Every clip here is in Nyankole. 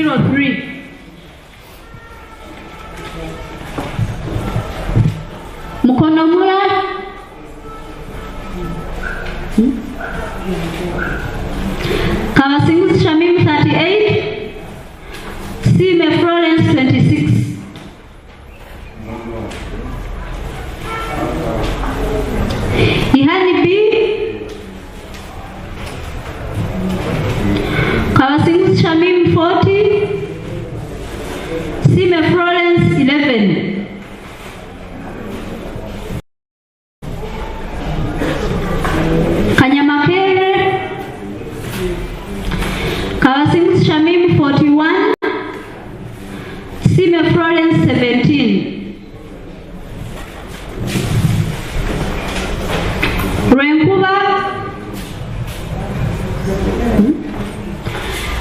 03. Mukono Mura Kabasinguzi Shamim 38, Sime Florence 26. Ihani B Kabasinguzi Shamim 40, Sime Florence 11. Kanyamakere Kabasinguzi Shamim 41, Sime Florence 17. Rwenkuba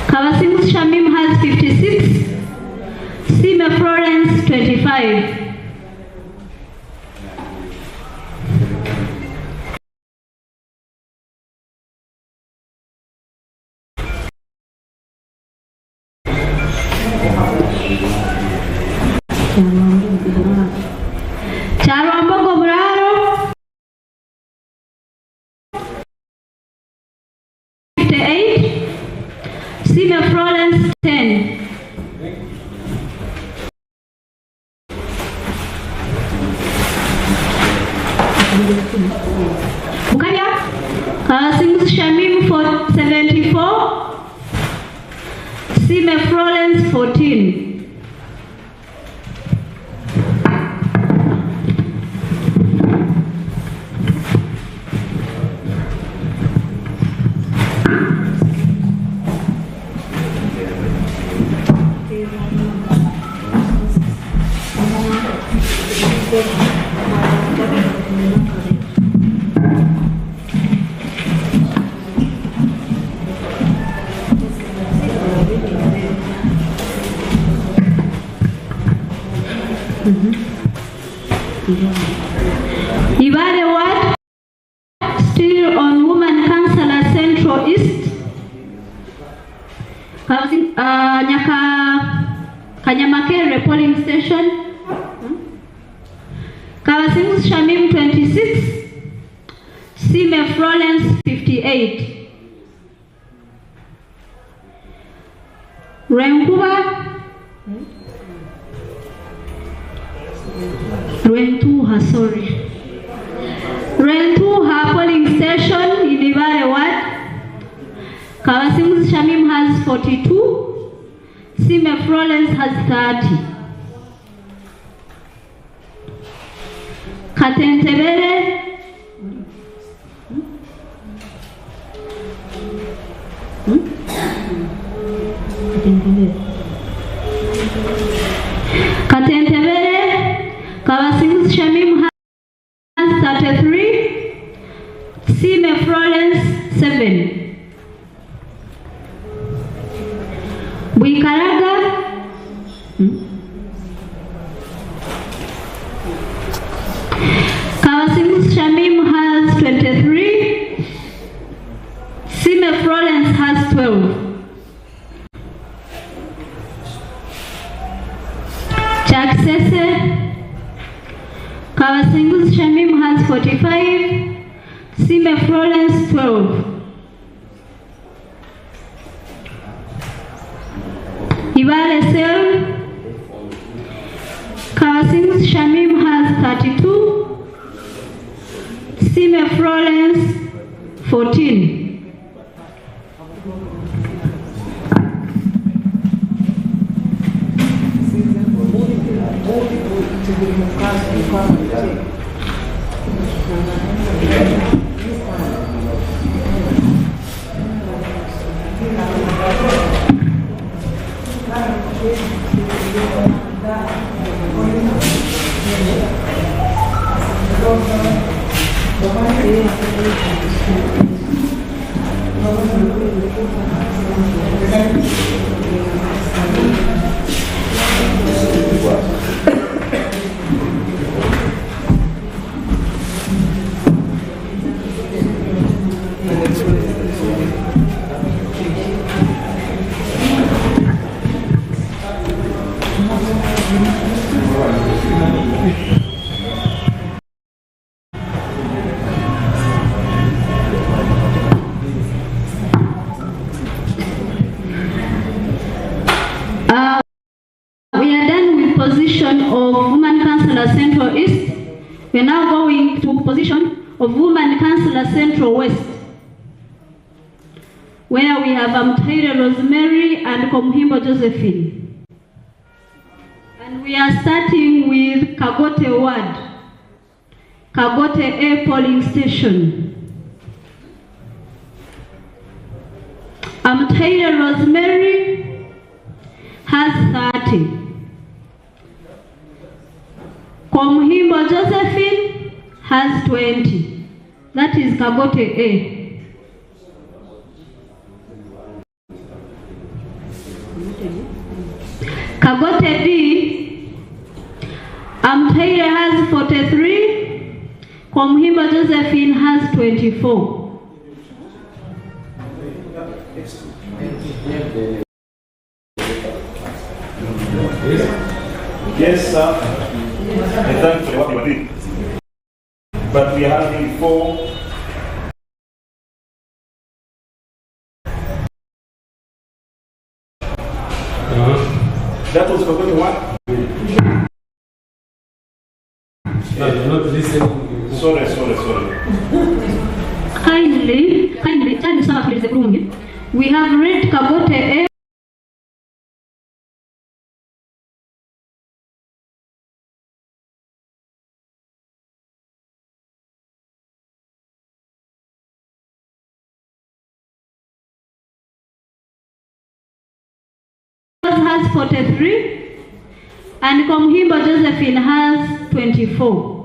Kabasinguzi Shamim has 56, Sime Florence 25. Kyarwambogo Buraaro 58, Sime Florence 10. Bukabya Kabasinguzi Shamim 74, Sime Florence 14. Ibare Ward, still on Woman Councillor Central East. Nyaka Kanyamakere polling station. Kabasinguzi Shamim 26, Sime Florence 58. Rwenkuba Rwentuha, sorry. Rwentuha polling station in Ibare Ward. Kabasinguzi Shamim has 42, Sime Florence has 30. Katentebere Katentebere Kabasinguzi Shamim has 33, Sime Florence 7. Bwikaraga Kabasinguzi Shamim has 23, Sime Florence has 12. Chakisese Kabasinguzi Shamim has 45, Sime Florence 12. Ibare Cell Kabasinguzi Shamim has 32, Sime Florence 14. position of Woman Councillor Central East. We are now going to position of Woman Councillor Central West, where we have Amutuhaire Rosemary and Komuhimbo Josephine. And we are starting with Kagote Ward, Kagote A polling station. Amutuhaire Rosemary has 30. Komuhimbo Josephine has 20. That is Kagote A. Kagote B, Amutuhaire has 43, Komuhimbo Josephine has 24. Yes, sir. I thank for what you did. But we are having four That was forgotten what? No, you're not listening. Sorry, sorry, sorry. Kindly, kindly, kindly saba tuwulirize bulungi. We have read Kagote A has 43 and Komuhimbo Josephine has 24.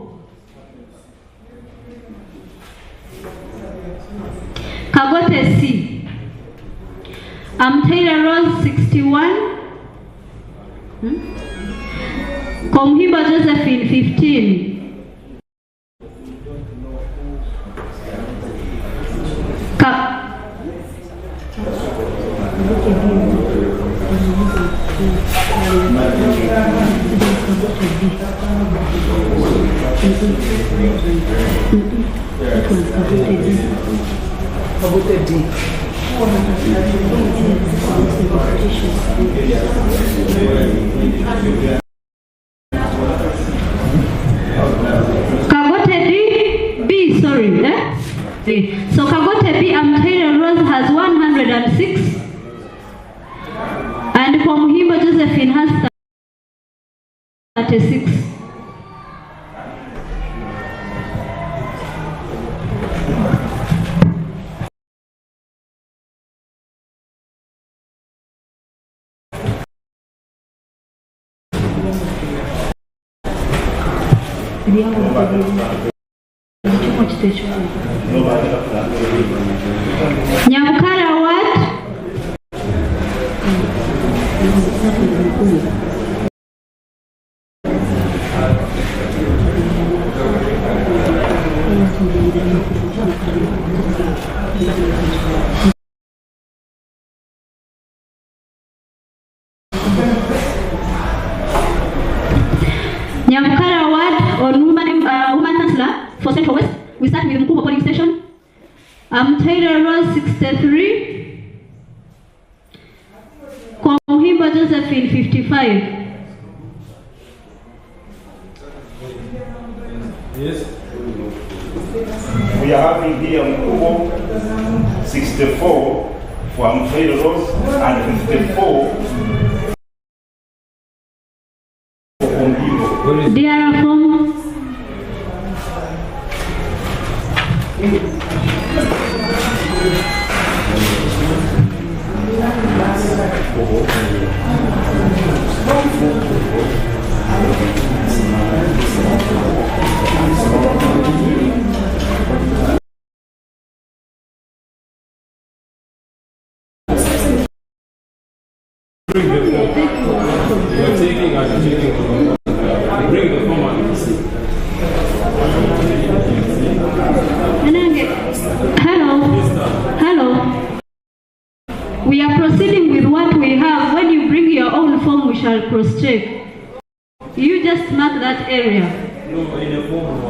Kagote C. Amutuhaire Rose 61. Komuhimbo Josephine 15. Kagote D, B, sorry. Eh? D. So Kagote B, Amutuhaire Rose has 106 and Komuhimbo Josephine has 36. Nyamukara Ward, Nyamukara Ward on woman councillor for Central West. We start with Mukubo polling station. Taylor Rose 63. Komuhimbo Josephine 55. Yes. We are having here Mukubo 64 for Amutuhaire Rose and 54 for Komuhimbo. Where is DR form Bring the form. You are taking and checking. Bring the form and see. Hello. Hello. We are proceeding with what we have. When you bring your own form, we shall cross-check. You just mark that area. No, in a form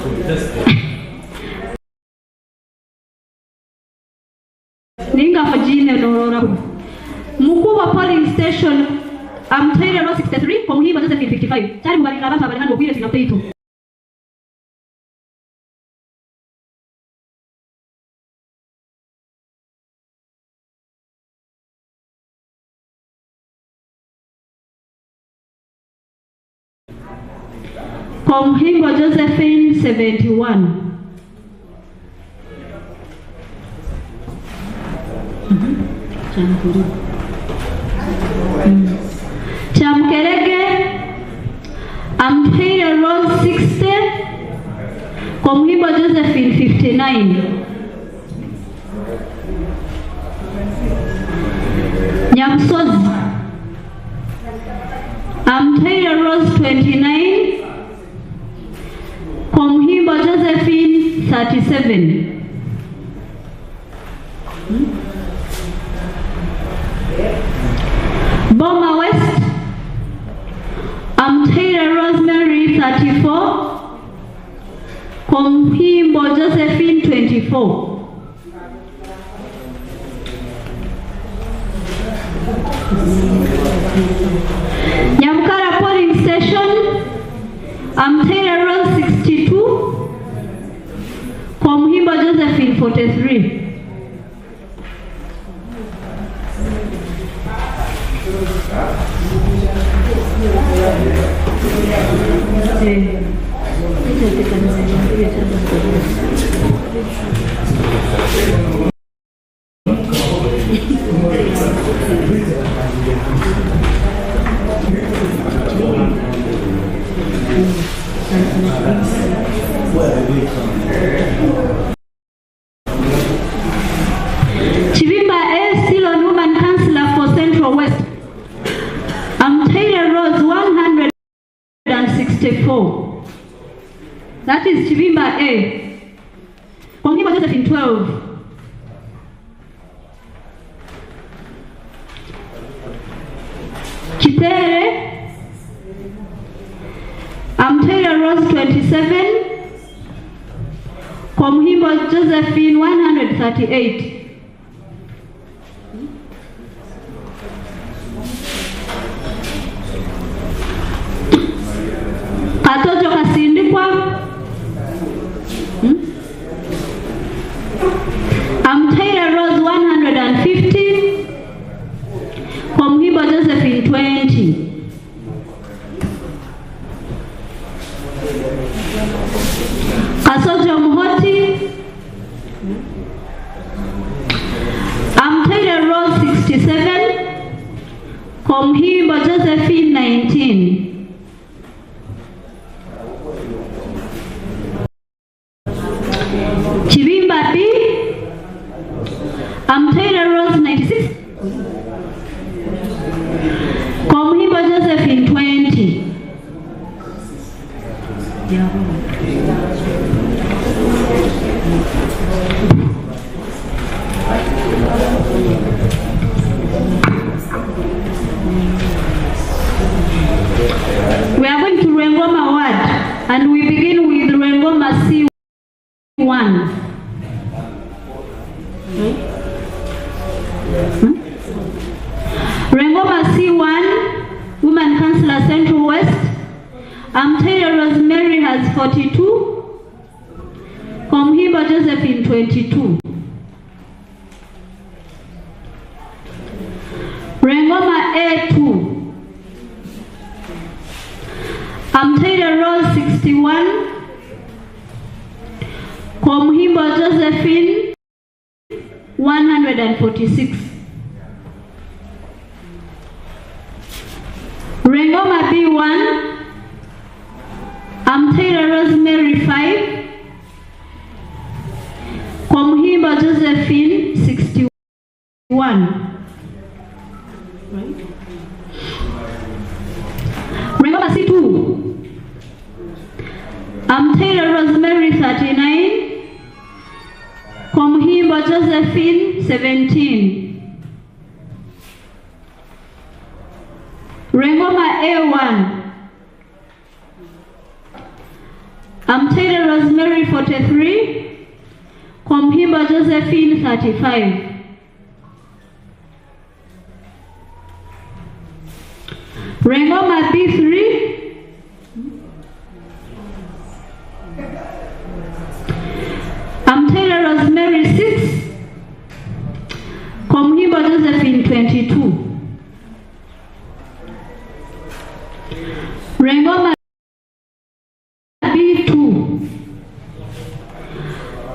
to test. Ninga fajine norora. Mukuba polling station, Amuteire Rose 63, Komuhimbo Josephine 55. Kyari mubarira abantu abari hanu obwire twine butaito. Komuhimbo Josephine 71. Kyamukerege, Amutuhaire Rose 60, Komuhimbo Josephine 59. Nyamusozi, Amutuhaire Rose 29, Komuhimbo Josephine 37. Boma West, Amutuhaire Rosemary 34, Komuhimbo Josephine 24. Nyamukara polling station, Amutuhaire Rose 62, Komuhimbo Josephine 43. Kibimba A. Silon Woman Councillor for Central West. Amutuhaire Rose 164. That is Kibimba A. Komuhimbo Josephine 12. Kitere. Amutuhaire Rose 27. Komuhimbo Josephine 138. Katojo Kasindikwa. Amutuhaire Rose 150. Komuhimbo Josephine 20. Kasojo Muhoti. Amutuhaire Rose 67. Komuhimbo Josephine 19. Kibimba B. Amutuhaire Rose 96. Komuhimbo Josephine 20. We are going to Rwengoma ward, and we begin with Rwengoma C1. Rwengoma C1, Woman Councillor Central West. Amutuhaire Rosemary has 42. Komuhimbo Josephine 22. Rwengoma A2. Amutuhaire Rose 61. Komuhimbo Josephine 146. Rwengoma B1. Amutuhaire Rosemary 5. Komuhimbo Josephine 61. Right? Rwengoma C2. Amutuhaire Rosemary 39. Komuhimbo Josephine 17. Rwengoma A1. Amutuhaire Rosemary 43. Komuhimbo Josephine 35. Rwengoma B3, Amutaire Rosemary 6, Komuhimbo Josephine 22. Rwengoma B2,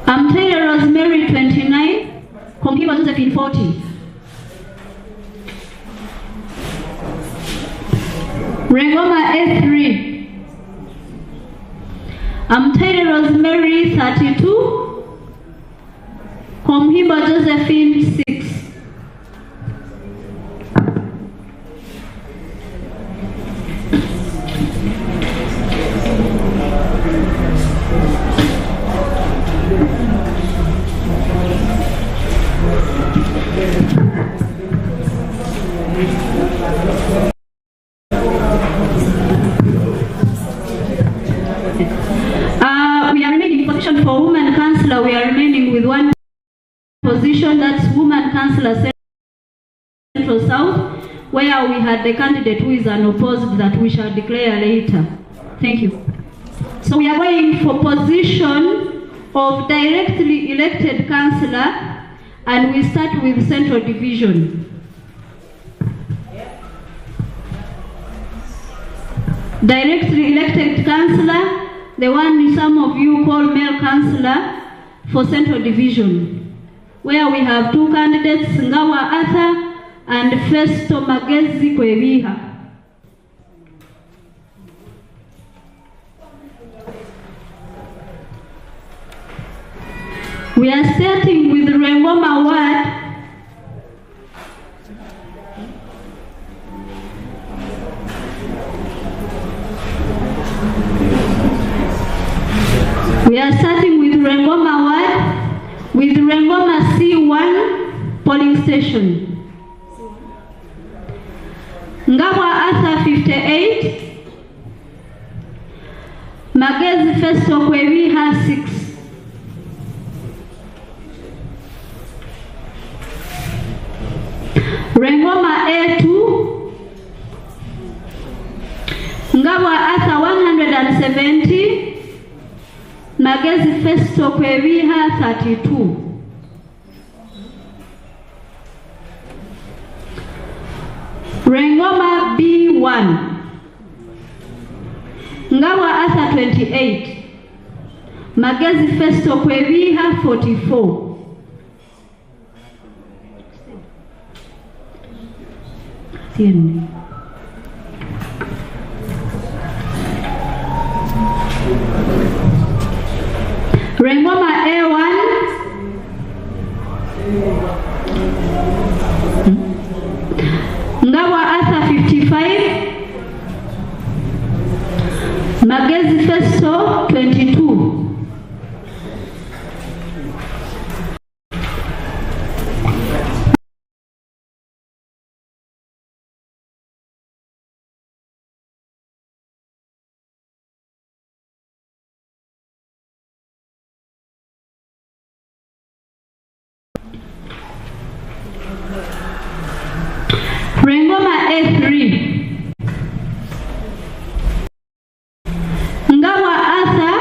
Amutaire Rosemary 29, Komuhimbo Josephine 40. Rwengoma A3, Amutaire Rosemary 32, Komuhimbo Josephine 6. We are remaining in position for woman councillor. We are remaining with one position, that's woman councillor Central South, where we had the candidate who is unopposed that we shall declare later. Thank you. So we are going for position of directly elected councillor, and we start with Central Division. Directly elected councillor, the one some of you call male councillor for Central Division, where we have two candidates, Ngawa Arthur and Festo Magezi Kwebiha. We are starting with Rwengoma Ward. We are starting with Rwengoma Ward, with Rwengoma C1 polling station. Ngawa Arthur 58, Magezi Festo Kwebiha 6. Rwengoma A2, Ngawa Arthur 170, Magezi Festo Kwebiha 32. Rwengoma B1, Ngawa Arthur 28, Magezi Festo Kwebiha 44. Tiene. Rwengoma A1, Ngawa Arthur 55, Magezi Festo 22. Rwengoma A3, Ngawa Arthur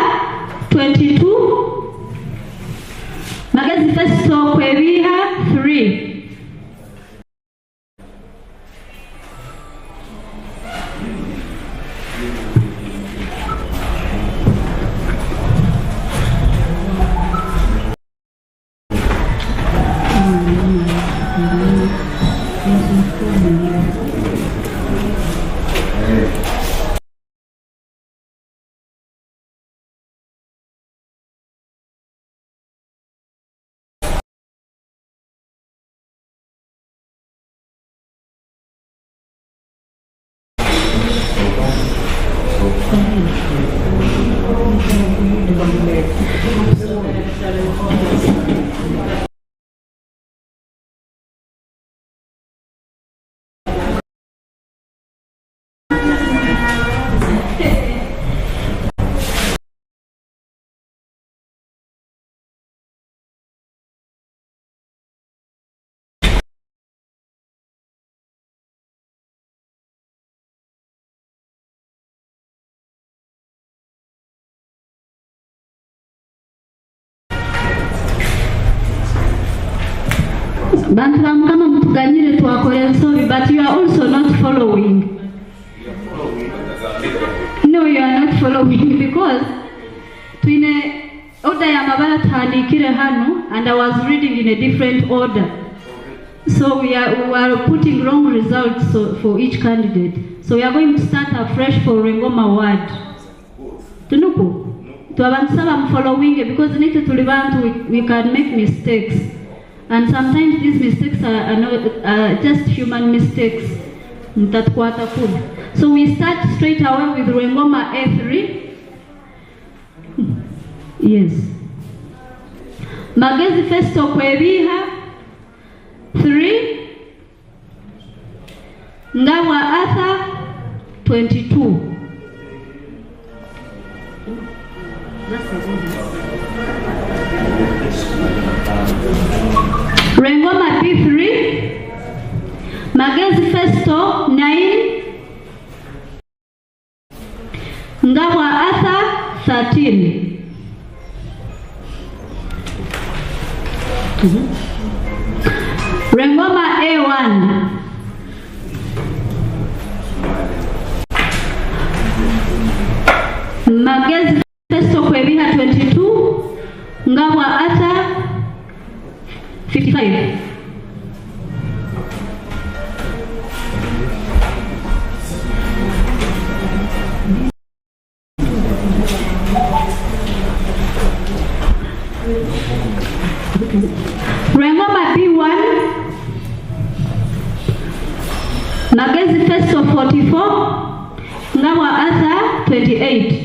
Bantu ba Mukama mutuganyire twakora ensobi but you are also not following. No, you are not following because twine order y'amabara tuhandiikire hanu and I was reading in a different order. So we are, we are putting wrong results for each candidate. So we are going to start afresh for Rwengoma ward. Tunuku? Twaba nitusaba mu following because naitwe turi bantu we, we can make mistakes. And sometimes these mistakes are, are, not, are just human mistakes. Mutatukwata kubi. So we start straight away with Rwengoma A3. Yes. Magezi Festo Kwebiha 3. Ngabwa Arthur 22. Rwengoma B3. Magezi Festo 9. Ngabwa Arthur 13. Rwengoma A1. Magezi Festo Kwebiha 22. Ngabwa Arthur 55. Rwengoma B1. Magezi Festo 44. Ngabwa Arthur 28.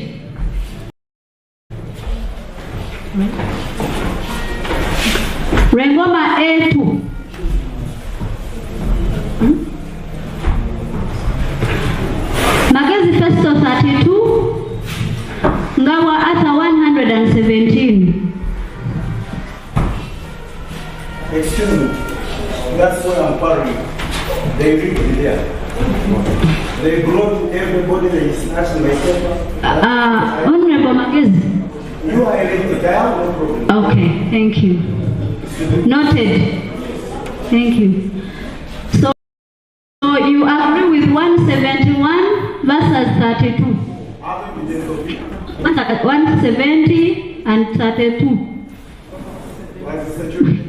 Rwengoma A2. Magezi Festo 32. Ngabwa Arthur 117. Excuse me. That's why I'm parrying. They rigged there. They brought everybody, they snatched my paper. Honorable Magezi. You are elected, I have no problem. Okay, thank you. Noted. Thank you. So you agree with 171 versus 32. 170 and 32. What's the situation?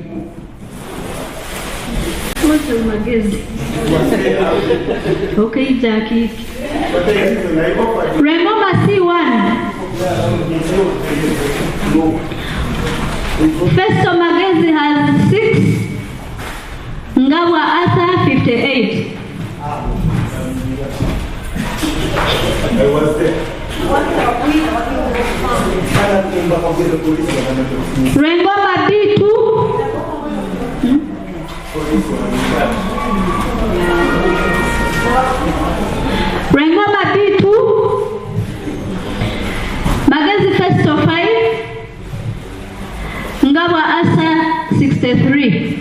What's the Magezi? Okay, Jackie. But the reason I offered Rwengoma C1. no. Festo Magezi has 6. Ngabwa Arthur 58. I was there. Rwengoma B2. Rwengoma B2. Magezi Festo 5. Ngabwa Arthur 63.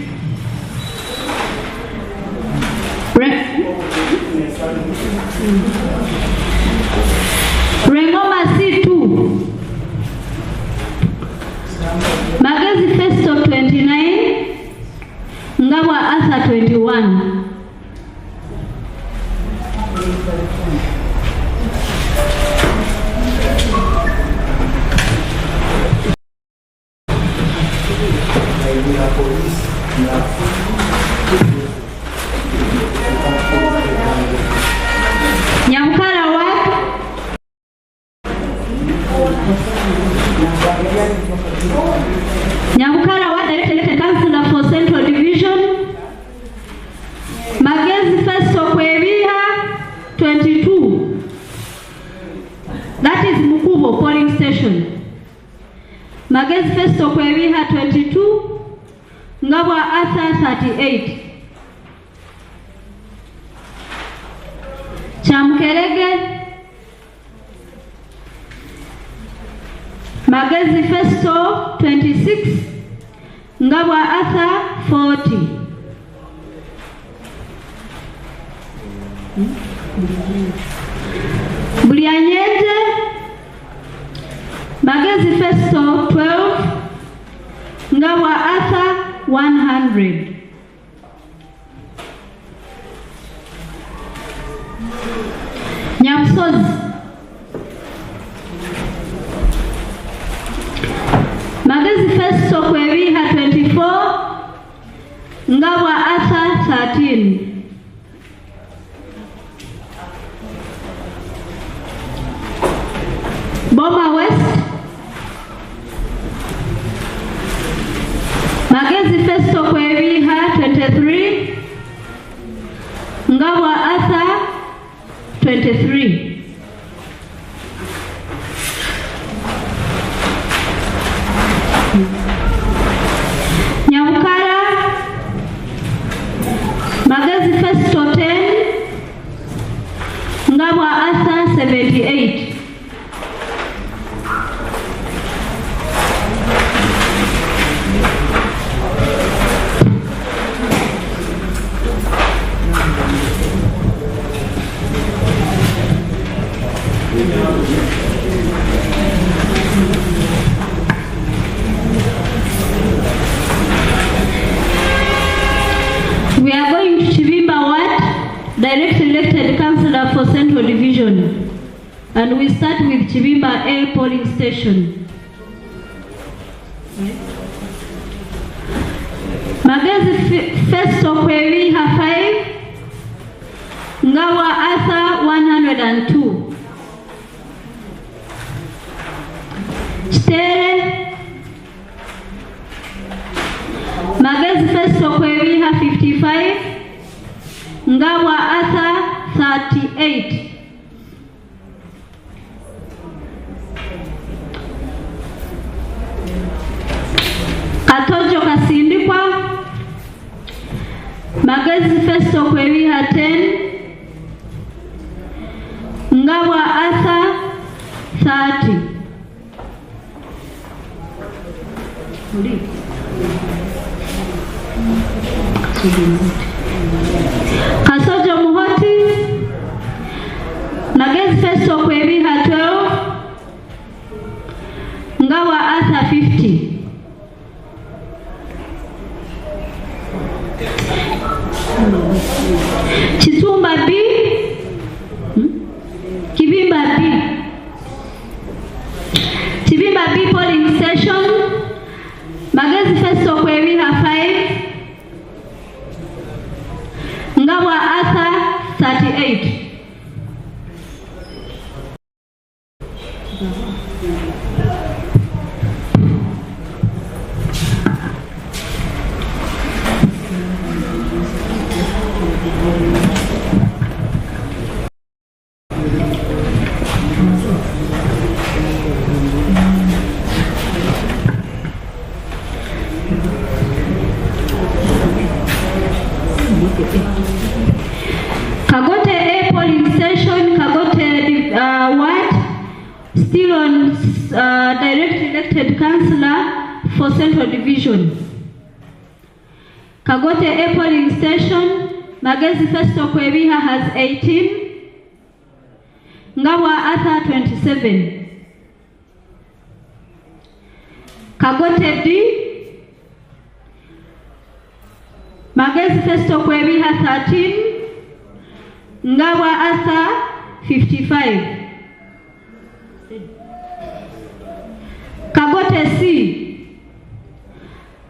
Rwengoma C2. Magezi Festo 29. Ngabwa Arthur 21. Nyamukara Ward. Nyamukara Ward elected councillor for Central Division. Magezi Festo Kwebiha 22. That is Mukubo polling station. Magezi Festo Kwebiha 22. Ngabwa Arthur 38. Kyamukerege Magezi Festo 26. Ngabwa Arthur 40. Bulyanyenje Magezi Festo 12. Ngabwa Arthur 100. Nyabusozi. Magezi Festo Kwebiha 24, Ngabwa Arthur 13. Boma West, Magezi Festo Kwebiha 23, Ngabwa Arthur 23. Nyabukara, Magezi Festo 10, Ngabwa Arthur 78. We are going to Kibimba Ward, direct elected councillor for Central Division. And we start with Kibimba A polling station. Magezi Festo Kwebiha 5, Ngabwa Arthur 102. Kitere, Magezi Festo Kwebiha 55, Ngabwa Arthur 38. Katojo Kasindikwa, Magezi Festo Kwebiha 10, Ngabwa Arthur 30. Kasojo Muhoti, Magezi Festo Kwebiha 12, Ngabwa Arthur 50. Chitumba B, Kibimba B. Kibimba B polling station, Magezi Festo Kwebiha 5, Ngabwa Arthur 38. Kagote A polling station, Kagote Ward, still on direct elected councillor for Central Division. Kagote A polling station, Magezi Festo Kwebiha has 18, Ngabwa Arthur 27. Kagote D, Magezi Festo Kwebiha 13, Ngabwa Arthur 55. Kagote C,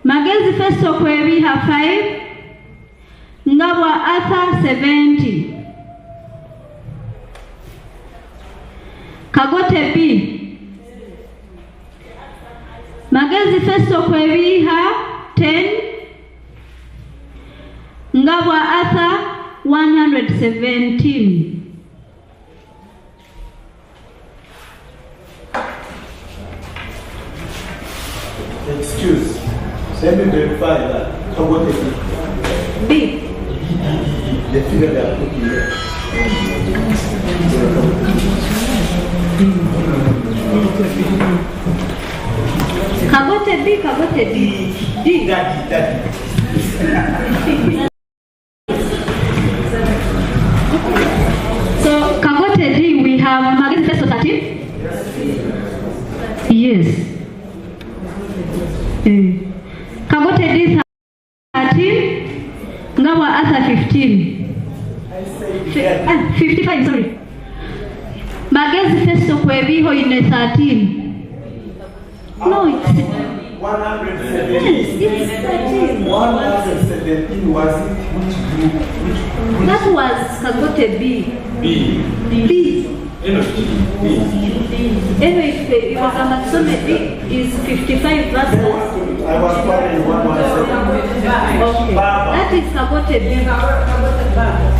Magezi Festo Kwebiha 5, Ngabwa Arthur 70. Kagote B, Magezi Festo Kwebiha 10, Ngabwa Arthur 117. Excuse. Let me verify that. Kagote B. B. The figure they are putting here. Kagote B, Kagote D. D. Daddy, daddy. So Kagote D, we have Magezi Festo 13? Yes. Kagote D 13, Ngabwa Arthur 15. I said daddy. 55, sorry. Magezi Festo Kwebiiha oine 13. No, it's 117. yes, it's 13. 117 was it which group? Which, which That was Kagote B. B. B. Energy. B. Anyway, Iwakamba Tusome B is 55 verses. I was quarreling 117. Okay. That is Kagote B.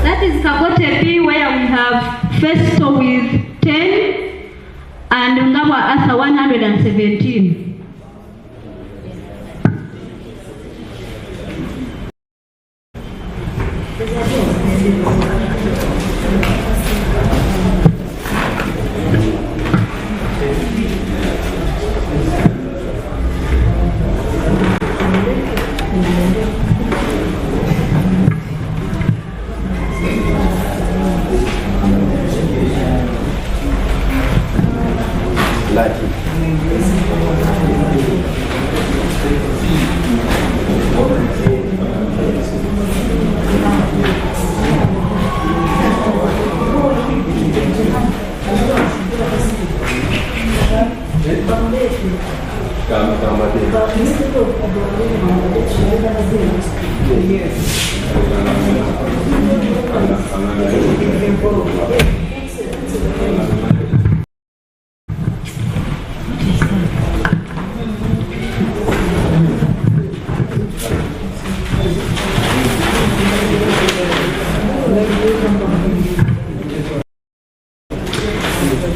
That is Kagote B where we have Festo with 10 and Ngabwa Arthur 117.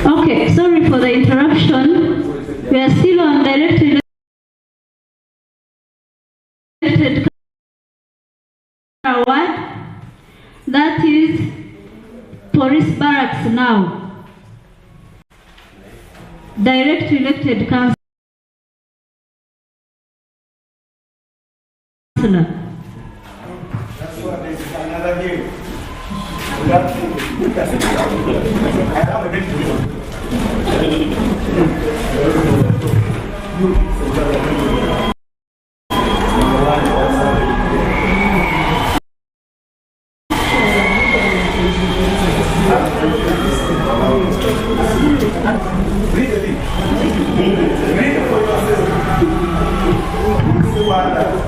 Okay, sorry for the interruption. We are still on directly elected award. That is police barracks now. Direct elected councillor. That's why there is another hill. That I have a bit to do. Read it. Read it for yourself. See what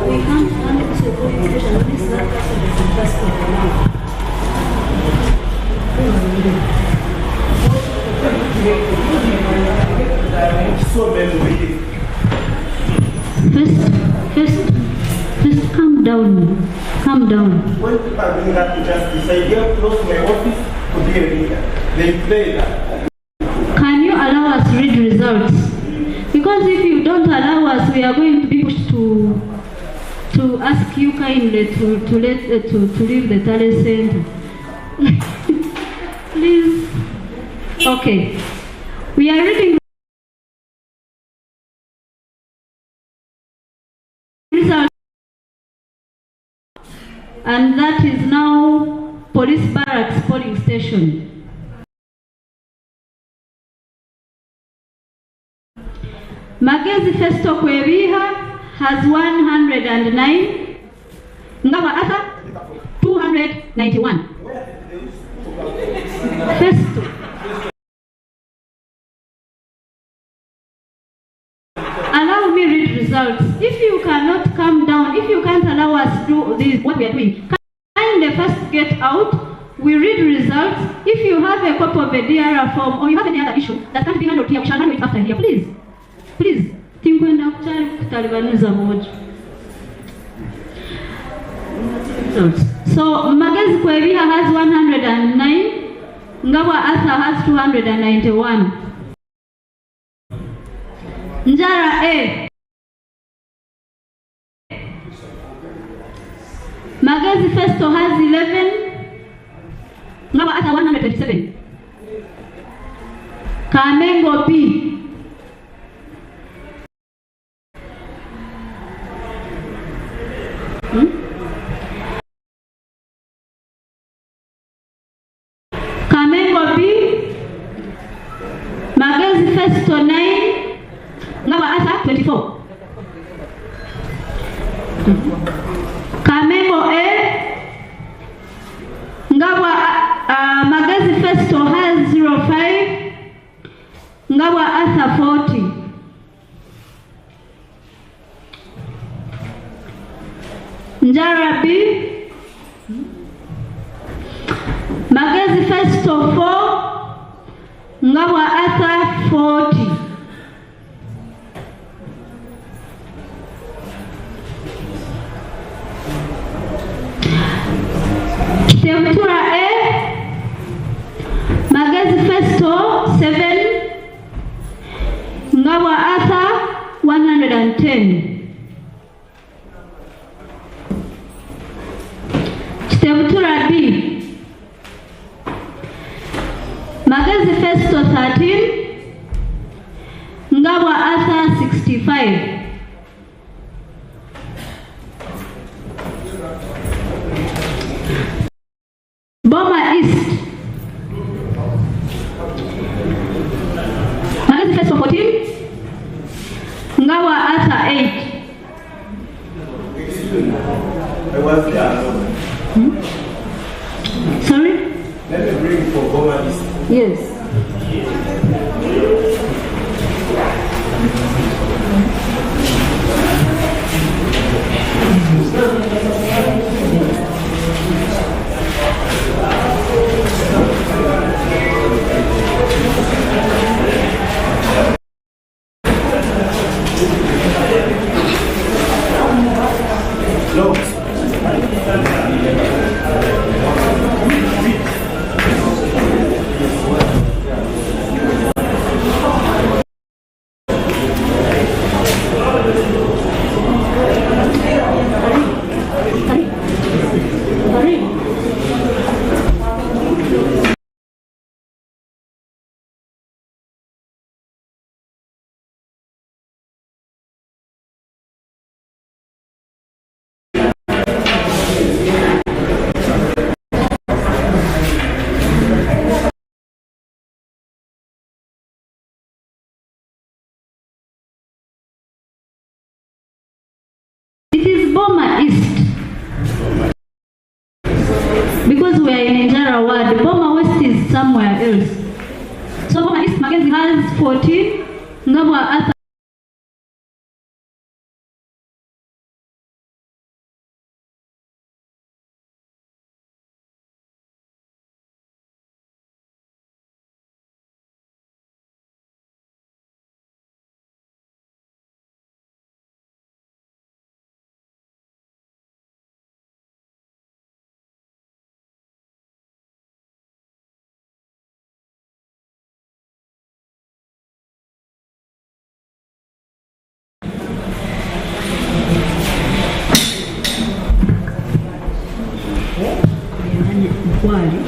We can't run to the police station unless that person is in custody now. So many ways. First, calm down. Calm down. When people are doing that injustice, I get close to my office to be a leader. They play that. Can you allow us read results? Because if you don't allow us, we are going to be pushed to ask you kindly to let to leave the tally center. Please. Okay. We are reading results, and that is now police barracks polling station. Magezi Festo Kwebiha has 109. Ngabwa Arthur 291. Festo. Allow me read results. If you cannot come down, if you can't allow us do this, what we are doing, kindly first get out. We read results. If you have a copy of a DR form or you have any other issue that can't be handled here, we shall handle it after here. Please. Please. Tinkwenda kutalibaniza moja. Results. So Magezi Kwebiha has 109, Ngabwa Arthur has 291. Njara A. Magezi Festo has 11, Ngabwa Arthur 127. Kamengo B. Kamengo B. Magezi Festo 9, Ngabwa Arthur 24. Kamengo A. Ngabwa Magezi Festo has 05. Magezi Festo 4, Ngabwa Arthur 40. Kitebutura A, Magezi Festo 7, Ngabwa Arthur 110. Kitebutura B, Magezi Festo 13, Ngabwa Arthur 65. Boma East. Magezi Festo 14, Ngabwa Arthur 8. Excuse me. I was there alone. Sorry? Let me bring for Boma East. Yes. No. It is Boma East. Because we are in Njara ward, Boma West is somewhere else. So Boma East Magezi has 14, Ngabwa Arthur Nkwali.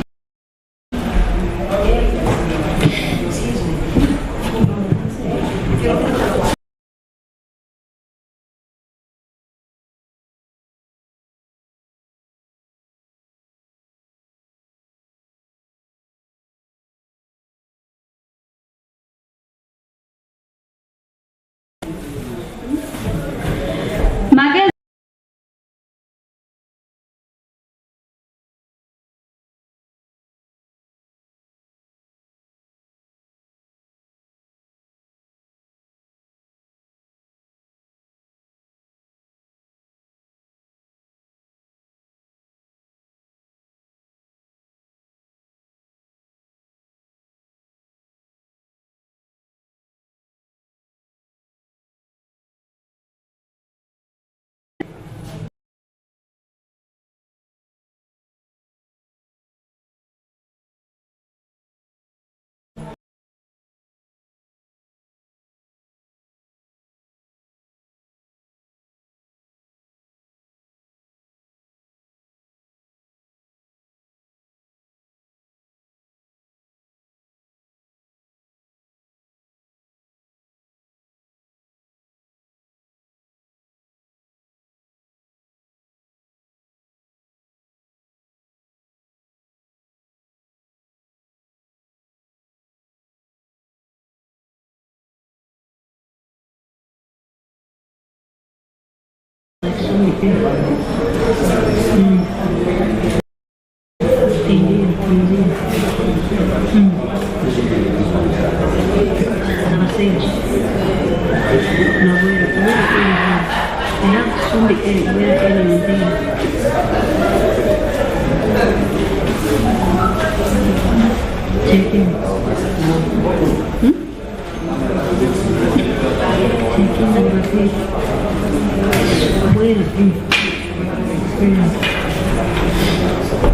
Magezi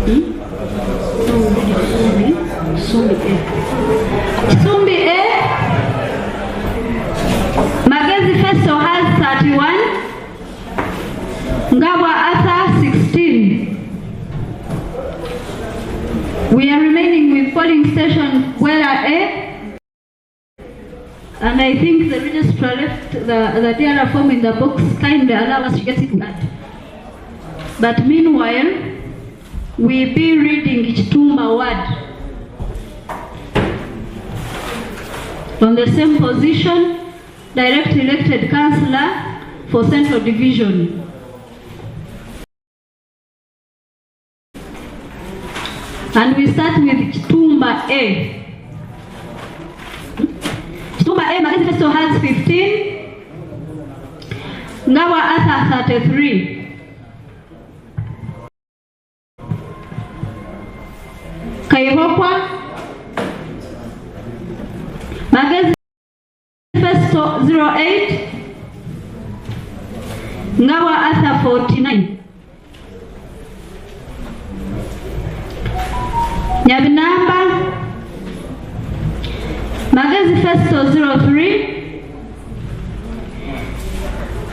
Kisumbi, Kisumbi A. Kisumbi A, Magezi Festo has 31, Ngabwa Arthur 16. We are remaining with polling station Bwera A, and I think the registrar left the DR form in the box. Kindly allow us to get it that. But meanwhile, we be reading Kitumba word. On the same position, direct elected councillor for Central Division. And we start with Kitumba A. Kitumba A, Magezi Festo has 15. Ngawa Arthur 33. Kaihokwa. Magezi Festo 08. Ngawa Arthur 49. Nyabinamba. Magezi Festo 03.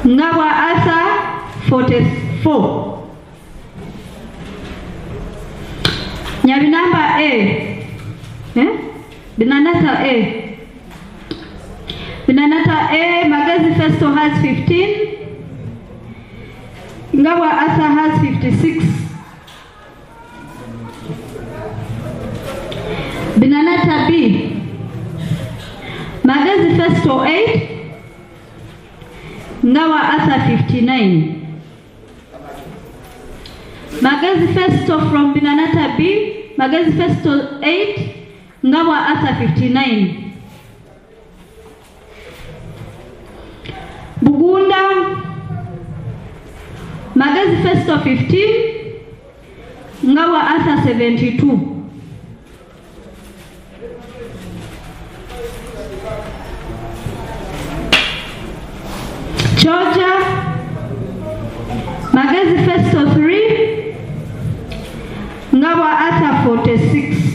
Ngawa Arthur 44. Nyabinamba A. Eh? Binanata A. Binanata A, Magezi Festo has 15. Ngawa Arthur has 56. Binanata B. Magezi Festo 8. Ngawa Arthur 59. Magezi Festo from Binanata B. Magezi Festo 8. Ngawa Arthur 59. Bugunda. Magezi Festo 15. Ngawa Arthur 72. Georgia. Magezi Festo 3. Ngawa Arthur 46.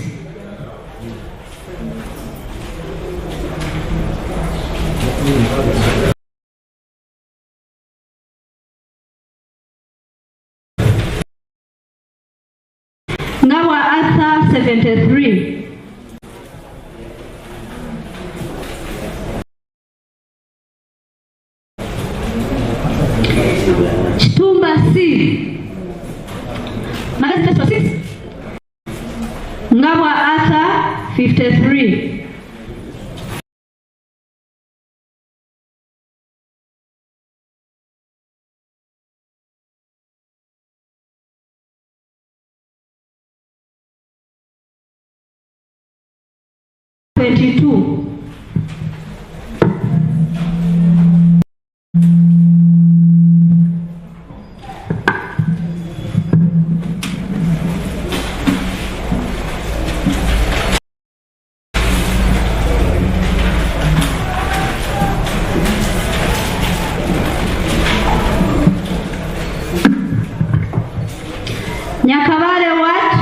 Ngawa Arthur 73. Chitumba C. Magezi Festo 6. Ngawa Arthur 53. 22. Nyakabale what?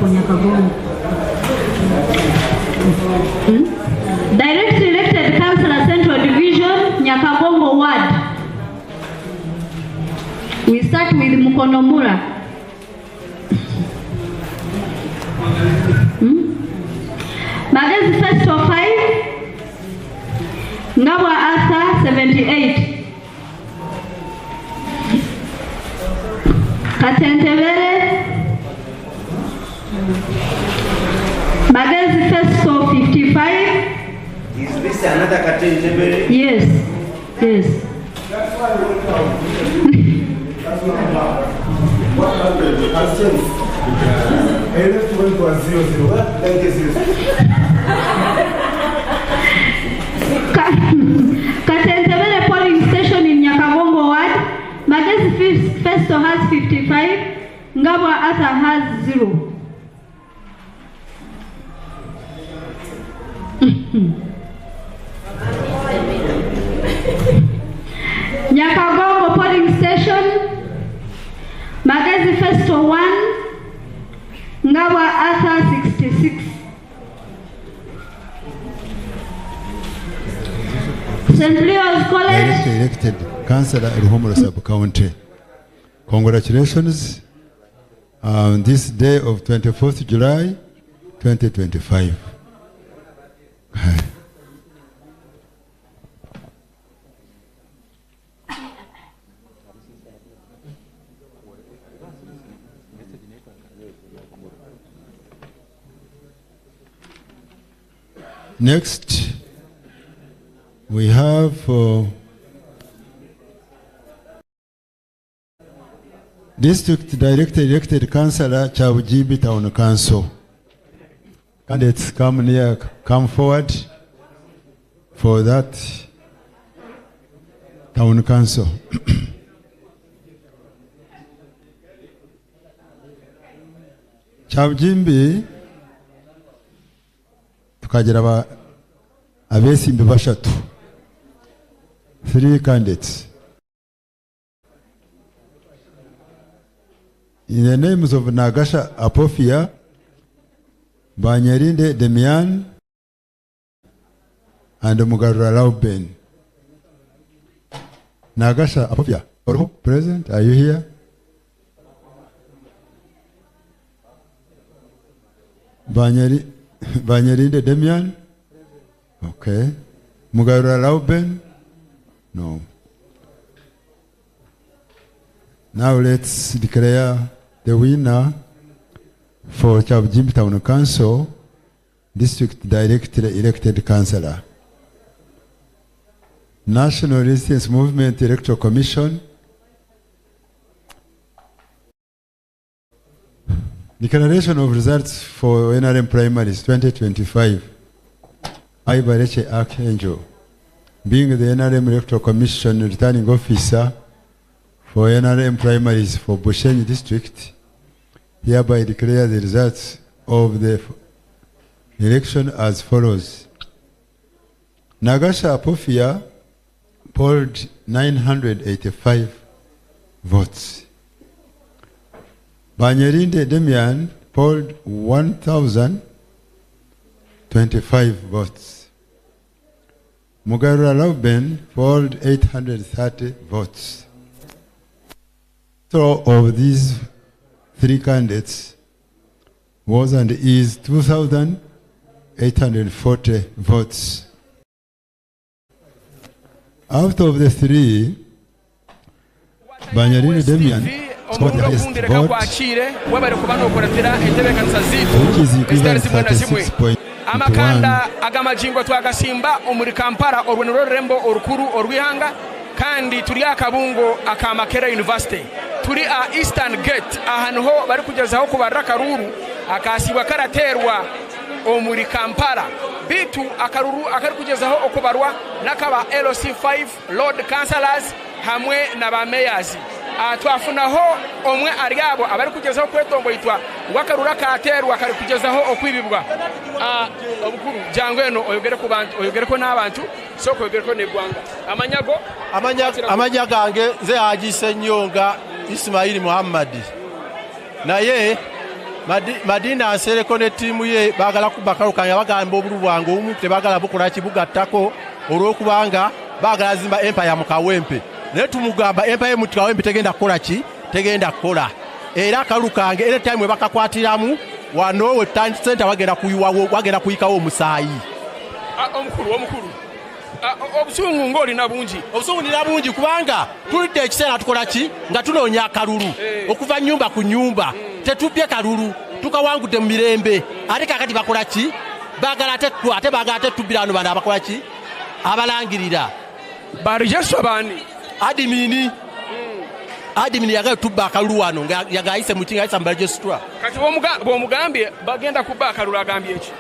for Nyakagongo. Direct elected councillor Central Division, Nyakagongo Ward. We start with Mukonomura. Magezi Festo 5, Ngabwa Arthur 78. Katentebere Magezi Festo 55. Is this another Katentebere? Yes, yes. That's why I went out. That's what I'm now. What happened? Has changed. I left when it was 0 0. What? Like this is. Katentebere polling station in Nyakagongo ward. Magezi Festo has 55. Ngabwa Arthur has 0. Nyakagongo polling station. Magezi Festo 1. Ngabwa Arthur 66. St. Leo's College. Directly elected councillor Ruhumura Sub-County. Congratulations on this day of 24th July 2025. Next, we have District Director Elected Councillor Chabujimbi Town Council. Candidates come near, come forward for that town council. Chabujimbi tukagira abesimbi bashatu, 3 candidates. In the names of Nagasha Apofia, Banyerinde Demian, and Mugarura Lauben. Nagasha Apofia, Oroho, present, are you here? Banyerinde Demian? Okay. Mugarura Lauben? No. Now let's declare the winner for Chabujimbi Town Council, District Directly Elected Councillor. National Resistance Movement Electoral Commission. Declaration of results for NRM primaries 2025. I, Barekye Archangel, being the NRM Electoral Commission returning officer for NRM primaries for Bushenyi District, hereby declare the results of the election as follows. Nagasha Apofia polled 985 votes. Banyerinde Demian polled 1,025 votes. Mugarura Lauben polled 830 votes. So of these 3 candidates was and is 2,840 votes. Out of the 3, Banyerinde Demian scored the highest omurundi reka vote, kwakire webare kuba nokuratira entebeekanisa zaitu which is ezitari equivalent zimwe na zimwe 36.1. amakanda agamajingo twagasimba omuri Kampala orwo nirwo rurembo orukuru orw'ihanga kandi turi akabungo aka Makerere University turi a Eastern Gate aha niho barikugezaho kubarira akaruru akasibwa karaterwa omuri Kampala bitu akaruru akarikugezaho okubarwa n'akaba LC5 Lord Councillors hamwe na ba mayors. Twafunaho omwe ari abo abarikugezaho kwetomboitwa ngu akaruru akaterwa karikugezaho okwibibwa. Obukuru jangu eno oyogere ku bantu, oyogereko n'abantu, sooka oyogereko n'eggwanga. Amanyago? Amanya gange nze Haji Ssenyonga Ismail Muhammad. Naye Madina Nsereko ne ttiimu ye baagala kubba kalulu kange nga bagamba obululu bwange obumu tebaagala bukola ki bugattako olw'okubanga baagala zimba empire mu Kawempe naye tumugamba empire mu Kawempe tegenda kukola ki tegenda kukola era akalulu kange era time webakakwatiramu wano we center wagenda kuyiwawo wagenda kuyikawo omusaayi. Omukulu omukulu obusungu ng'olina bungi. Obusungu nina bungi kubanga tulidde ekiseera tukola ki nga tunoonya akalulu okuva nyumba ku nyumba tetubbye kalulu tukawangudde mu mirembe ate kakati bakola ki baagala ate ate baagala ate tubbira bano bano abakola ki abalangirira barejeswa baani adimini adimini yagala tubba akalulu wano nga yagayise mu kinga ayisa mu barejesitwa. Kati bw'omugambye bagenda kubba akalulu agambye ki?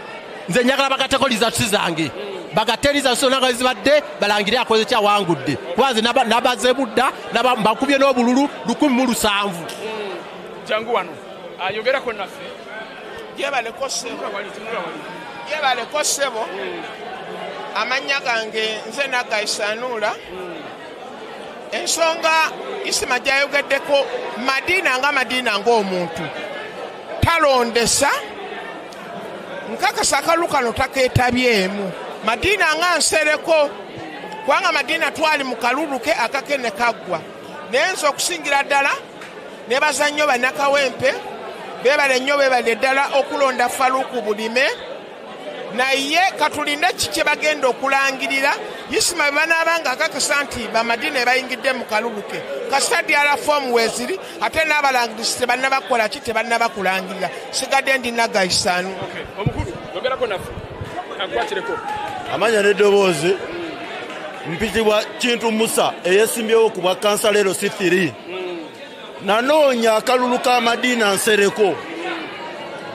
Nze njagala bagatteko results zange bagatte results zonna nga zibadde balangire akoze ki awangudde kuba nze nabaze budda mbakubye n'obululu 1700. Jangu wano ayogerako naffe. Gyebaleko ssebo. Gyebaleko ssebo. Amannya gange nze Naggayi Sanuula. Ensonga Isima gy'ayogeddeko Madina nga Madina ng'omuntu talondesa nkakasa akalulu kano takeetabyemu. Madina nga Nsereko kubanga Madina twali mu kalulu ke akake ne kaggwa naye nze okusingira ddala nebaza nnyo bannakawempe beebale nnyo beebale ddala okulonda Faluku Bulime naye katulinde ki kye bagenda okulangirira Isima bwe banaaba nga akakasa nti bamadina bayingidde mu kalulu ke kasita ddala foomu weeziri ate n'abalangirisi tebannabakola ki tebannabakulangirira sigadde ndi Naggayi Saanu. Omukulu yogerako naffe akwatireko. Amanya n'eddoboozi mpitibwa Kintu Musa eyesimbyewo ku bwa kansala ero C3. Nanoonya akalulu ka Madina Nsereko,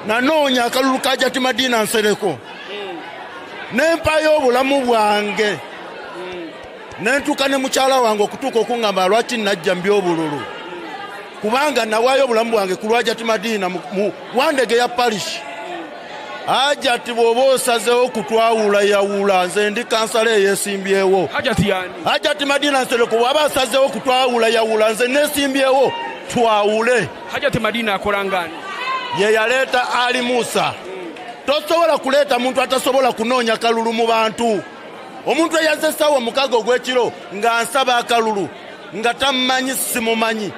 nanoonya akalulu ka Jati Madina Nsereko nempayo obulamu bwange nentuuka ne mukyala wange okutuuka okuŋŋamba lwaki najja mu by'obululu kubanga nawaayo obulamu bwange ku lwa Jati Madina mu Wandegeya parish. Hajati bw'oba osazeewo kutwawulayawula nze ndi kansala eyesimbyewo. Hajati yani? Hajati Madina Nsereko bw'aba asazeewo kutwawulayawula nze nesimbyewo twawule. Hajati Madina akola ngani? Ye yaleeta Ali Musa. Tosobola kuleeta muntu atasobola kunoonya kalulu mu bantu. Omuntu eyazze essaawa 6 ogw'ekiro nga nsaba akalulu nga tammanyi simumanyi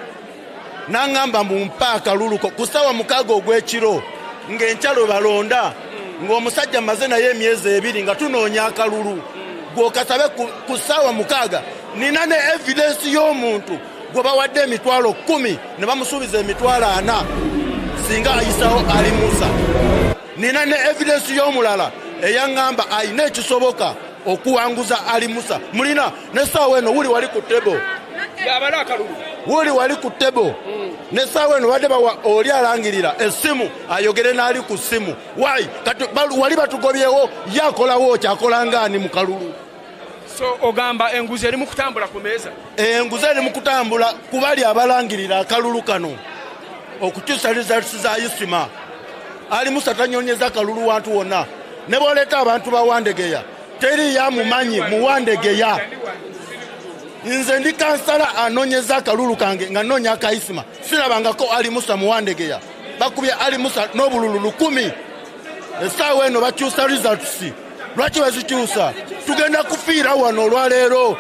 n'aŋŋamba mbu mpa akalulu ko ku ssaawa 6 ogw'ekiro ng'enkya lwe balonda ng'omusajja mmaze naye emyezi 2 nga tunoonya akalulu gw'okasabe ku ssaawa 6. Nina ne evidence y'omuntu gwe bawadde emitwalo 10 ne bamusuubiza emitwalo 40 singa ayisawo Ali Musa. Nina ne evidence y'omulala eyaŋŋamba ayina ekisoboka okuwanguza Ali Musa. Mulina n'essaawa eno wuli wali ku table. Yabala akalulu. Wuli wali ku table. N'essaawa eno badde bawa oli alangirira essimu ayogere n'ali ku ssimu. Why? Kati wali batugobyewo ye akolawo kyakola ng'ani mu kalulu. So ogamba enguzi eri mu kutambula ku meeza? Enguzi eri mu kutambula ku bali abalangirira akalulu kano okukyusa results za Isima. Ali Musa tanyonyeza kalulu wantu wonna. Ne bw'oleeta abantu ba Wandegeya teri yamumanyi mu Wandegeya. Nze ndi kansala anoonyeza akalulu kange nga nnoonya aka Isima. Sirabangako Ali Musa mu Wandegeya. Bakubye Ali Musa n'obululu 1000. Essaawa eno bakyusa results. Lwaki bazikyusa? Tugenda kufiira wano olwaleero.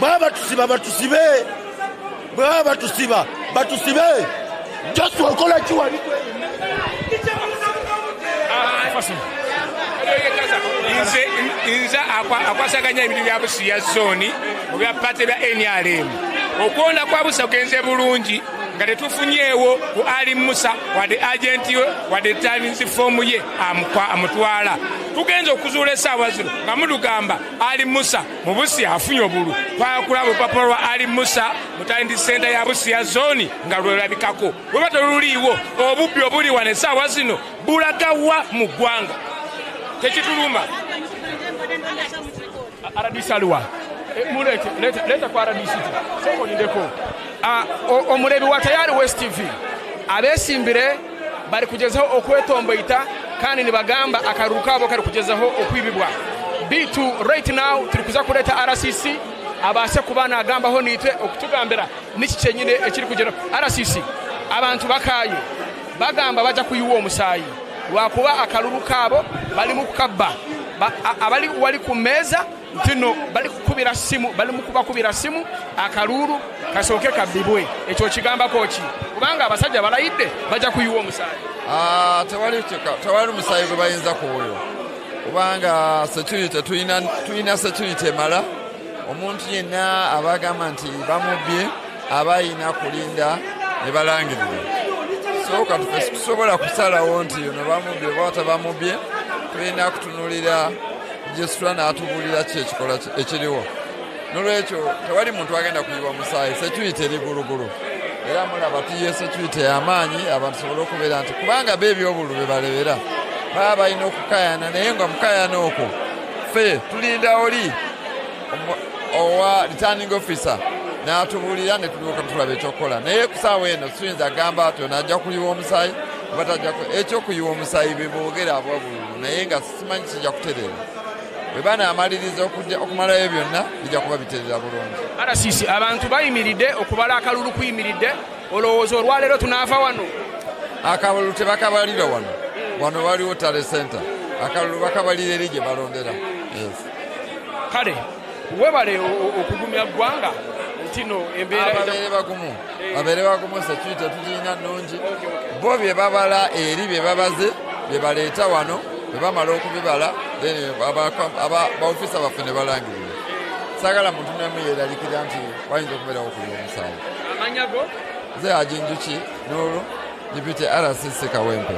Baba batusiba batusibe. Bwe baba batusiba batusibe. Joshua okola ki wali? Nze akwasaganya ebintu bya Busia zone mu bya party bya NRM. Okulonda kwa Busia kugenze bulungi nga tetufunyeewo ku Ali Musa wadde agenti we wadde talinzi foomu ye amutwala. Tugenze okuzuula essaawa zino nga mutugamba Ali Musa mu Busia afunye obululu. Twakulaba olupapula lwa Ali Musa mu talenti center ya Busia zone nga lwerabikako. Bweba teluliiwo obubbi obuli wano essaawa zino bulagawa mu ggwanga. Tekituluma. RDC aliwa? Mulete, leta kwa RDC. Soko nindeko. Omurebi wa Tayari West TV abesimbire bari kugezaho okwetomboita kandi nibagamba akaruru kabo kari kugezaho okwibibwa. B2 right now turi kuza kureta RCC abase kuba nagambaho nitwe okutugambira niki kyenyine ekiri kugera. RCC abantu bakaye Bagamba baja kuyuwa omusaayi lwakuba akalulu kaabo bali mu kukabba. Abali wali ku meeza ntino bali kukubira simu, bali mu kubakubira simu akaluulu kasooke kabbibwe. Ekyo okigambako ki? Kubanga abasajja balayidde baja kuyuwa omusaayi. Tewali tewali musaayi gwe bayinza kuwuyo kubanga security tulina, tulina security emala. Omuntu yenna aba agamba nti bamubbye aba alina kulinda ne balangirira. So kati ffe situsobola kusalawo nti ono bamubbye oba tebamubbye, tulina kutunulira jesitula n'atubuulira ki ekikola ekiriwo. Nolwekyo tewali muntu agenda kuyiwa musaayi, security eri gulugulu, era mulaba tuyiye security ey'amaanyi abantu sobole okubeera nti kubanga bo ebyobululu bye balebera baba balina okukayana, naye nga mukayana okwo ffe tulinda oli owa returning officer n'atubuulira ne tulyoka tulaba ekyokukola. Naye ku ssaawa eno siyinza kugamba nti ono ajja kuyiwa omusaayi oba tajja ekyokuyiwa omusaayi bye boogera abwabululu, naye nga simanyi kijja kutereera. Bwe banaamaliriza okumalayo byonna bijja kuba biterera bulungi. RCC, abantu bayimiridde okubala akalulu kuyimiridde, olowooza olwaleero tunaava wano? Akalulu tebakabalira wano, wano waliwo tally center, akalulu bakabalira eri gye balondera. Yes. Kale webale okugumya ggwanga nti no embeera babeere bagumu, babeere bagumu, security tugirina nnungi. Bo bye babala eri bye babaze bye baleeta wano, bwe bamala okubibala then baofisa baffe ne balangirira. Saagala muntu n'omu yeeralikira nti wayinza okubeerawo okuyiwa omusaayi. Amanya go? Nze Haji Njuki Nuru, Deputy RCC Kawempe.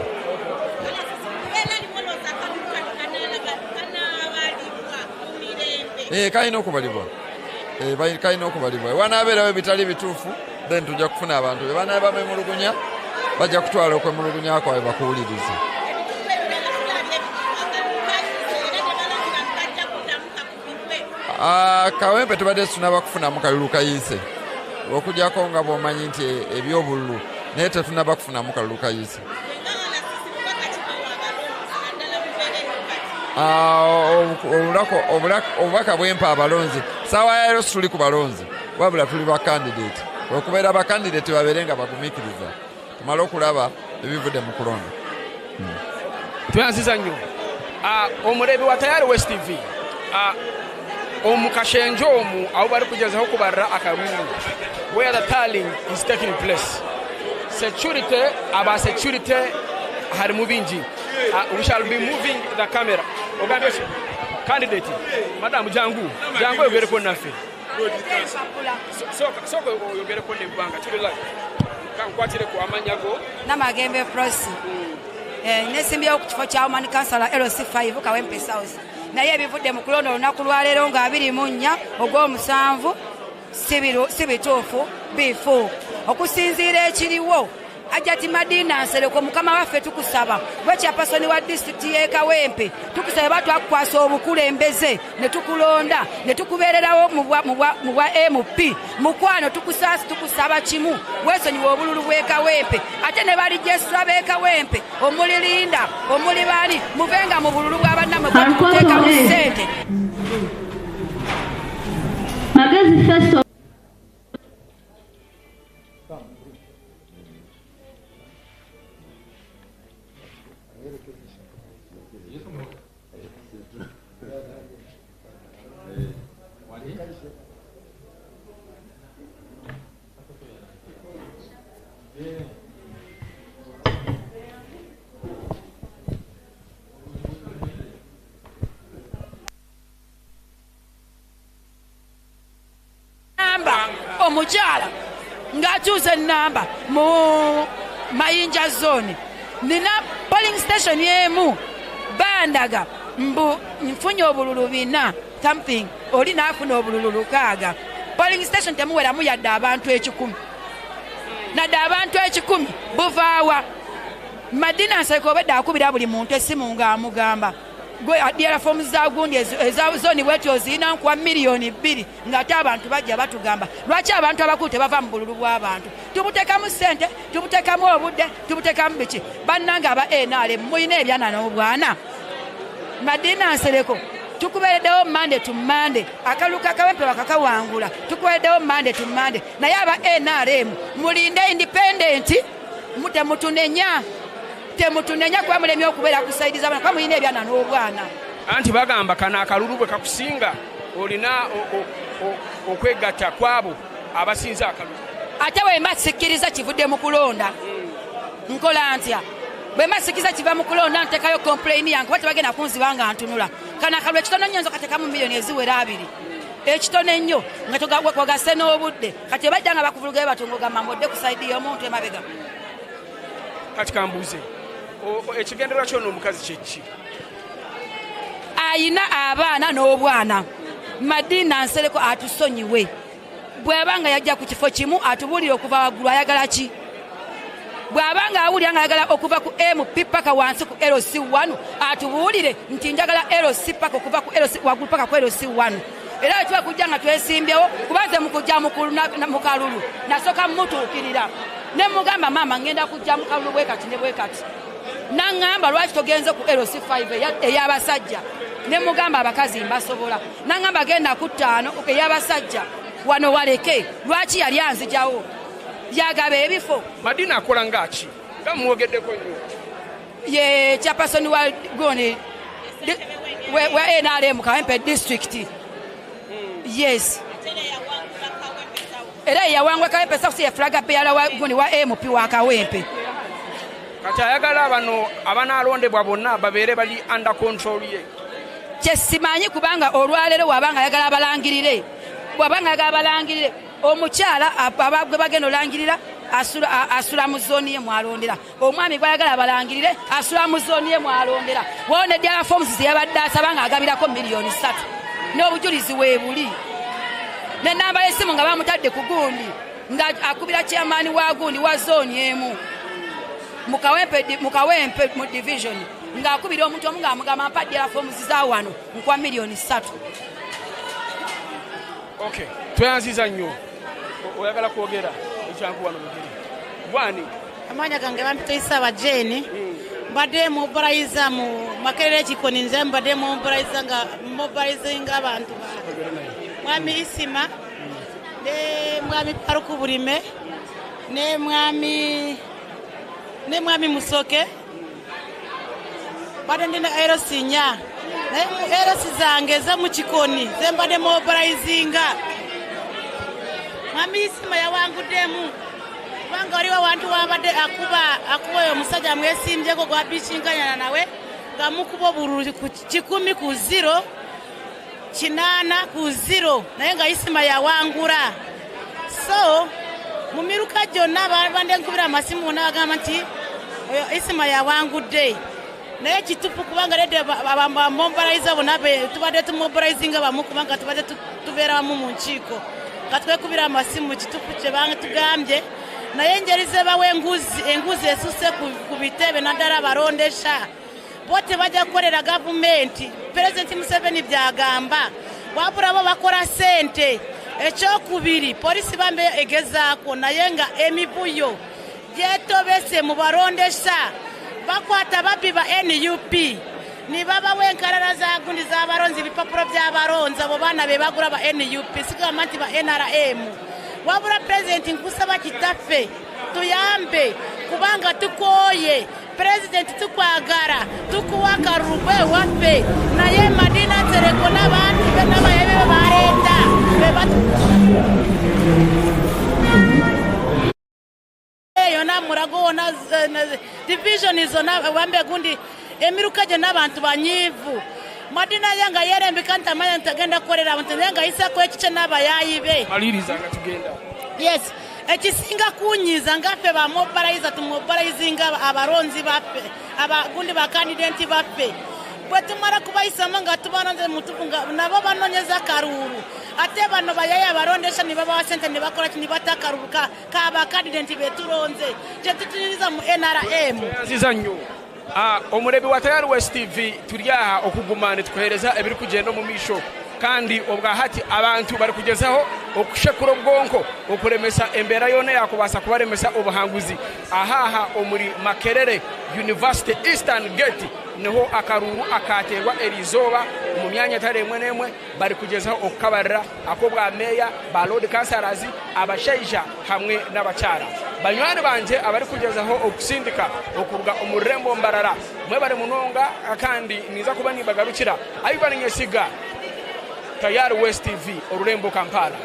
Kalina okubalibwa. Kalina okubalibwa. Wanaabeerawo ebitali bituufu, then tujja kufuna abantu be banaaba bemulugunya, bajja kutwala okwemulugunya kwabwe bakuwulirize. Kawempe tubadde tunaba kufunamu kalulu kayiise, okujjako nga bw'omanyi nti ebyobululu, naye tetunaba kufunamu kalulu kayiise. Obubaka bwempa abalonzi saawa ya leero tuli ku balonzi, wabula tuli ba candidate. Okubeera ba candidate babeere nga bagumiikiriza tumale okulaba ebivudde mu kulonda. Tweyanziza nnyo. Omureebi wa Tayari West TV, omu kashenje omu ahu barikugyezaho kubarira akaruru, where the tallying is taking place. Security, aba security harimu bingi. We shall be moving the camera. Ogambye ki? Candidate, madam jangu, jangu oyogereko naffe. Sooka oyogereko n'eggwanga, tuli live. Kankwatireko amanya go. Namagembe Prosi. Nesimbyewo ku kifo kya woman councillor LC5 Kawempe South. Naye ebivudde mu kulonda olunaku lwaleero nga 24 ogw'omusanvu si bituufu, bifu. Okusinziira ekiriwo, Hajjati Madina Nsereko, mukama waffe tukusaba gwe chairperson wa disitulikiti y'e Kawempe, tukusaba ba twakukwasa obukulembeze ne tukulonda ne tukubeererawo mu bwa MP. Mukwano tukusaasi, tukusaba kimu, weesonyiwe obululu bw'e Kawempe, ate ne balijesitula b'e Kawempe omuli Linda omuli baani, muvenga mu bululu bwa bannammwe kuba tukuteekamu ssente. Magezi Festo. Namba omukyala ng'akyusa ennamba mu Mayinja zone, nina polling station emu bandaga mbu nfunye obululu 4 something, oli n'afuna obululu 6. Polling station temuweramu yadde abantu 100, nadde abantu 100 buvaawa. Madina Nsereko obedda akubira buli muntu essimu ng'amugamba gwe adyera fomu za gundi eza zoni bwetyo ozirina nkuwa miliyoni 2, ng'ate abantu bajja batugamba lwaki abantu abakulu tebava mu bululu bw'abantu. Tubuteekamu ssente, tubuteekamu obudde, tubuteekamu biki. Bannange aba NRM mulina ebyana n'obwana. Madina Nsereko tukubeereddewo Monday to Monday, akalulu ka Kawempe bakakawangula, tukubeereddewo Monday to Monday. Naye aba NRM mulinde independent Temutunenya, temutunenya kuba mulemye okubeera ku sayidi z'abaana kuba mulina ebyana n'obwana. Anti bagamba kano akalulu bwe kakusinga olina okwegatta kwabo abasinze akalulu. Ate bwemba sikkiriza kivudde mu kulonda nkola ntya? Bwemba sikkiriza kiva mu kulonda ntekayo complain yange kuba tebagenda kunziba nga ntunula. Kano akalulu ekitono nnyo nze okatekamu miliyoni eziwera abiri ekitono ennyo nga kwogase n'obudde. Kati bajja nga bakuvulugayo batyo ng'ogamba mbu odde ku sayidi y'omuntu emabega. Kati kambuuze, ekigendererwa ky'ono omukazi kye ki? Ayina abaana n'obwana. Madina Nsereko atusonyiwe. Bw'aba nga yajja ku kifo kimu atubuulire okuva waggulu ayagala ki? Bw'aba nga awulira nga ayagala okuva ku MP paka wansi ku LC1 atubuulire nti njagala LC paka okuva ku LC waggulu paka ku LC1. Era bwe tuba kujja nga twesimbyewo kuba nze mu kujja mu kalulu nasooka mmutuukirira ne mmugamba maama ngenda kujja mu kalulu bwe kati ne bwe kati. N'aŋŋamba lwaki togenze ku LC5 ey'abasajja? Ne mmugamba abakazi mbasobola. N'aŋŋamba genda ku ttaano ey'abasajja wano waleke. Lwaki yali anzijawo? Yagaba ebifo. Madina akola nga ki? Nga mumwogeddeko nnyo. Ye chairperson wa goni wa NRM Kawempe district. Yes. Era yawangula Kawempe South, ye flag bearer wa goni wa MP wa Kawempe. Kati ayagala bano abanaalondebwa bonna babeere bali under control ye. Kye simanyi kubanga olwaleero bw'aba ayagala abalangirire, bw'aba ayagala abalangirire omukyala aba gwe bagenda olangirira asula mu zooni ye mwalondera, omwami gw'ayagala abalangirire asula mu zooni ye mwalondera. Waliwo ne ddala forms ze yabadde asaba ng'agabirako miliyoni 3 n'obujulizi weebuli n'ennamba y'essimu nga bamutadde ku gundi nga akubira chairman wa gundi wa zooni emu mu Kawempe mu division ng'akubira omuntu omu ng'amugamba mpa ddala forms za wano nkuwa miliyoni 3. Okay, tweyanziza nnyo. Oyagala kwogera ekyangu wano mugere. Gwani? Amanya gange bampita Isaba Jane. Mbadde mobilizer mu Makerere Kikoni, nze mbadde mobilizer nga mobilizinga abantu ba Mwami Isima ne Mwami Faruku Bulime ne Mwami Musoke. Mbadde ndina LC nnya naye mu LC zange eza mu Kikoni ze mbadde mobilizinga. Mwami Isima yawanguddemu kubanga waliwo awantu wabadde akuba oyo omusajja amwesimbyeko gwa bikinkanyana nawe nga mukuba obululu ku kikumi ku ziro kinaana ku ziro naye nga Isima yawangula. So mu miruka gyonna babadde nkubira amasimu bonna bagamba nti oyo Isima yawangudde. Naye kituufu kubanga redde bamobiliza bonna tubadde tumobilizinga bamu kubanga tubadde tubeera wamu mu nkiiko nga twekubira amasimu. Kituufu kye batugambye, naye engeri ze bawa enguzi esuse ku bitebe naddala abalondesha bo tebajja kukolera gavumenti. Pulezidenti Museveni byagamba wabula bo bakola ssente. Ekyokubiri polisi bambe egezaako naye nga emivuyo gyetobese mu balondesha bakwata babbi ba NUP nibabawa enkalala za gundi z'abalonzi ebipapuro by'abalonzi abo baana be bagula ba NUP sigamba nti ba NRM. Wabula pulezidenti nkusaba kitaffe tuyambe kubanga tukooye. Pulezidenti tukwagala tukuwa akalulu gwe waffe naye Madina Nsereko n'abantu be n'abayebe be baleeta yona Murago wona division zonna wambe gundi emiruka gyonna abantu banyiivu. Madina ye nga yerembeka nti amanya nti agenda kukolera abantu naye nga ayisako ekikye n'abayaayi be. Maliriza nga tugenda. Yes, ekisinga kunyiiza nga ffe ba mobilizer tumobilizinga abalonzi baffe abagundi ba candidate baffe bwe tumala kubayisamu nga tubalonze mutufu nga nabo banonyeza akaluulu ate bano bayaye abalondesha ne babawa sente ne bakola ki ne bata akalulu ka ba candidate betulonze kye tutunyiriza mu NRM. Tweyanziza nnyo. Omurebi wa Tayari West TV turi aha okuguma nitukuheereza ebirikugyenda omu maisho kandi obwahati abantu barikugyezaho okushekura obwonko okuremesa embeera yoona eyakubaasa kubaremesa obuhanguzi. Ahaha omuri Makerere University Eastern Gate niho akaruuru akateerwa eriizooba omu myanya etari emwe n'emwe barikugyezaho okukabarira ak'obwa meeya, ba Lord Councillors, abashaija hamwe n'abakyara. Banywani bangye abarikugyezaho okusindika okuruga omu rurembo Mbarara, mwebare munonga kandi ninza kuba nimbagarukira. Ivan Nyesiga, Tayari West TV, orurembo Kampala.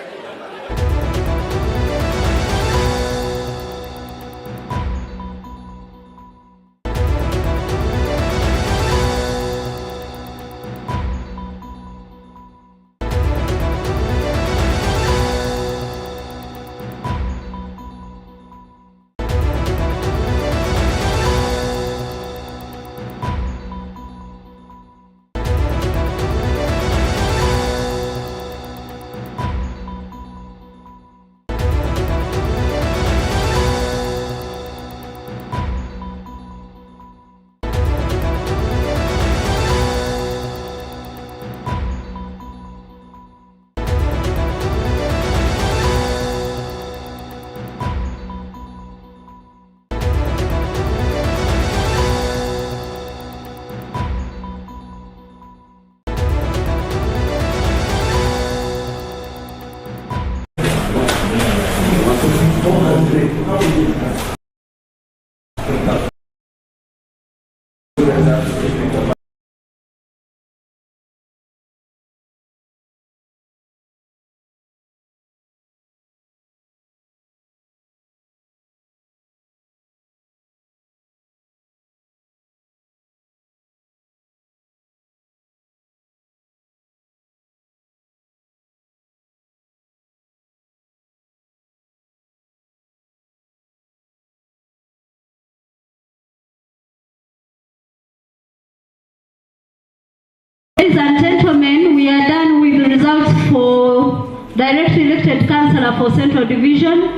Ladies and gentlemen, we are done with the results for directly elected councillor for Central Division.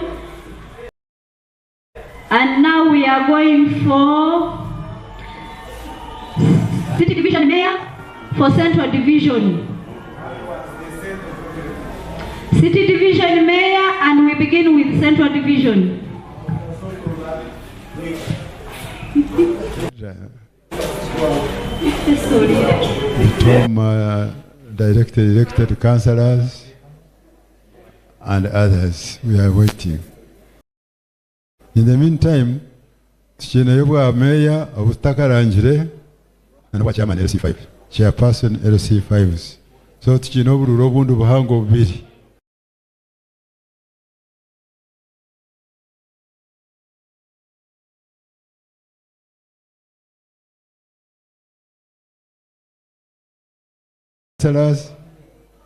And now we are going for City Division Mayor for Central Division. City Division Mayor, and we begin with Central Division. Tom directed elected councillors and others. We are waiting. In the meantime, tukineyo bwa meya obutakarangire na bwa chairman LC5, chairperson LC5s. So tukine obururu obundi buhango bubiri. Councillors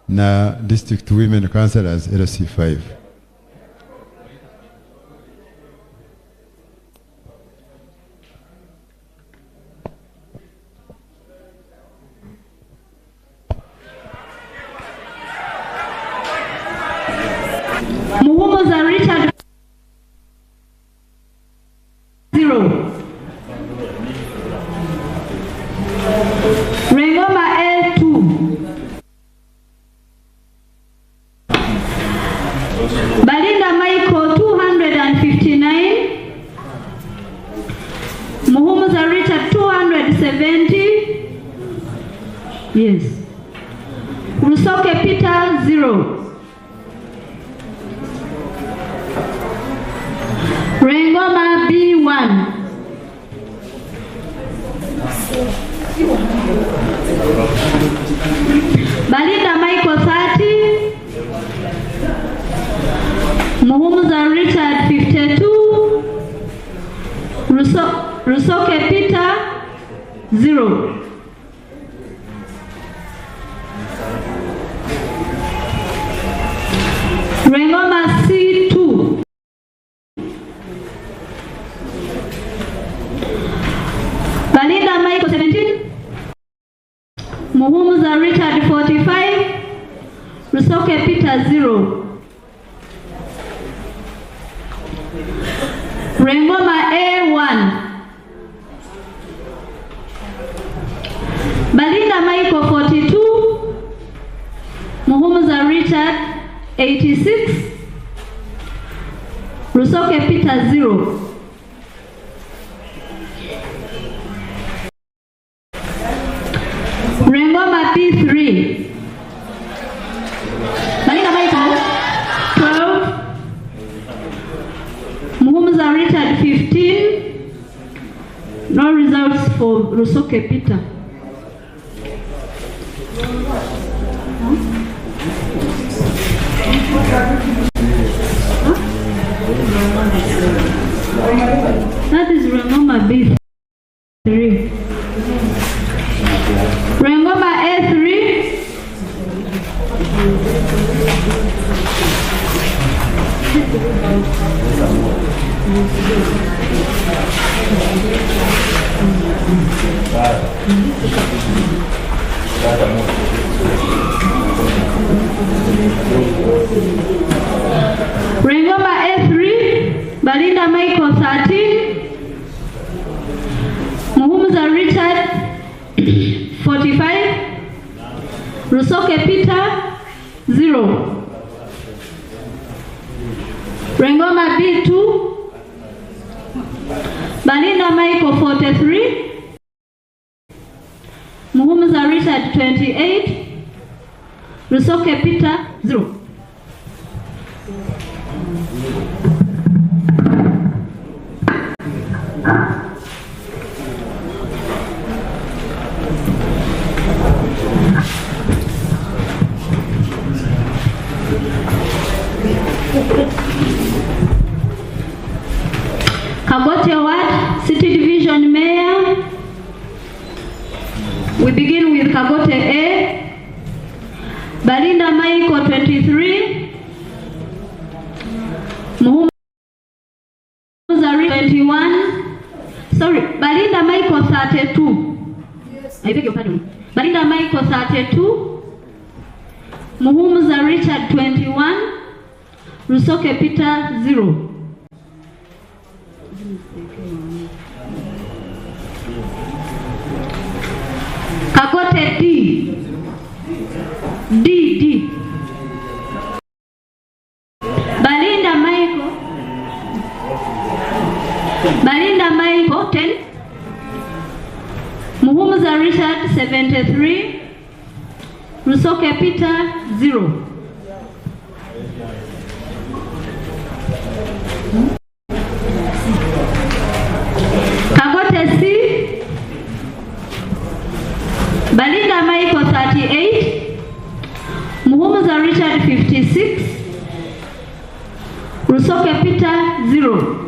na district women councillors LC5. Muhumuza Richard 0. Rengoma L2. Balinda Michael 259. Muhumuza Richard 270. Yes. Rusoke Peter 0. Rengoma B1. Balinda Michael 30. Muhumuza Richard 52. Rusoke Peter 0. Rengoma C2. Balinda Michael 17. Muhumuza Richard 45. Rusoke Peter 0. Rengoma A1. Balinda Michael 42. Muhumuza Richard 86. Rusoke Peter 0. Rengoma B3. Balinda Michael 12. Muhumuza Richard 15. No results for Rusoke Peter. That is Rwengoma B3. Rwengoma A3. Rwengoma A3, Balinda Michael 13, Muhumuza Richard 45, Rusoke Peter 0. Rwengoma B2, Balinda Michael 43, Muhumuza Richard 28, Rusoke Peter 0. Kagote Ward, City Division Mayor. We begin with Kagote A. Balinda Michael 23. Muhumuza 21. Sorry, Balinda Michael 32. I beg your pardon. Balinda Michael 32. Muhumuza Richard 21. Rusoke Peter 0. Kagote D. D, D. Balinda Michael. Balinda Michael 10. Muhumuza Richard 73. Rusoke Peter 0. Kagote C. Balinda Michael 38. Muhumuza Richard 56. Rusoke Peter 0.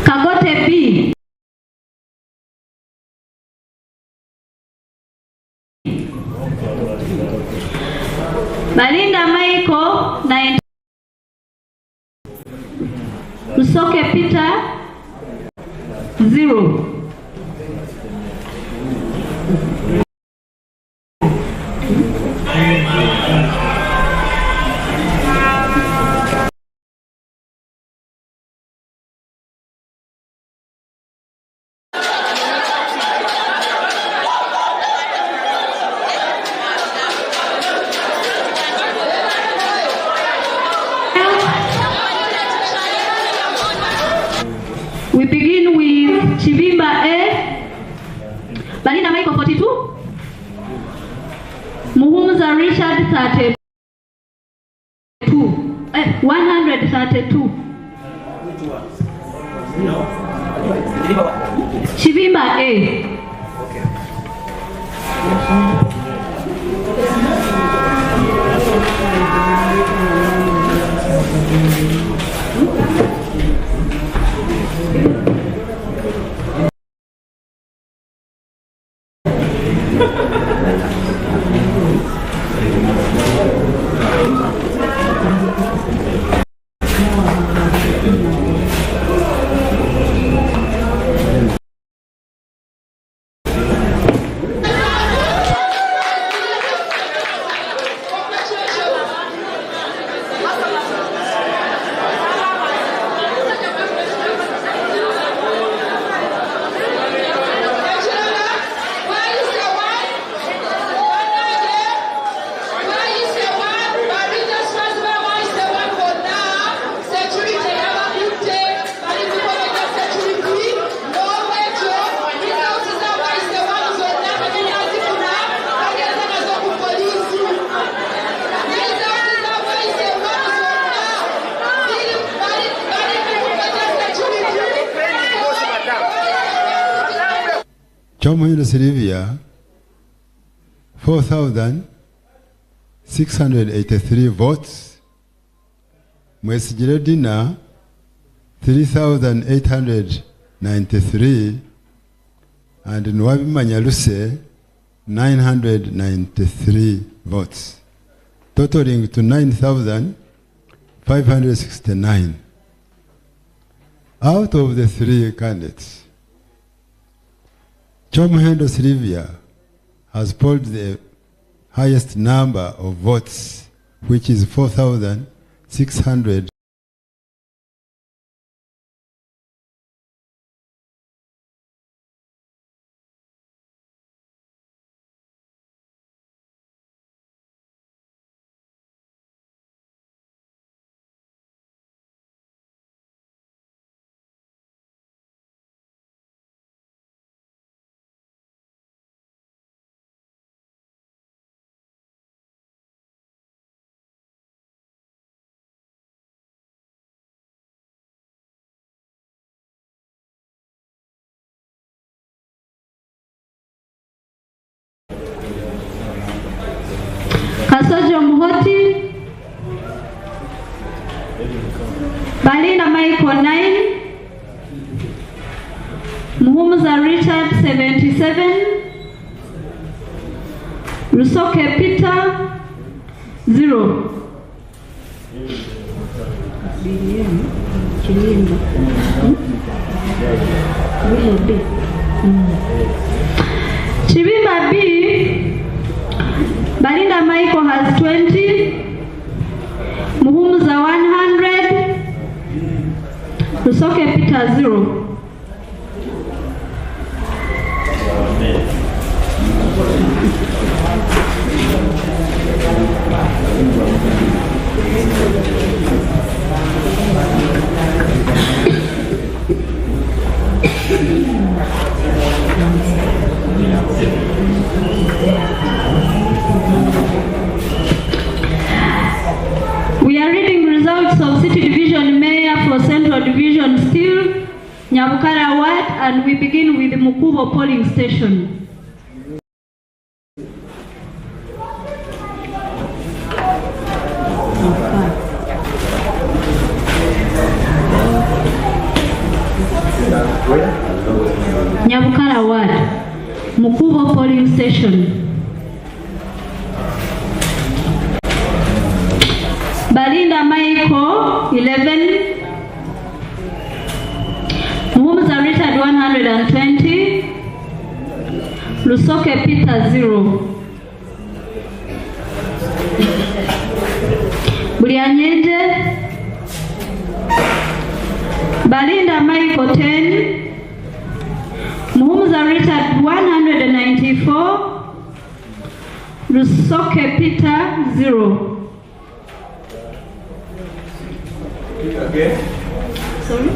Kagote B. Balinda Michael 9. Rusoke Peter 0. We begin with Chibimba A, Balinda Michael 42, Muhumuza Richard 32, 132. Chibimba A. Kyomuhendo Sylvia, 4,683 votes. Mwesigire Dina, 3,893. And Nwabimanya Luse, 993 votes, totaling to 9,569. Out of the three candidates, Kyomuhendo Sylvia has polled the highest number of votes, which is 4,600. Kasojo Muhoti, Balina Michael 9, Muhumuza Richard 77, Rusoke Peter 0. Chibimba B, Balinda Michael has 20, Muhumuza 100, Rusoke Peter 0. We are reading results of City Division Mayor for Central Division Steel, Nyabukara Ward, and we begin with Mukubo polling station. Nyabukara Ward, Mukubo polling station. Balinda Michael, 11. Muhumuza Richard, 120. Lusoke Peter, 0. Bulyanyenje. Balinda Michael, 10. Muhumuza Richard, 194. Lusoke Peter, 0. Sorry?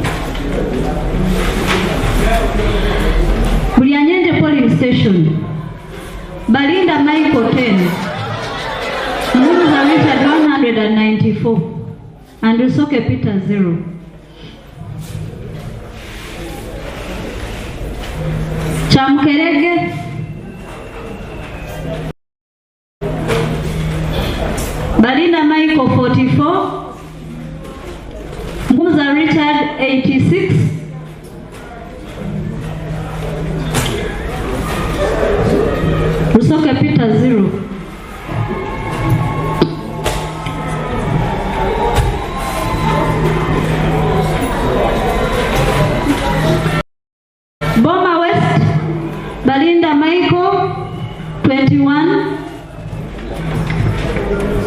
Bulyanyenje polling station. Balinda Michael 10. Muhumuza Richard 194. And Rusoke Peter 0. Chamkerege. Balinda Michael 44. Muhumuza Richard 86. Rusoke Peter 0. Boma West, Balinda Michael 21.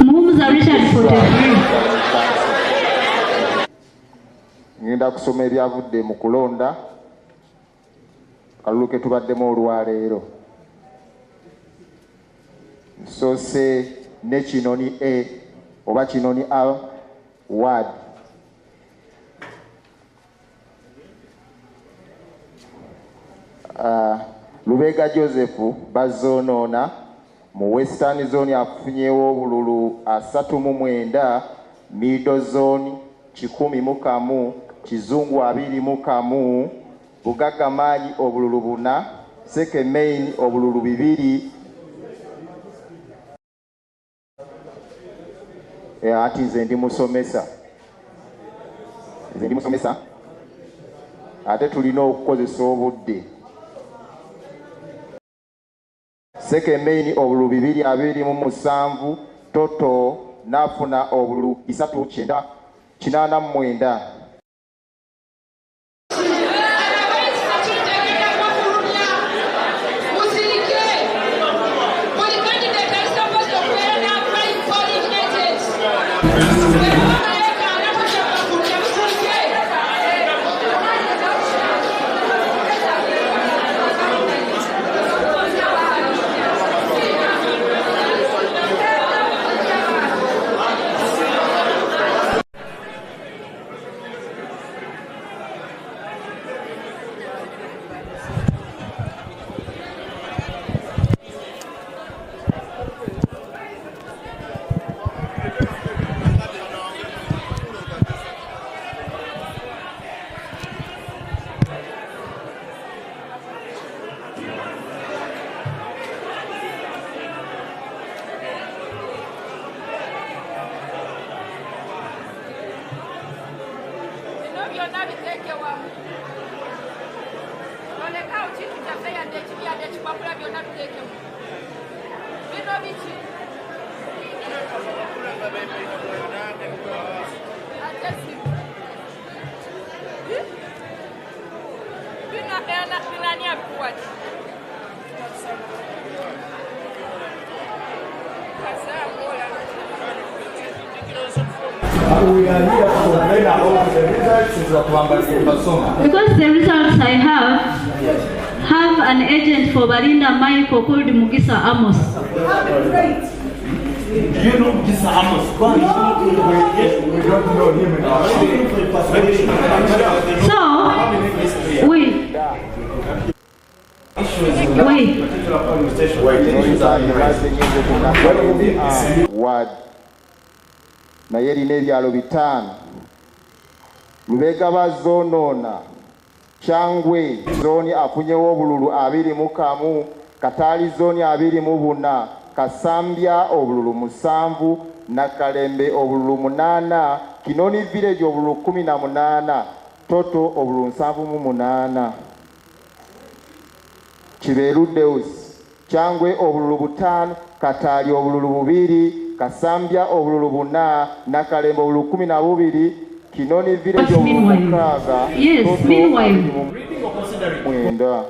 Muhumuza Richard 43. Ngenda kusoma ebyavudde mu kulonda kalulu ke tubaddemu olwaleero. Nsoose ne Kinoni A oba Kinoni A ward. Lubega Joseph bazoonoona mu Western Zone afunyeewo obululu 39, Middle Zone 101, Kizungu 21, Bugagga Maanyi obululu 4, Seke Main obululu bibiri. Eh, anti nze ndi musomesa, nze ndi musomesa ate tulina okukozesa obudde. Seke Main obululu 227, Toto n'afuna obululu 389. Bino byonna biteeke wamu, tolekaawo kintu kyaffe yadde ekibi yadde ekipapula, byonna biteekemu. Bino biki ate si bino ena binani abikuwaki We are here to complain about the results basoma. Because the results I have an agent for Barinda Michael called Mugisa Amos. Do you know Mugisa Amos? We don't know him in our So, wait. Wait. Ward naye erina ebyalo bitaano. Lubega bazoonoona, Kyangwe zooni afunyewo obululu 21, Kataali zooni 24, Kasambya obululu 7, Nakalembe obululu 8, Kinoni village obululu 18, Toto obululu 78. Kibeeru Deus, Kyangwe obululu 5, Kataali obululu 2, Kasambya obululu 4, Nakalembe obululu 12, Kinoni village obululu 6, Yes, Toto meanwhile. 29.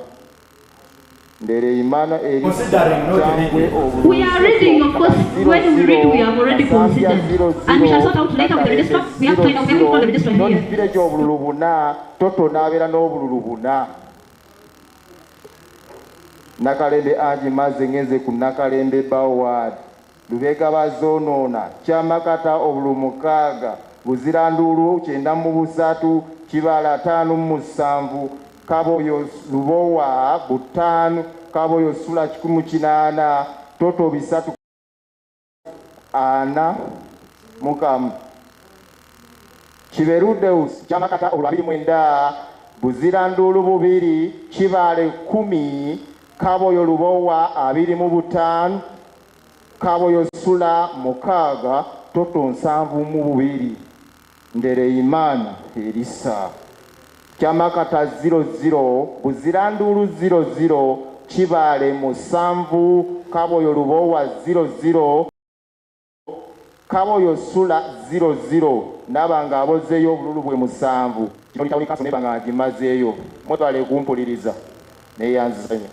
Ndereyimana eri Kyangwe obululu We are reading, of course, when we read, we have already considered. And we shall sort out later with the registrar. We have to find out, we have to call the registrar Kinoni here. village obululu 4, Toto n'abeera n'obululu 4. Nakalembe Angi Mazze ngenze ku Nakalembe Baward. Lubega bazoonoona, Kyamakata obululu 6, Buziranduulu 93, Kibala 57, Kaboyo Lubowa 5, Kaboyo Sula 108, Toto 341. Kiberu Deus, Kyamakata obululu 29, Buziranduulu 2, Kibaale 10, Kaboyo Lubowa 25, Kaboyo Sula 6, Toto 72. Ndereyimana Erisa. Kyamakata 00, Buziranduulu 00, Kibaale 7, Kaboyo Lubowa 00, Kaboyo Sula 00. Naba ng'abozeeyo obululu bwe 7. Kinoni Town Council neba nga ngimazeeyo. Mwebale kumpuliriza. Neeyanziza nnyo.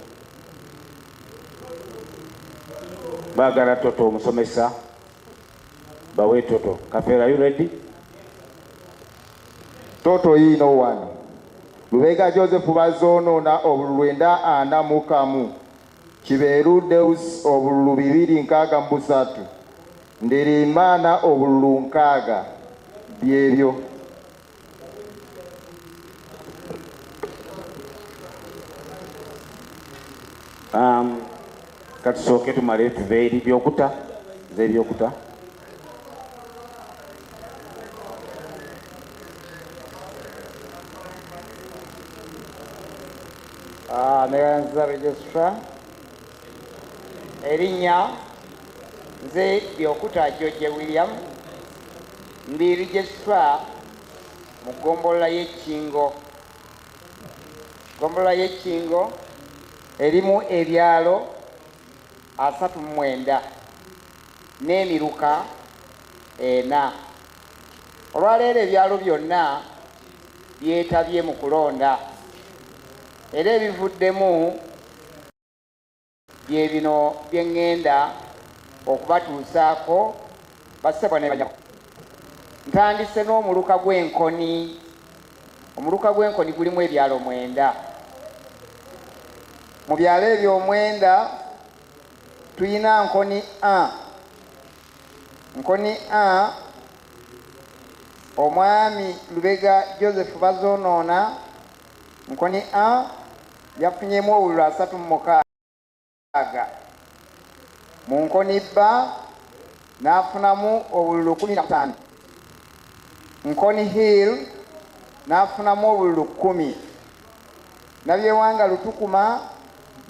Baagala Toto omusomesa bawe Toto. Kafeero, are you ready? Toto yiino wano. Lubega Joseph bazoonoona obululu 941. Kibeeru Deus obululu 263. Ndereyimana obululu 60. Byebyo. Katusooke tumale tuve eri byokuta, nze ebyokuta. Ah, Neyanza registrar erinnya nze Byokuta George William ndi registrar mu ggombolola y'e Kingo. Ggombolola y'e Kingo erimu ebyalo 39 n'emiruka ena. Olwaleero ebyalo byonna byetabye mu kulonda era ebivuddemu bye bino bye ŋŋenda okubatuusaako bassebo ne bannyabo. Ntandise n'omuluka gw'Enkoni. Omuluka gw'Enkoni gulimu ebyalo mwenda. Mu byalo ebyo omwenda tuyina Nkoni A. Nkoni A omwami Lubega Joseph Bazonoona Nkoni A yafunyemu obululu 36. Mu Nkoni B n'afunamu obululu 15. Nkoni Hill n'afunamu obululu 10. Nabyewanga Lutukuma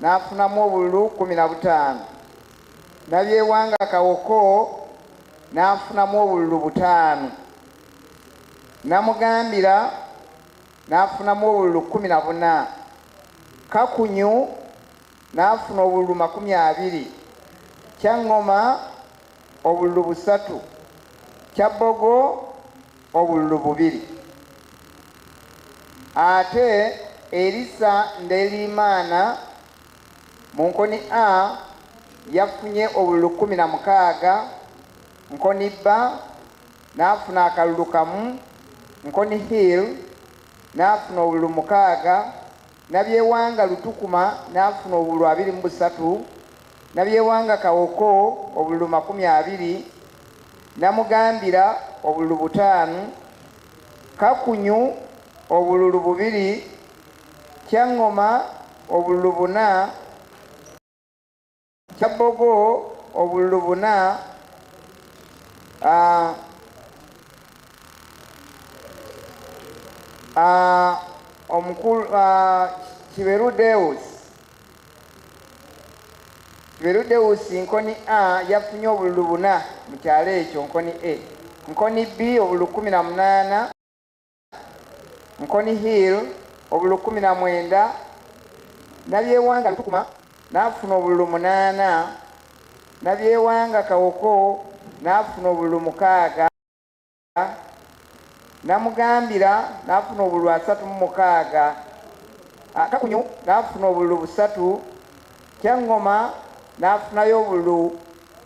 n'afunamu obululu 15. Nabyewanga Kawoko n'afunamu obululu butaano. Namugambira n'afunamu obululu 14. Kakunyu n'afuna obululu 20. Kyaŋŋoma obululu busatu. Kyabbogo obululu bubiri. Ate Erisa Ndelimaana mu Nkoni A yafunye obululu 16, Nkoni B n'afuna akalulu kamu, Nkoni Hill n'afuna obululu mukaaga, Nabyewanga Lutukuma n'afuna obululu 23, Nabyewanga Kawoko obululu 20, Namugambira obululu butaano, Kakunyu obululu bubiri, Kyaŋŋoma obululu buna, Kyabbogo obululu buna, omukulu Kiberu Deus Kiberu Deus Nkoni A yafunye obululu buna mu kyalo ekyo Nkoni A, Nkoni B obululu 18, Nkoni Hill obululu 19, Nabyewanga Lutukuma n'afuna obululu munaana, Nabyewanga Kawoko n'afuna obululu mukaaga, Namugambira n'afuna obululu 36, Kakunyu n'afuna obululu busatu, Kyaŋŋoma n'afunayo obululu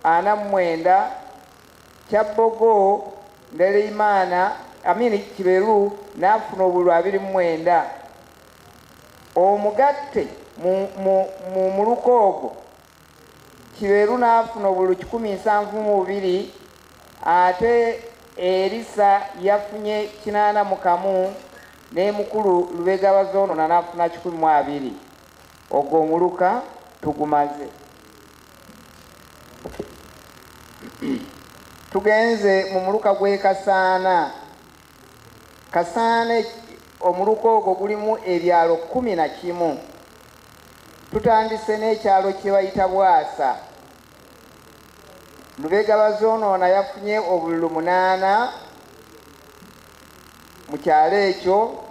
49, Kyabbogo Ndereimaana Amini Kiberu n'afuna obululu 29. Omugatte mu, mu, mu muluka ogwo Kiberu n'afuna obululu 172 ate Erisa yafunye 81 ne mukulu Lubega Bazoonona n'afuna 120. Ogwo omuluka tugumaze. Tugenze mu muluka gw'e Kasaana. Kasaana omuluka ogwo gulimu ebyalo 11. Tutandise n'ekyalo kye bayita Bwasa. Lubega Bazoonoona yafunye obululu munaana mu kyalo ekyo.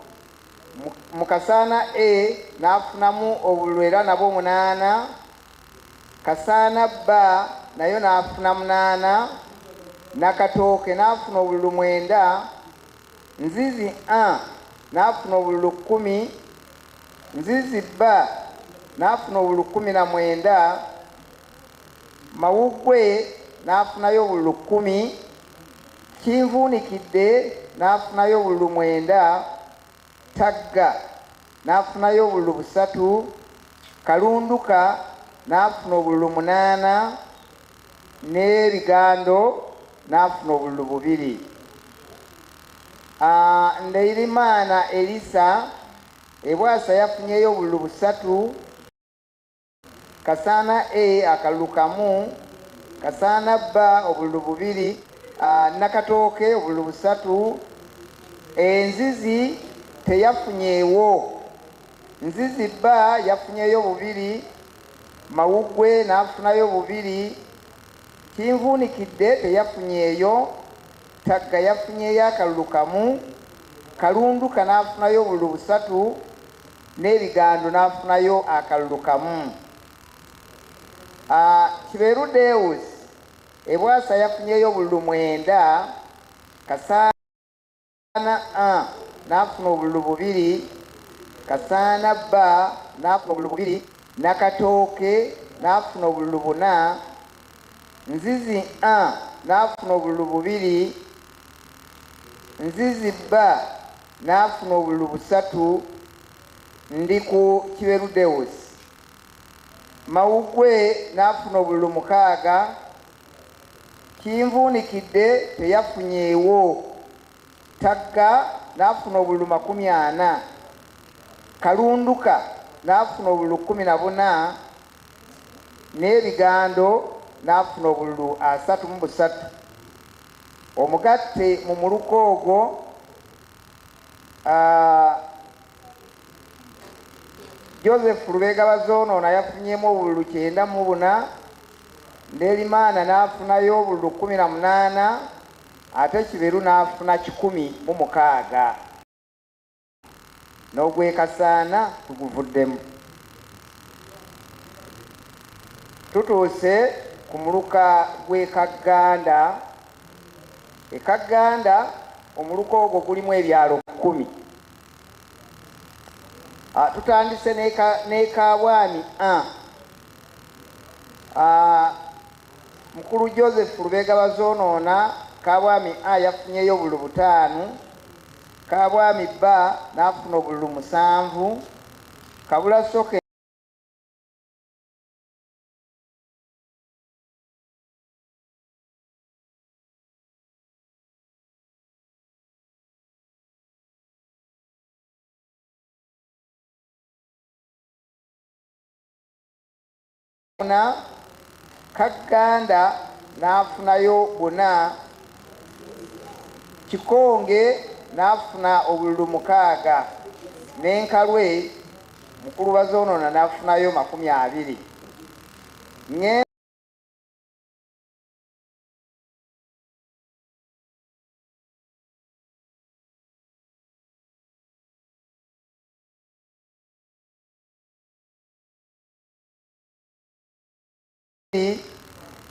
Mu Kasaana A n'afunamu obululu era nabwo munaana. Kasaana B nayo n'afuna munaana. Nakatooke n'afuna obululu mwenda. Nzizi A n'afuna obululu 10. Nzizi B n'afuna obululu 19. Mawuggwe n'afunayo obululu 10. Kinvuunikidde n'afunayo obululu mwenda. Tagga n'afunayo obululu busatu. Kalunduka n'afuna obululu munaana. N'ebigando n'afuna obululu bubiri. Ndeirimana Elisa e Bwasa yafunyeyo obululu busatu. Kasaana A akalulu kamu, Kasaana B obululu bubiri, Nakatooke obululu busatu. Enzizi teyafunyeewo. Nzizi B yafunyeyo bubiri, Mawuggwe n'afunayo bubiri, Kinvuunikidde teyafunyeeyo, Tagga yafunyeeyo akalulu kamu, Kalunduka n'afunayo obululu busatu n'Ebigando n'afunayo akalulu kamu. Kiberu Deus e Bwasa yafunyeeyo obululu mwenda, Kasaana A n'afuna obululu bubiri, Kasaana B n'afuna obululu bubiri, Nakatooke n'afuna obululu buna, Nzizi A n'afuna obululu bubiri, Nzizi B n'afuna obululu busatu, ndi ku Kiberu Deus. Mawuggwe n'afuna obululu mukaaga, Kinvuunikidde teyafunyeewo, Tagga n'afuna obululu 40, Kalunduka n'afuna obululu 14 n'Ebigando n'afuna obululu 33. Omugatte mu muluka ogwo Joseph Lubega Bazoonoona yafunyeemu obululu 94, Ndelimana n'afunayo obululu 18 ate Kiberu n'afuna 106. N'ogw'e Kasaana tuguvuddemu. Tutuuse ku muluka gw'e Kagganda. E Kagganda omuluka ogwo gulimu ebyalo kkumi. Tutandise n'e Kabwami A. Mukulu Joseph Lubega Bazoonoona, Kabwami A yafunyeeyo obululu butaano, Kabwami B n'afuna obululu musanvu, Kabulasoke Buna, Kagganda n'afunayo buna, Kikonge n'afuna obululu mukaaga ne Nkalwe mukulu Bazoonoona n'afunayo 20.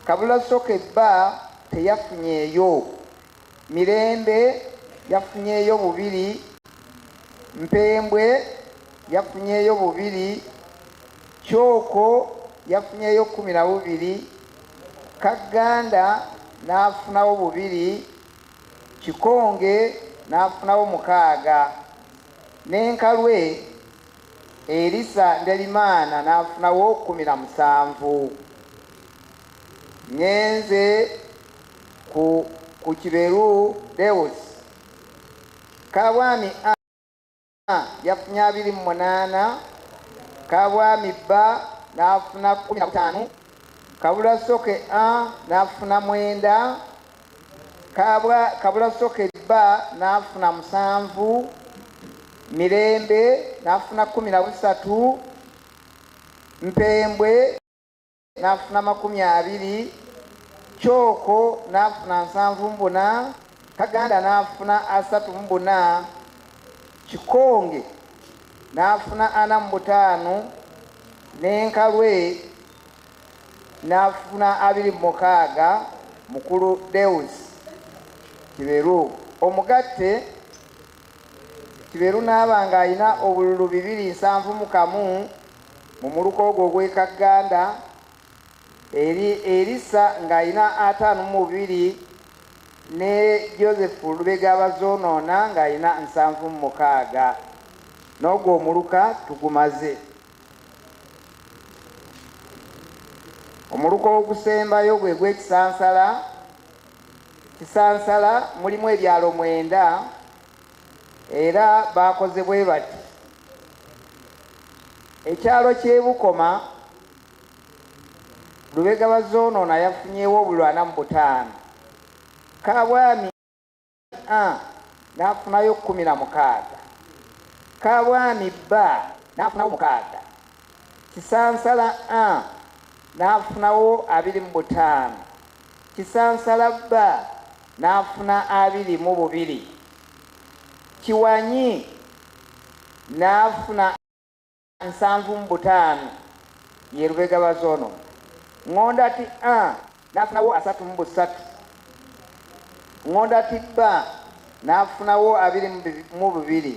Kabulasoke bba teyafunyeeyo, Mirembe yafunyeeyo bubiri, Mpembwe yafunyeeyo bubiri, Kyoko yafunyeeyo 12, Kagganda n'afunawo bubiri, Kikonge n'afunawo mukaaga ne Nkalwe Erisa Ndelimaana n'afunawo 17. Ngenze ku ku Kiberu Deus. Kabwami A yafunye 28, Kabwami B n'afuna 15, Kabulasoke A n'afuna mwenda, Kabwa, Kabulasoke B n'afuna musanvu, Mirembe n'afuna 13, Mpembwe n'afuna 20, Kyoko n'afuna 74, Kaganda n'afuna 34, Kikonge n'afuna 45 ne Nkalwe n'afuna 26, Mukulu Deus Kiberu. Omugatte Kiberu n'aba ng'alina obululu 271 mu muluka ogwo ogw'e Kagganda, eri Erisa ng'alina 52 ne Joseph Lubega Bazoonoona ng'alina 76. N'ogwo omuluka tugumaze. Omuluka ogusembayo gwe gw'e Kisansala. Kisansala mulimu ebyalo mwenda era baakoze bwe bati. Ekyalo ky'e Bukoma, Lubega Bazoonoona yafunyeewo obululu 45, Kabwami A n'afunayo 16, Kabwami B n'afunawo mukaaga, Kisansala A n'afunawo 25, Kisansala B n'afuna 22, Kiwanyi n'afuna 75 ye Lubega Bazoono, Ngondati A n'afunawo 33, Ngondati B n'afunawo 22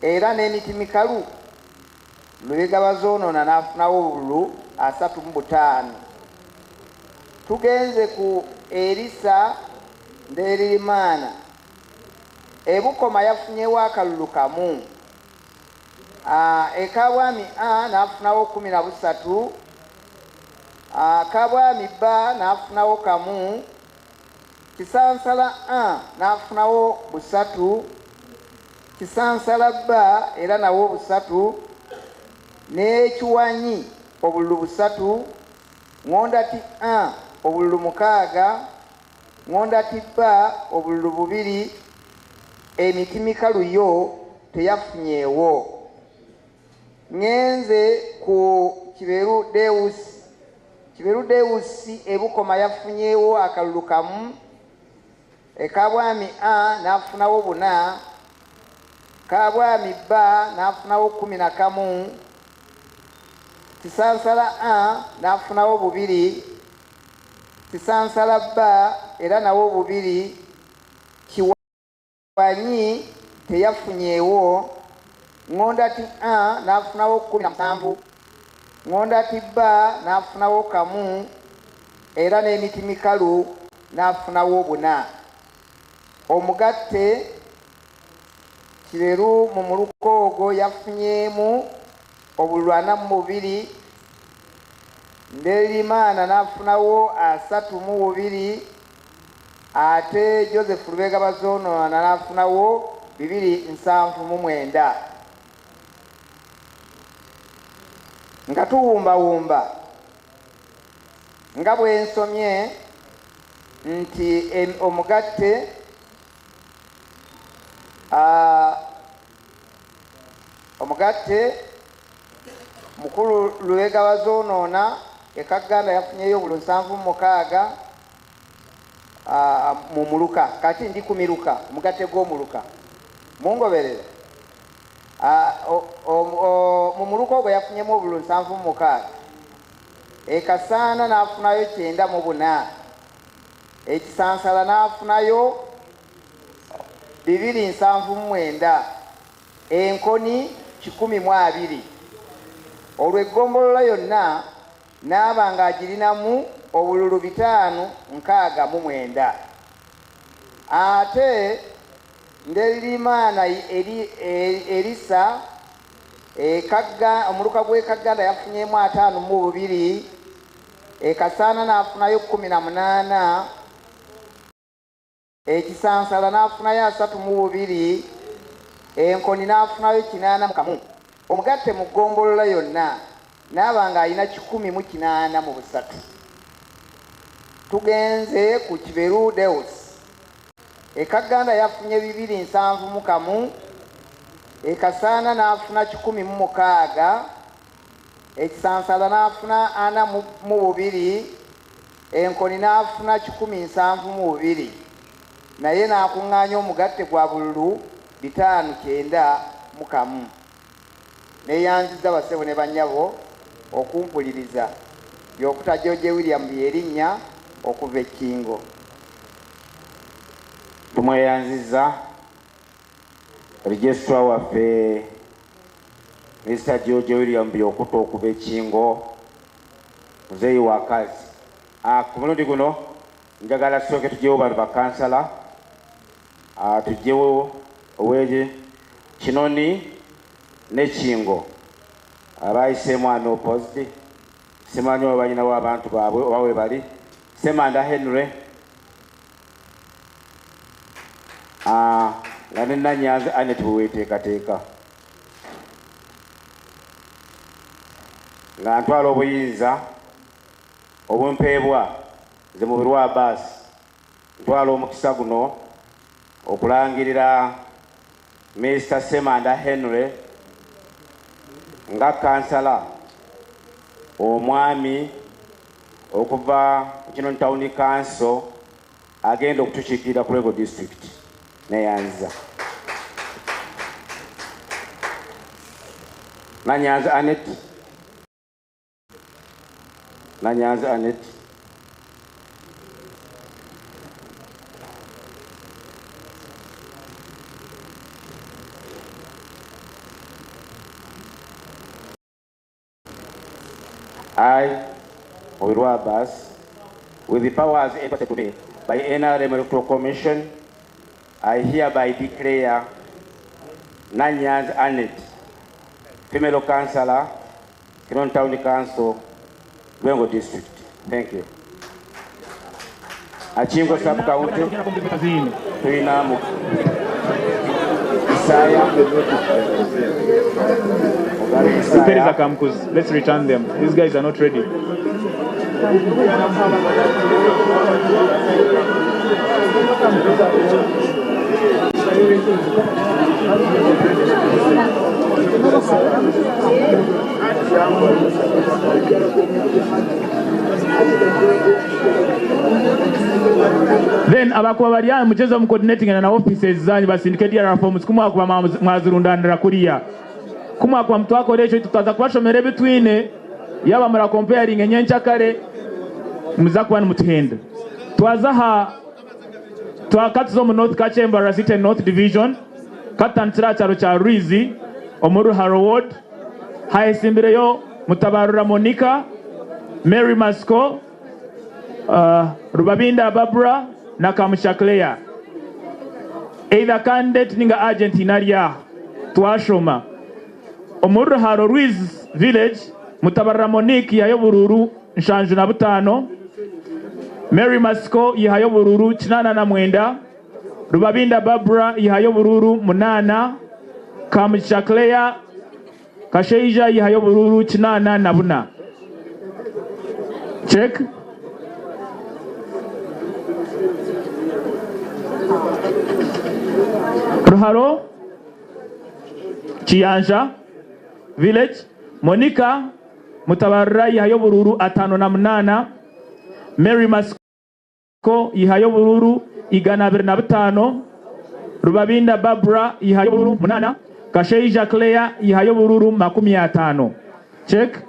era n'emiti mikalu Lubega Bazoonona n'afunawo obululu 35. Tugenze ku Erisa Nderirimaana e Bukoma yafunyewo akalulu kamu. E Kabwami A n'afunawo 13, Kabwami B n'afunawo kamu, Kisansala A n'afunawo busatu, Kisansala B era nawo busatu, n'e Kiwanyi obululu busatu, Ngondati A obululu mukaaga, Ngondati B obululu bubiri, emiti mikalu yo teyafunyeewo. Ŋŋenze ku Kiberu Deus. Kiberu Deus e Bukoma yafunyeewo akalulu kamu, e Kabwami A n'afunawo buna, Kabwami B n'afunawo 11, Kisansala A n'afunawo bubiri, Kisansala B era nawo bubiri, Kiwanyi teyafunyeewo, Ngondati A n'afunawo 17, Ngondati B n'afunawo kamu era n'emiti mikalu n'afunawo buna. Omugatte Kiberu mu muluka ogwo yafunyeemu obululu 42, Nderirimaana n'afunawo 32, ate Joseph Lubega Bazoonoona n'afunawo 279. Nga tuwumbawumba nga bwe nsomye nti omugatte omugatte mukulu Lubega Bazoonoona e Kagganda yafunyeyo obululu 76 mu muluka. Kati ndi ku miruka, omugatte gw'omuluka mungoberera. Mu muluka ogwo yafunyemu obululu 76, e Kasaana n'afunayo 94, e Kisansala n'afunayo 279, Enkoni 120. Olwo eggombolola yonna n'aba ng'agirinamu obululu 569. Ate Nderirimaana Erisa e Kagga, omuluka gw'e Kagganda yafunyeemu 52, e Kasaana n'afunayo 18, e Kisansala n'afunayo 32, Enkoni n'afunayo 81. Omugatte mu ggombolola yonna n'aba ng'alina 183. Tugenze ku Kiberu Deus. E Kagganda yafunye 271, e Kasaana n'afuna 106, e Kisansala n'afuna 42, Enkoni n'afuna 172, naye n'akuŋŋaanya omugatte gwa bululu 591. Neeyanzizza bassebo ne bannyabo okumpuliriza. Byokuta George William ly'erinnya okuva e Kingo. Tumweyanzizza Registrar waffe Mister George William Byokuta okuva e Kingo, muzeeyi wa kazi. Ku mulundi guno njagala tusooke tugyewo bano bakansala, tugyewo ow'e Kinoni ne Kingo abayiseemu unopposed, simanyi oba balinawo abantu baabwe oba we bali. Ssemanda Henry nga ne Nanyanzi Annet bwe weeteekateeka. Nga ntwala obuyinza obumpeebwa nze Mubiru Abbas, ntwala omukisa guno okulangirira Mister Ssemanda Henry Nga kansala omwami okuva ku Kinoni Town Council agenda okutukiikirira ku Lwengo District. Neyanza. Nanyanza Annet. Nanyanza Annet. I, Mubiru Abbas, with the powers entrusted to me by NRM Electoral Commission, I hereby declare Nanyanza Annet, female councillor, Kinoni Town Council, Lwengo District. Thank you. Achingo Sub County, tulina mu Isaya. Mugabe Tupereza Isaya. Kamkuzi. Let's return them. These guys are not ready. Then abakuba bari aha mugyeze mu coordinating na offices zanyu basindike DR forms kumwakuba mwazirundanira kuriya kumwakuba mutwakora ekyo tutaza kubashomera ebitwine yaba mura comparing enyenkyakare muza kuba nimutuhenda. Twaza aha twakatuza omu North Kachembara City North Division, katandikira aha kyaro kya Rwizi omu Ruharo Ward, hayesimbireyo Mutabarura Monica, Mary Masiko, Rubabinda Barbara na Kamusha Claire. Either candidate ninga agent hinari aha twashoma. Omu Ruharo Rwizi Village, Mutabarura Monique yihayo oburuuru 75, Mary Masiko yihayo oburuuru 89, Rubabinda Barbara yihayo oburuuru 8, Kamugisha Claire Kasheija yihayo oburuuru 84. Check. Ruharo Kiyanja Village, Monica Mutabarura yihayo oburuuru 58, Mary Masiko yihayo oburuuru 125, Rubabinda Barbara yihayo oburuuru 8, Kasheija Claire yihayo oburuuru 50. Check.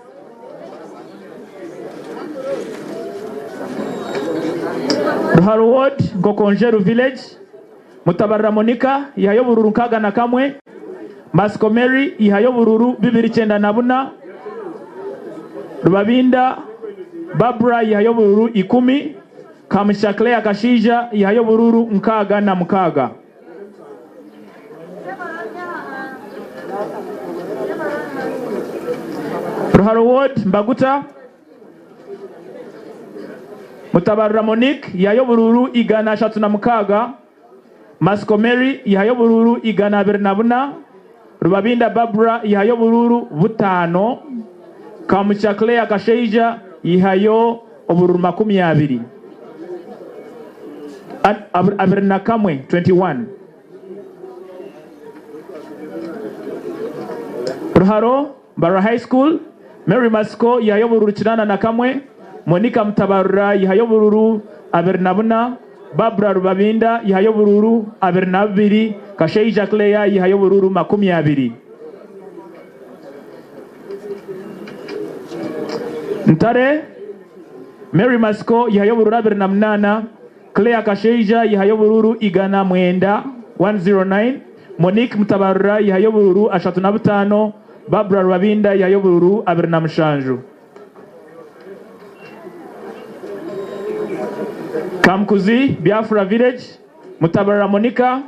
Ruharo Ward, Nkokonjeru Village, Mutabarura Monica yihayo oburuuru 61, Masiko Mary yihayo oburuuru 294, Rubabinda Barbara yihayo oburuuru 10, Kamusha Claire Kasheija yihayo oburuuru 66. Ruharo Ward, Mbaguta, Mutabarura Monique yihayo oburuuru 136, Masiko Mary yihayo oburuuru 124, Rubabinda Barbara yihayo oburuuru 5, Kamugisha Claire Kasheija yihayo oburuuru 20. 21, 21. Ruharo, Mbarara High School, Mary Masiko yihayo oburuuru 81, Monica Mutabarura yihayo oburuuru 24, Barbara Rubabinda yihayo oburuuru 22, Kasheija Claire yihayo oburuuru 20. Ntare, Mary Masiko yihayo oburuuru 28, Claire Kasheija yihayo oburuuru 109, 109, Monique Mutabarura yihayo oburuuru 35, Barbara Rubabinda yihayo oburuuru 27. Kamkuzi, Biafra Village, Mutabarura Monica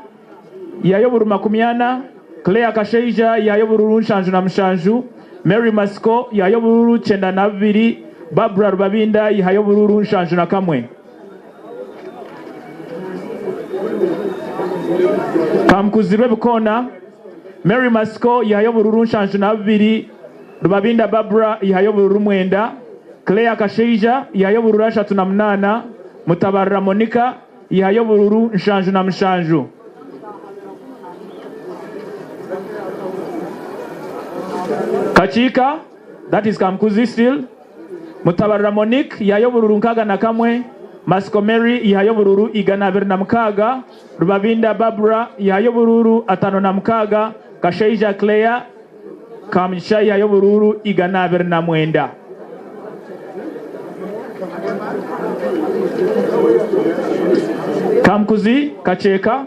yihayo oburuuru 40, Claire Kasheija yihayo oburuuru 77, Mary Masiko yihayo oburuuru 92, Barbara Rubabinda yihayo oburuuru 71. Kamkuzi Rwebukona, Mary Masiko yihayo oburuuru 72, Rubabinda Barbara yihayo oburuuru 9, Claire Kasheija yihayo oburuuru 38, Mutabarura Monica yihayo oburuuru 77. Kakiika, that is Kamukuzi still, Mutabarira Monique yihayo oburuuru 61, Masiko Mary yihayo oburuuru 206, Rubabinda Barbra yihayo oburuuru 56, Kashaija Claire Kamugisha yihayo oburuuru 209. Kamukuzi Kakyeka,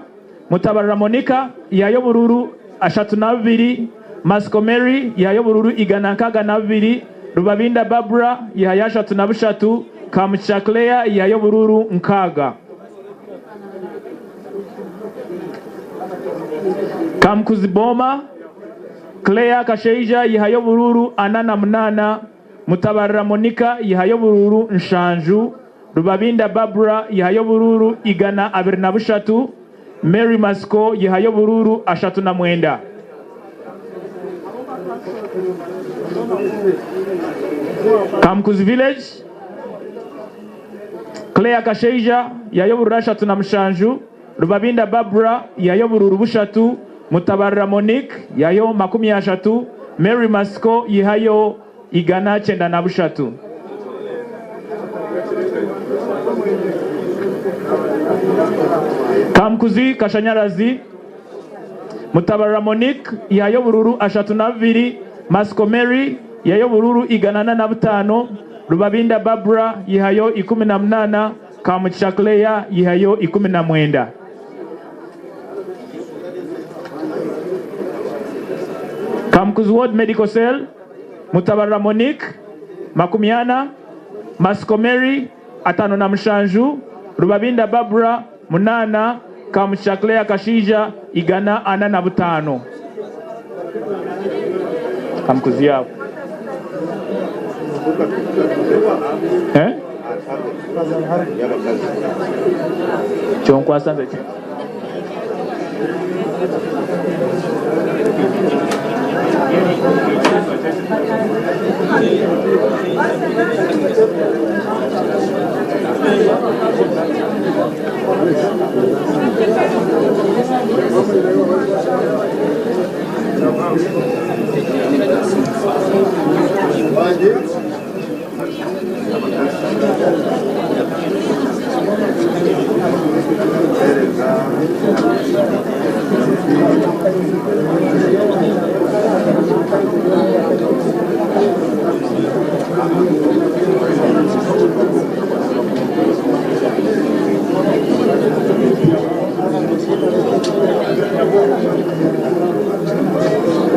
Mutabarira Monica yihayo oburuuru 32, Masiko Mary yihayo oburuuru 162, Rubabinda Barbra yihayo 33, Kamugisha Claire yihayo oburuuru 60. Kamukuzi Boma, Claire Kashaija yihayo oburuuru 48, Mutabarira Monica yihayo oburuuru 7, Rubabinda Barbra yihayo oburuuru 123, Mary Masiko yihayo oburuuru 39. Kamukuzi Village, Claire Kashaija yihayo oburuuru 37, Rubabinda Barbra yihayo oburuuru bushatu, Mutabarira Monique yihayo 30, Mary Masiko yihayo 193. Kamukuzi Kashanyarazi, Mutabarira Monique yihayo oburuuru 32, Masiko Mary yihayo oburuuru 145, Rubabinda Barbra yihayo 18, Kamugisha Claire yihayo 19. Kamukuzi Ward Medical Cell, Mutabarira Monique, 40, Masiko Mary, 57, Rubabinda Barbra, 8, Kamugisha Claire Kashaija, 145. Kamukuzi yaabo. Eh? Kyonkwasa nze ki?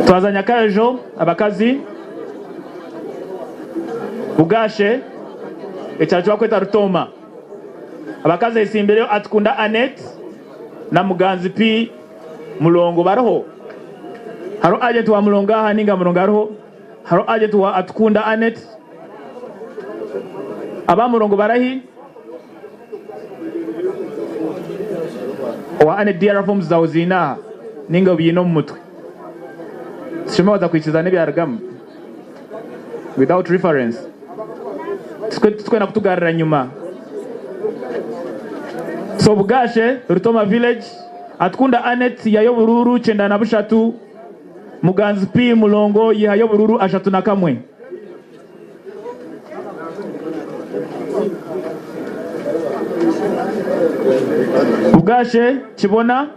Twaza Nyakarejo abakazi Bugashe ekyaro kibakweta Rutooma abakazi esimbireyo Atukunda Annet na Muganzi P Mulongo bariho? Hariho agent wa Mulongo aha ninga Mulongo ariho? Hariho agent wa Atukunda Annet? Aba Mulongo barahi? Owa Annet DR forms zawe ziine aha ninga obiine omu mutwe? Tushemereire waza kwikiriza n'ebyarugamu without reference. Titwenda kutugarura nyima. So Bugashe, Rutoma Village, Atukunda Annet yihayo oburuuru 93, Muganzi P Mulongo yihayo oburuuru 31. Bugashe, Kibona,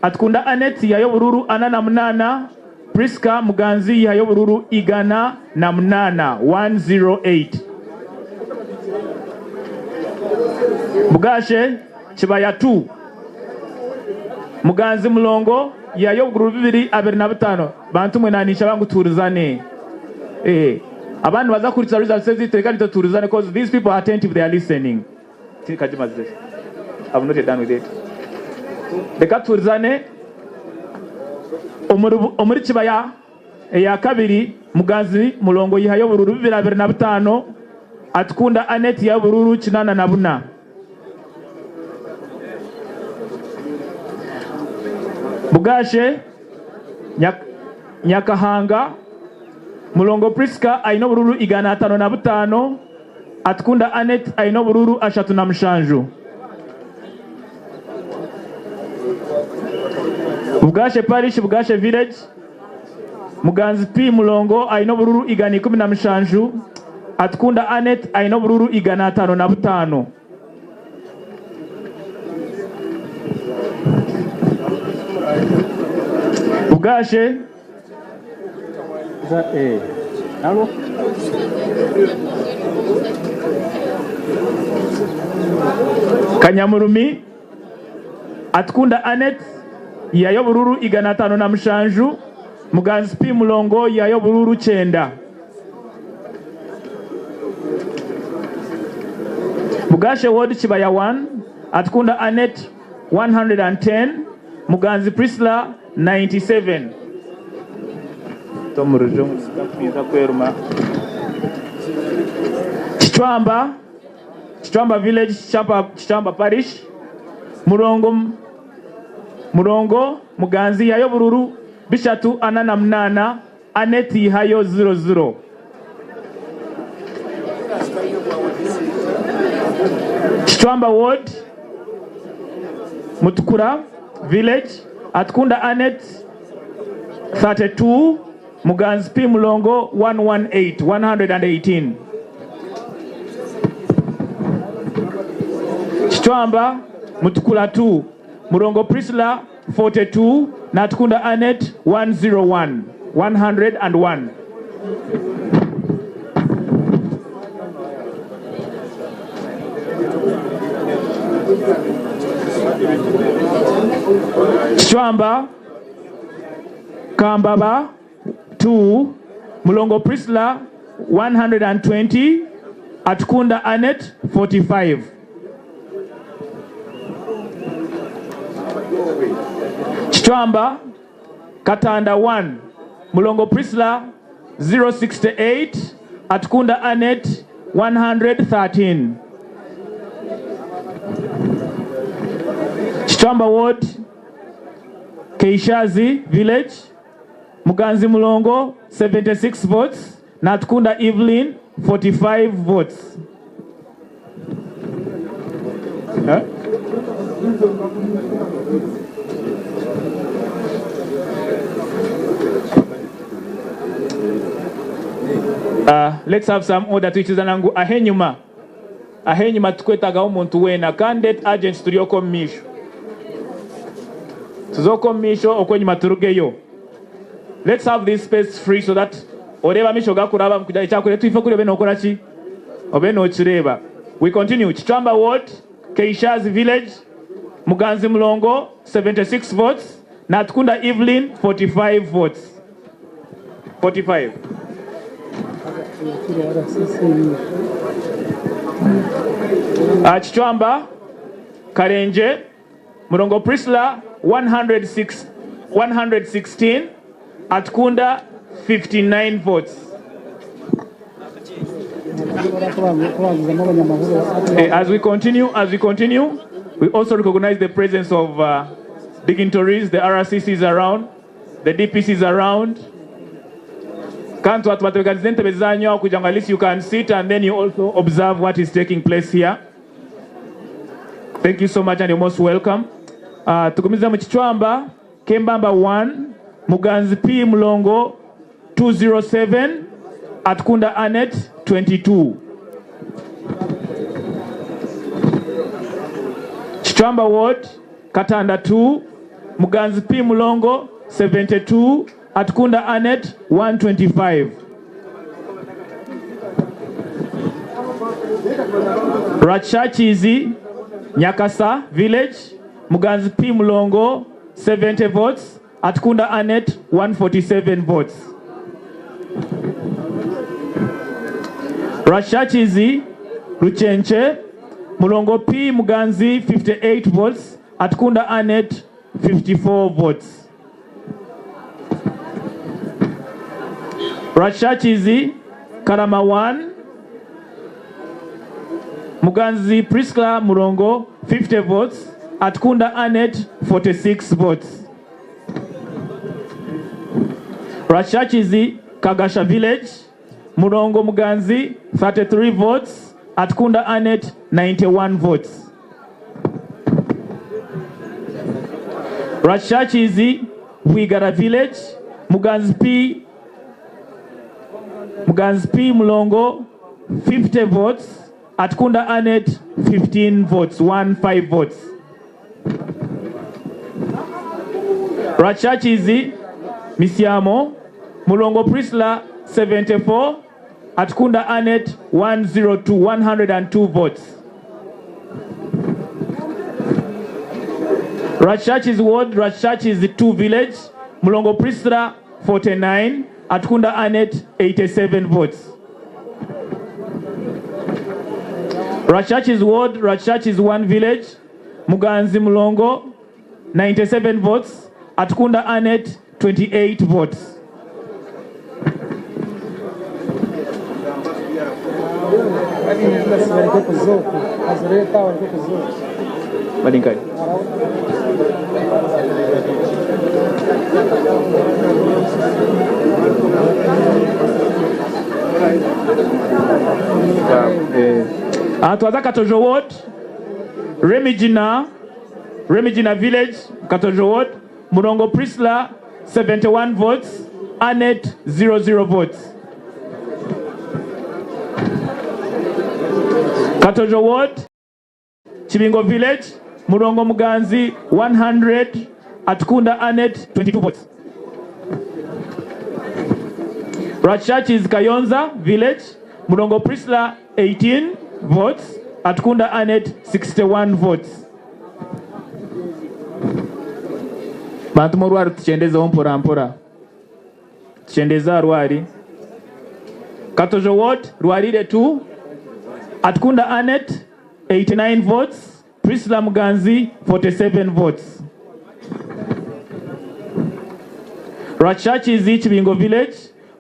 Atukunda Annet yihayo oburuuru 48, Prisca Muganzi yihayo oburuuru 108, 108. Bugashe, Kibaya 2, Muganzi Mulongo yihayo oburuuru 225. Bantu mwe naninshaba ngu tuhurizane. Eh, abandi nibaza kuhurikiza results ezaitu reka nitwe tuhurizane coz these people are attentive they are listening. Tikagimazireho. I've not yet done with it. Reka tuhurizane omuri omuri kibaya eya kabiri Muganzi Mulongo yihayo oburuuru 225, Atukunda Annet yihayo oburuuru 84. Bugashe Nyakahanga, Mulongo Prisca aine oburuuru 505, Atukunda Annet aine oburuuru 37. Bugashe Parish, Bugashe Village, Muganzi P Mulongo aine obururu 117, Atukunda Annet aine obururu 505. Bugashe. Kanyamurumi, Atukunda Annet yihayo obururu 507, Muganzi P Mulongo yihayo obururu kyenda. Bugashe Ward Kibaya 1, Atukunda Annet 110, Muganzi Priscilla 97. Kicwamba, Kicwamba Village, Kicwamba Parish, Murongo, Murongo, Muganzi yihayo obururu 348, Annet yihayo ziro ziro. Kicwamba Ward, Mutukura Village, Atukunda Annet 32, Muganzi P Mulongo 118, 118. Kicwamba, Mutukura 2, Murongo Priscilla 42, Natukunda Annet 101, 101. Kicwamba, Kambaba 2, Mulongo Priscilla 120, Atukunda Annet 45. Kicwamba, Katanda 1, Mulongo Priscilla 068, Atukunda Annet 113. Kicwamba Ward, Keishazi Village, Muganzi Mulongo 76 votes, Natukunda Evelyn 45 votes. Eh? Let's have some order twikizana ngu ahenyuma ahenyuma tukwetagaho omuntu weena candidate agents turi okwo omu maisho tuze okwo omu maisho okwenyuma turugeyo. Let's have this space free so that oreeba amaisho gakuraba kugira ekyakure twife kuri obe nokora ki obe nokireeba. We continue. Kicwamba Ward, Keishazi Village, Muganzi Mulongo 76 votes, Natukunda Evelyn 45 votes. 45. Kicwamba, Karenje, Murongo Priscilla 106, 116, Atukunda 59 votes. As we continue, we also recognize the presence of dignitaries, the RCCs around, the DPCs around. Kantu atubatebekanirize entebe zanyu aho kugira ngu at least you can sit and then you also observe what is taking place here. Thank you so much and you're most welcome. Tugumize mu Kicwamba, Kembamba 1, Muganzi P Mulongo 207, Atukunda Annet 22. Kicwamba Ward, Katanda 2, Muganzi P Mulongo 72, Atukunda Annet 125. Rachachizi, Nyakasa Village, Muganzi P Mulongo 70 votes, Atukunda Annet 147 votes. Rashachizi, Ruchenche, Mulongo P Muganzi 58 votes, Atukunda Annet 54 votes. Rashachizi, Karama 1, Muganzi Priscilla Murongo 50 votes, Atukunda Annet 46 votes. Rashachizi, Kagasha Village, Murongo Muganzi 33 votes, Atukunda Annet 91 votes. Rashachizi, Wigara Village, Muganzi P Muganzi P Mulongo 50 votes, Atkunda Annet 15 votes, 1 5 votes. Rachachizi Misiamo, Mulongo Priscilla 74, Atkunda Annet 102, 102 votes. Rachachi's ward, Rachachi's 2 village, Mulongo Priscilla 49, Atkunda Annet 87 votes. Rachachi's ward, Rachachi's 1 village, Muganzi Mulongo 97 votes, Atkunda Annet 28 votes. Barinkari. Twaza Katojo Ward, Remigina, Remigina Village, Katojo Ward, Murongo Priscilla 71 votes, Annette 00 votes. Katojo Ward, Chibingo Village, Murongo Muganzi 100, Atkunda Annette 22 votes. Rachachis Kayonza Village, Murongo Priscilla 18 votes, Atkunda Annette 61 votes. Bantu mu rwari tuchendezeho mpora mpora. Tuchendeza rwari. Katojo Ward, Rwarire 2, Atkunda Annette 89 votes, Priscilla Muganzi 47 votes. Rachachizi Chibingo Village,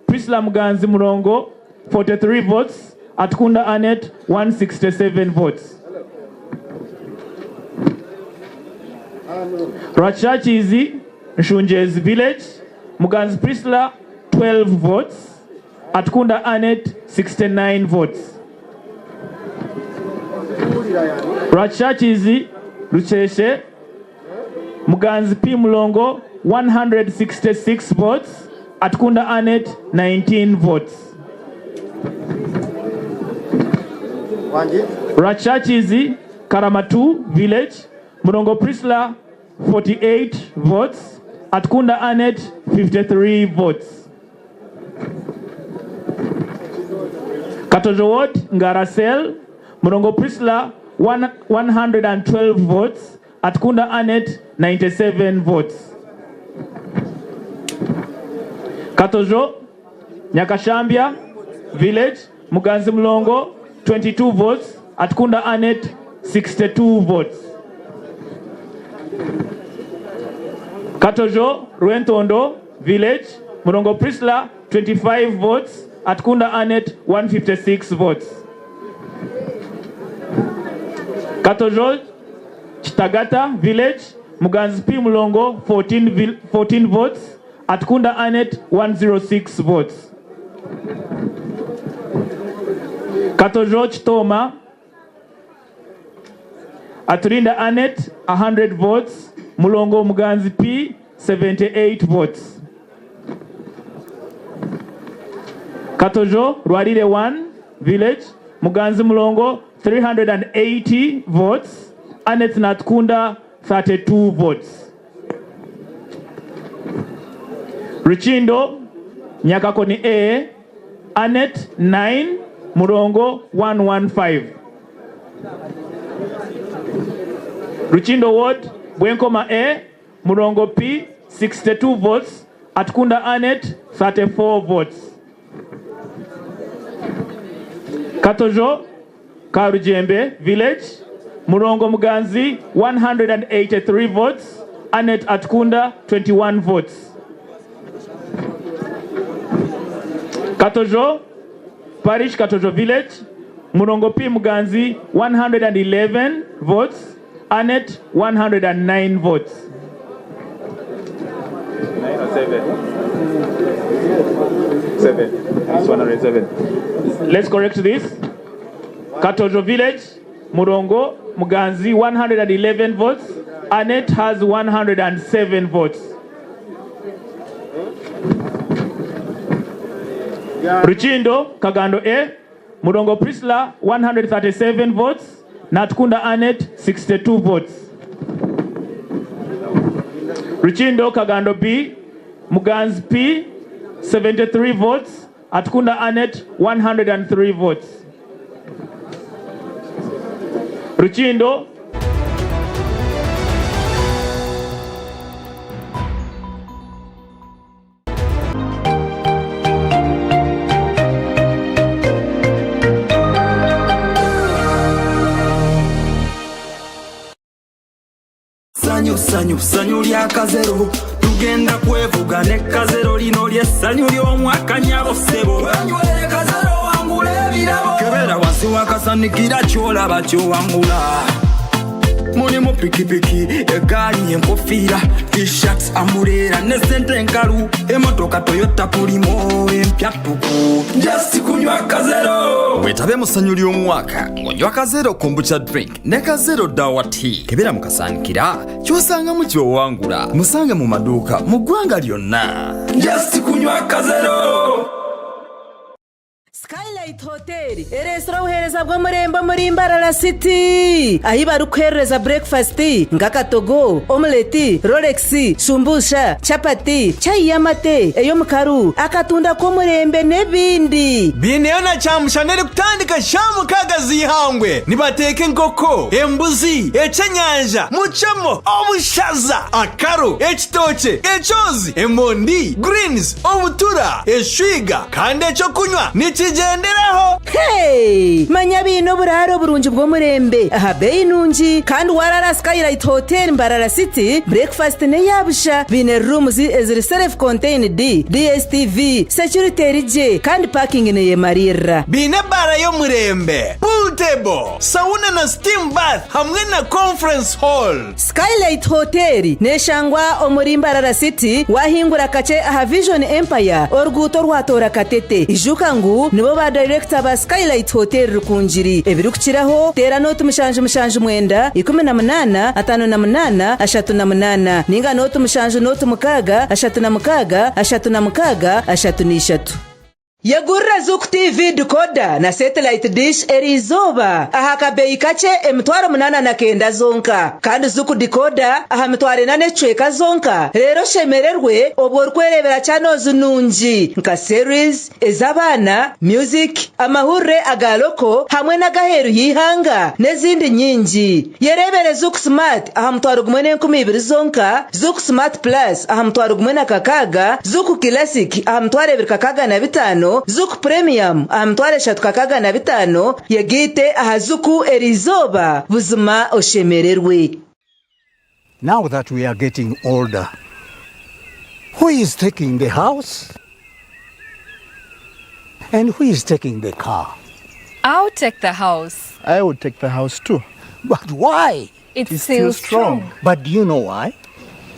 Priscilla Muganzi Murongo 43 votes, Atkunda Annette 167 votes. Rachachizi Nshunjezi Village, Muganzi Priscilla 12 votes, Atkunda Annette 69 votes. Rachachizi Rucheshe, Muganzi P Mulongo 166 votes, Atkunda Annette 19 votes. Rachachizi Karamatu Village, Murongo Priscilla 48 votes, Atkunda Annette 53 votes. Katojo Ward, Ngarasel, Murongo Priscilla 112 votes, Atkunda Annette 97 votes. Katojo, Nyakashambia Village, Muganzi Mulongo 22 votes, Atkunda Annette 62 votes. Katojo, Rwentondo Village, Murongo Priscilla 25 votes, Atkunda Annette 156 votes. Katojo, Chitagata Village, Muganzi P Mulongo 14 votes, Atkunda Annette 106 votes. Katojo Chitoma, Aturinda Annette 100 votes, Mulongo Muganzi P 78 votes. Katojo Rwarire 1 Village, Muganzi Mulongo 380 votes, Annette Natkunda 32 votes. Ruchindo Nyakakoni A, Annette 9, Murongo 115. Ruchindo Ward, Bwenkoma A, Murongo P 62 votes, Atkunda Annette 34 votes. Katojo Karujembe Village, Murongo Muganzi 183 votes, Annette Atkunda 21 votes. Katojo Parish Katojo Village, Murongo P Muganzi 111 votes, Annette 109 votes. 9 or 7? 7. It's 107. Let's correct this. Katojo Village, Murongo Muganzi 111 votes, Annette has 107 votes. Rukindo Kagando A, Murongo Priscilla 137 votes, Natukunda Annet 62 votes. Rukindo Kagando B, Muganzi P 73 votes, Atukunda Annet 103 votes. Rukindo. Sanyu sanyu sanyu lya kazero tugenda kwevuga ne kazero lino lyessanyu ly'omwaka nyabo ssebo wenywere kazero wangula ebirabo kebera wansi wakasanikira kyolaba kyowangula mulimu pikipiki egaali enkofiira tshirt amuleera ne sente enkalu emotoka toyota pulimo empya ttuku just kunywa kazero Wetabe mu ssanyu ly'omwaka ng'onywa kazero kombucha drink ne kazero dawa tea. Kebera mu kasaanikira ky'osangamu ky'owangula. Musange mu maduuka mu ggwanga lyonna. Just kunywa kazero. Skylight Hotel ereetsire obuheereza bw'omurembe omuri Mbarara City ahi barikuheerereza breakfast nk'akatogo, omelette, rolex, shumbusha, chapati, chai y'amate, ey'omukaru, akatunda k'omurembe n'ebindi. Baineyo na kyamushana erikutandika shaaha mukaaga z'eihangwe. Nibateeka enkoko, embuzi, ekyenyanja, mucemo, obushaza, akaru, ekitookye, ekyozi, emondi, greens, obutura, eshwiga kandi eky'okunywa nikigyenderaho. Hey! Manya baine oburaaro burungi bw'omurembe aha beeyi nungi kandi waaraara aha Skylight Hotel Mbarara City, breakfast n'eya busha. Baine rooms eziri self contained, DSTV, security eri gye kandi parking neyemariirira. Baine ebaara y'omurembe, pool table, sauna na steam bath hamwe na conference hall. Skylight Hotel neshangwa omuri Mbarara City wahingura kakye aha Vision Empire oruguuto orwatoora Katete. Ijuka ngu nibo ba dayirekita ba Skylight Hotel Rukungiri. Ebirikukiraho teera nooti 779 18 58 38 ninga nooti 7 06 36 33. Yegurira Zuku TV decoder na satellite dish eriizooba aha kabeeyi kakye 8900 zonka. Kandi Zuku decoder aha 4000 n'ekicweka zonka reero oshemererwe obwo orikwereebera channels nungi nka series, ez'abaana, music, amahurire aga local hamwe n'ag'aheeru y'eihanga n'ezindi nyingi. Yereebere Zuku Smart aha 1020 zonka, Zuku Smart Plus aha 1600, Zuku Classic aha 2605, Zuku Premium aha 3605, yegaite aha Zuku eriizooba buzima oshemererwe. Now that we are getting older, who is taking the house? And who is taking the car? I'll take the house. I would take the house too. But why? It's, it's still, still strong. strong. But do you know why?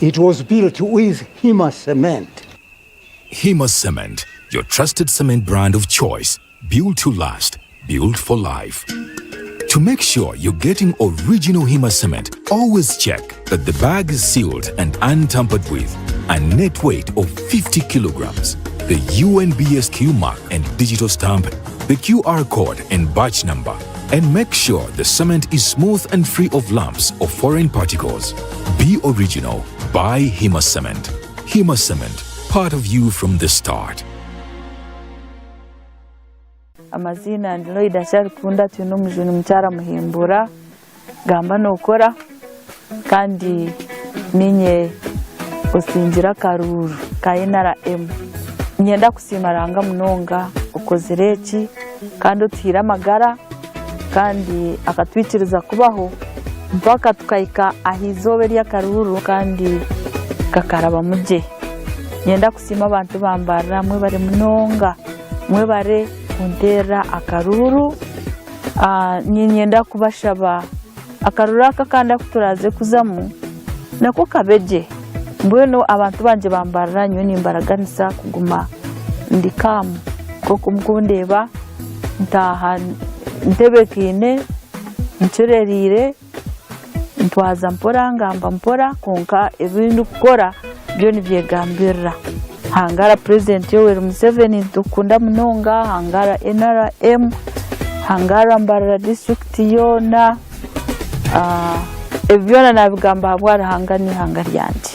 It was built with Hima cement. Hima Cement, your trusted cement brand of choice. Built to last, built for life. To make sure you're getting original Hima cement, always check that the bag is sealed and untampered with, a net weight of 50 kilograms, the UNBSQ mark and digital stamp, the QR code and batch number, and make sure the cement is smooth and free of lumps or foreign particles. Be original. Buy Hima Cement. Hima Cement, part of you from the start. Amaziina ndi Loida Kyarikunda Twinomujuni mukyara Muhimbura gamba nokora kandi ninye osingire akaruuru ka NRM. Niinyenda kusiima Ruhanga munonga okozire eki kandi otuhaire amagara kandi akatwikiriza kubaho mpaka tukahika aha izooba ery'akaruuru kandi kakarabamu gye. Niinyenda kusiima abantu bambarira mwebare munonga. Mwebare kunteerera akaruuru. Niinyenda kubashaba akaruuru aka akandi aku turaaze kuzamu nako kabe gye. Mbwenu abantu bangye bambarira nyowe nimbaraganisa kuguma ndi kaamu nk'oku murikundeeba ntaaha ntebekaine, ncurereire, ntwaza mpora, ngamba mpora kwonka ebi ndikukora byo nibyegambirira. Hangara Purezidenti Yoweri Museveni nitukukunda munonga, hangara NRM, hangara Mbarara disiturikiti yoona. Ebi byona nabigamba ahabwa Ruhanga n'eihanga ryangye.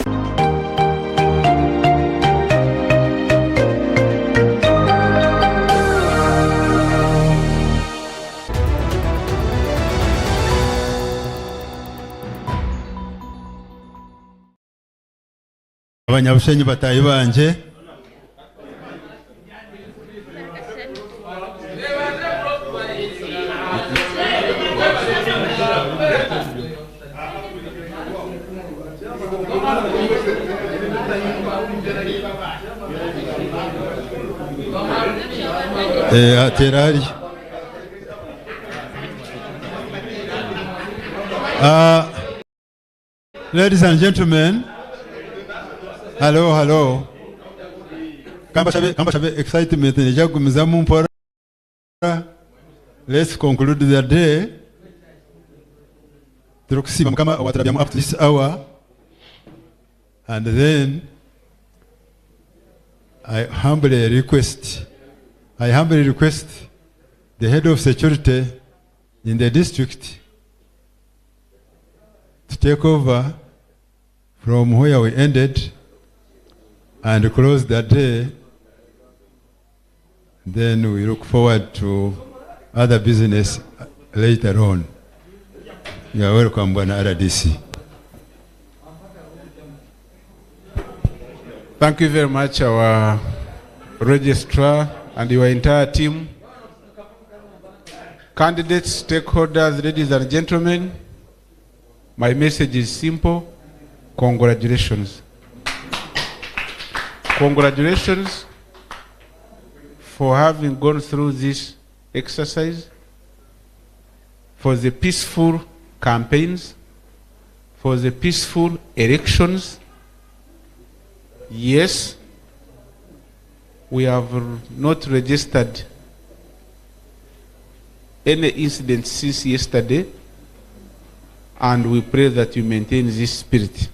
Abanyabushenyi bataahi bangye. Eh, ateera hariya. Ah, Ladies and gentlemen, hello, hello. Kambashabe, kambashabe excitement neija kugumizamu mpora. Let's conclude the day. Turikusiima Mukama owaturabyamu up to this hour. And then I humbly request, I humbly request the head of security in the district to take over from where we ended and close the day. Then we look forward to other business later on. You are welcome, Bwana RDC. Thank you very much, our registrar and your entire team. Candidates, stakeholders, ladies and gentlemen, my message is simple. Congratulations. Congratulations for having gone through this exercise, for the peaceful campaigns, for the peaceful elections. Yes, we have not registered any incident since yesterday, and we pray that you maintain this spirit.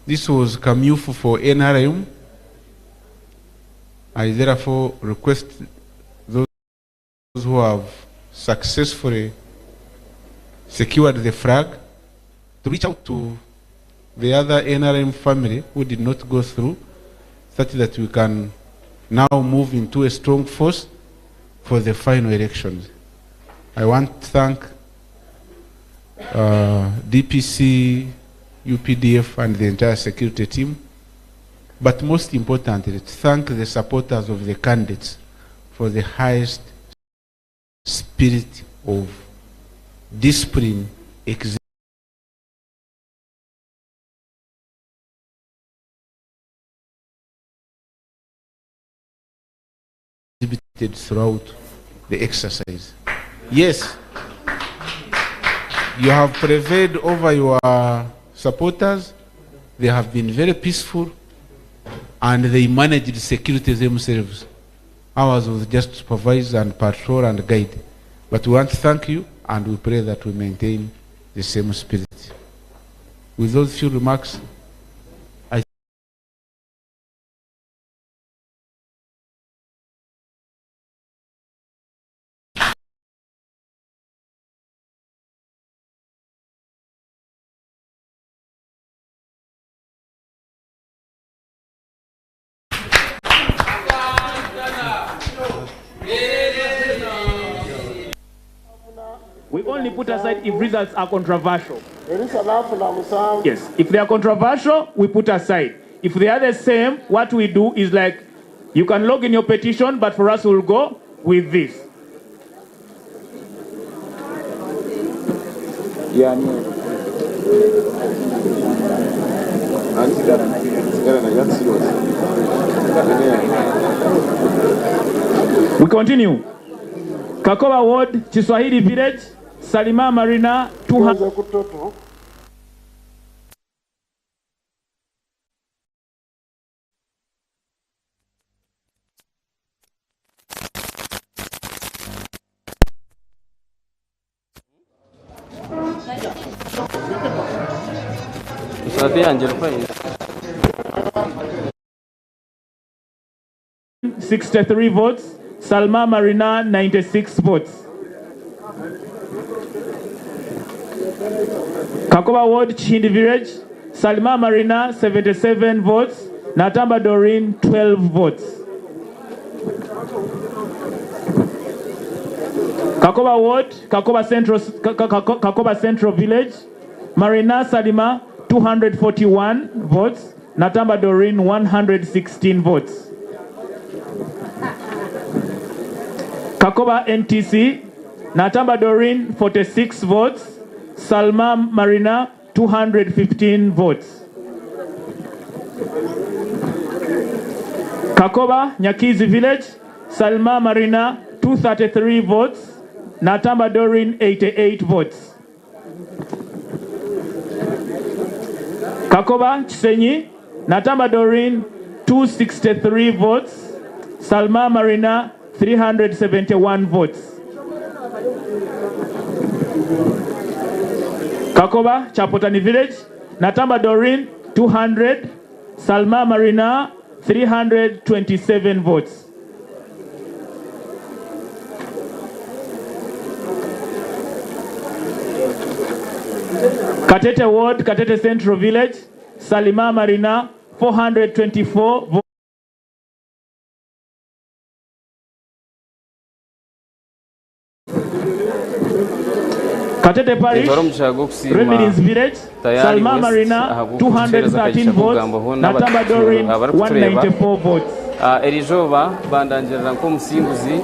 This was Kamyufu for NRM. I therefore request those who have successfully secured the flag to reach out to the other NRM family who did not go through, such that we can now move into a strong force for the final elections. I want to thank DPC, UPDF, and the entire security team, but most importantly, to thank the supporters of the candidates for the highest spirit of discipline exhibited throughout the exercise. Yes, you have prevailed over your supporters. They have been very peaceful and they managed security themselves. Ours was just supervise and patrol and guide. But we want to thank you and we pray that we maintain the same spirit. With those few remarks, I We only put aside if results are controversial. Elisa n'afuna musanvu. Yes, if they are controversial, we put aside. If they are the same, what we do is like, you can log in your petition, but for us, we'll go with this. We continue. Kakoba Ward, Kiswahili Village, Salima Marina, 200. ku total. Usafiri Angelo. 63 votes, Salma Marina 96 votes. Kakoba Ward, Chihindi Village, Salima Marina 77 votes, Natamba Doreen 12 votes. Kakoba Ward, Kakoba Central, Kakoba Central Village, Marina Salima 241 votes, Natamba Doreen 116 votes. Kakoba NTC, Natamba Doreen 46 votes, Salma Marina 215 votes. Kakoba Nyakizi Village, Salma Marina 233 votes, Natamba Doreen 88 votes. Kakoba Chisenyi, Natamba Doreen 263 votes, Salma Marina 371 votes. Kakoba Chapotani Village, Natamba Doreen 200, Salma Marina 327 votes. Katete Ward, Katete Central Village, Salima Marina 424 votes. Katete Parish, Nitwara omugisha gw'okusiima Remedies Village, Tayari Salma West Marina ahabw'okutuheereza 213 akagisha votes, k'okugambaho Natamba Doreen abarikutureeba. 194 votes. Eriizooba bandangirira nk'omusinguzi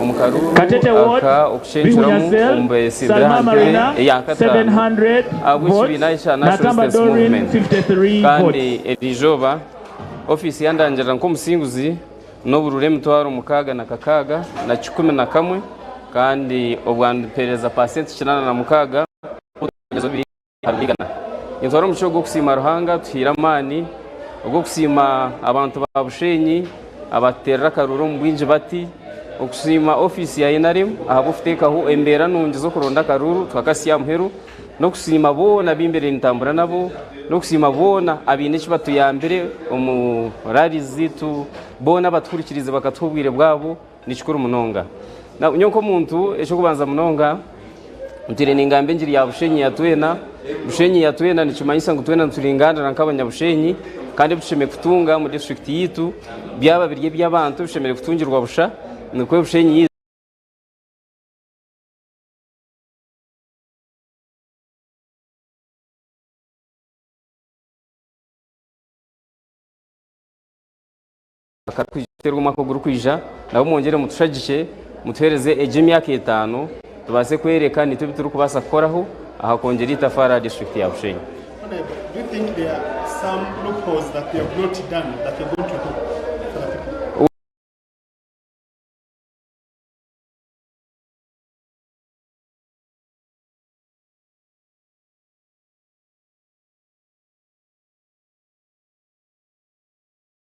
omu karuuru Katete Ward, aka okucenkyeramu Bihunya Cell, omu beesimbire Salma aha ntebe Marina eya kataano 700 ahabw'ekibiina votes, ekya National Natamba Resistance Doreen Movement. 53 Kandi votes. eriizooba ofiisi yandangirira nk'omusinguzi n'obururu 661 kandi obwampereza pasenti 86 nitwara omugisha ogw'okusiima Ruhanga tuhiire amaani ogw'okusiima abantu ba Bushenyi abaterera akaruru omu bwingi bati okusiima ofiisi ya NRM ahabw'okuteekaho embeera nungi z'okuronda akaruru tukakasya aha muheru n'okusiima boona abimbere nitambura nabo n'okusiima boona abaine eki batuyambire omu rallies ziitu boona abatuhurikirize bakatuha obwire bwabo nikikuru munonga. Nyowe nk'omuntu eky'okubanza munonga ntwire ningamba engiri ya Bushenyi ya twena. Bushenyi ya twena nikimanyisa ngu twena nituringanira nk'abanyabushenyi kandi ebi tushemereire kutunga omu disitulikiti yaitu byaba biri eby'abantu bishemereire kutungirwa busha nikwo Bushenyi yaitu. Akarikuteerwa omwaka ogurikwija nabo mwongyere mutushagike mutuheereze egi emyaka etaano tubaase kwereka nitwe ebi turikubaasa kukoraho aha kwongyera eitafaari aha disiturikiti ya Bushenyi. Honorable, do you think there are some loopholes that we have not done that we are going to do for the people?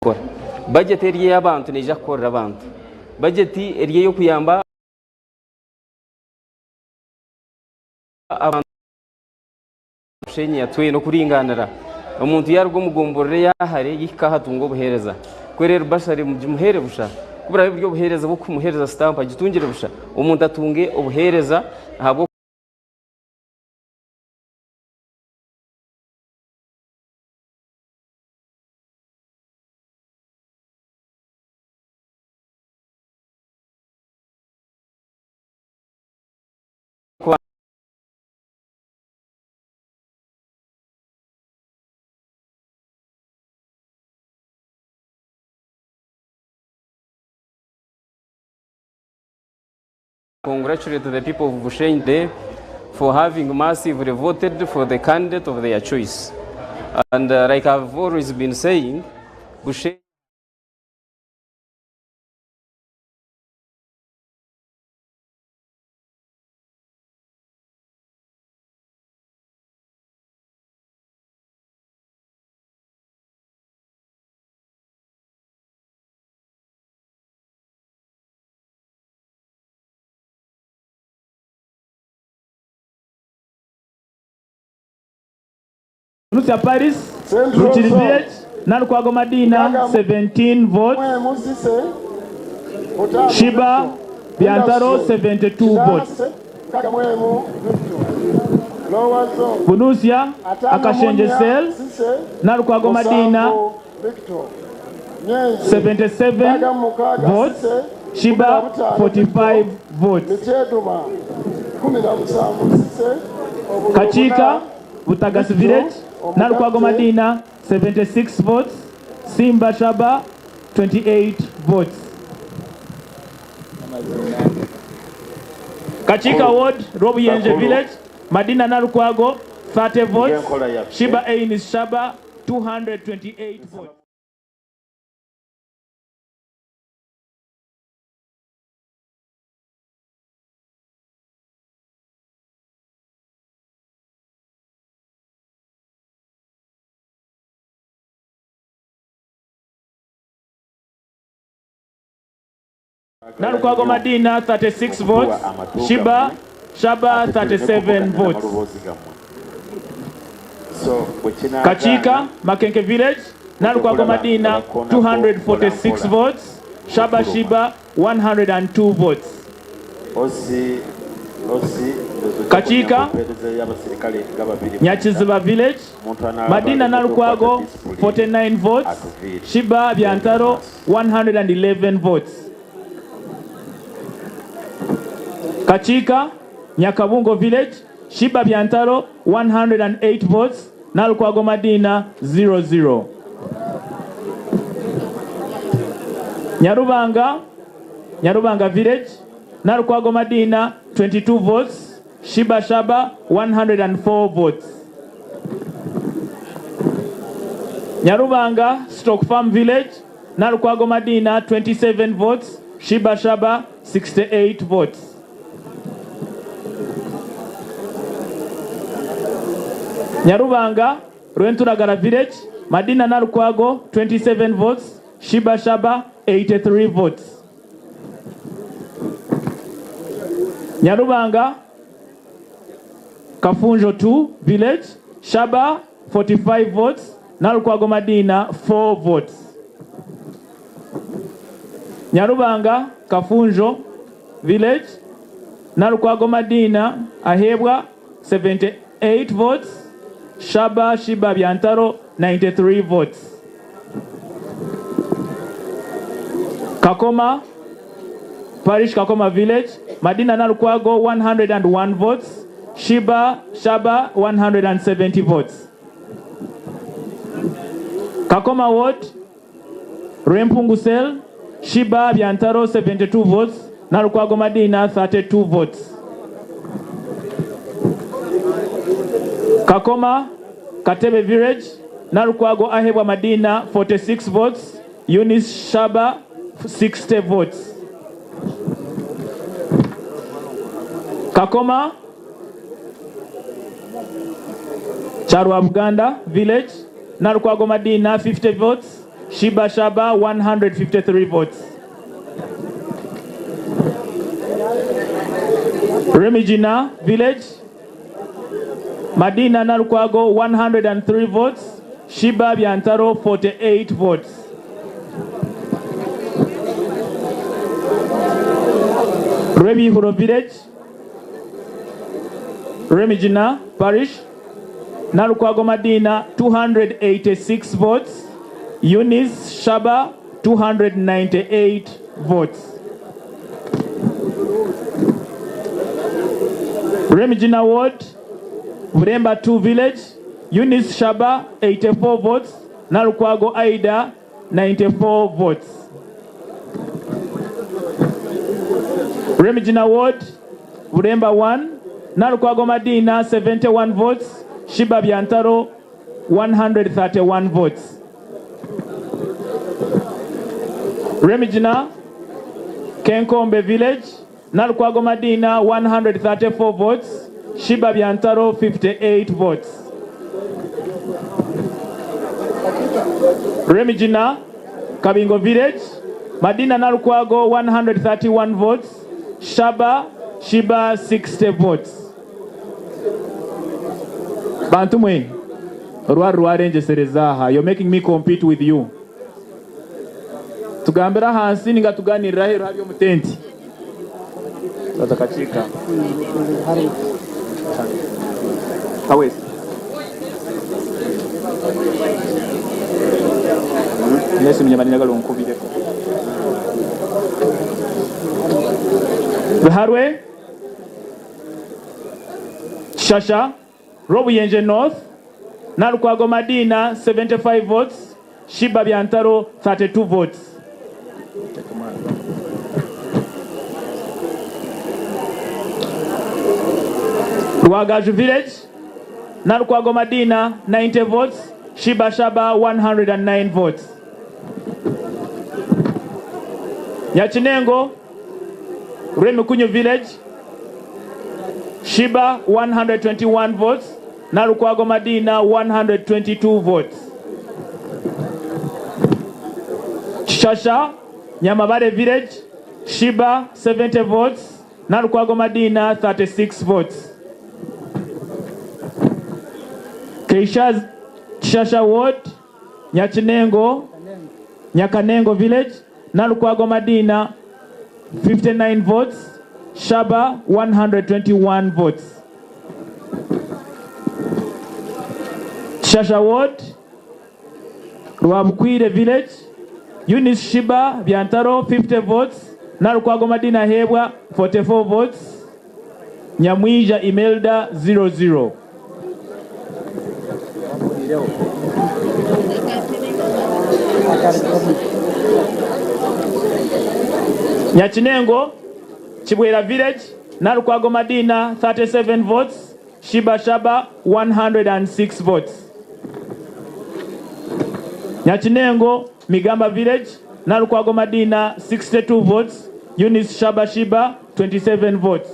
Kukora. Bajeti eri ey'abantu neija kukorera abantu. Bajeti eri ey'okuyamba abantu Bushenyi yatwine okuringaanira. Omuntu yaaruga omu gomborora eya hare yahika aha atunga obuheereza. Ku reero bursary mugimuheere busha. Ku buraabe buri obuheereza bw'okumuheereza sitampu agitungire busha. Omuntu atunge obuheereza ahabw'okuba. Congratulate the people of Bushenyi Day for having massively voted for the candidate of their choice. And like I've always been saying, Bushenyi Nusia Paris, Central Rukiri Zone. Village, Nalukwago Madina, 17 votes. Musise. Shiba Byantaro 72 votes. Bunusia Akashenje Cell, Nalukwago Madina 77 votes, Shiba 45 votes. Kachiika, Butagasi Village, Nalukwago Madina 76 votes, Simba Shaba 28 votes. Kachiika Ward, Rwobuyenje Village, Madina Nalukwago 30 votes, Shiba Einis Shaba 228 votes. Nalukwago Madina 36 votes, Shiba Shaba 37 votes. Kachiika, Makenke Village, Nalukwago Madina 246 votes, Shaba Shiba 102 votes. Kachiika, Nyakiziba Village, Madina Nalukwago 49 votes, Shiba Byantaro 111 votes. Kachiika, Nyakabungo Village, Shiba Byantaro 108 votes, Nalukwago Madina 00. Nyarubanga, Nyarubanga Village, Nalukwago Madina 22 votes, Shiba Shaba 104 votes. Nyarubanga, Stock Farm Village, Nalukwago Madina 27 votes, Shiba Shaba 68 votes. Nyarubanga, Rwenturagara Village, Madina Nalukwago 27 votes, Shiba Shaba 83 votes. Nyarubanga, Kafunjo 2 Village, Shaba 45 votes, Nalukwago Madina 4 votes. Nyarubanga, Kafunjo Village, Nalukwago Madina Ahebwa 78 votes, Shaba Shiba Byantaro 93 votes. Kakoma Parish, Kakoma Village, Madina Nalukwago 101 votes, Shiba Shaba 170 votes. Kakoma Ward, Rwempungu Cell, Shiba Byantaro 72 votes, Nalukwago Madina 32 votes. Kakoma, Katebe Village, Nalukwago Ahebwa Madina 46 votes, Eunice Shaba 60 votes. Kakoma, Charwa Buganda Village, Nalukwago Madina 50 votes, Shiba Shaba 153 votes. Remigina Village, Madina Nalukwago 103 votes, Shiba Byantaro 48 votes. Rwebihuro Village, Remigina Parish, Nalukwago Madina 286 votes, Eunice Shaba 298 votes. Remigina Ward, Buremba 2 Village, Eunice Shaba 84 votes, Nalukwago Aida 94 votes. Remigina Ward, Buremba 1, Nalukwago Madina 71 votes, Shiba Byantaro 131 votes. Remigina, Kenkombe Village, Nalukwago Madina 134 votes, Shiba Byantaro 58 votes. Remigina, Kabingo Village, Madina Nalukwago 131 votes, Shaba Shiba 60 votes. Bantu mwe, rwa rwarenjesereza aha. You're making me compete with you. Tugambire ahansi ninga tuganirire aheeru hariya omu tenti. Twaza kakiika. Kaweesi. Nesi munyamani njagala onkubireko. Biharwe, Kishasha, Rwobuyenje North, Nalukwago Madina 75 votes, Shiba Byantaro 32 votes. Rwagaju Village, Nalukwago Madina 90 votes, Shiba Shaba 109 votes. Nyakinengo, Rwemikunyu Village, Shiba 121 votes, Nalukwago Madina 122 votes. Kishasha, Nyamabare Village, Shiba 70 votes, Nalukwago Madina 36 votes. Keishaz, Kishasha Ward, Nyakinengo, Nyakanengo Village, Nalukwago Madina 59 votes, Shaba 121 votes. Kishasha Ward, Rwabukwire Village, Eunice Shiba Byantaro 50 votes, Nalukwago Madina Hebwa 44 votes, Nyamwija Imelda 00. Nyakinengo, Chibwera Village, Nalukwago Madina 37 votes, Shiba Shaba 106 votes. Nyakinengo, Migamba Village, Nalukwago Madina 62 votes, Eunice Shaba Shiba 27 votes.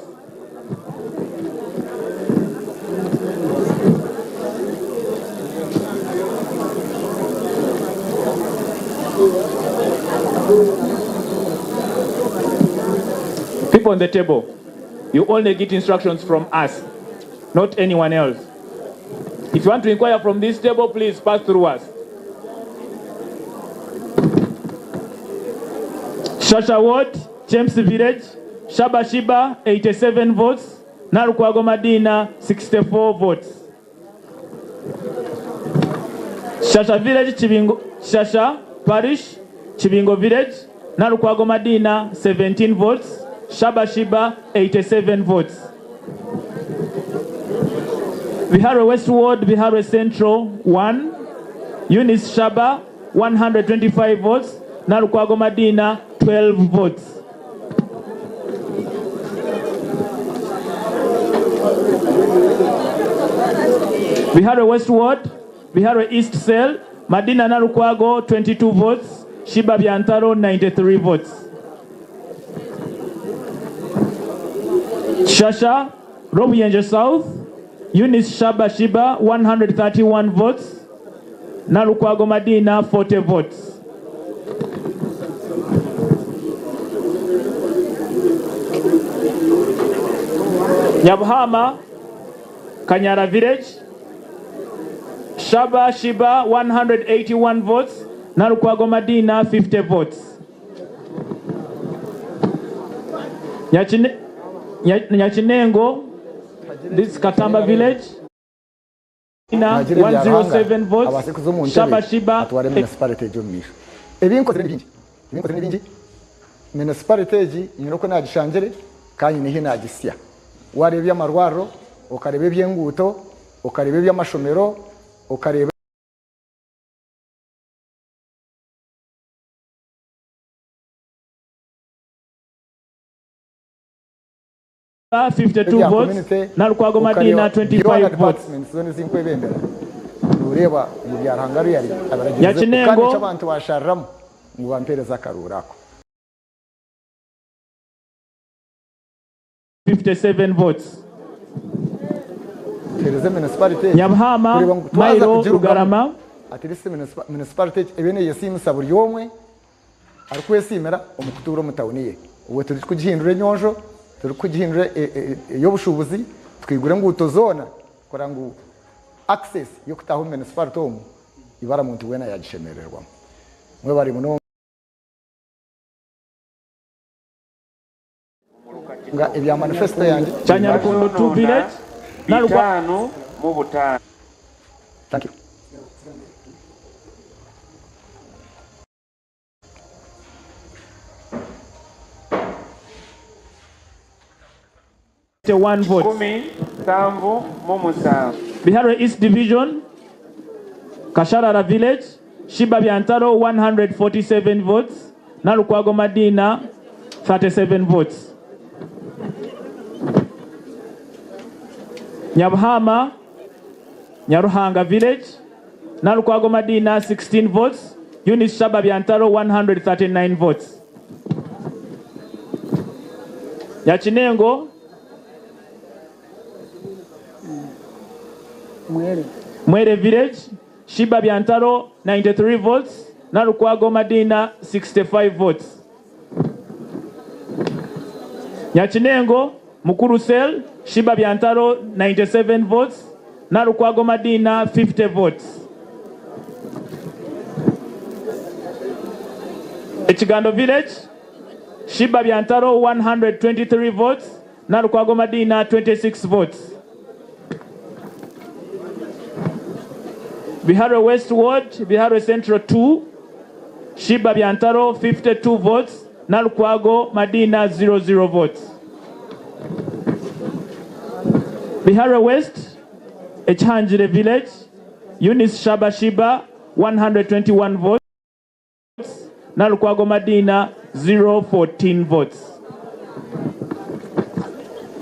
People on the table, you only get instructions from us, not anyone else. If you want to inquire from this table, please pass through us. Shasha Ward, James Village, Shaba Shiba, 87 votes, Nalukwago Madina, 64 votes. Shasha Village, Chibingo, Shasha Parish, Chibingo Village, Nalukwago Madina, 17 votes, Shaba Shiba, 87 votes. Biharwe West Ward, Biharwe Central, 1. Eunice Shaba, 125 votes. Nalukwago Madina, 12 votes. Biharwe West Ward, Biharwe East Cell, Madina Nalukwago, 22 votes. Shiba Byantaro, 93 votes. Shasha, Rwobuyenje South, Eunice Shaba Shiba, 131 votes. Nalukwago Madina, 40 votes. Nyabuhama, Kanyara Village, Shaba Shiba, 181 votes. Nalukwago Madina, 50 votes. Nyakinengo, this is Katamba Village, Mwagire ebya 107 votes. Abaase kuza omu ntebe Shaba Shiba, atware municipality egi omu maisho. Ebinkozire ni bingi, ebinkozire ni bingi. Municipality egi nyine oku nagishangire kandi nyine ahi nagisya. Wareeba eby'amarwariro, okareeba eby'enguuto, okareeba eby'amashomero, okareeba 52 ebya votes. community, Nalukwago okareeba Madina, 25 byona votes. departments zoona ezinkwebembera. Noreeba ngu bya Ruhanga ruyari abaragirize Nyakinengo. kandi ekyo abantu bashariramu ngu bampereze akaruuru ako. 57 votes. Mpereze municipality egi Nyabuhama, kureeba ngu twaza Mairo, kugirugamu Rugarama. at least municipality egi ebe neyesiimisa buri omwe arikwesiimira omu kutuura omu tawuni ye. Obwe turikugihindura enyonjo, turikugihindura ey'obushuubuzi, twigure enguuto zoona kureba ngu access y'okutaaha omu municipality omu ibara muntu weena yagishemererwamu. Mwebare munonga. Nga ebya manifesto yangye. Kyanyarukundo 2 Village, Nalukwa. 55. Thank you. One vote. 77. Biharwe East Division, Kasharara Village, Shiba Byantaro 147 votes, Nalukwago Madina 37 votes. Nyabuhama, Nyaruhanga Village, Nalukwago Madina 16 votes, Eunice Shaba Byantaro 139 votes. Nyachinengo, Mwere. Mwere Village, Shiba Byantaro 93 votes, Nalukwago Madina 65 votes. Nyachinengo, Mukuru Cell, Shiba Byantaro 97 votes, Nalukwago Madina 50 votes. Echigando Village, Shiba Byantaro 123 votes, Nalukwago Madina 26 votes. Biharwe West Ward, Biharwe Central 2, Shiba Byantaro 52 votes, Nalukwago Madina 00 votes. Biharwe West, Echanjire Village, Eunice Shaba Shiba 121 votes, Nalukwago Madina 014 votes.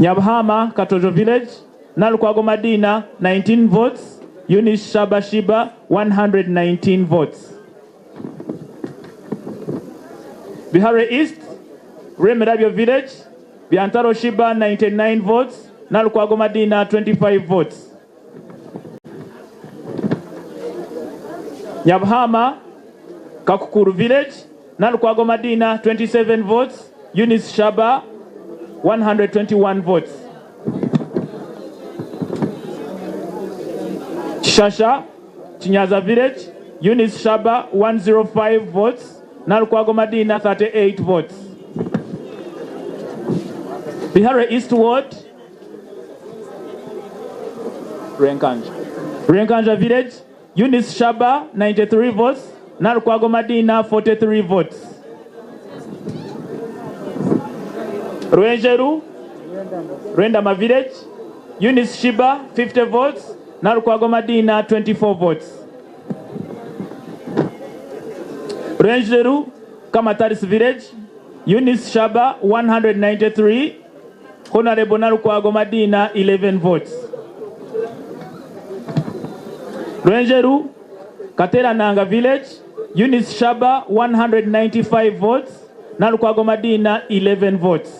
Nyabhama Katojo Village, Nalukwago Madina 19 votes, Eunice Shaba Shiba 119 votes. Bihare East, Remerabio Village, Byantaro Shiba 99 votes, Nalukwago Madina 25 votes. Nyabhama Kakukuru Village, Nalukwago Madina 27 votes, Eunice Shaba 121 votes. Shasha, Chinyaza Village, Eunice Shaba 105 votes, Nalukwago Madina 38 votes. Bihare East Ward, Renkanja. Renkanja Village, Eunice Shaba 93 votes, Nalukwago Madina 43 votes. Rwenjeru, Rwendama Village, Eunice Shiba 50 votes, Nalukwago Madina 24 votes. Rwenjeru, Kamataris Village, Eunice Shaba 193, Honorable Nalukwago Madina 11 votes. Rwenjeru, Katerananga Village, Eunice Shaba 195 votes, Nalukwago Madina 11 votes.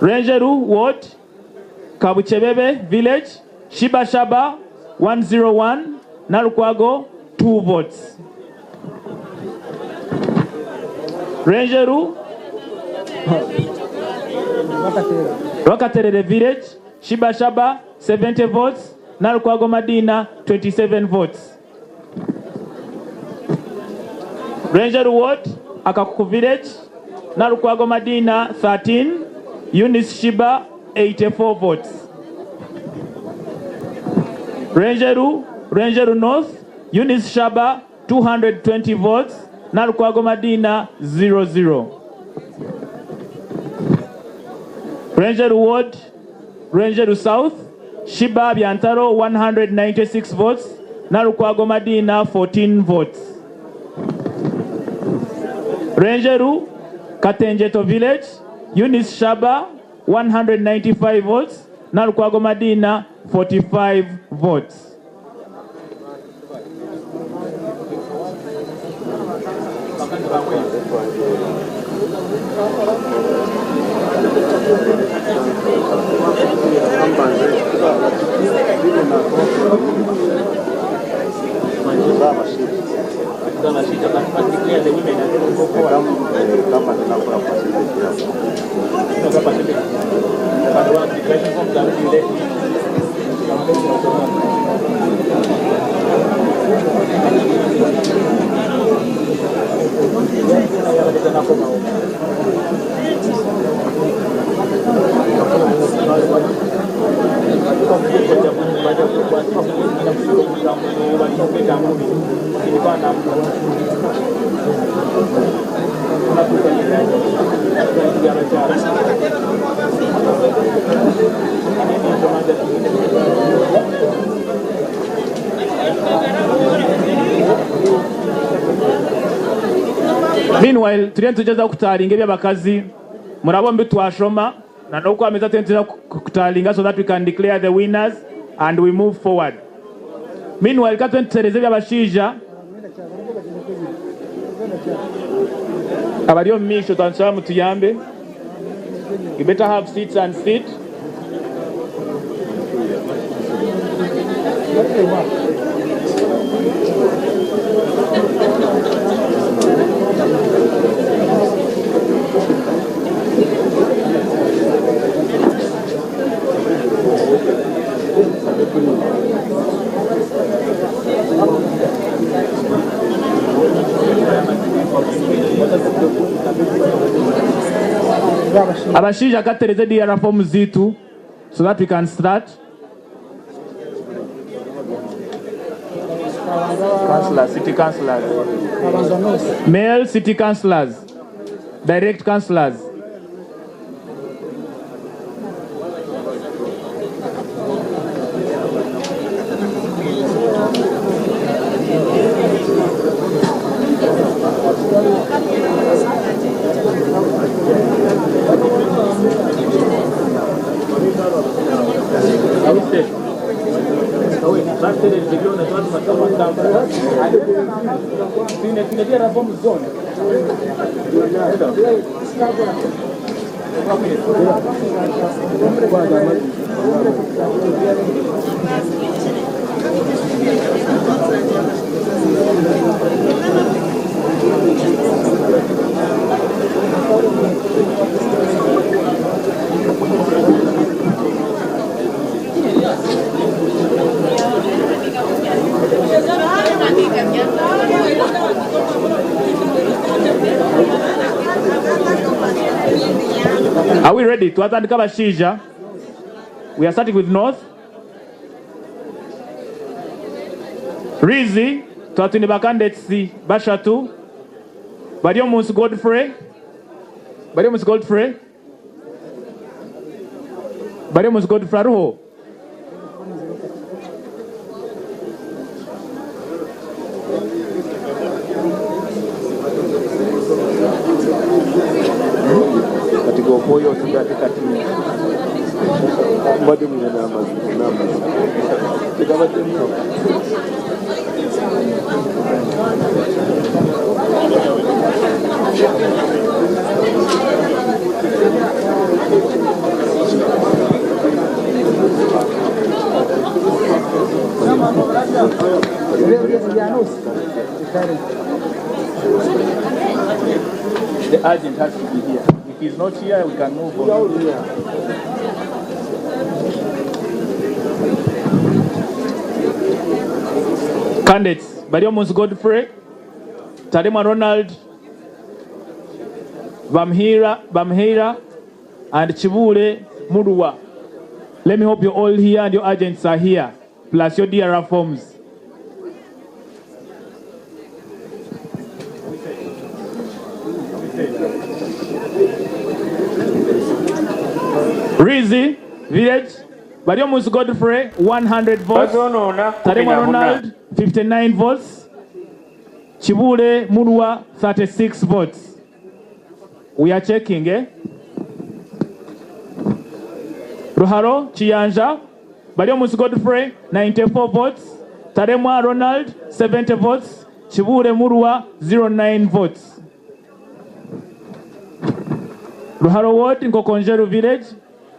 Rwenjeru Ward, Kabuchebebe Village, Shiba Shaba 101, Nalukwago 2 votes. Rwenjeru, Rwakaterere Village, Shiba Shaba 70 votes, Nalukwago Madina 27 votes. Rwenjeru Ward, Akakuku Village, Nalukwago Madina 13, Eunice Shiba 84 votes. Rwenjeru, Rwenjeru North, Eunice Shaba 220 votes, Nalukwago Madina 00. Rwenjeru Ward, Rwenjeru South, Shiba Byantaro 196 votes, Nalukwago Madina 14 votes. Rwenjeru, Katenjeto Village, Eunice Shaba 195 votes, Nalukwago Madina 45 votes. Meanwhile, turiyo nitugyezaho kutaaringa eby'abakazi muraba omu bi twashoma na n'okwamiza turiyo nituza kutaaringa so that we can declare the winners and we move forward. Meanwhile, ka tube nitutereeza eby'abashaija abari omu maisho twaba mutuyambe. You better have seats and sit. Abashaija katereze DR forms zaitu so that we can start. Councillors, city councillors. Male city councillors, direct councillors. Are we ready? Twatandika abashaija. We are starting with North. Rizi, twaba twine ba candidates bashatu. Baryomunsi Godfrey. Baryomunsi Godfrey. Baryomunsi Godfrey ariho? Kati gokwoyo osigadde kati mbadde mwine n'amazima n'amazima tegabadde muno. The agent has to be here. If he's not here, we can move on. Candidates, Baryomunsi Godfrey, Taremwa Ronald, Bamhira, Bamhira, and Chibule Muruwa. Let me hope you're all here and your agents are here, plus your DRR forms. Rizi Village, Baryomunsi Godfrey, 100 votes. Bazonoona Taremwa 14. Ronald, 59 votes. Chibule Murwa, 36 votes. We are checking, eh? Ruharo Chiyanja, Baryomunsi Godfrey, 94 votes. Taremwa Ronald, 70 votes. Chibule Murwa, 09 votes. Ruharo Ward, Nkokonjeru Village,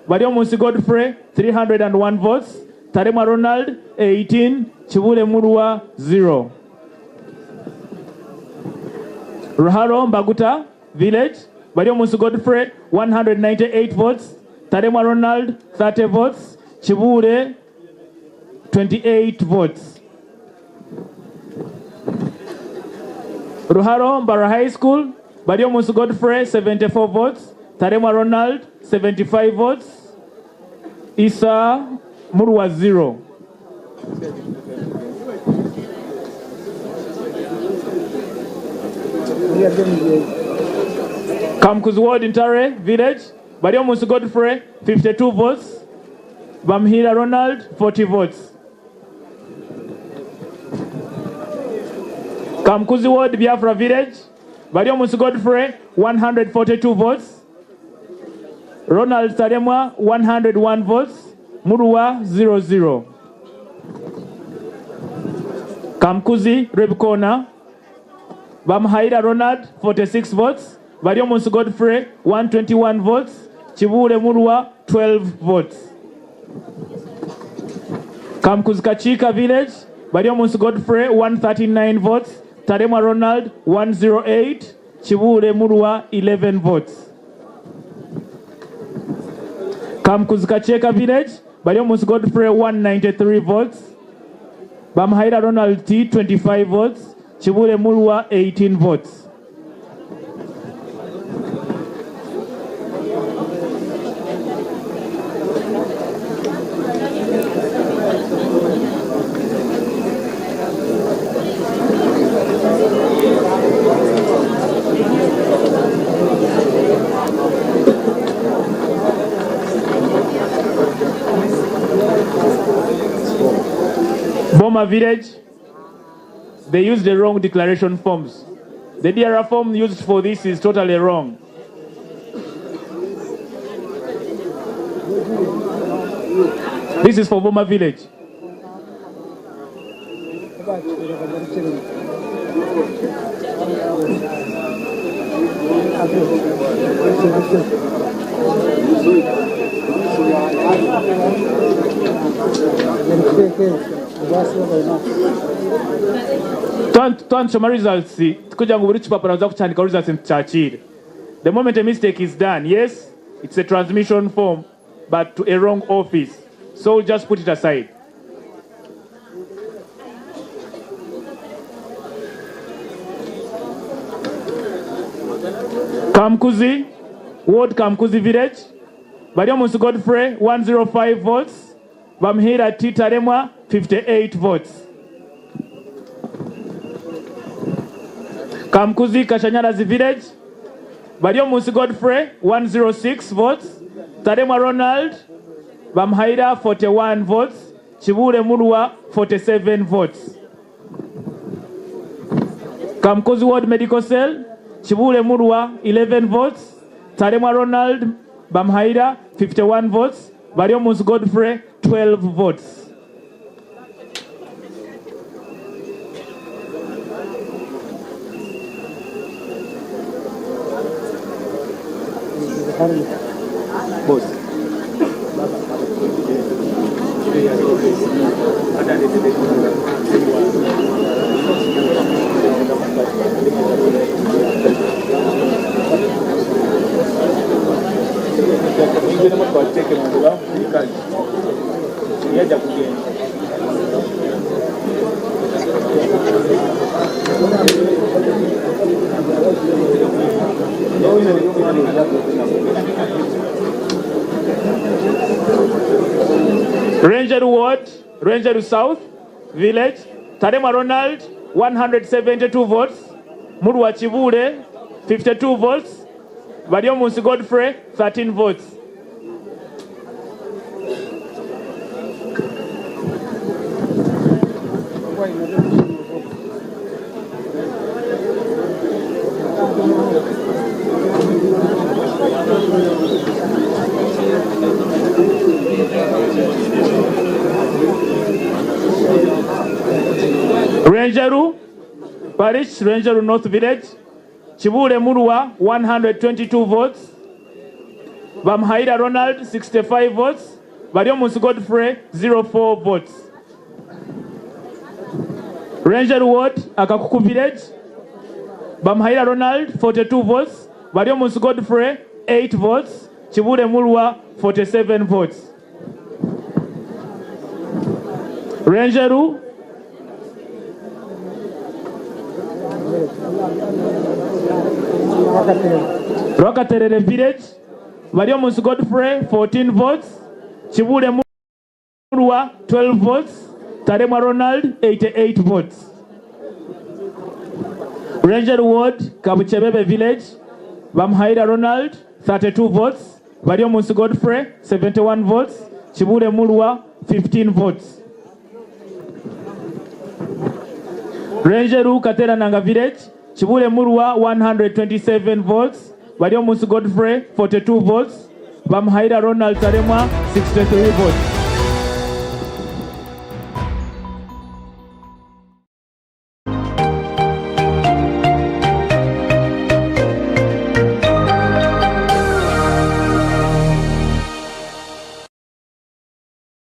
Baryomunsi Godfrey, 301 votes. Taremwa Ronald, 18. Chibule Murwa, 0. Ruharo Mbaguta Village, Baryomunsi Godfrey, 198 votes. Taremwa Ronald, 30 votes. Chibule, 28 votes. Ruharo Mbara High School, Baryomunsi Godfrey, 74 votes. Taremwa Ronald, 75 votes. Isa Murwa, 0. Kamukuzi Ward Ntare Village, Baryomunsi Godfrey 52 votes, Bamuhiira Ronald 40 votes. Kamukuzi Ward Biafra Village, Baryomunsi Godfrey 142 votes, Ronald Taremwa 101 votes, Murua 00. Kamukuzi Rwebikoona, Bamuhaira Ronald 46 votes, Baryomunsi Godfrey 121 votes, Kibuule Murua 12 votes. Kamukuzi Kakiika Village, Baryomunsi Godfrey 139 votes, Taremwa Ronald 108, Kibuule Murua 11 votes. Kamukuzi Kakyeka Village, Baryomunsi Godfrey 193 votes, Bamuhaira Ronald T 25 votes, Kibuule Murua 18 votes. Boma Village, they used the wrong declaration forms. The DR form used for this is totally wrong. This is for Boma Village. Twanshoma results kugira ngu buri kipapura baza kukihandikaho results nitukyakira. The moment a mistake is done, yes, it's a transmission form, but to a wrong office. So we'll just put it aside. Kamukuzi, Ward Kamukuzi Village, Baryomunsi Godfrey, 105 votes, Bamuhiira T. Taremwa, 58 votes. Kamukuzi Kashanyarazi Village, Baryomunsi Godfrey, 106 votes, Taremwa Ronald, Bamuhaira, 41 votes, Kibuule Murua, 47 votes. Kamukuzi Ward Medical Cell, Kibuule Murua, 11 votes, Taremwa Ronald, Bamuhaira, 51 votes, Baryomunsi Godfrey, 12 votes. Boss. Ranger Ward, Ranger South Village, Taremwa Ronald, 172 votes, Murua Kibuule, 52 votes, Baryomunsi Godfrey, 13 votes. Rwenjeru Parish, Rwenjeru North Village, Kibuule Murua, 122 votes, Bamuhaira Ronald, 65 votes, Baryomunsi Godfrey, 04 votes. Rwenjeru Ward, Akakuku Village, Bamuhaira Ronald, 42 votes, Baryomunsi Godfrey, 8 votes, Kibuule Murua, 47 votes. Rwenjeru, Rwakaterere Village, Baryomunsi Godfrey, 14 votes, Kibuule Murua, 12 votes, Taremwa Ronald, 88 votes. Rwenjeru Ward, Kabuchebebe Village, Bamuhaira Ronald, 32 votes, Baryomunsi Godfrey, 71 votes, Kibuule Mulwa, 15 votes. Rwenjeru Katerananga Village, Kibuule Mulwa, 127 votes, Baryomunsi Godfrey, 42 votes, Bamuhaira Ronald Taremwa, 63 votes.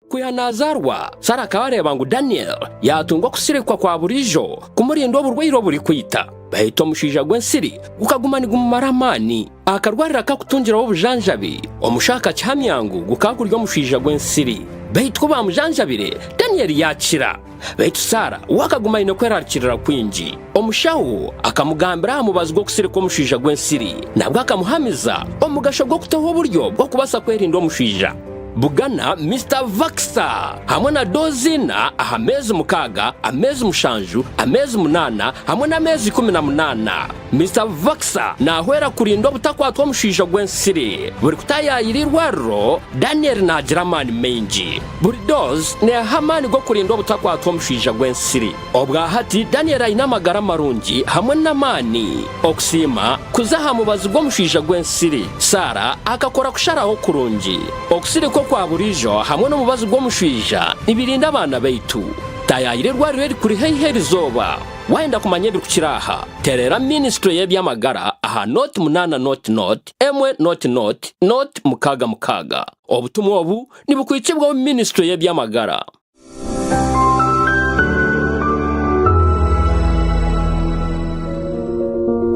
Kwiha nazaarwa, Sara akaba areeba ngu Daniel yaatunga okusirikwa kwa buriijo kumurinda oburwaire oburikwita. Baitu omushaija gw'ensiri gukaguma nigumumara amaani. Akarwariro akakutungiraho obujanjabi, omushaho akakihamya ngu gukaba guri omushaija gw'ensiri. Baitu ku baamujanjabire, Daniel yaakira. Baitu Sara we akaguma aine kwerarikirira kwingi. Omushaho akamugambira aha mubazi gw'okusirika omushaija gw'ensiri. Nabwo akamuhamiza omugasho gw'okutaho oburyo bw'okubaasa kwerinda omushaija. Bugana Mister Vaxa hamwe na doozi ina aha meezi mukaaga, ameezi mushanju, ameezi munaana hamwe n'ameezi 18. Mister Vaxa naahwera kurinda obutakwatwa omushaija gw'ensiri. Buri kutaayaayira eirwariro, Daniel naagira amaani maingi. Buri doozi neeha amaani g'okurinda obutakwatwa omushaija gw'ensiri. Obwa hati Daniel aine amagara marungi hamwe n'amaani. Okusiima kuza aha mubazi gw'omushaija gw'ensiri. Sarah akakora kusharaho kurungi. Okusirika okwa buriijo hamwe n'omubazi gw'omushaija nibirinda abaana baitu. Taayaayira eirwariro erikuri haihi erizooba. Waayenda kumanya ebirikukira aha, tereera minisitule y'eby'amagara aha 08 00 1 00 066. Obutumwa obu nibukwitsibwaho minisitule y'eby'amagara.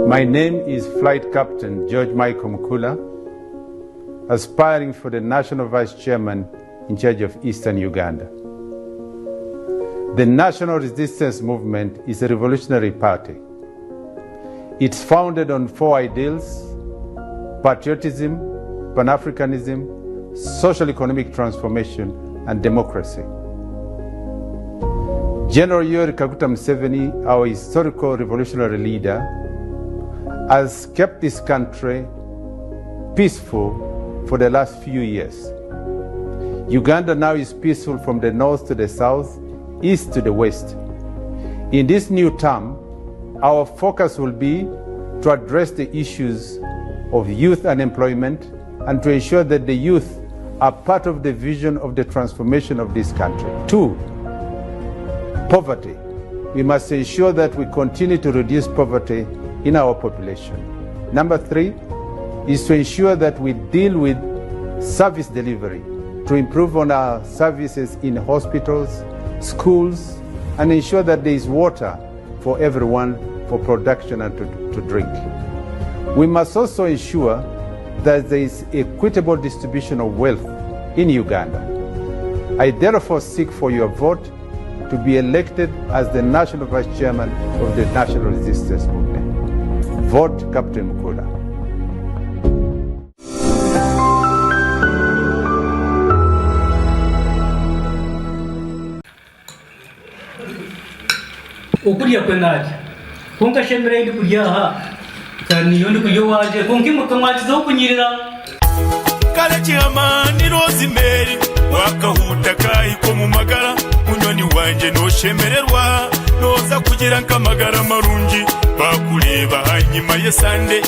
My name is Flight Captain George Michael Mukula, aspiring for the National Vice Chairman in charge of Eastern Uganda. The National Resistance Movement is a revolutionary party. It's founded on four ideals patriotism, Pan Africanism, social economic transformation, and democracy. General Yoweri Kaguta Museveni, our historical revolutionary leader, has kept this country peaceful for the last few years. Uganda now is peaceful from the north to the south, east to the west. In this new term, our focus will be to address the issues of youth unemployment and to ensure that the youth are part of the vision of the transformation of this country. Two, poverty. We must ensure that we continue to reduce poverty in our population. Number three is to ensure that we deal with service delivery to improve on our services in hospitals, schools, and ensure that there is water for everyone for production and to, to drink. We must also ensure that there is equitable distribution of wealth in Uganda. I therefore seek for your vote to be elected as the National Vice Chairman of the National Resistance Movement. Vote Captain Mukula. Okurya kwe narya, kwonka ashemereire ei ndikurya aha, ka niiyo ndikurya owangye, kwonka imwe ka mwakizaho kunyirira. Kare kihama ni Rosemary Wakahuuta kahika omu magara Munywani wangye noshemererwa Noza kugira nk'amagara marungi Bakureeba ahanyima y'esande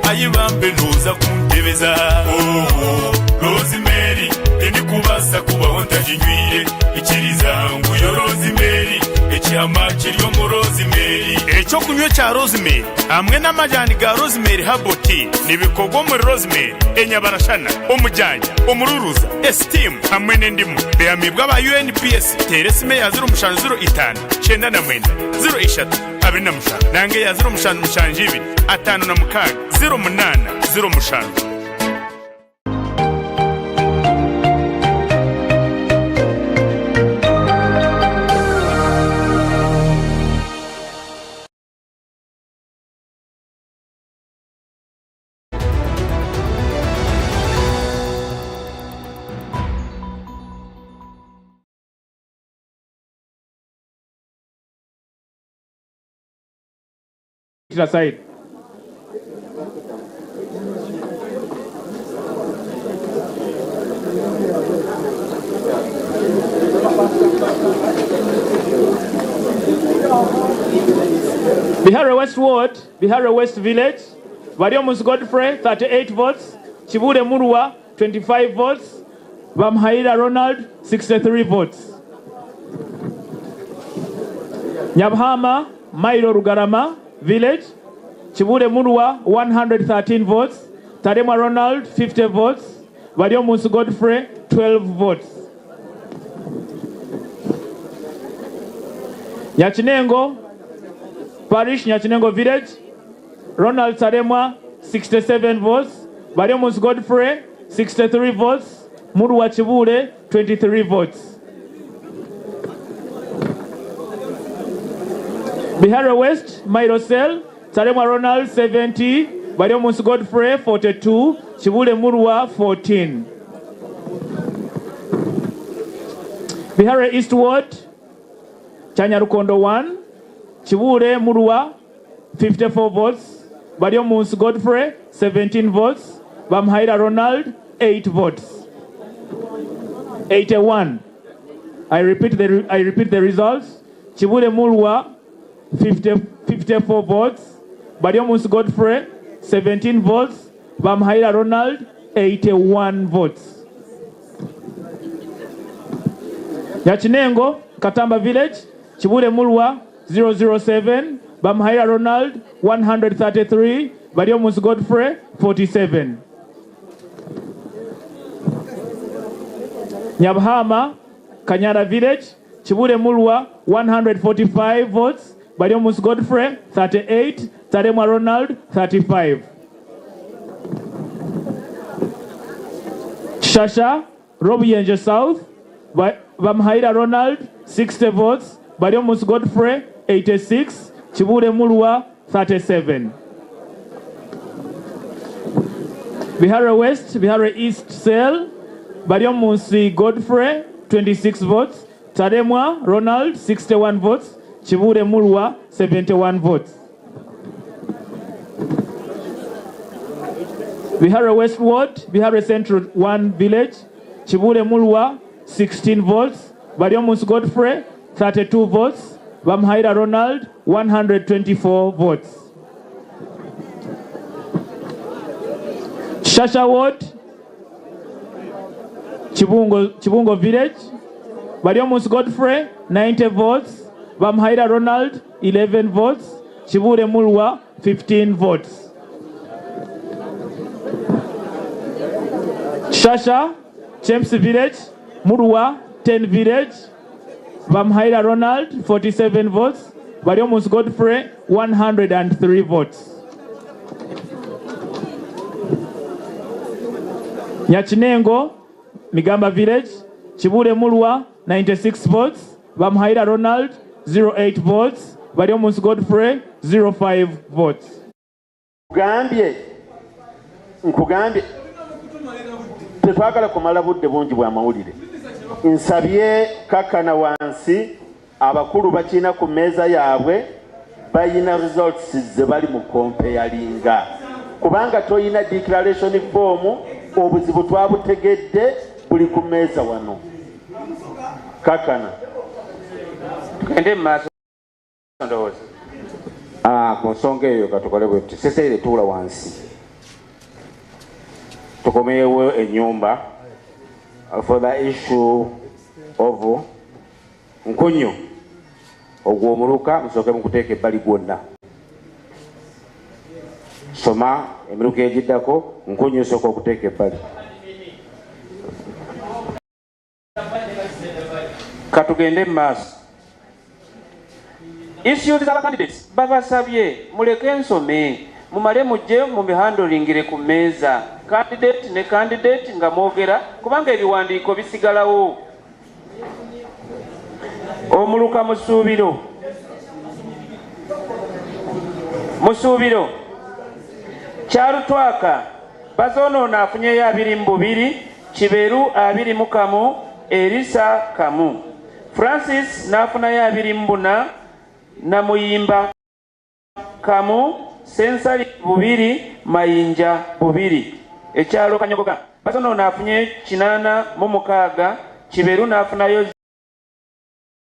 Ayi bambe noza kuntebeza Ooh Rosemary Tindikubaasa kubaho ntaginywire Ikiriza ngu yo Rosemary Ekihama kiri omu Rosemary Eky'okunywa ekya Rosemary hamwe n'amajani ga Rosemary Herbal Tea nibikorwa omuri Rosemary, enyabarashana, omujanja, omururuza, esitiimu hamwe n'endimu. Bihamiibwe aba UNPS. Teera esimu eya 0705 99 03 27 nanga eya 0772 56 08 07. aside. Biharwe West Ward, Biharwe West Village, Baryomunsi Godfrey 38 votes, Kibuule Murwa 25 votes, Bamuhaira Ronald 63 votes. Nyabuhama, Mailo Rugarama Village, Kibuule Murwa 113 votes, Taremwa Ronald 50 votes, Baryomunsi Godfrey 12 votes. Nyakinengo Parish, Nyakinengo Village, Ronald Taremwa 67 votes, Baryomunsi Godfrey 63 votes, Murwa Kibuule 23 votes. Biharwe West, Mailo Cell, Taremwa Ronald 70, Baryomunsi Godfrey 42, Kibuule Murwa 14. Biharwe East Ward, Chanyarukondo 1, Kibuule Murwa 54 votes, Baryomunsi Godfrey 17 votes, Bamuhaira Ronald 8 votes. 81. I repeat the results. Kibuule Murwa 54 votes, Baryomunsi Godfrey 17 votes, Bamuhaira Ronald 81 votes. Nyakinengo, Katamba Village, Kibuule Murwa 007, Bamuhaira Ronald 133, Baryomunsi Godfrey 47. Nyabuhama, Kanyara Village, Kibuule Murwa 145 votes, Baryomunsi Godfrey 38, Taremwa Ronald 35. Shasha, Robuyenje South, Bamuhaira Ronald 60 votes, Baryomunsi Godfrey 86, Kibuule Murwa 37. Biharwe West, Biharwe East Cell, Baryomunsi Godfrey 26 votes, Taremwa Ronald 61 votes, Kibuule Murwa 71 votes. Biharwe West Ward, Biharwe Central 1 Village, Kibuule Murwa 16 votes, Baryomunsi Godfrey 32 votes, Bamuhaira Ronald 124 votes. Shasha Ward, Kibungo Village, Baryomunsi Godfrey 90 votes, Bamuhaira Ronald 11 votes, Kibuule Murwa 15 votes. Shasha, Chemsi Village, Murwa 10 Village, Bamuhaira Ronald 47 votes, Baryomunsi Godfrey 103 votes. Nyakinengo, Migamba Village, Kibuule Murwa 96 votes, Bamuhaira Ronald 08 votes, Baryomunsi Godfrey 05 votes. Nkugambye, nkugambye, tetwagala kumala budde bungi bwa mawulire. Nsabye kakana wansi, abakulu bakina ku mmeeza yaabwe, bayina results ze bali mu comparinga. Kubanga toyina declaration form, obuzibu twabutegedde buli ku mmeeza wano. Kakana. Tugende mu maaso ndowooza. Ku nsonga eyo katukole bwe tuti. Sesere tuula wansi. Tukomeewo ennyumba for the issue of nkunyu. Ogwo omuluka musooke mukuteeka ebbali gwonna. Soma emiruka egiddako, nkunyu osooka okuteeka ebbali. Katugende mu maaso. Issues z'aba candidates babasabye muleke ensome, mumale mujje mubihandlingire ku mmeeza. Candidate ne candidate nga mwogera kubanga ebiwandiiko bisigalawo. Omuluka Musuubiro. Musuubiro. Kyalutwaka bazoonoona afunyeyo abiri mu bubiri, Kiberu abiri mu kamu, Erisa kamu. Francis n'afunayo abiri mu buna, Namuyimba kamu, Ssensali bubiri, Mayinja bubiri. Ekyalo Kanyogoga, Bazonoono afunye 86, Kiberu n'afunayo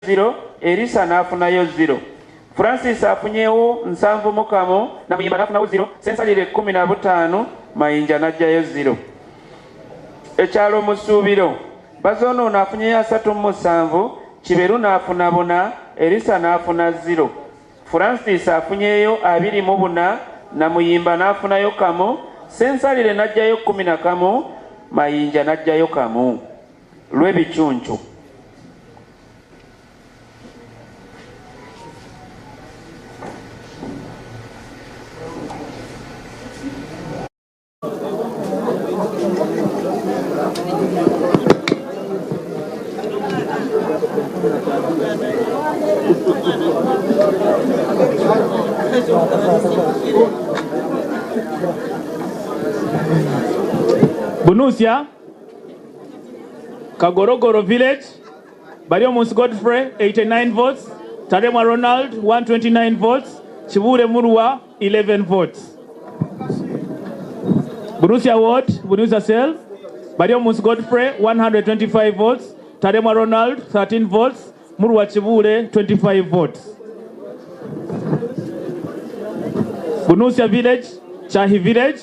ziro, Erisa n'afunayo ziro. Francis afunyewo 71, Namuyimba n'afunawo ziro, Ssensalire 15, Mayinja n'aggyayo ziro. Ekyalo Musuubiro, Bazonoono afunyeyo 37, Kiberu n'afuna buna, Erisa n'afuna ziro. Francis afunyeyo 24, Namuyimba n'afunayo kamu, Ssensalire n'aggyayo 11, Mayinja n'aggyayo kamu. Lw'ebicuncu. Bunusia, Kagorogoro Village, Baryomunsi Godfrey, 89 votes, Taremwa Ronald, 129 votes, Kibuule Murwa, 11 votes. Bunusia Ward, Bunusia Cell, Baryomunsi Godfrey, 125 votes, Taremwa Ronald, 13 votes, Murwa Kibuule, 25 votes. Bunusia Village, Chahi Village,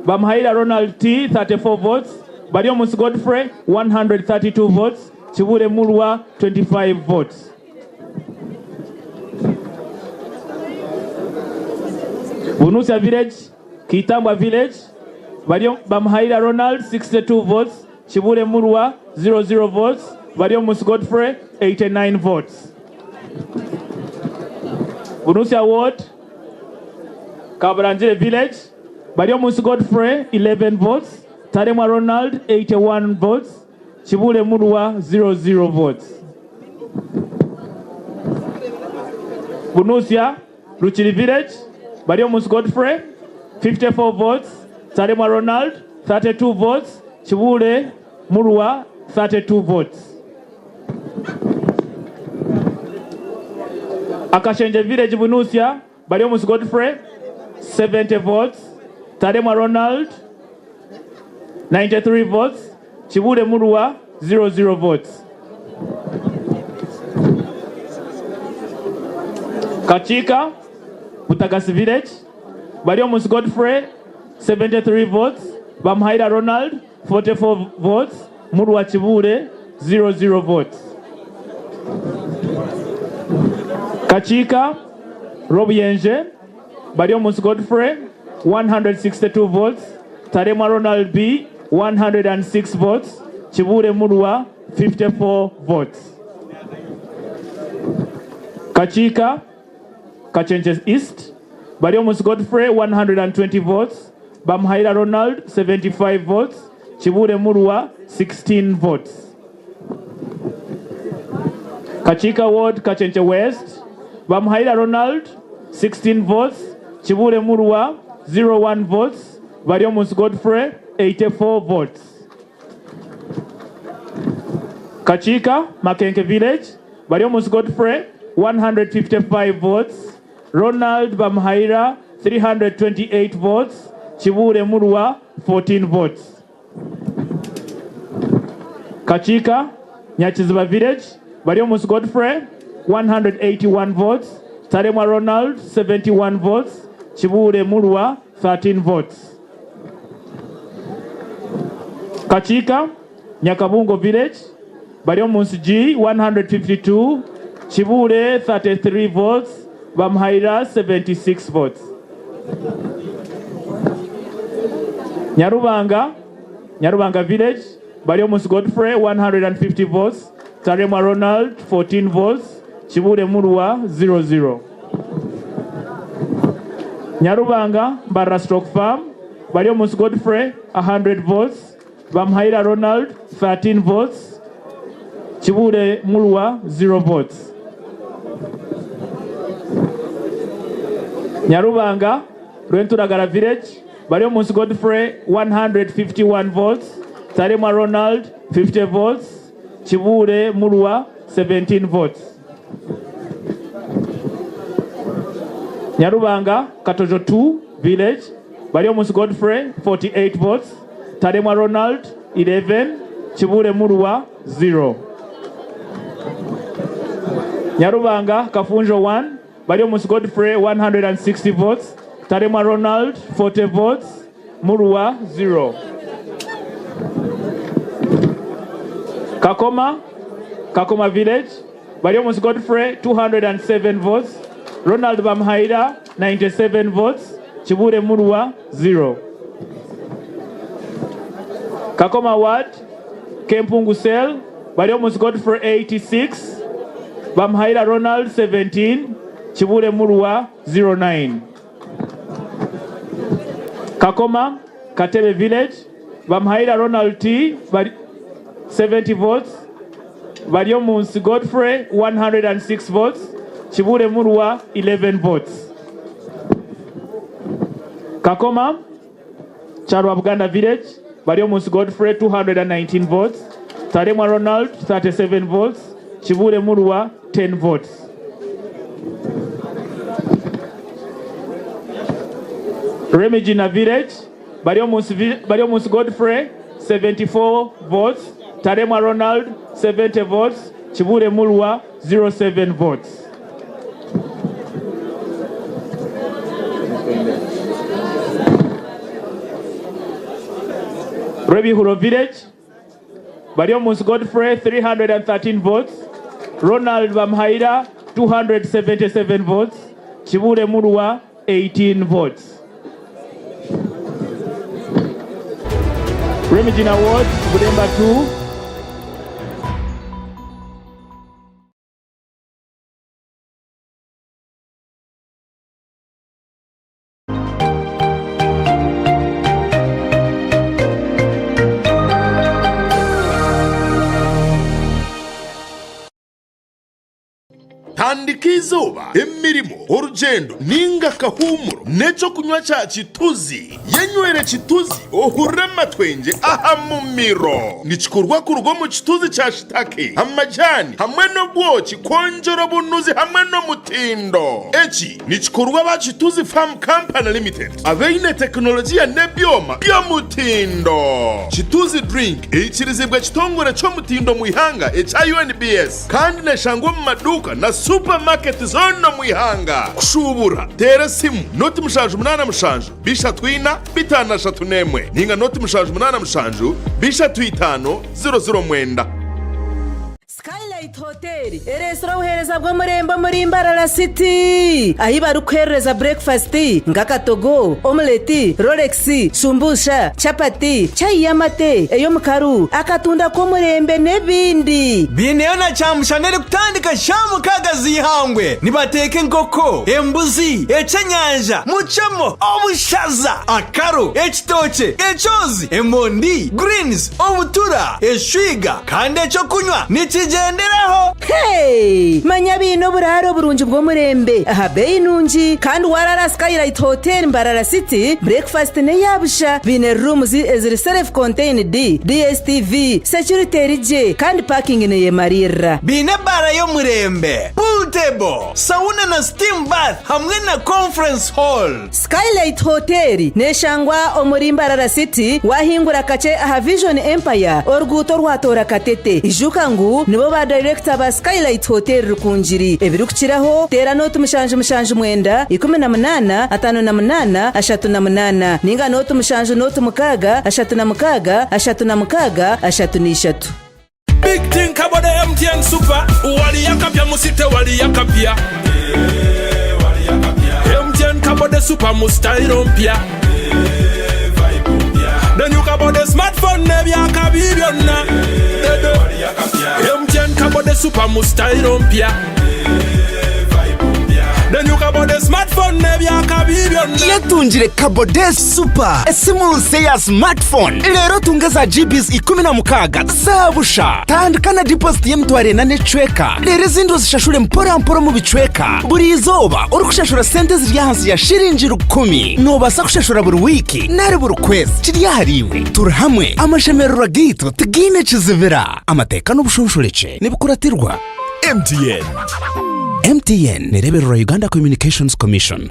Bamhaira Ronald T, 34 votes, Baryomunsi Godfrey, 132 votes, Kibuule Murwa, 25 votes. Bunusia Village, Kitambwa Village, Bamhaira Ronald, 62 votes, Kibuule Murwa, 00 votes, Baryomunsi Godfrey, 89 votes. Bunusia Ward, Kabarangire Village, Baryomunsi Godfrey, 11 votes, Taremwa Ronald, 81 votes, Kibuule Murwa, 00 votes. Bunusia, Ruchiri Village, Baryomunsi Godfrey, 54 votes, Taremwa Ronald, 32 votes, Kibuule Murwa, 32 votes. Akashenje Village, Bunusia, Baryomunsi Godfrey, 70 votes, Taremwa Ronald, 93 votes, Kibuule Murwa, 00 votes. Kachika, Butagasi Village, Baryomunsi Godfrey, 73 votes, Bamhaira Ronald, 44 votes, Murwa Kibuule, 00 votes. Kachika, Robuyenje, Baryomunsi Godfrey, 162 votes, Taremwa Ronald B, 106 votes, Kibuule Murwa, 54 votes. Kachika, Kachenche East, Baryomunsi Godfrey, 120 votes, Bamhaira Ronald, 75 votes, Kibuule Murwa, 16 votes. Kachika Ward, Kachenche West, Bamhaira Ronald, 16 votes, Kibuule Murwa, 01 votes, Baryomunsi Godfrey, 84 votes. Kachika, Makenke Village, Baryomunsi Godfrey, 155 votes, Ronald Bamhaira, 328 votes, Kibuule Murwa, 14 votes. Kachika, Nyakiziba Village, Baryomunsi Godfrey, 181 votes, Taremwa Ronald, 71 votes, Kibuule Murwa, 13 votes. Kachika, Nyakabungo Village, Baryomunsi G, 152, Kibuule, 33 votes, Bamhaira, 76 votes. Nyarubanga, Nyarubanga Village, Baryomunsi Godfrey, 150 votes, Taremwa Ronald, 14 votes, Kibuule Murwa, 00. Nyarubanga, Mbarara Stroke Farm, Baryomunsi Godfrey, 100 votes, Bamhaira Ronald, 13 votes, Kibuule Murwa, 0 votes. Nyarubanga, Rwenturagara Village, Baryomunsi Godfrey, 151 votes, Taremwa Ronald, 50 votes, Kibuule Murwa, 17 votes. Nyarubanga, Katojo 2 Village, Baryomunsi Godfrey, 48 votes, Taremwa Ronald, 11, Kibuule Murua, 0. Nyarubanga, Kafunjo 1, Baryomunsi Godfrey, 160 votes, Taremwa Ronald, 40 votes, Murua, 0. Kakoma, Kakoma Village, Baryomunsi Godfrey, 207 votes, Ronald Bamhaira, 97 votes, Kibuule Murua, 0. Kakoma Ward, Kempungu Cell, Baryomunsi Godfrey, 86, Bamhaira Ronald, 17, Kibuule Murua, 09. Kakoma, Katebe Village, Bamhaira Ronald T, 70 votes, Baryomunsi Godfrey, 106 votes, Kibuule Murua, 11 votes. Kakoma, Charwa Buganda Village, Baryomunsi Godfrey, 219 votes, Taremwa Ronald, 37 votes, Kibuule Murua, 10 votes. Remigina Village, Baryomunsi Godfrey, 74 votes, Taremwa Ronald, 70 votes, Kibuule Murua, 07 votes. Rebihuro Village, Baryomunsi Godfrey, 313 votes, Ronald Bamhaira, 277 votes, Kibuule Murua, 18 votes. Remigina Ward, Bulemba 2. Tandika eizooba, emirimo, orugyendo nainga akahuumuro n'eky'okunywa kya Kituzi. Yenywere Kituzi ohurire amatwengye aha mumiro. Nikikorwa kuruga omu kituzi kya shitake, amajaani hamwe n'obwoki kwongyera obunuzi hamwe n'omutindo. Eki nikikorwa aba Kituzi Farm Company Limited abaine tekinologiya n'ebyoma by'omutindo. Kituzi Drink eikirizibwa ekitongore ky'omutindo omu ihanga ekya UNBS. Kandi neshangwa omu maduuka na supamaketi zoona omu ihanga. Kushuubura, teera esimu noti 787 34 531 ninga noti 787 35 009. Skylight Hotel ereetsire obuheereza bw'omurembe omuri Mbarara City ahi barikuheerereza burekifasiti nk'akatogo, omuleti, rolex, shumbusha, Chapati, chai y'amate, ey'omukaru, akatunda k'omurembe n'ebindi. Biineyo na kyamushana erikutandika shaaha mukaaga z'eihangwe. Nibateeka enkoko, embuzi, ekyenyanja, mucemo, obushaza, akaro, ekitookye, ekyozi, emondi, greens, obutura, eshwiga kandi eky'okunywa nikigyenderaho. Hey! Manya baine oburaaro burungi bw'omurembe aha beeyi nungi kandi waaraara Skylight Hotel Mbarara City, breakfast n'eya busha. Baine rooms eziri self contained, DSTV, security eri gye kandi parking neyemariirira. Baine ebaara y'omurembe, pool table, sauna na steam bath hamwe na conference hall. Skylight Hotel neshangwa omuri Mbarara City wahingura kakye aha Vision Empire oruguuto orwatoora Katete. Ijuka ngu nibo ba dayirekita ba Skylight Hotel Rukungiri. Ebirikukiraho teera nooti 779 18 58 38 ninga nooti 7 06 36 33. Big think about the MTN Super. Waliyakapya musite waliyakapya. MTN kabode super mu style mpya. Then you kabode smartphone nebyakabi byonna. MTN kabode super mu style mpya. Then you kabode smartphone nebyakabi byonna. Yetungire Kabode Super, esimu nsya eya smartphone. Reero otunge za GBs 16 za busha. Tandika na deposit y'emitwaro ena n'ekicweka, reero ezindi ozishashure mpora mpora omu bicweka. Buri izooba orikushashura sente eziri ahansi ya shiringi rukumi. Noobaasa kushashura buri wiiki nari buri kwezi, kiri ahariiwe. Turi hamwe, amashemererwa gaitu tigaine kizibira. Amateeka n'obushonshorekye nibikuratirwa. MTN. MTN nereebererwa Uganda Communications Commission.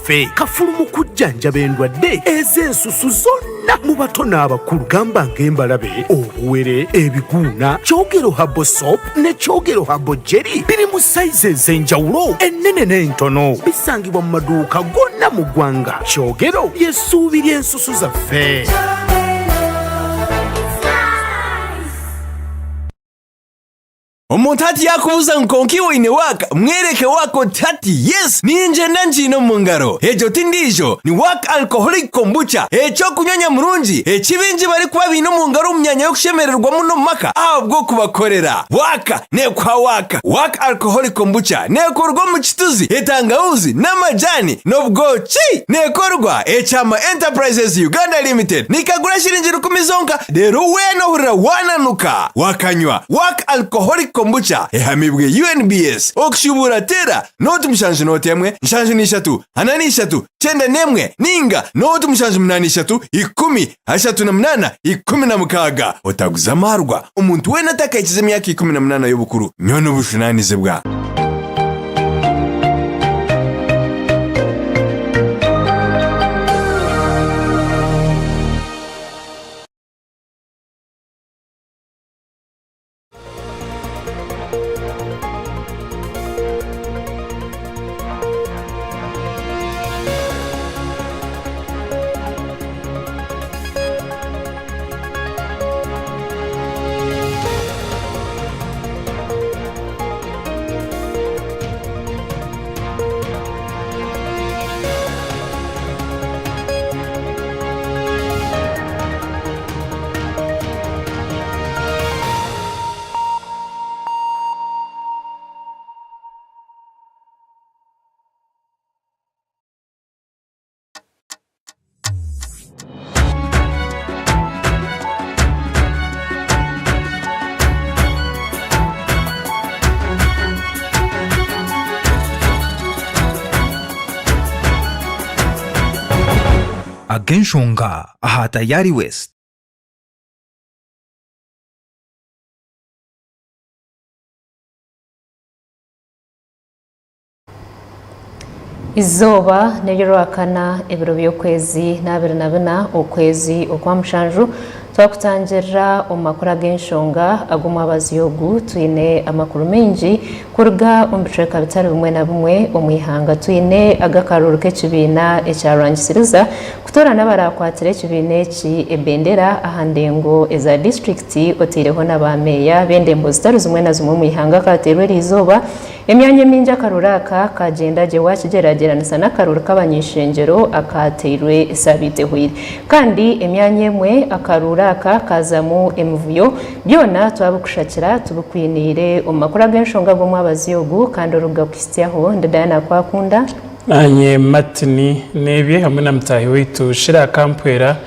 zaffe. Kafulu mu kujjanjaba endwadde ez'ensusu zonna mu bato n'abakulu gamba ng'embalabe, obuwere, ebiguuna, Kyogero Herbal Soap ne Kyogero Herbal Jelly biri mu sayizi ez'enjawulo ennene n'entono. Bisangibwa mu maduuka gonna mu ggwanga. Kyogero ly'essuubi ly'ensusu zaffe. Omuntu hati yaakubuuza ngu kwonka iwe oine waaka, mwereke waaka oti hati yes ningyenda ngiine omu ngaro. Egyo ti ndiijo, ni Waaka Alcoholic Kombucha, eky'okunywa nyamurungi eki baingi barikuba baine omu ngaro omu myanya y'okushemererwamu n'omu maka ahabw'okubakorera. Waaka neekuha waaka. Waaka Alcoholic Kombucha neekorwa omu kituzi, etangawuzi, n'amajaani, n'obwoki. Neekorwa Ekyama Enterprises Uganda Limited. Nikagura shiringi rukumi zonka reero weena ohurira waananuka wakanywa. Waaka Alcoholic Kombucha ehamibwe UNBS. Okushubuura teera nooti mushanju nooti emwe, nshanju n'ishatu, ana n'ishatu, kyenda n'emwe ninga nooti mushanju munaana ishatu, ikumi, ashatu na munaana, 16. Otaguza amaarwa omuntu weena atakahikize emyaka 18 y'obukuru. Nywa n'obujunaanizibwa. Ag'enshonga aha Tayari West. Izooba n'ery'orwakana ebiro by'okwezi n'abiri na bina okwezi okwa mushanju twakutangirira omu makuru ag'enshonga ag'omwabazyo ogu twine amakuru maingi kuruga omu bicweka bitari bimwe na bimwe omu ihanga twine ag'akaruuru k'ekibiina ekya Rwangisiriza Kutoorana abaraakwatira ekibiina eki ebendera aha ndengo eza disiturikiti oteireho na ba meeya b'endembo zitari zimwe na zimwe omu ihanga kaateerwa eriizooba, emyanya emingi akaruru aka kaagyenda gye waakigyeragyeranisa n'akaruru k'abany'ishengyero akaateirwe esaabiiti ehweire. Kandi emyanya emwe akaruuru aka kaazamu emivuyo. Byona twabikushakira tubikwiniire omu makuru ag'enshonga ag'omwabazyo ogu kandi orikugakuhitsyaho ndi Diana Kwakunda. Naanye Martin Nebye hamwe na mutaahi waitu Shira Akampwera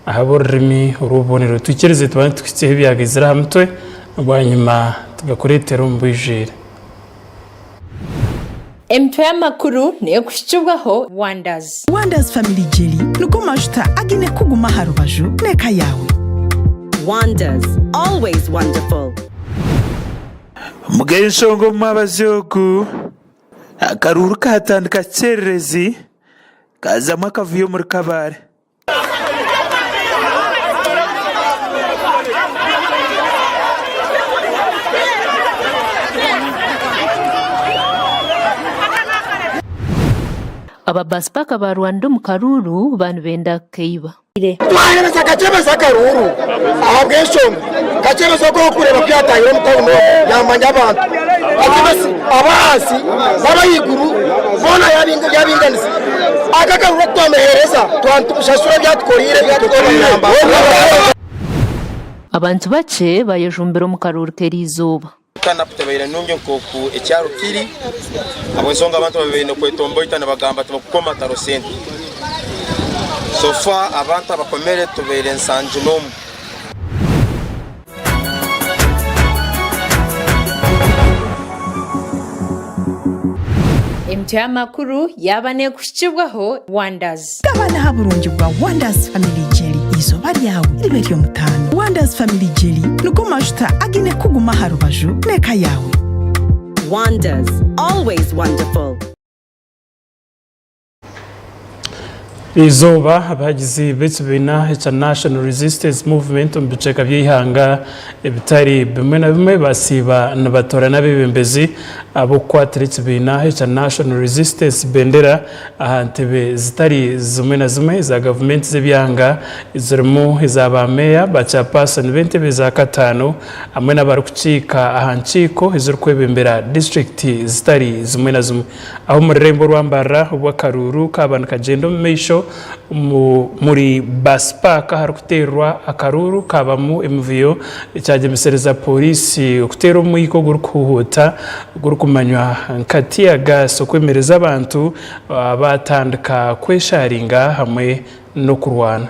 ahabw'orurimi orw'obubonero. Twikirize tubanze tuhitsyeho ebyagaizire aha mutwe bwanyima tugakureetere omu bwijwire. Emitwe y'amakuru neekuhikibwaho Wonders. Wonders Family Jelly nigo majuta againe kukuguma aha rubaju n'eka yaawe. Wonders, always wonderful. Omugenshonga omu mwabazyo ogu. Akaruuru kaatandika kikyererezi, kaazamu akavuyo omuri Kabale. Aba bus park abaarwanire omu karuuru ba nibenda kukeiba. Twaheereza Kakyebezi akaruuru ahabw'enshonga Kakyebezi ogu orikureeba ku yaatahire omu tawuni omu yaamanya abantu. Kakyebezi ab'ahansi n'ab'ahaiguru boona yaabinganisa. Aka akaruuru oku twamuheereza twaba nitumushashura ebi atukoreire twamuyamba. Abantu bakye bayejumbira omu karuuru k'eriizooba. Turn-up tebaire nungi nk'oku ekyaro kiri ahabw'ensonga abantu babaire baine kwetomboita nibagamba tibakukoma taro sente. So far abantu abakomere tubaire nsanju n'omwe. Emitwe y'amakuru yaaba neekuhikibwaho Wonders. Gabana aha burungi bwa Wonders Family Jelly eizooba ryawe ribe ery'omutaano. Wonders Family Jelly nigo majuta againe kukuguma aha rubaju n'eka yaawe. Wonders, always wonderful. Eizooba abahagizi b'ekibiina ekya National Resistance Movement omu bicweka by'eihanga ebitari bimwe na bimwe basiiba nibatorana abeebembezi ab'okukwatira ekibiina ekya National Resistance bendera aha ntebe zitari zimwe na zimwe eza gavumenti z'ebyanga zirimu eza ba meeya, ba chairperson b'entebe za kataano hamwe n'abarikukiika aha nkiiko ezirikwebembera disiturikiti zitari zimwe na zimwe. Aho omu rurembo orwa Mbarara obu akaruuru kaaba nikagyenda omu maisho omuri Bus Park aharikuteererwa akaruuru kaabamu emivuyo ekyagyemesereza pooriisi okuteera omwika ogurikuhuhuuta ogurikumanywa nka tear gas okwemereza abantu baatandika kwesharinga hamwe n'okurwana.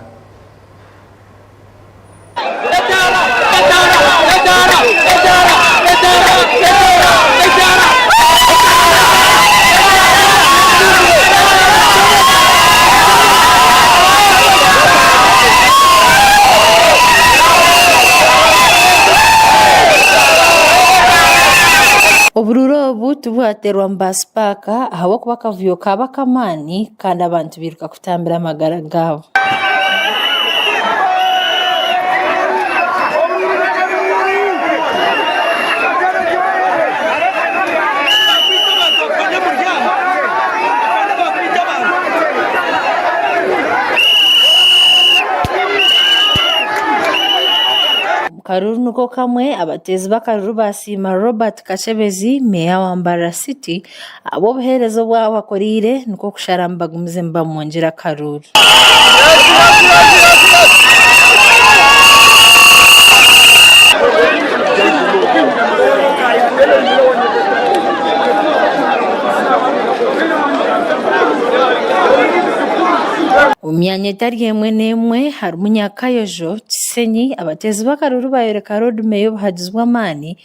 Oburuuru obu tibwateerwa mu baasi paaka ahabw'okuba akavuyo kaaba ak'amaani kandi abantu bairuka kutambira amagara gaabo. Omu karuuru niko kamwe, abateezi b'akaruuru baasiima Robert Kakyebezi, Meeya wa Mbarara City Ahabw'obuheereza obu abakoreire, nikwo kusharamu bagumize nibamwongyera akaruuru. Omu myanya etari emwe n'emwe harimu Nyakayojo, Kisenyi, abateezi b'akaruuru baayoreka roodimeeya obuhagizi bw'amaani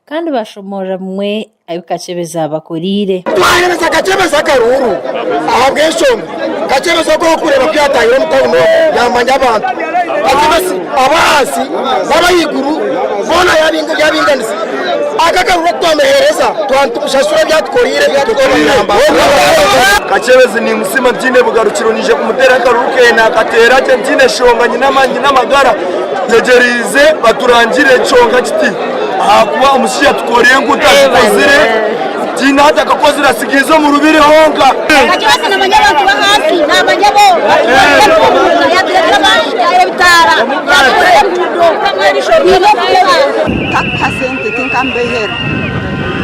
kandi baashomoorora bimwe Ebi Kakyebezi abakoreire. Twaheereza Kakyebezi akaruuru ahabw'enshonga Kakyebezi ogu orikureeba ku yaatahire omu tawuni omu yaamanya abantu. Kakyebezi ab'ahansi n'ab'ahaiguru boona yaabinganisa. Aka akaruuru oku twamuheereza twaba nitumushashura ebi atukoreire itwe twabagamba. Kakyebezi nimusiima ntiine bugarukiro niija kumuteera akaruuru ke naakateera gye ntiine shonga nyine amaani nyine amagara ntegyereize baturangire kyonka kiti. Ahakuba omushaija atukorire enguuto azikozire, tihaine ahu atakakozire atsigaize omu rubiri honka. Kakyebezi namanya abantu b'ahansi, namanya bo yatureetera ebitaara, yatukorera enguudo, twine okureeba. Takuha sente tinkamubeiherera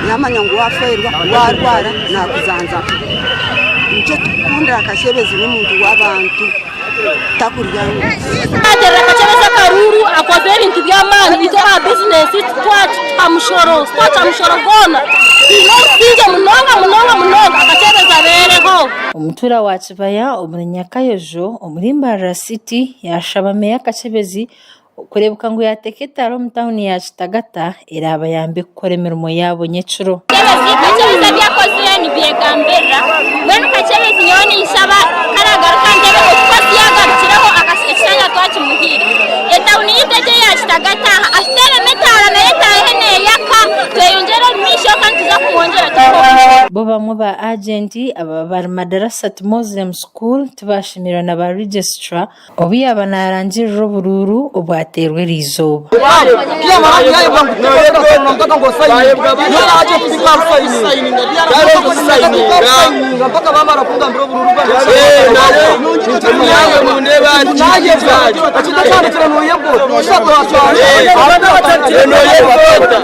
yamanya ngu wafeerwa warwara nakuzanzaba nikyo tukukundira Kakyebezi n'omuntu w'abantu. takurya nguzi. Twaterera Kakyebezi akaruuru akozire ebintu by'amaani itwe aba bizinesi titwakita mushoro titwakita mushoro gwona twine obusingye munonga munonga munonga Kakyebezi abeereho. Omutuura wa Kibaya omuri Nyakayojo omuri Mbarara City yaashaba Meeya Kakyebezi Okureebeka ngu yaateeka etaara omu tauni ya Kitagata eraabayambe kukora emirimo yaabo nyekiro. Kakyebezi ebi akozire nibyegambirira mbwenu Kakyebezi nyowe ninshaba karagaruka aha ntebe okukozi yagarukireho ekishanja twakimuhaire etawuni yaitu egi eya Kitagata atuteeremu etaara nayo etaahe neyaka tweyongyere omu maisho kandi nituza kumwongyera tuhe Bo bamwe ba agenti ababa bari Madarasat Moslem School tibashemererwa na ba registrar Obu yaaba naarangirira oburuuru obwateerwa eriizooba.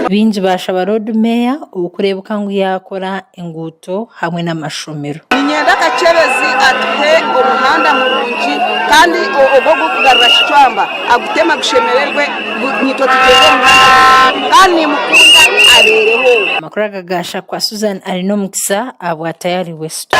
Baingi baashaba Loodi Meeya okureebeka ngu yaakora enguuto hamwe n'amashomero. Niinyenda Kakyebezi atuhe omuhanda murungi kandi ogwo ogurikugarura Kicwamba aguteme gushemererwe naitwe tugyende omu muhanda murungi kandi nimukunda abeereho. Amakuru aga gaashakwa Susan Arinomukisa ahabwa Tayari West.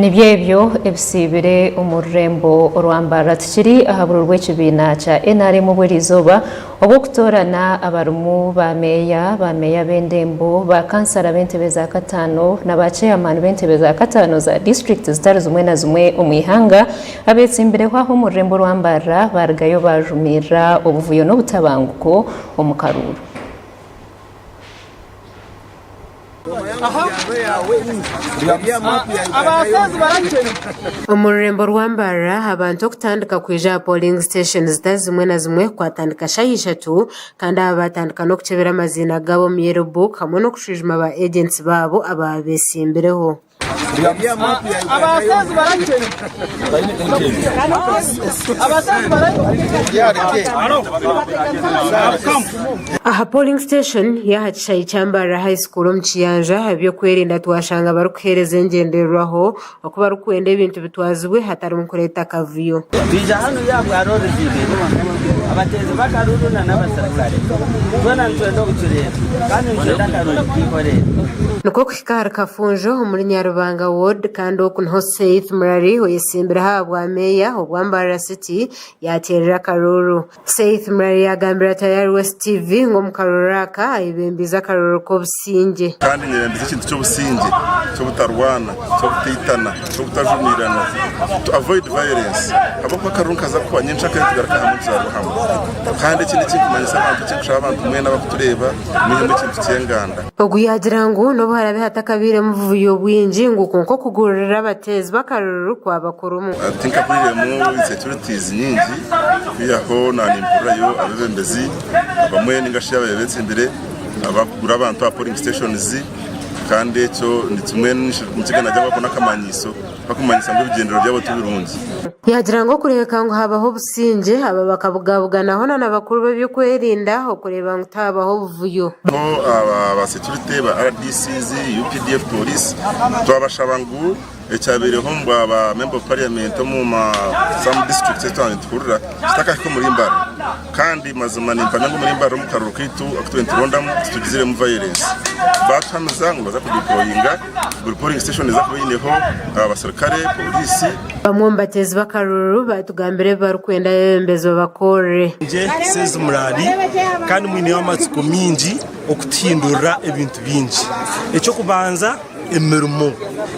Nibyo ebyo ebisiibire omu rurembo orwa Mbarara tikiri aha bururu bw'ekibiina kya nrm obw'eriizooba obw'okutoorana abarimu ba meeya, ba meeya b'endembo, ba kansara b'entebe za kataano na ba ceeyamaani b'entebe za kataano za disiturikiti zitari zimwe na zimwe omu ihanga abetsimbireho aha omu rurembo orwa Mbarara baarugayo baajumirira obuvuyo n'obutabanguko omu karuuru. Omu rurembo rwa Mbarara, abantu okutandika kwija aha polling station zitari zimwe na zimwe kwatandika shaaha ishatu kandi aba batandika n'okukyebera amaziina gaabo omu yellow book hamwe n'okushwijuma ba agents baabo ababa betsimbireho. Aha polling station y'aha kishaayi kya Mbarara High School omu Kiyanja, ab'ebyokwerinda twashanga barikuheereza engyendererwaho oku barikwenda ebintu bitwazibwe hatarimu kureeta akavuyo. Twija hanu yaabwa roori zibiri, abateezi b'akaruuru na n'abaserukare. Twena nitwenda obucureezi kandi nitwenda akarungi k'eihoreere. Nikwo kuhika ahari Kafunjo omuri Nyarubanga Ward kandi oku niho Seith Murari oyetsimbire aha bwa meeya obwa Mbarara City yaateerera akaruuru. Seith Murari yaagambira Tayari West TV ngu omu karuuru aka ayebembiize akaruuru k'obusingye. Kandi nyebembize ekintu ky'obusingye, ky'obutarwana, ky'obutaitana, ky'obutajumiirana, to avoid violence ahabw'okuba akaruru nikaza kuhwa nyencakare nitugaruka hamwe tuzaarwe hamwe. Kandi ekindi ekinkumanyisa abantu, ekinkushaba abantu mwena abakutureeba, mwihemu ekintu ky'enganda. Ogu yaagira ngu n'obu haraabe hatakabairemu buvuyo bwingi ngu kwonka okugurira abateezi b'akaruru kwaba kurimu. Tinkahuriiremu insecurities nyingi kwihaho naanimpurirayo abeebembezi abamwe ninga shi ababaire beetsimbire abakugura abantu aha polling stations kandi ekyo ni kimwe nikigana gye n'akamanyiso kakumanyisa ngu ebigyendererwa byabo ti birungi. Yaagira ngu okureebeka ngu habaho obusingye, aba bakabugabuganaho na n'abakuru b'eby'okwerinda okureeba ngu tihabaho obuvuyo. Bo aba security ba RDCs, UPDF, Police twabashaba ngu Ekyabaireho omu bwa ba member of parliament omu ma some districts ezi twaba nituhurira kitakahika omuri Mbarara kandi mazima nimpamya ngu omuri Mbarara omu karuru kaitu aku tube niturondamu titugiziremu violence. Batuhamiza ngu nibaza kudeployinga buri polling station eza kuba eineho abaserukare, police. Bamwe omu bateezi b'akaruru baatugambira ebi barikwenda abeebembezi babakorere. Nje Sezi Murari kandi mwineho amatsiko mingi okutuhindurira ebintu bingi. Eky'okubanza emirimo.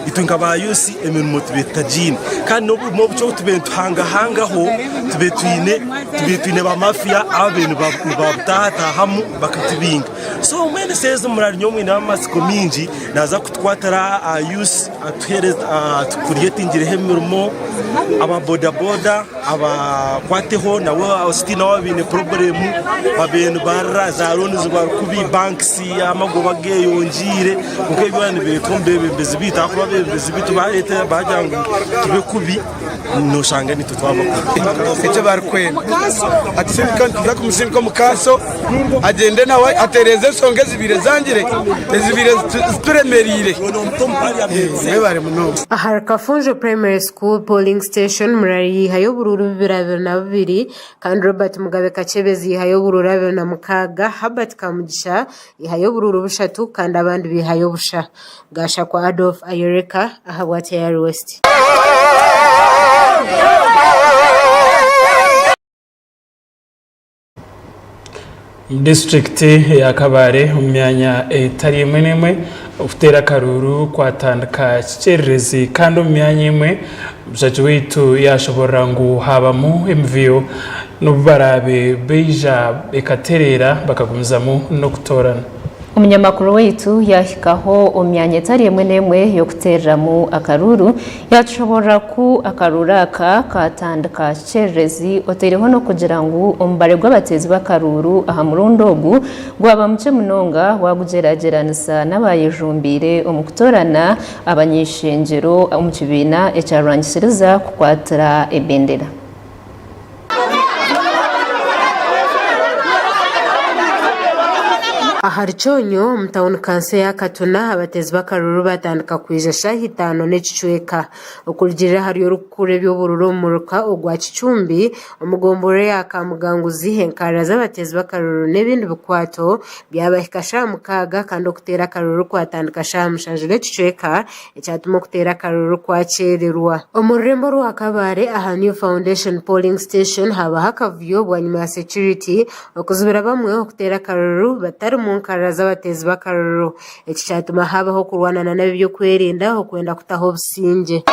Itwe nka ba youths emirimo tube tutagiine kandi n'oburimo obukye obu tube nituhangahangaho tube twine tube twine ba mafia ababaire nibabutaahatahamu bakatubinga. So mbwenu Sezi Murari nyowe mwineho amatsiko mingi naaza kutukwatira aha youths atuheereze atukuretingireho emirimo, aba boda boda abakwateho nabo sitiine nabo baine purobulemu babaire nibarira za looni zibari kubi banks amagoba geyongiire kwonka ebi byona nibireetwa omu bebembezi baitu ahakuba abebembezi baitu bareeta bagira ngu tube kubi noshanga nitwe twaba kubi. Eki barikwenda atusindike nituza kumusindika omu kanso agyende nawe atereeze enshonga ezibaire zangire ezibaire zituremereire. Mwebare munonga. Ahari Kafunjo Primary School Polling Station, Murari yaihayo oburuuru 222 kandi Robert Mugabe Kakyebezi yaihayo oburuuru 26, Herbert Kamugisha yaihayo oburuuru bushatu kandi abandi baihayo busha. Gashakwa Adolf ayoreka ahabwa Tayari West. Disiturikiti ya Kabale omu myanya etari emwe n'emwe okuteera akaruuru kwatandika kikyererezi kandi omu myanya emwe omushaki waitu yashoborora ngu habamu emivuyo n'obu baraabe baija ekatereera bakagumizamu n'okutoorana. Omunyamakuru waitu yaahikaho omu myanya etari emwe n'emwe y'okuteereramu akaruuru, yaatushoboorora ku akaruuru aka kaatandika kikyererezi oteireho n'okugira ngu omubare gw'abateezi b'akaruuru aha murundi ogu gwaba mukye munonga waagugyeragyeranisa n'abaayejumbiire omu kutoorana abany'eishengyero omu kibiina ekyarwangisiriza kukwatira ebendera. Ahari Kyonyo omu tauni kanso eya Katuna, abateezi b'akaruuru baatandika kwija shaaha itaano n'ekicweka. Okurugiirira ahari orikukurira eby'obururu omu muruka ogwa Kicumbi, omu gomborora eya Kamuganguzi, enkarara z'abateezi b'akaruuru n'ebindi bikwato byabahika shaaha mukaaga kandi okuteera akaruuru kwatandika shaaha mushanju n'ekicweka ekyatuma okuteera akaruuru kwakyererwa. Omu rurembo orwa Kabale aha New Foundation Polling Station habaho akavuyo bwanyima ya security okuzibira bamwe okuteera akaruuru batari mu nkarara z'abateezi b'akaruuru. Eki kyatuma habaho okurwana n'ab'ebyokwerinda okwenda kutaho obusingye.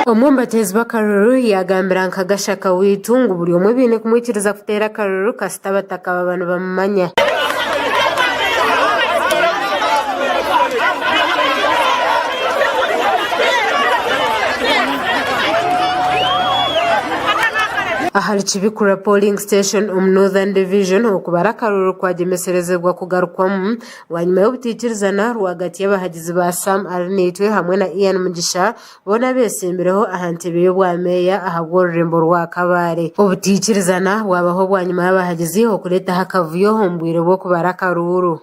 Omwe omu bateezi b'akaruru yaagambira nka Gashaka waitu ngu buri omwe baine kumwikiriza kuteera akaruru kasita abataka baba nibamumanya. Ahari Kibikura Polling Station omu Northern Division, okubara akaruru kwagyemeserezibwa kugarukwamu bwanyima y'obutaikirizana rwagati y'abahagizi ba Sam Arinaitwe hamwe na Ian Mugisha boona abeetsimbireho aha ntebe y'obwa meeya ahabw'orurembo rwa Kabale. Obutaikirizana bwabaho bwanyima y'abahagizi okureetaho akavuyo omu bwire bw'okubara akaruuru.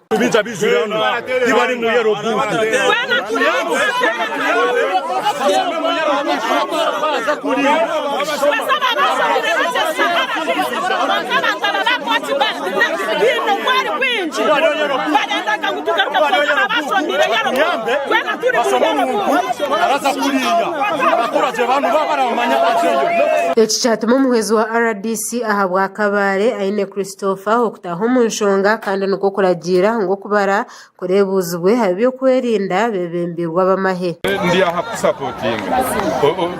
Eki kyatuma omuhwezi wa RDC ahabwa Kabale, Aine Christopher okutaaha omu nshonga kandi nikwo kuragiira ngu okubara kureebuuzibwe ab'ebyokwerinda beebembeirwe ab'amahe. Ndi aha kukusapotinga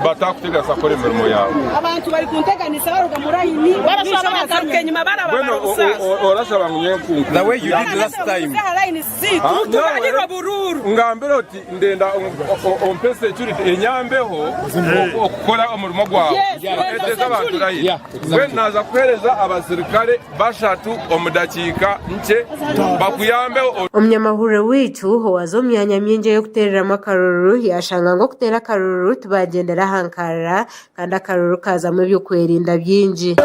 batakuteganisa kukora emirimo yaawe. Abantu bari kunteganisa baruga mu layini Mbwenu orashaba ngu nyowe nku The way you did last time. Ngambire oti ndenda ompe security enyambeho okukora omurimo gwawe oteeze abantu layini. Mbwenu naaza kuheereza abaserukare bashatu omu dakiika nkye bakuyambeho. Omunyamahurire waitu owaaza omu myanya mingi ey'okuteereramu akaruru yaashanga ngu okuteera akaruru tibagyendera aha nkarara kandi akaruru kaazamu eby'okwerinda bingi.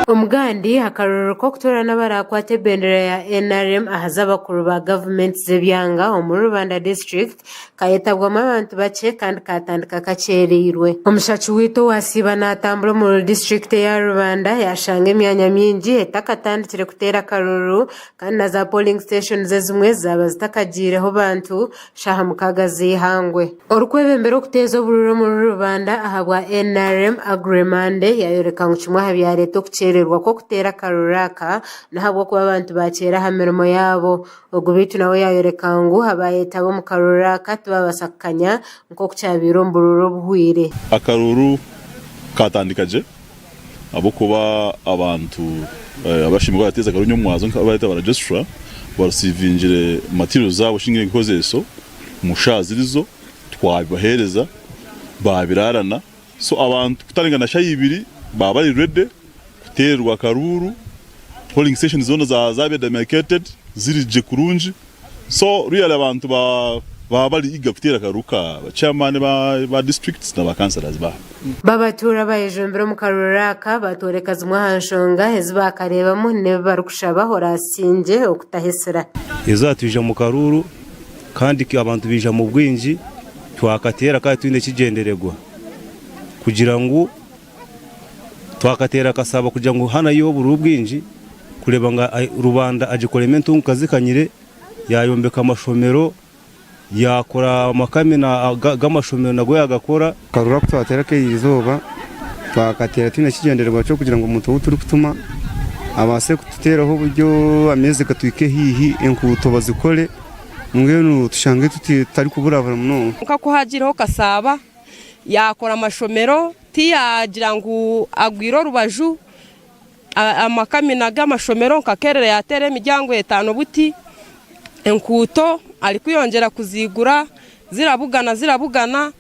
Omugandi akaruru k'okutoorana abaraakwate ebendera ya NRM aha z'abakuru ba gavumenti z'ebyanga omuri Rubanda District Kayetabwamu abantu bakye kandi kaatandika kakyereirwe. Omushaki waitu owaasiiba naatambura omuri disiturikiti eya Rubanda yaashanga emyanya mingi etakatandikire kuteera akaruru kandi na za polling stations ezimwe zaaba zitakagiireho bantu shaaha mukaaga z'eihangwe. Orikwebembera okuteeza obururu omuri Rubanda ahabwa NRM, Aggrey Mande yaayoreka ngu kimwe aha byareeta okukyererwa kw'okuteera akaruru aka n'ahabw'okuba abantu baakyera aha mirimo yaabo. Ogu beitu nawe yaayoreka ngu abaayetaba omu karuuru aka tibabaasa kukanya nk'oku kyabaire omu buruuru obuhweire. Akaruuru kaatandika gye ahabw'okuba abantu abashemereire kuba barateeza akaruuru nyomwazo nk'abareta ba registrar barusiivingire materials zaabo shinga ebikozeeso omu shaaha zirizo twabibaheereza baabiraarana so abantu kutandika na shaaha ibiri baaba bari ready kuteererwa akaruuru. Polling station zoona zaaba demarcated ziri gye kurungi so really abantu baba bari eager kuteera akaruru ka ba chairman ba districts na ba councillors baabo. Babatuura bayejumbire omu karuru aka batworeka zimwe aha nshonga ezi baakareebamu n'ebi barikushaba oraasingye okutahisira. Eizooba twija mu karuuru kandi abantu baija mu bwingi twakateera kandi twine ekigyendererwa kugira ngu Twakateera akasaba kugira ngu hanayo obururu bwingi kureeba ngu rubanda agikoremu entunguka zikanyire, yayombeka amashomero, yakora amakamina g'amashomero nago yagakora. Akaruru aku twateera ak'erizooba twakateera twine ekigyendererwa ky'okugira ngu omuntu ou turikutuma abaase kututeeraho oburyo amaizi gatuhike haihi, enguuto bazikore mbwenu tushange tutarikuburabura munonga. Kwonka ku haagiireho Kasaaba yaakora amashomero Tiyaagira ngu agwire orubaju, amakamina g'amashomero nka Kerere yaateera emiryango etaano buti, enkuuto arikweyongyera kuziigura zirabugana zirabugana.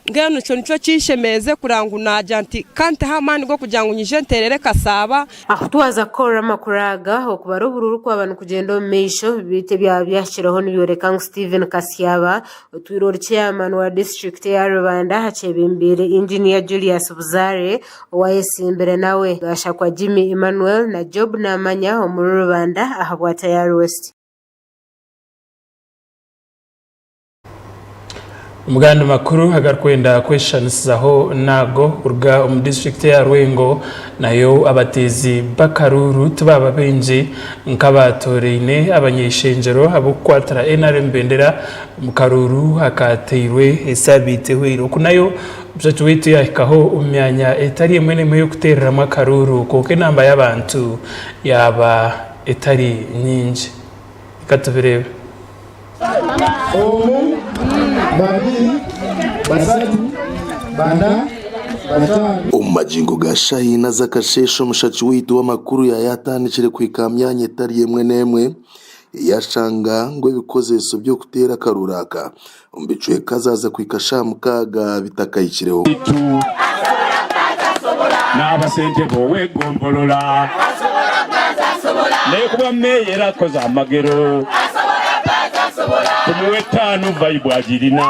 Mbwenu ekyo nikyo kinshemeeze kureba ngu naagira nti ka nteho amaani g'okugira ngu nyije nteerere Kasaaba. Ahu twaza kukorera amakuru aga, okubara oburuuru kwaba nikugyenda omu maisho, beitu ebyaba byahikireho nibyoreka ngu Stephen Kasyaba, otwire ori chairman wa disiturikiti eya Rubanda akyebembeire Engineer Julius Buzaare owayesimbire nawe, Gashakwa Jimmy Emmanuel na Job Namanya omuri Rubanda ahabwa Tayari West. Omugandi makuru agarikwenda kweshushanisizaho naago kuruga omu disiturikiti eya Rwengo nayo abateezi b'akaruuru tibaaba baingi nk'abaatooraine abanyeishengyero ab'okukwatira NRM bendera omu karuuru akaateirwe esaabiiti ehweire. Oku nayo omushatu waitu yaahikaho omu myanya etari emwe n'emwe y'okuteereramu akaruuru kwonka enamba y'abantu yaaba etari nyingi. Reka tubireebe. Omu, babiri, basatu, bana, bataano. Omu magingo ga shaaha ina z'akasheeshe omushaki waitu w'amakuru yaayatandikire kuhika aha myanya etari emwe n'emwe yashanga ngu ebikozeso by'okuteera akaruuru aka omu bicweka zaaza kuhika shaaha mukaaga bitakahikireho. N'abasentebe ow'eggombolola Nekuba meeya era akoze amagero Tumuwe ttaano vibe agirina.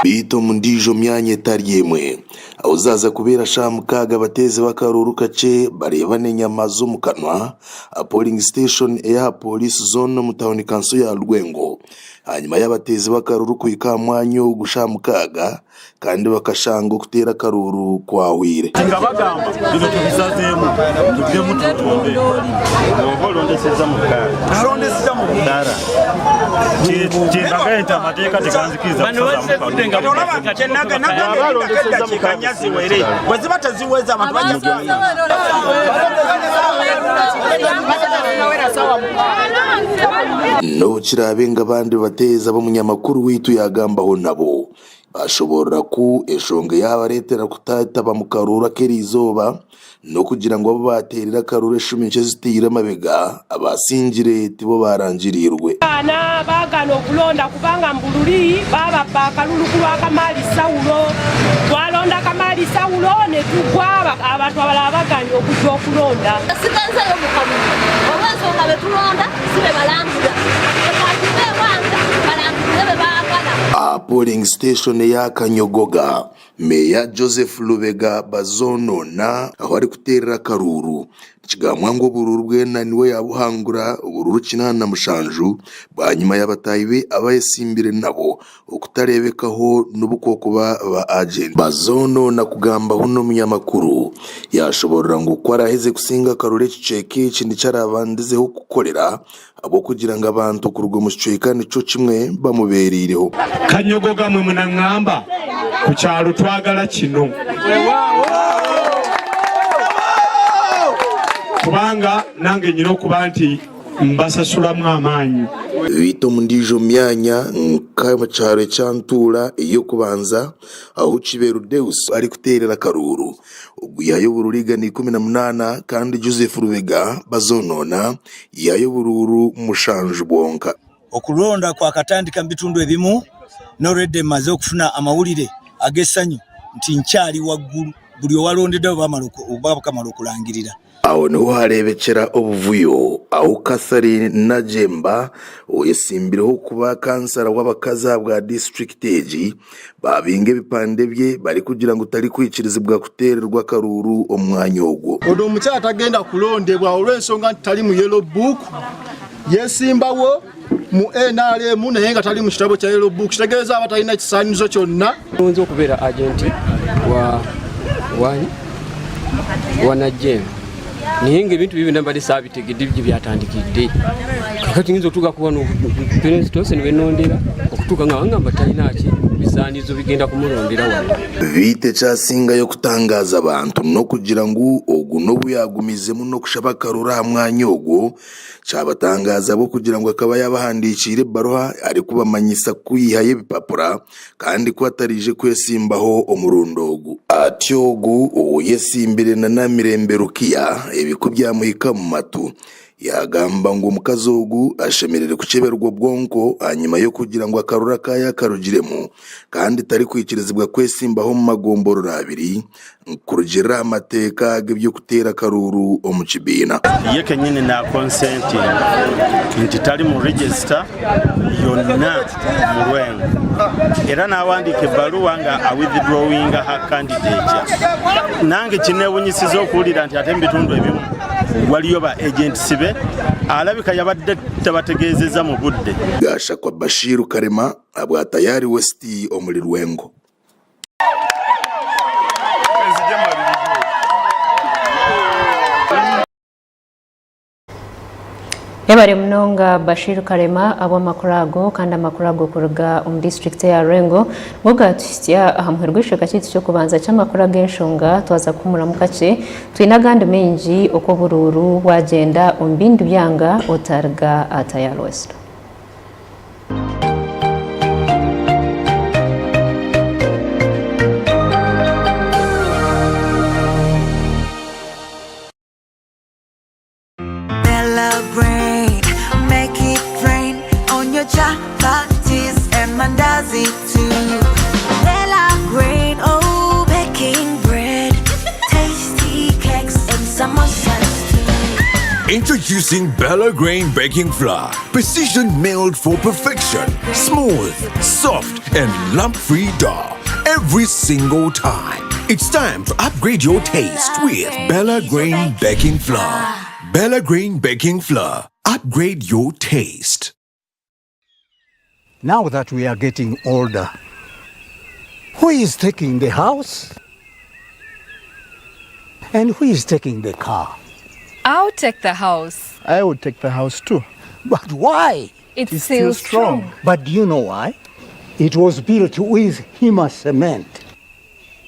Beitu omu ndiijo myanya etari emwe, ahu zaaza kubeera shaaha mukaaga abateezi b'akaruuru kakye bareebana enyama z'omu kanwa aha polling station ey'aha Police Zone omu tauni kanso ya Lwengo ahanyima y'abateezi b'akaruuru kuhika aha mwanya ogu shaaha mukaaga kandi bakashanga okuteera akaruuru kwahwire. Nga bagamba bino tubisazeemu tuddemu tutonde. Bw'oba olondesezza mu bbaala kyembagambye nti amateeka teganzikiriza kusazamu kalulu. Eddakiika nnya ziwere bwe ziba teziweze abantu bajja N'obu kiraabe ngu abandi bateezi abu omunyamakuru waitu yaagambaho nabo Baashoboorora ku enshonga eyaabareetera kutaitaba mu karuuru ak'eriizooba n'okugira ngu abu baateerire akaruuru eshumi nkye ezitaire amabega abaasingire tibo baarangiriirwe. Abaana baagaana okulonda kubanga mbu luri baababba akalulu ku lwa Kamaali Saulo. Twalonda Kamaali Saulo ne tugwa, abantu abalala bagaanye okujja okulonda. Sigazayo mu kalulu olw'ensonga be tulonda si be balangula. Leka tuve ewange balangirire be baagala. Aha polling station eya Kanyogoga, Meeya Joseph Lubega Bazonona ahu arikuteerera akaruuru, nikigambwa ngu oburuuru bwena niwe yaabuhangura oburuuru 87 bwanyima ya bataahi be abayesimbire nabo okutareebekaho n'obu kwokuba ba agenti. Bazonona kugambaho n'omunyamakuru, yaashoboorora ngu ku araaheze kusinga akaruuru ekicweka eki nikyo araabandizeho kukorera Ahabw'okugira ngu abantu kuruga omu kicweka nikyo kimwe bamubeereireho. Kanyogoga mwe munangamba ku kyalo twagala kino kubanga nange nyina okuba nti mbasasulamu amaanyi. Beitu omu ndiijo myanya nka omu kyaro ekya Ntuura ey'okubanza ahu Kiberu Deus arikuteerera akaruuru, Ogu yaayo oburuuru 118 kandi Joseph Rubega Bazonona yaayo oburuuru mushanju bwonka. Okulonda kwakatandika mu bitundu ebimu n'already maze okufuna amawulire ag'essanyu nti nkyali waggulu buli owalondeddwa bwe bakamala okulangirira. Aho niho hareebekyera obuvuyo ahu Catherine Najemba oyesimbireho kuba kansara w'abakazi ahabwa disiturikiti egi baabinga ebipande bye barikugira ngu tarikwikirizibwa kuteererwa akaruuru omu mwanya ogwo. Ono omukyala tagenda kulondebwa olw'ensonga nti tali mu yellow book, yesimbawo mu nrm naye nga tali mu kitabo kya yellow book kitegeeza aba talina kisaanyizo kyonna. Nze okubeera agenti wa wani wa Najjemba naye nga ebintu byo byonna mbadde saabitegedde gye byatandikidde kakati nyinza otuuka kuba no nibenondera okutuuka nga bangamba talina ki bisaanizo bigenda kumulondera wano. Beitu ekyasingayo kutangaaza abantu n'okugira ngu ogu n'obu yaagumizemu n'okushaba akaruru aha mwanya ogwo, Kyabatangaaza ahabw'okugira ngu akaba yaabahandiikiire ebaruha arikubamanyisa kwihayo ebipapura kandi ku ataraije kwesimbaho omurundi ogu. Atyo ogu ou yesimbire na Namirembe Rukia ebi ku byamuhika omu matu, Yagamba ngu omukazi ogu ashemereire kukyeberwa obwonko ahanyima y'okugira ngu akaruru aka yakarugiremu kandi tarikwikirizibwa kwesimbaho omu magomborora abiri kurugiirira aha mateeka g'eby'okuteera akaruuru omu kibiina. Ye kenyini nakonsentinga nti tari mu register yonna mu Lwengo era nawandiika ebbaluwa nga awithdrawinga her candidature. Nange kinewunyisiza okuwulira nti ate mu bitundu ebimu waliyo ba agents be alabika yabadde tabategeezezza mu budde. Gashakwa Bashir Karema abwa Tayari West omuri Lwengo. Yebare munonga Bashir Karema ahabw'amakuru ago kandi amakuru ago kuruga omu disiturikiti eya Lwengo nigo gatuhitsya aha muheru gw'ekicweka kyaitu ky'okubanza ky'amakuru ag'enshonga. Twaza kuhumuramu kakye twine agandi maingi oku oburuuru bwagyenda omu bindi byanga otariga aha Tayari West. Bella Grain, make it rain on your chapatis and mandazi too. Bella Grain, oh, baking bread, tasty cakes and samosas too. Introducing Bella Grain Baking Flour. Precision milled for perfection. Smooth, soft, and lump-free dough. Every single time. It's time to upgrade your taste with Bella Grain Baking Flour. Bella Grain Baking Flour. Upgrade your taste. Now that we are getting older, who is taking the house? And who is taking the car? I'll take the house. I would take the house too. But why? It's, it's still strong. strong. But do you know why? It was built with Hima cement.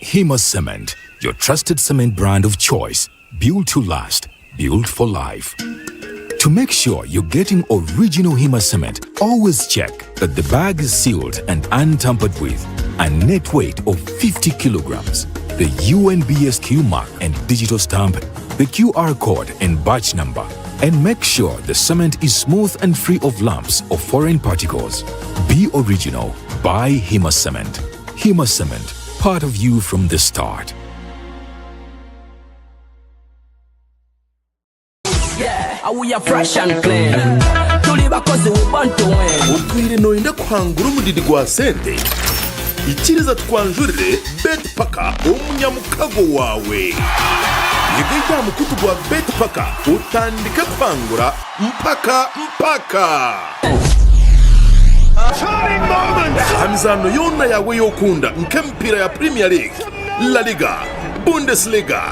Hima Cement, your trusted cement brand of choice. Built to last, built for life. To make sure you're getting original Hima cement, always check that the bag is sealed and untampered with, a net weight of 50 kilograms, the UNBSQ mark and digital stamp, the QR code and batch number, and make sure the cement is smooth and free of lumps or foreign particles. Be original. Buy Hima Cement. Hima Cement, part of you from the start. Yeah, we are fresh and clean. Tuli bakozi we born to win. Otwire noyenda kuhangura omudidi gwa sente? Ikiriza tukwanjurire Betpaka omunyamukago waawe. Yegaita aha mukutu gwa Betpaka otandike kuhangura mpaka mpaka. Aha mizaano yoona yaawe ei okunda nk'emipiira ya Premier League, La Liga, Bundesliga,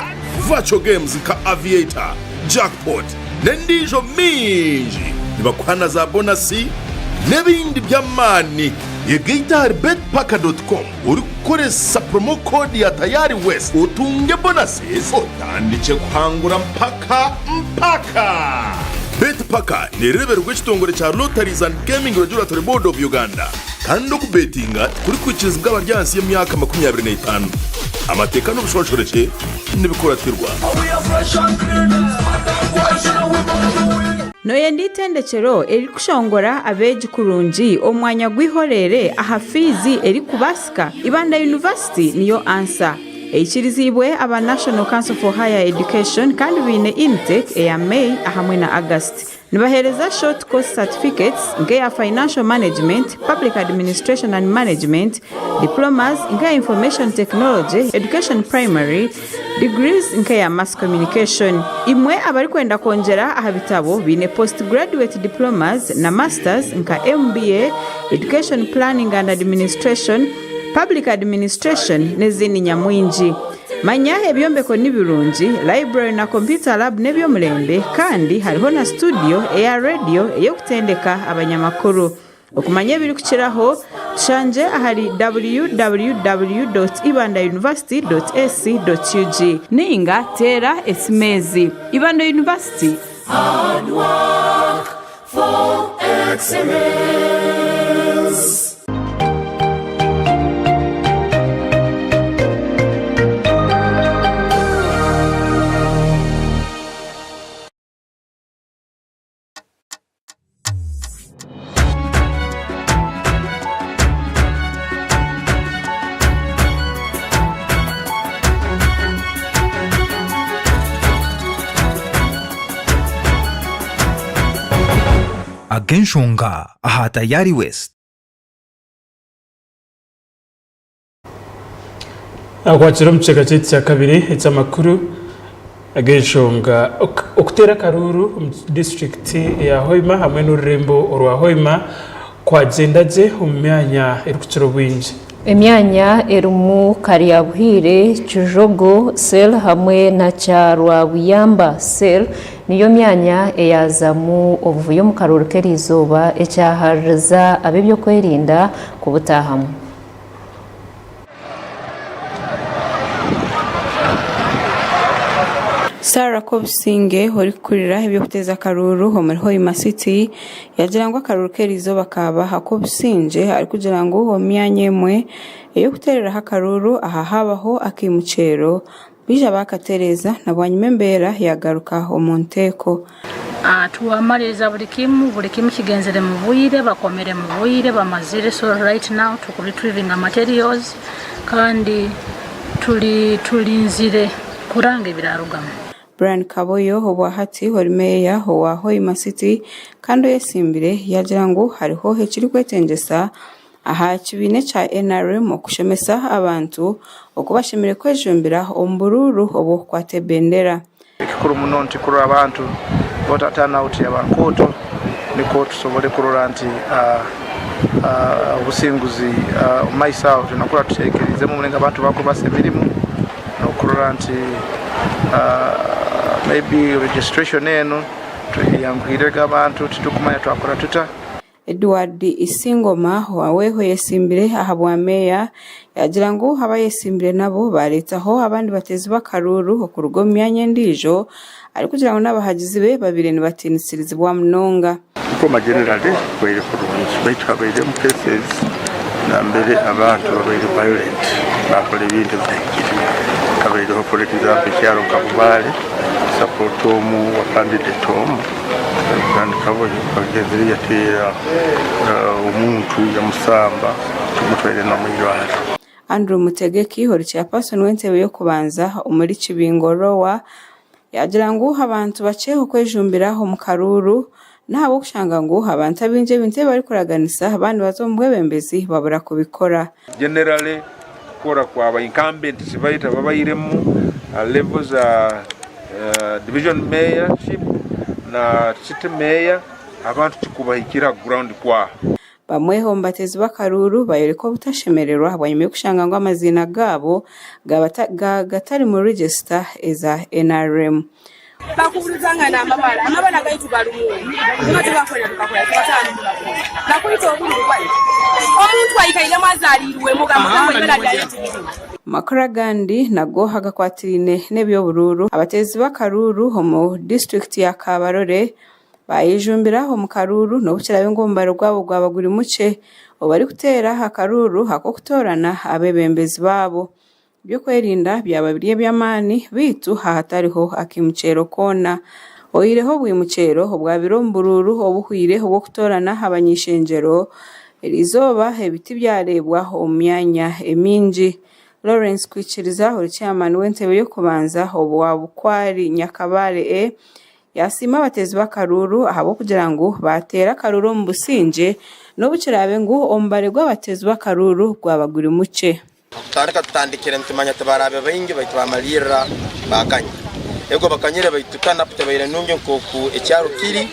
Virtual Games nka Aviator, Jackpot n'endiijo mingi. Nibakuha na za bonasi n'ebindi by'amaani. Yegaita ahari betpaka dot com orikukoresa promo code ya Tayari West otunge bonuses otandikye kuhangura mpaka mpaka. Betpaka nereebererwa ekitongore kya Lotteries and Gaming Regulatory Board of Uganda kandi okubetinga tikurikwikirizibwa abari ahansi y'emyaka 25. Amateeka n'obushonshorekye nibikuratirwa. Nooyenda eitendekyero eririkushongora abeegi kurungi omu mwanya gw'eihoreere aha fiizi erikubaasika? Ibanda University niyo ansa. Eikiriziibwe aba National Council for Higher Education kandi baine intake eya May ahamwe na August. Nibaheereza short course certificates nk'eya Financial Management, Public Administration and Management, Diplomas nk'eya Information Technology, Education Primary, Degrees nk'eya Mass Communication. Imwe abarikwenda kwongyera aha bitabo baine Postgraduate Diplomas na Masters nka MBA, Education Planning and Administration, Public Administration n'ezindi nyamwingi. Manya ebyombeko ni birungi, library na computer lab n'eby'omurembe kandi hariho na studio eya radio ey'okutendeka abanyamakuru. Okumanya ebirikukiraho, tushangye ahari www.ibandauniversity.ac.ug ninga teera esimu ezi. Ibanda University. Hard work for excellence. Ag'enshonga aha Tayari West. Akwakira omu kicweka kyaitu kyakabiri eky'amakuru ag'enshonga. Okuteera akaruuru omu disiturikiti ya Hoima hamwe n'orurembo orwa Hoima kwagyenda gye omu myanya erikukira obwingi. Emyanya erimu Karyabuhiire, Kijogo Cell hamwe na Kyarwabuyamba Cell niyo myanya eyaazamu obuvuyo omu karuuru k'eriizooba ekyahaririza ab'ebyokwerinda kubutaahamu. Sarah Kobusinge orikukurira eby'okuteeza akaruuru omuri Hoima City yagira ngu akaruuru k'eriizooba kaaba ak'obusingye arikugira ngu omu myanya emwe ey'okuteereraho akaruuru aha haabaho akaimukyero baija baakatereeza na bwanyima embeera yaagaruka omu nteeko. Twamaliriza buli kimu, buli kimu kigenzere mu bwire, bakomere mu bwire, bamazire so right now tuku retrievinga materials kandi tuli tulinzire kuranga ebirarugamu. Brian Kaboyo obwahati ori meeya owa Hoima City kandi oyesimbire yaagira ngu hariho ekirikwetengyesa aha kibiina ekya NRM okushomesa abantu oku bashemereire kwejumbira omu buruuru obw'okukwata ebendera. Ekikuru muno nti kurora abantu voter turnout yaba nkooto nikwo tusobole kurora nti obusinguzi omu maiso aho twine kurora tutekereizemu omulingo abantu bakubasa emirimu n'okurora nti maybe registration enu eyanguhirege abantu titukumanya twakora tuta. Edward Isingoma we oyesimbire ahabwa meeya yaagira ngu abayesimbire nabo baareetaho abandi bateezi b'akaruuru okuruga omu myanya endiijo arikugira ngu n'abahagizi be babaire nibatiinisirizibwa munonga. Nkooma generally kubaire kurungi baitu habairemu cases nambere abantu babaire violent bakora ebintu ebitahikire. Habaireho for example ekyaro nka Bubaale support omu wa candidate omu. Kandi Kaboyo agenzire yateera omuntu yamusamba tumutwaire n'omwirwarro. Andrew Mutegeki ori chairperson w'entebe y'okubanza omuri Kibingo Lower yaagira ngu abantu bakye okwejumbira omu karuuru n'ahabw'okushanga ngu abantu abaingi ebintu ebi barikuraganisa baaba nibaza omu bwebembezi babura kubikora. Generally kukora kwa ba incumbents baitu ababairemu aha level za division mayorship na city mayor abantu tikubahikire aha ground kwaha. Bamwe omu bateezi b'akaruuru bayoreka obutashemererwa bwanyima y'okushanga ngu amaziina gaabo gatari mu register eza NRM. Bakuburizangana amabara, amabara gaitu garumu nigo tibakora tukakora tubatano mubakora bakwita obululu bwaitu omuntu aikairemu azariirwemu ogamba ngu ibara ryaye tiririmu. Amakuru agandi nago agakwatiraine n'eby'oburuuru, abateezi b'akaruuru omu disiturikiti ya Kabarole bayejumbira omu karuuru n'obu kiraabe ngu omubaro gwabo gwaba guri mukye obu barikuteera akaruuru ak'okutoorana abeebembezi baabo. Eby'okwerinda byaba biri eby'amaani beitu ahatariho akaimukyero koona. Oihireho obwimukyero obwabaire omu buruuru obuhweire obw'okutoorana abany'eishengyero, eriizooba ebi tibyareebwa omu myanya emingi. Lawrence Kwikiriza ori chairman w'entebe y'okubanza obwa Bukwari Nyakabale A Yaasiima abateezi b'akaruuru ahabw'okugira ngu baateera akaruuru omu busingye n'obu kiraabe ngu omubare gw'abateezi b'akaruuru gwaba guri mukye. Kutandika tutandikire nitumanya tibaraabe baingi baitu baamariirira baakanya. Ego bakanyire baitu turn up tebaire nungi nk'oku ekyaro kiri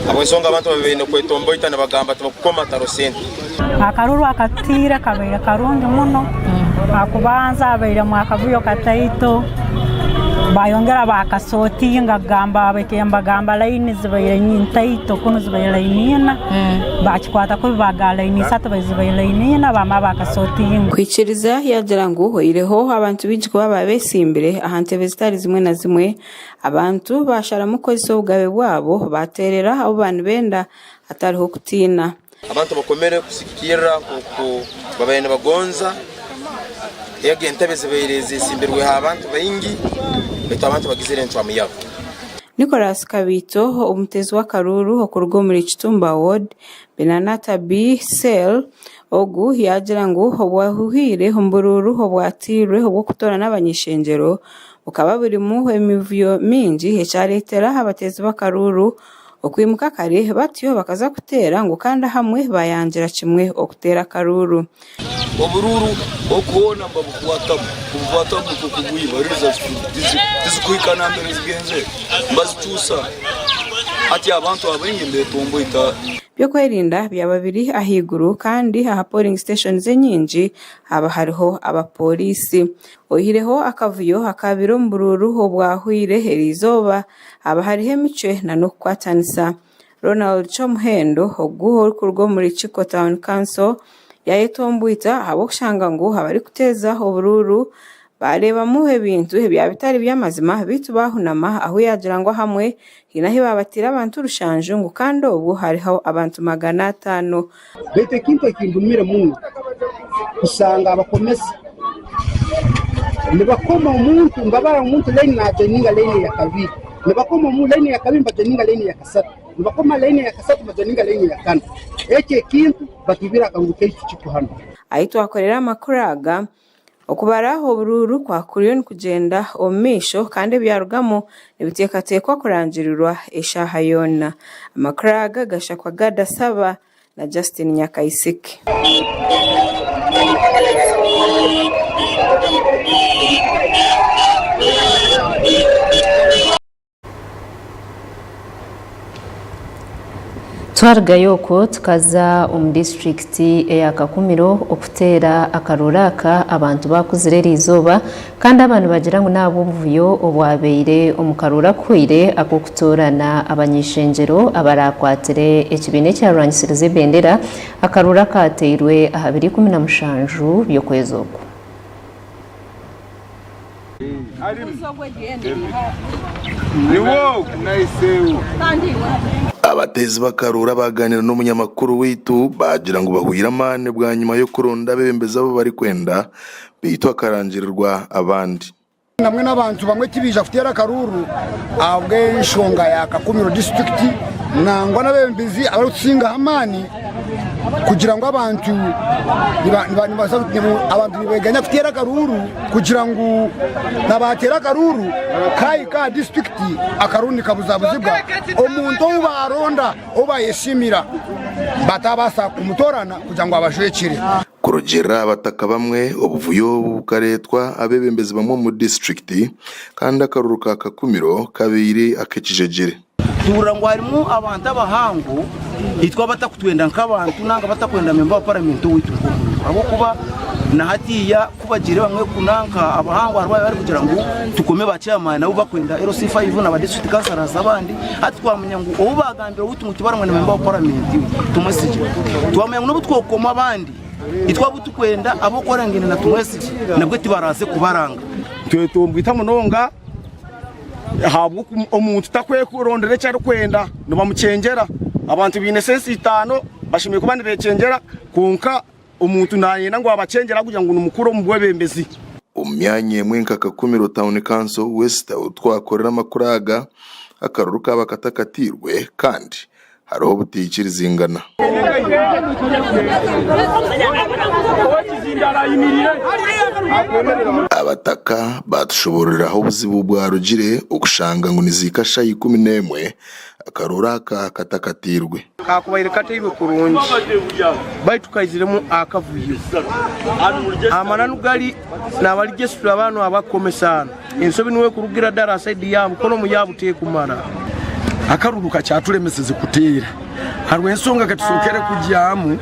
ahabw'ensonga abantu babaire baine kwetomboita nibagamba tibakukoma taro sente. Akaruru akatutiire kabaire karungi muno, akubanza habairemu akavuyo kataito, bayongera bakasotinga kugamba nibagamba layini zibaire ntaito kunu zibaire layini ina, bakikwata kubi bagamba layini isatu baitu zibaire layini ina bamara bakasotinga. Kwikiriza yaagira ngu oihireho abantu baingi kuba baabesimbire aha ntebe zitari zimwe na zimwe, abantu baasharamu kukozesa obugabe bwabo baateerera abu baanibenda hatariho kutiina. Abantu bakomere kusigikirra nk'oku babaire nibagonza. Ego entebe zibaire zesimbirweho abantu baingi, baitu abantu bagizire encwamu yabo. Nicholas Kabiito, omuteezi w'akaruuru okuruga omuri Kitumba Ward, Binanata B Cell, ogu yaagira ngu obwahuhaire omu buruuru obwatairwe obw'okutoorana abany'eishengyero bukaba burimu emivuyo mingi ekyareetera abateezi b'akaruuru okwimuka kare batyo bakaza kuteera ngu kandi ahamwe bayangira kimwe okuteera akaruuru. Oburuuru okuhoona nibabukwatamu, kubukwatamu nikwo kubwiba, results tizikuhika nambere zigenzere, nibazikyusa. Hati abantu abaingi nibetomboita. By'okwerinda byaba biri ahaiguru kandi aha polling stations enyingi haba hariho abapooriisi. Oihireho akavuyo akaabaire omu buruuru obwahweire eriizooba, haba hariho emicwe n'okukwatanisa. Ronald Kyomuhendo ogu orikuruga omuri Kiko Town Council yayetombwita ahabw'okushanga ngu abarikuteeza oburuuru baareebamu ebintu ebyaba bitari by'amazima beitu baahunama ahu yaagira ngu ahamwe haine ahu baabatiire abantu rushanju ngu kandi obwo hariho abantu 500. Baitu ekintu ekindumire muno kusanga abakomesa nibakoma omuntu nibabara omuntu layini najoininga layini eyakabiri nibakoma omu layini eyakabiri nibajoininga layini eyakasatu nibakoma layini eyakasatu nibajoininga layini eyakana eki ekintu batwibire akaruru kaitu kiko hanu. Ahi twakorera amakuru aga, Okubara oburuuru kwakuriyo nikugyenda omu maisho kandi ebyarugamu nibiteekateekwa kurangirirwa eshaaha yoona. Amakuru aga gashakwa Gada Saba na Justin Nyakaisiki. Twarugayo okwo tukaza omu disiturikiti eya Kakumiro okuteera akaruuru aka abantu baakuzire eriizooba kandi aba nibagira ngu n'ahabw'obuvuyo obwabaire omu karuuru akuhweire ak'okutoorana abany'ishengyero abaraakwatire ekibiina ekyarwanisiriza ebendera akaruuru akaateirwe aha biro 17 by'okwezi oku. Abateezi b'akaruuru abaaganiire n'omunyamakuru waitu baagira ngu bahweire amaani bwanyima y'okuronda abeebembezi abu barikwenda beitu hakarangirirwa abandi. Hamwe n'abantu bamwe tibaija kuteera akaruuru ahabw'enshonga ya Kakumiro disiturikiti nangwa n'abeebembezi abarikutusingaho amaani kugira ngu abantu abantu nibeganya kuteera akaruuru kugira ngu na baateera akaruuru kahika aha disiturikiti akaruuru nikabuzabuzibwa omuntu ou baaronda ou baayesiimira bataabaasa kumutoorana kugira ngu abajwekyere. Kurugiirira aha bataka bamwe, obuvuyo obu bukareetwa abeebembezi bamwe omu disiturikiti kandi akaruuru ka Kakumiro kabaire ak'ekijegyere. Tuhurira ngu harimu abantu abahango itwe abatakutwenda nk'abantu nanga abatakwenda memba wa paramenti owaitu nk'omuntu ahabw'okuba na hatiiya ku bagiire bamwe kunanka abahango hariho abarikugira ngu tukome ba chairman abu bakwenda LC5 na ba district councillors abandi hati twamanya ngu ou bagambire owaitu ngu tibaramwenda memba wa paramenti tumwesigye twamanya ngu n'obu twokoma abandi itwe abu tukwenda ab'okworengene na tumwesigye nabwe tibaraze kubaranga. Twetumbwita munonga ahabw'oku omuntu takwekurondera eki arikwenda nibamukyengera. Abantu baine sensi itaano bashemereire kuba nibekyengera kwonka omuntu nayenda ngu abakyengyere ahabw'okugira ngu ni mukuru omu bwebembezi. Omu myanya emwe nka Kakumiro Town Council West ahu twakorera amakuru aga, akaruru kaaba katakatiirwe kandi hariho obutaikirizingana. Abataka baatushoboororera ahu obuzibu bwarugire okushanga ngu niziika shaaha 11 akarooro aka katakatiirwe. Kaakubaire katairwe kurungi baitu kaiziremu akavuyo. Amananu gari naabarijesitula banu abakukomesa hanu ensobi niwe ekurugira dara saidi yaabo kolomu yaabo tekumara. Akaruru kakyatulemeseze kuteera ahabw'ensonga katusookere kugyamu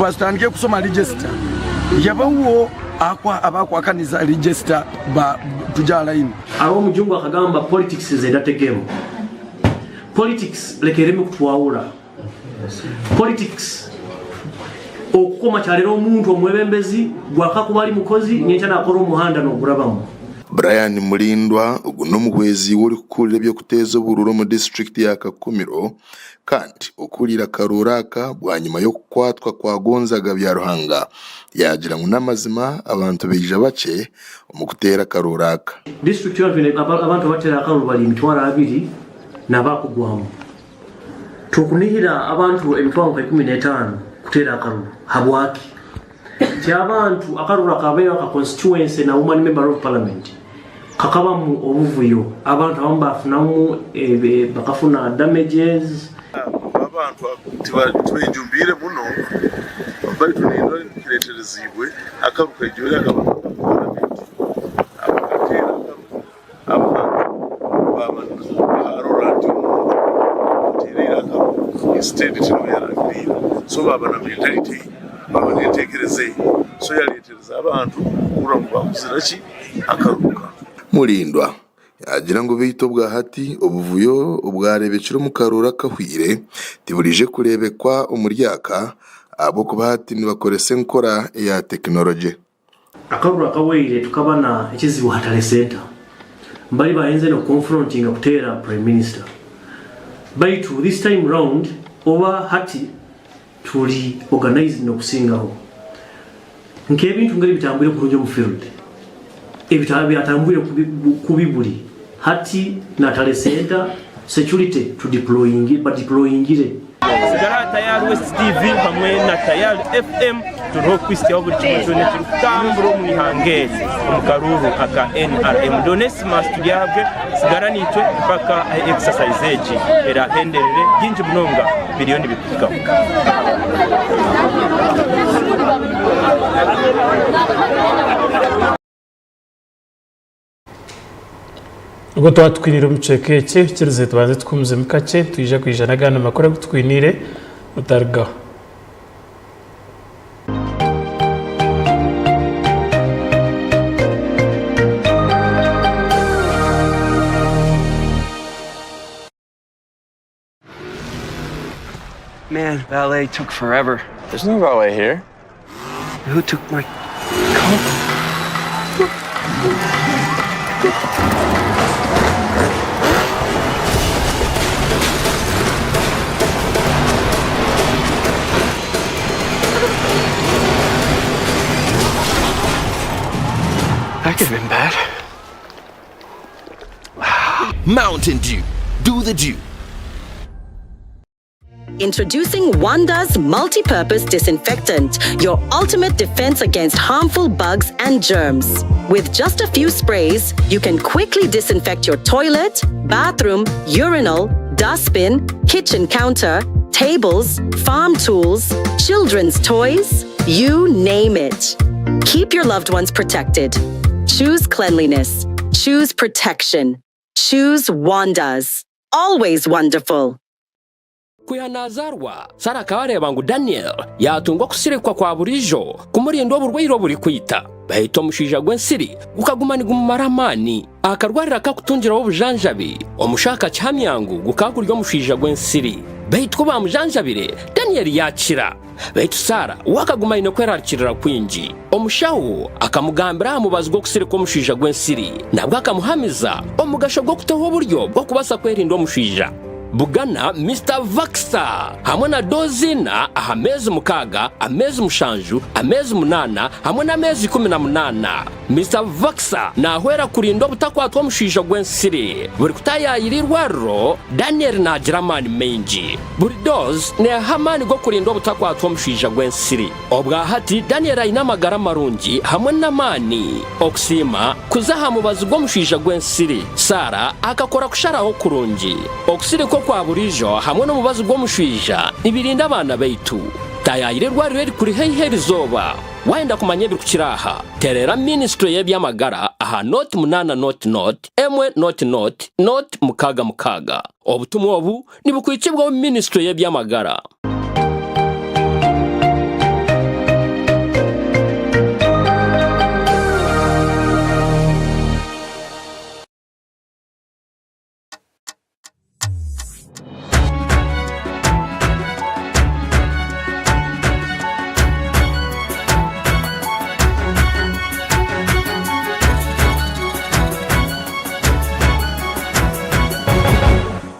batandike kusoma register yabaho abakwakaniza register tugye aha line. Hariho omujungu akagamba politics is a dirty game. Politics leka ereme kutwahura. Politics okukoma kyarera omuntu omwebembezi gwakakuba ari mukozi nyenkya nakora omuhanda nogurabamu. Brian Mulindwa, Ogu n'omuhwezi w'orikukurira eby'okuteeza oburuuru omu disiturikiti ya Kakumiro kandi okuriire akaruuru aka bwanyima y'okukwatwa kwa Gonzaga Byaruhanga yaagira ngu n'amazima abantu baija bakye omu kuteera akaruuru aka. Disiturikiti yoona twine abantu abateera akaruuru bari 20,000 n'abakugwamu. Tukunihira abantu emitwaro nka 15 kuteera akaruru. Habwaki? Nti abantu akaruru akabaire aka constituency na woman member of parliament. Kakabamu obuvuyo, abantu abamu baafunamu bakafuna damages. Abantu tibejumbiire muno baitu nindora kireetereziibwe akabi kaijwire aka paramenti abakateera akabi abantu baaba nibarora nti omuntu ateereire akabi instead tinuwe yarangiriire so baaba na mentality baaba n'enteekereza ye so yareetereza abantu kuhurra ngu baakuzira ki akaruka. Mulindwa yaagira ngu beitu obwahati obuvuyo obwareebekire omu karuuru akahweire tiburiije kureebekwa omuri aka ahabw'okuba hati nibakoresa enkora eya tekinologye. Akaruru akahweire tukaba na ekizibu Hatale Centre bari bayenze no confrontinga kuteera Prime Minister baitu this time round oba hati turi organized nokusingaho. Nk'ebintu ngeri bitambwire kurungi omu field ebyatambwire kubi buri hati Natale Centre security tu deployingire badeployingire. Sigara aha Tayari West TV hamwe na Tayari FM turiho kukuhitsyaho buri kimwe kyona ekirikutambura omu ihanga eri omu karuuru aka NRM. Ndi Onesimus Turyahabwe, sigara naitwe mpaka ahu exercise egi erahenderere, bingi munonga biriyo nibikuhikaho. Ubwo twaba tukwiniire omu kicweka eki, kirize tubanze tukuhumuzemu kakye, twija kwija n'agandi makuru agu tukwiniire, otarugaho. Man, valet took forever. There's no valet here. Who took my car? That could have been bad. Mountain Dew. Do the dew. Introducing Wanda's multi-purpose disinfectant, your ultimate defense against harmful bugs and germs. With just a few sprays, you can quickly disinfect your toilet, bathroom, urinal, dustbin, kitchen counter, tables, farm tools, children's toys, you name it. Keep your loved ones protected. Choose cleanliness. Choose protection. Choose Wanda's. Always wonderful. Kwiha nazaarwa, Sara akaba areeba ngu Daniel yaatunga okusirikwa kwa buriijo kumurinda oburwaire oburikwita. Baitu omushaija gw'ensiri gukaguma nigumumara amaani. Akarwariro akakutungiraho obujanjabi, omushaho akakihamya ngu gukaba guri omushaija gw'ensiri. Baitu ku baamujanjabire, Daniel yaakira. Baitu Sara we akaguma aine kwerarikirira kwingi. Omushaho akamugambira aha mubazi gw'okusirika omushaija gw'ensiri. Nabwo akamuhamiza omugasho gw'okutaho oburyo bw'okubaasa kwerinda omushaija. Bugana Mister Vaxa hamwe na doozi ina aha meezi mukaaga, ameezi mushanju, ameezi munaana hamwe n'ameezi 18. Mister Vaxa naahwera kurinda obutakwatwa omushaija gw'ensiri. Buri kutaayaayira eirwariro, Daniel naagira amaani maingi. Buri doozi neeha amaani g'okurinda obutakwatwa omushaija gw'ensiri. Obwa hati Daniel aine amagara marungi hamwe n'amaani. Okusiima kuza aha mubazi gw'omushaija gw'ensiri. Sarah akakora kusharaho kurungi. Okusirika okwa buriijo hamwe n'omubazi gw'omushaija nibirinda abaana baitu. Taayaayira eirwariro erikuri haihi erizooba. Waayenda kumanya ebirikukira aha, tereera minisitule y'eby'amagara aha 08 00 1 00 066. Obutumwa obu nibukwikibwaho minisitule y'eby'amagara.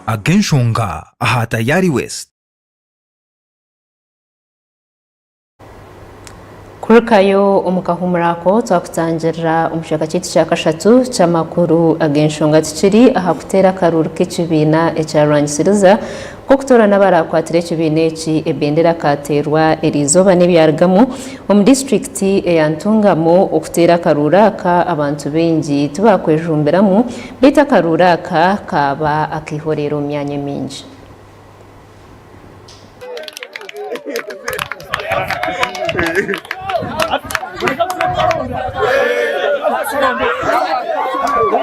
Ag'enshonga aha Tayari West. Kurukayo omu kahuumuro ako twakutangirira omu kicweka kyaitu kya kashatu ky'amakuru ag'enshonga. Tukiri aha kuteera akaruuru k'ekibiina ekya Rwangisiriza k'okutoorana abaraakwatira ekibiina eki ebendera kaateerwa eriizooba n'ebyarugamu omu disiturikiti eya Ntungamo okuteera akaruuru aka abantu baingi tibakwejumbiramu beitu akaruuru aka kaaba akaihoreera omu myanya emingi.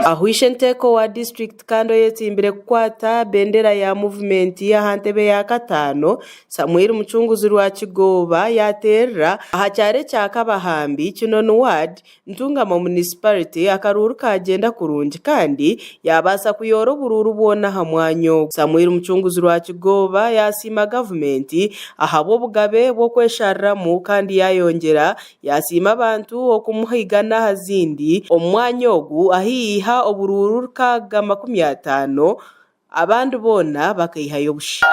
Ahu Ishenteeko wa disiturikiti kandi oyetsimbire kukwata bendera ya muvumenti aha ntebe ya kataano, Samuel Mucunguzi Rwakigooba yateerera aha kyaro ekya Kabahambi, Kinoni Ward, Ntungamo Munisiparite akaruuru kaagyenda kurungi kandi yaabaasa kuyoora oburuuru bwona aha mwanya ogwo. Samuel Mucunguzi Rwakigooba yaasiima gavumenti ahabw'obugabe bw'okweshariramu kandi yaayongyera yaasiima abantu okumuhigana aha zindi omu mwanya ogu ahu yaiha oburuuru 650 abandi boona bakaihayo busha.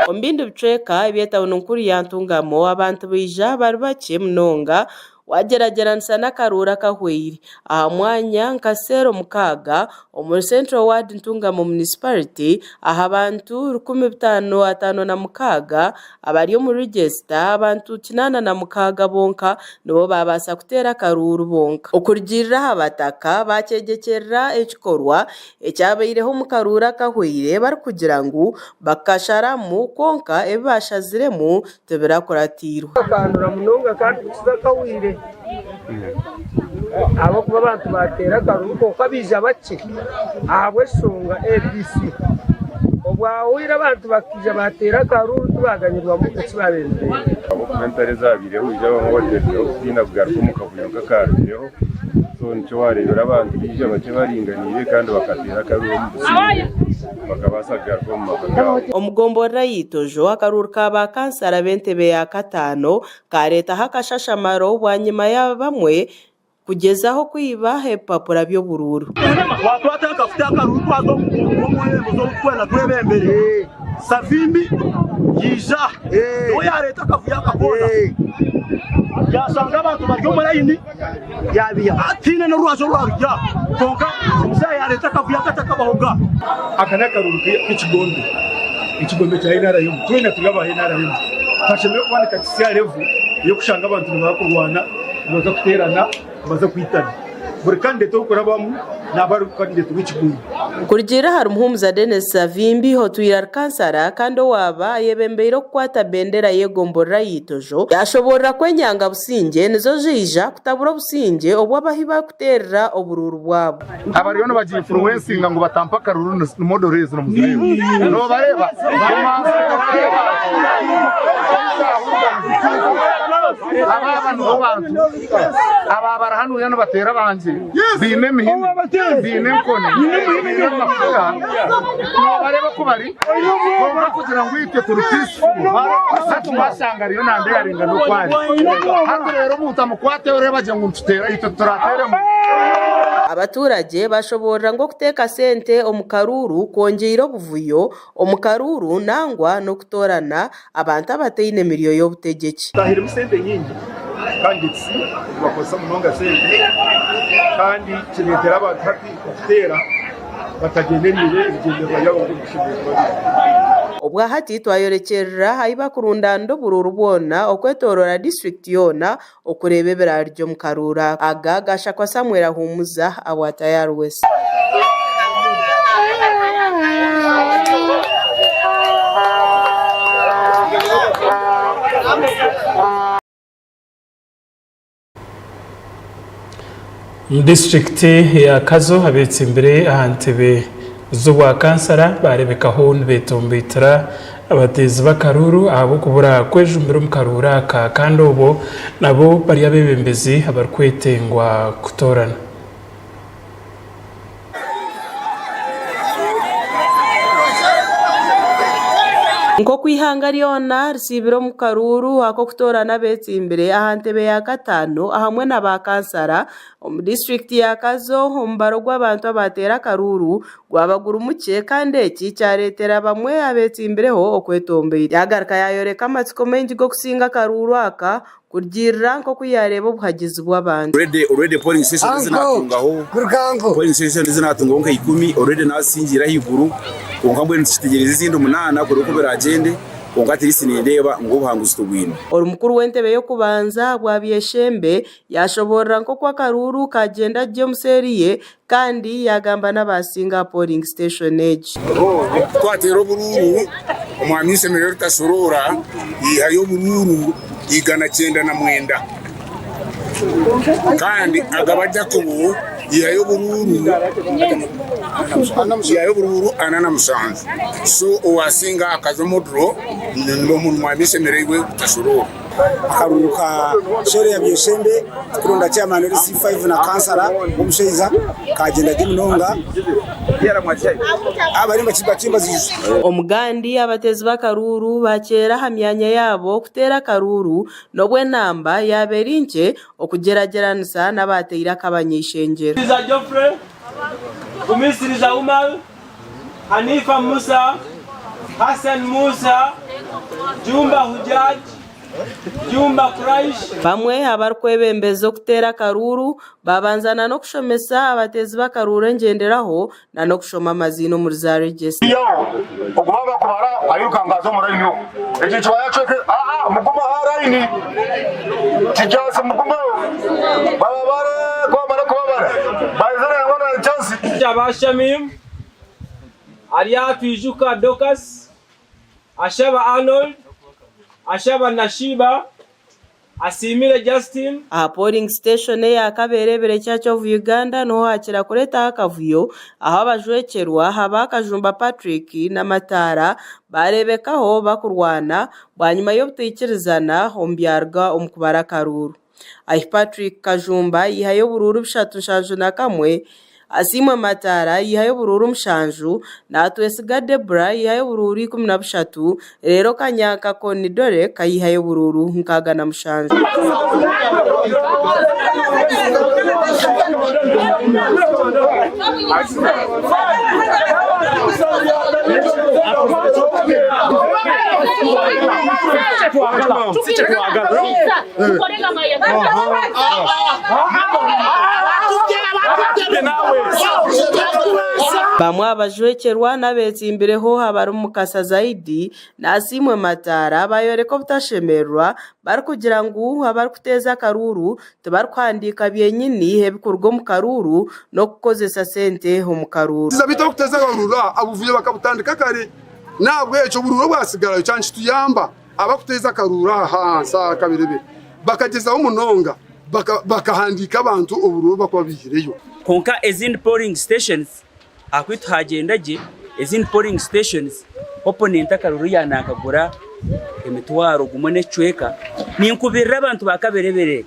Omu bindi bicweka eby'etauni nkuru ya Ntungamo, abantu baija bari bakye munonga Waagyeragyeranisa n'akaruuru akahweire aha mwanya nka seero mukaaga omuri Central Ward Ntungamo Munisiparite aha bantu 1556 abari omu rigisita, abantu 86 bonka nibo baabaasa kuteera akaruuru bonka. Okurugiirira aha bataka, baakyegyekyerera ekikorwa ekyabaireho omu karuuru akahweire barikugira ngu bakasharamu kwonka ebi baashaziremu tibirakuratiirwe. Kakandura munonga kandi kukiza akahwire ahabw'okuba abantu baateera akaruru kwonka baija bakye ahabw'eshonga ABC. Obwahwire abantu bakaija baateera akaruru tibaaganyirwamu eki baabaire nibenda. Ahabw'okuba entaro ezabaireho haija abamwe bateerireho kutiina kugaruka omu kavuyo nk'akaarugireho so nikyo waareebera abantu baija bakye baringaniire kandi bakateera akaruru omu busingye. bakabaasa kugaruka omu maka gaabo. Omu gomborora ya Itojo, akaruuru ka ba kansara b'entebe ya kataano kaareetaho akashashamaro bwanyima ya bamwe kugyezaho kwiba ebipapura by'oburuuru. Twatwata akafuta akaruuru twaza omu omwebembezi ou twena twebembere Savimbi yaija niwe yareeta akavuyo aka koona yashanga abantu bari omu layini Tihaine n'orwazi orwarugya kwonka omuzaire yareeta akavuyo akatakabahoga. Aka n'akaruuru k'ekigombe, ekigombe kya NRM. Twena turi aba NRM. Kashemereire kuba nikakitsya aha level y'okushanga abantu nibaza kurwana, nibaza kuteerana, nibaza kwitana. Buri kandidate orikurabamu naaba ari kandidate w'ekigombe. Kurugiirira ahari Muhumuza Denis Savimbi otwire ari kansara kandi owaaba ayebembeire okukwata bendera y'egomborora ya Itojo, yaashoboorora ku enyanga busingye nizo ziija kutabura obusingye obu abahi barikuteerera oburuuru bwabo. Abariyo nibaginfluencinga ngu batampe akaruru ni model ezi nimuzireeba nobareeba aba nibo bantu aba bari hanuya nibateera abangye baine emihini baine enkoni baine amafuta nobareeba oku bari kwonka kugira ngu itwe turi peaceful hati washanga ariyo nandeyaringa n'okwari hati reero omuntu amukwate oreeba gye ngu nituteera itwe titurateeremu. Abaturage bashoboorora ngu okuteeka sente omu karuuru kwongyeire obuvuyo omu karuuru nangwa n'okutoorana abantu abataine miryo y'obutegyeki. Tahirimu sente nyingi kandi nibakozesa munonga sente kandi kireetera abantu hati okuteera batagyendereire ebigyendererwa byabo nk'oku bishemereire kuba biri. Obwahati twayorekyerera ahi bakurundaanira oburuuru bwona okwetooroora disiturikiti yoona okureeba ebirarugye omu karuuru aka. Aga gashakwa Samuel Ahumuza abwa Tayari West. Omu disiturikiti ya Kazo abetsimbire aha ntebe z'obwa kansara barebekaho nibetomboitira abateezi b'akaruuru ahabw'okubura kwejumbira omu karuuru aka kandi obwo nabo bari abebembezi abarikwetengwa kutoorana. Nk'oku eihanga ryona risiibire omu karuuru ak'okutoorana abeetsimbire aha ntebe ya kataano ahamwe na ba kansara omu disiturikiti ya Kazo, omubaro gw'abantu abaateera akaruuru gwaba guri mukye kandi eki kyareetera bamwe abeetsimbireho okwetomboita. Yaagaruka yaayoreka amatsiko maingi g'okusinga akaruuru aka kurugiirira nk'oku yaareeba obuhagizi bw'abantu. Already already polling station ezi natungaho polling station ezi natungaho nka ikumi already nazisingiire ahaiguru kwonka mbwenu tukitegyereza ezindi munaana kureba oku biragyende kwonka at least nindeeba ngu obuhanguzi tubwine. Ori mukuru w'entebe y'okubanza bwa Byeshembe yaashoboorora nk'oku akaruuru kaagyenda gye omu seeri ye kandi yaagamba n'abaasinga aha polling station egi. Twateera oburuuru, omwami Ishemererwa Rutasoroora yaihayo oburuuru 194 kandi Agaba Jacob yaihayo oburuuru 47. So owasinga akaza omu draw ni omwami Ishemererwa Rutasoroora. Akaruuru ka Sheria Byeshembe tukuronda chairman LC5 na kansara w'omushaija kagyenda gye munonga abariyo nibakimbaziriza. Omugandi abateezi b'akaruuru bakyera aha myanya yaabo kuteera akaruuru n'obu enamba yaaba eri nkye okugyeragyeranisa n'abateire ak'abanyeishengyero. Gumisiriza Geoffrey, Gumisiriza Umar, Hanifa Musa, Hassan Musa, Jumba Hujjaj, Jumba Quraish. Bamwe abarikwebembeza okuteera akaruuru babanza na n'okushomesa abateezi b'akaruuru engyenderaho na n'okushoma amaziina omuri za regisita. Ogu baaba bakubara airuka aza omu layini ogu. Ekyo kibaya kyeke aa mugume aha layini kijaasi mugumeho bababare ku bamara kubabara baije nangwa na chansi. Aba Shamim, Aryatwijuka Dorcas, Ashaba Arnold, Ashaba Nashiba, Asiimire Justin. Aha polling station eya Kaberebere Church of Uganda niho hakira kureetaho akavuyo ahu abajwekyerwa aba Kajumba Patrick na Mataara baareebekaho bakurwana bwanyima y'obutaikirizana omu byaruga omu kubara akaruuru. Ahi Patrick Kajumba yaihayo oburuuru 371, Asiimwe Mataara yaihayo oburuuru mushanju, Natwesiga Deborah yaihayo oburuuru 13, reero Kanyanka Conidore kaihayo oburuuru 67. Bamwe aha bajwekyerwa n'abetsimbireho abari Mukasa Zaidi na Asiimwe Mataara bayoreka obutashemererwa barikugira ngu abarikuteeza akaruuru tibarikuhandiika byenyini ebikuruga omu karuuru n'okukozesa sente omu karuuru. Beitu abarikuteeza akaruuru obuvuyo bakabutandika kare n'ahabw'ekyo oburuuru obwasigarayo kyaba nikituyamba. Abarikuteeza akaruuru aha ahansi aha Kaberebere bakagyezaho munonga bakahandiika abantu oburuuru obu barikuba baihireyo. Kwonka ezindi polling stations ahakuba hagyenda gye, ezindi polling stations opponent akaruuru yaanakagura emitwaro gumwe n'ekicweka. Ninkubirira abantu ba Kaberebere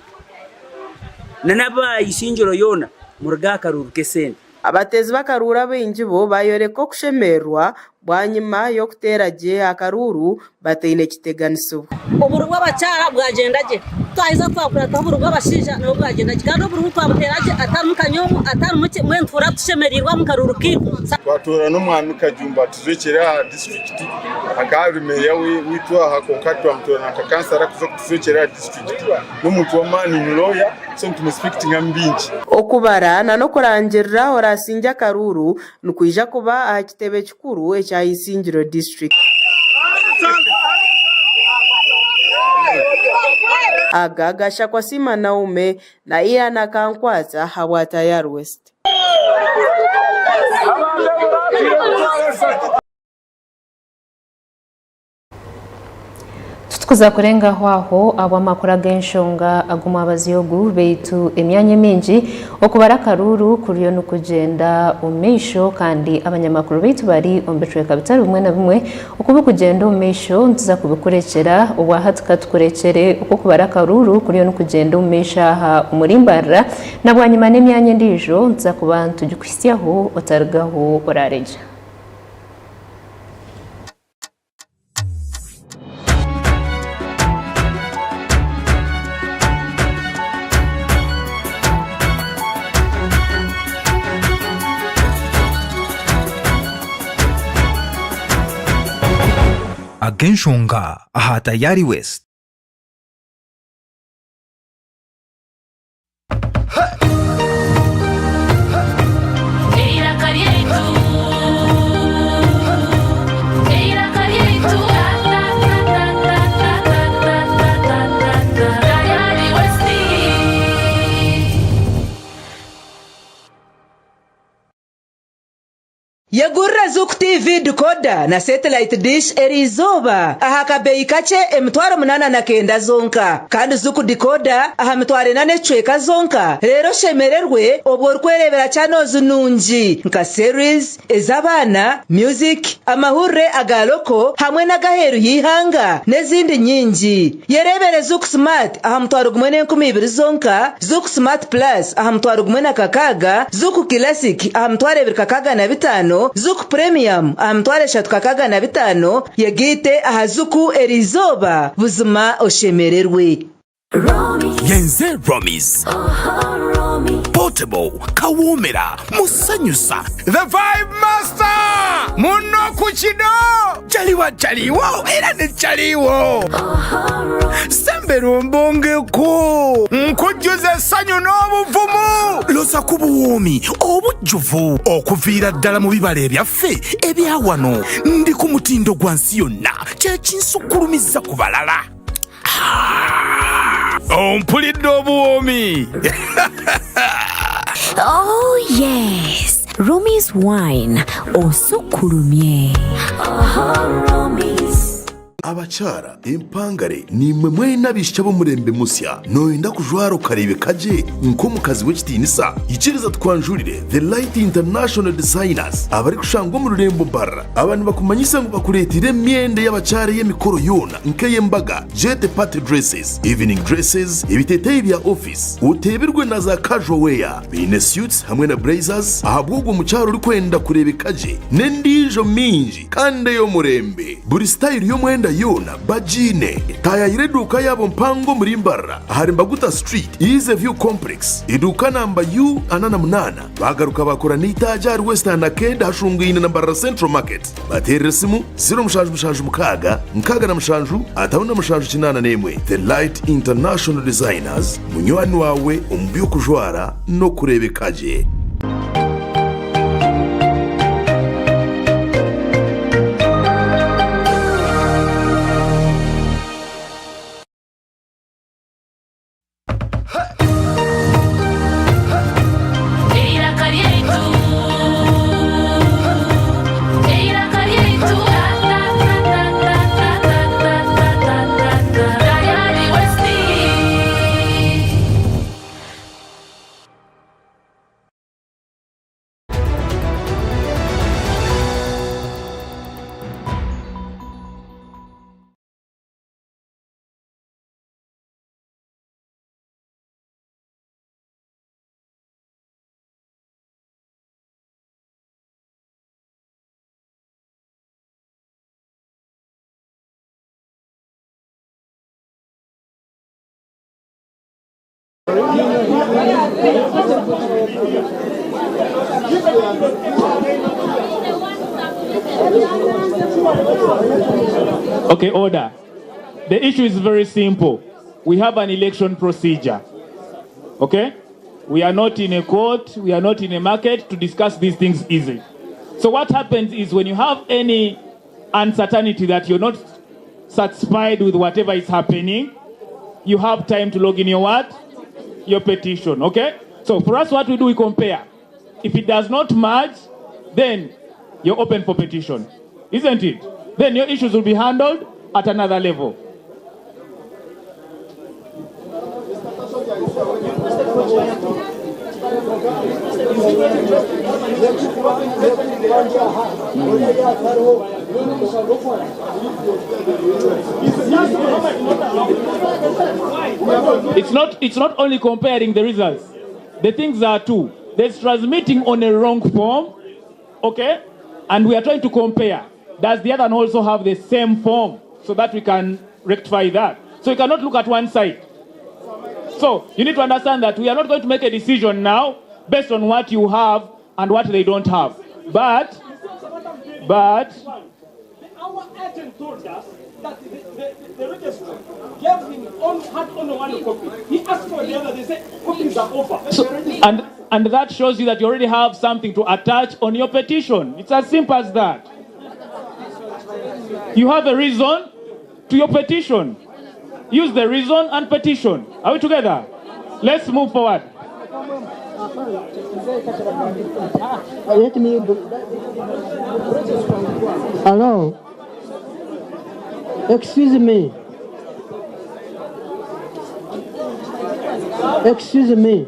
n'aba Isingiro yoona muruge aha karuuru k'esente. Abateezi b'akaruuru abaingi bo baayoreka okushemererwa bwanyima y'okuteera gye akaruuru bataine kiteganisibwa. Oburo bw'abakyara bwagyenda gye, twaheza twakurataho oburo bw'abashaija nabwo bwagyenda gye kandi oburo twabuteera gye atarimu kanyombo atarimu ki mbwenu nituhurira tushemereirwe omu karuuru kaitu. Twatoorana omwami Kajumba atujwekyere aha disiturikiti akaba ari meeya waitu aha kwonka twamutoorana nka kansara kuza kutujwekyera aha disiturikiti. N'omuntu w'amaani ni looya so nitumusipekitingamu bingi. Okubara na n'okurangirira orasingye akaruuru nikwija kuba aha kitebe kikuru ekya Isingiro District. Aga gashakwa Siima Naume na Ian Akankwatsa ahabwa Tayari West. Titukuza kurengaho aho ahabw'amakuru ag'enshonga ag'omwabazi ogu beitu emyanya emingi okubara akaruuru kuriyo nikugyenda omu maisho kandi abanyamakuru beitu bari omu bicweka bitari bimwe na bimwe oku bikugyenda omu maisho nituza kubikurekyera obwahati katukurekyere oku okubara akaruuru kuriyo nikugyenda omu maisho aha omuri Mbarara na bwanyima n'emyanya endiijo nituza kuba nitugikuhitsyaho otarigaho oraregye. Ag'enshonga aha Tayari West. Eiraka ryaitu, eiraka ryaitu, Tayari West. Yegurira Zuku TV decoder na satellite dish eriizooba aha kabeeyi kakye 809 zonka kandi Zuku decoder aha 4,000 n'ekicweka zonka reero oshemererwe obwo orikwereebera channels nungi nka series, ez'abaana, music, amahurire aga loko hamwe n'ag'aheeru y'eihanga n'ezindi nyingi. Yereebere Zuku Smart aha 10,000 zonka, Zuku Smart Plus aha 1,060, Zuku Classic aha 2,065, Zuku Premium aha 3,065, yegaite aha Zuku eriizooba buzima oshemererwe. Yenze Romis. Portable, kawoomera, musanyusa. The Vibe Master! Muno ku kino! Jaliwa jaliwo era ne jaliwo. Sembera ombongeko. Nkujjuza essanyu n'obuvumu. Loza ku buwoomi obujjuvu okuviira ddala mu bibala ebyaffe ebya wano. Ndi ku mutindo gwa nsi yonna kye kinsukkulumizza ku balala. Ompulidde obuwoomi. Oh yes, Romi's wine osukkulumye. Abakyara empangare niimwe mwena abaishiki ab'omurembe musya nooyenda kujwara okareebeka gye nk'omukazi w'ekitiinisa? Ikiriza tukwanjurire The Light International Designers abarikushangwa omu rurembo Mbarara. Aba nibakumanyisa ngu bakureeteire emyenda ey'abakyara ey'emikoro yoona nk'ey'embaga, jet party dresses, evening dresses, ebiteeteeyi bya ofiisi, oteebirwe na za casual wear. Baine suits hamwe na blazers ahabw'ogwo mukyara orikwenda kureebeka gye n'endiijo mingi kandi ey'omurembe. Buri sitayiro y'omwenda yoona bagiine. Taayaayira eduuka yaabo mpango omuri Mbarara ahari Mbaguta Street, Easy View Complex, eduuka namba U48. Baagaruka baakora n'eitaagi ahari Western Arcade ahashungaine na Mbarara Central Market. Bateerere esimu 0776 67 57 81. The Light International Designers, munywani waawe omu by'okujwara n'okureebeka gye. Eiraka ryaitu, eiraka ryaitu, Tayari West. Okay, order. The issue is very simple. We have an election procedure. Okay? We are not in a court, we are not in a market to discuss these things easily. So what happens is when you have any uncertainty that you're not satisfied with whatever is happening, you have time to log in your what? Your petition, okay? So for us, what we do, we compare. If it does not match, then you're open for petition, isn't it? Then your issues will be handled at another level. It's not, it's not only comparing the results. The things are two. There's transmitting on a wrong form, okay? And we are trying to compare. Does the other one also have the same form so that we can rectify that? So you cannot look at one side. So you need to understand that we are not going to make a decision now based on what you have and what they don't have. But, but, Our agent told us that the, the, the registrar gave him on, had only one copy. He asked for the other, they said copies are over. So, and that shows you that you already have something to attach on your petition. It's as simple as that. You have a reason to your petition. Use the reason and petition. Are we together? Let's move forward. Let me. Hello. Excuse me. Excuse me.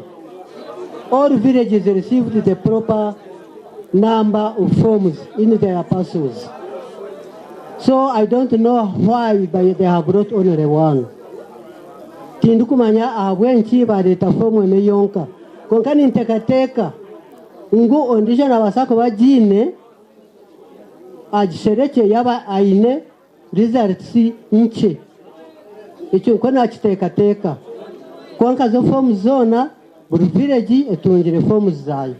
All villages received the proper number of forms in their parcels. So I don't know why but they have brought only one. Tindikumanya ahabw'enki bareeta fomu emwe yonka. Kwonka ninteekateeka ngu ondiijo nabaasa kuba agiine agisherekye yaaba aine results nkye. Ekyo nikwo naakiteekateeka. Kwonka zo fomu zoona buri village etungire fomu zaayo.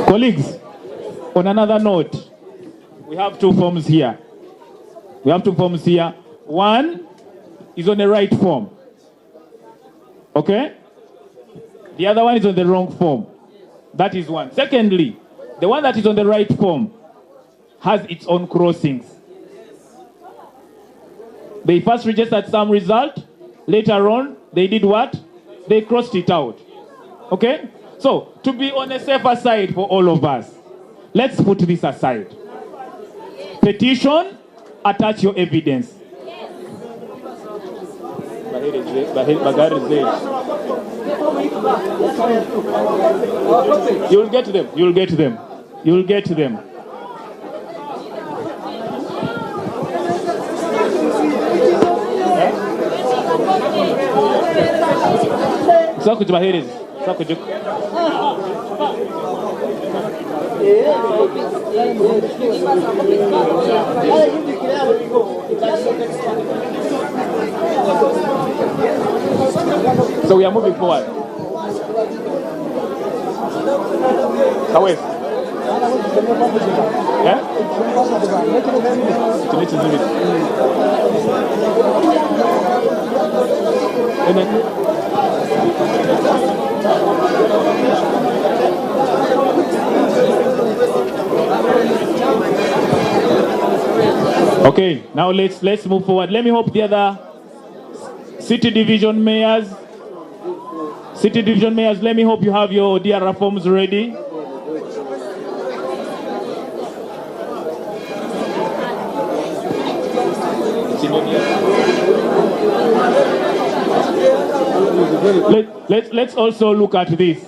Colleagues, on another note, we have two forms here. We have two forms here. One is on the right form. Okay? The other one is on the wrong form. That is one. Secondly, the one that is on the right form has its own crossings. They first registered some result. Later on, they did what? They crossed it out. Okay? So, to be on a safer side for all of us, let's put this aside. Petition, attach your evidence. You'll get them. You'll get them. You'll get them. Sakujibahereza. Sakujuk. So we are moving forward. Kawes. Yeah? Tuni Okay, now let's move forward. Let me hope the other city division mayors, city division mayors, let me hope you have your DR forms ready. Let's also look at this.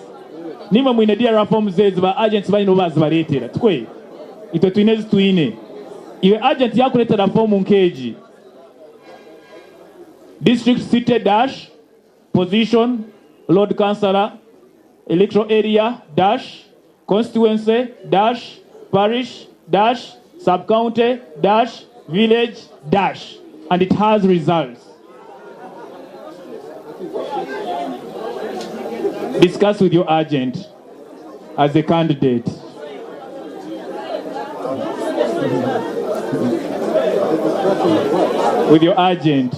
Nimwe mwine DR forms ezi ba agents balina bazibareetera tukwe itwe twine ezi twine iwe agent yakuleetera fomu nkeegi district city dash position lord councillor electoral area dash constituency dash parish dash sub-county dash village dash and it has results. Discuss with your agent as a candidate. With your agent.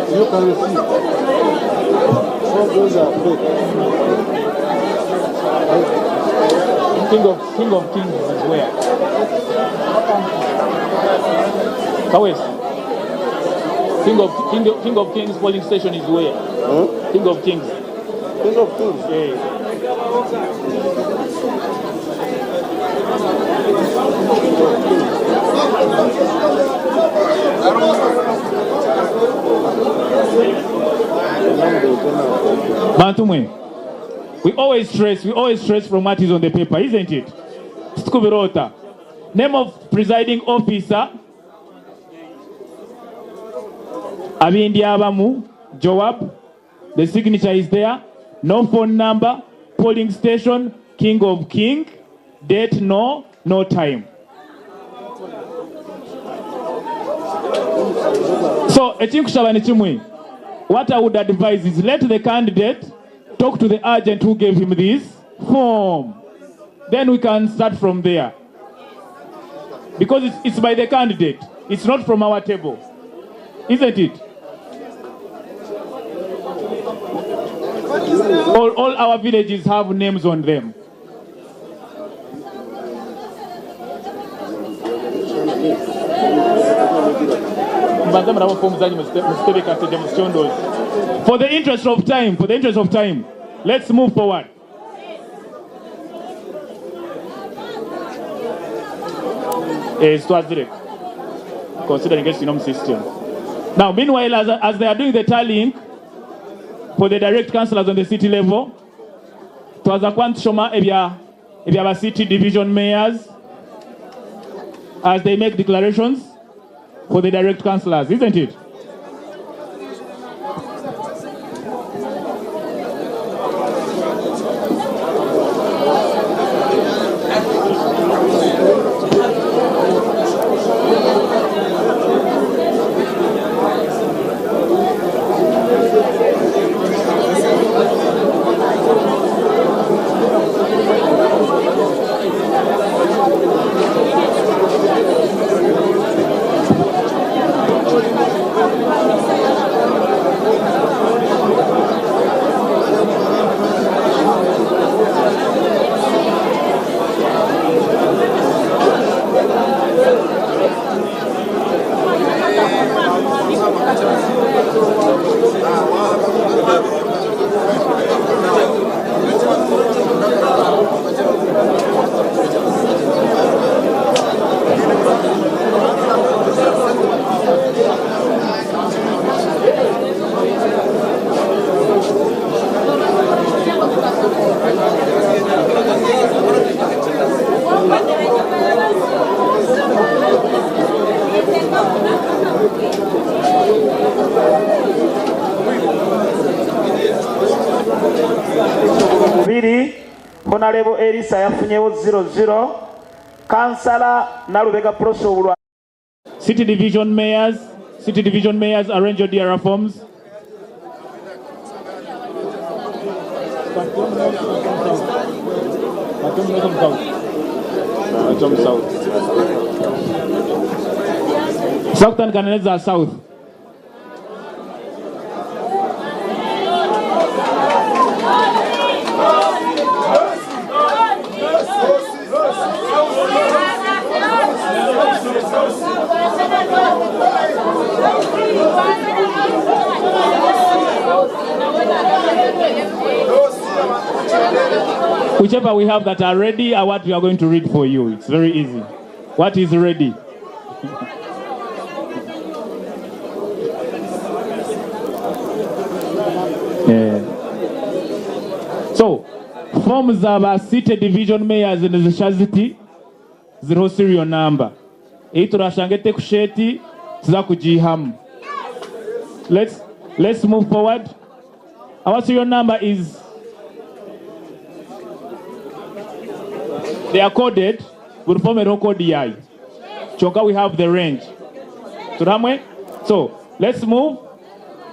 You can see. All those are fake. King of Kings is where? Kawes. King of Kings polling station is where? King of Kings. King of Kings? Yeah. Bantu mwe, we always stress, we always stress from what is on the paper, isn't it? Titukubirota. Name of presiding officer, Abindyabamu Joab. The signature is there. No phone number, polling station, king of king, date no, no time. So ekinkushaba ni kimwe. What I would advise is let the candidate talk to the agent who gave him this form. Then we can start from there. Because it's by the candidate. It's not from our table. Isn't it? All our villages have names on them. For the interest of time, for the interest of time, let's move forward. Twazire, considering it's in system. Now, meanwhile, as they are doing the tallying for the direct councillors on the city level, twaza kuba nitushoma ebya city division mayors as they make declarations for the direct councillors, isn't it? Bubiri, Honorable Elisa yafunyewo 00, Kansala Nalubega Proso Obulwa. City division mayors, city division mayors, arrange your DR forms. Southern Kananeza South. Whichever we have that are ready are what we are going to read for you. It's very easy. What is ready? Yeah. So, forms of our city division mayors in the Shaziti, zero serial number. Eiturashange tekusheti tuza kujihamu. Let's move forward. Our serial number is, they are coded, we'll form a code DI. Chonka, we have the range. Turamwe? So, let's move.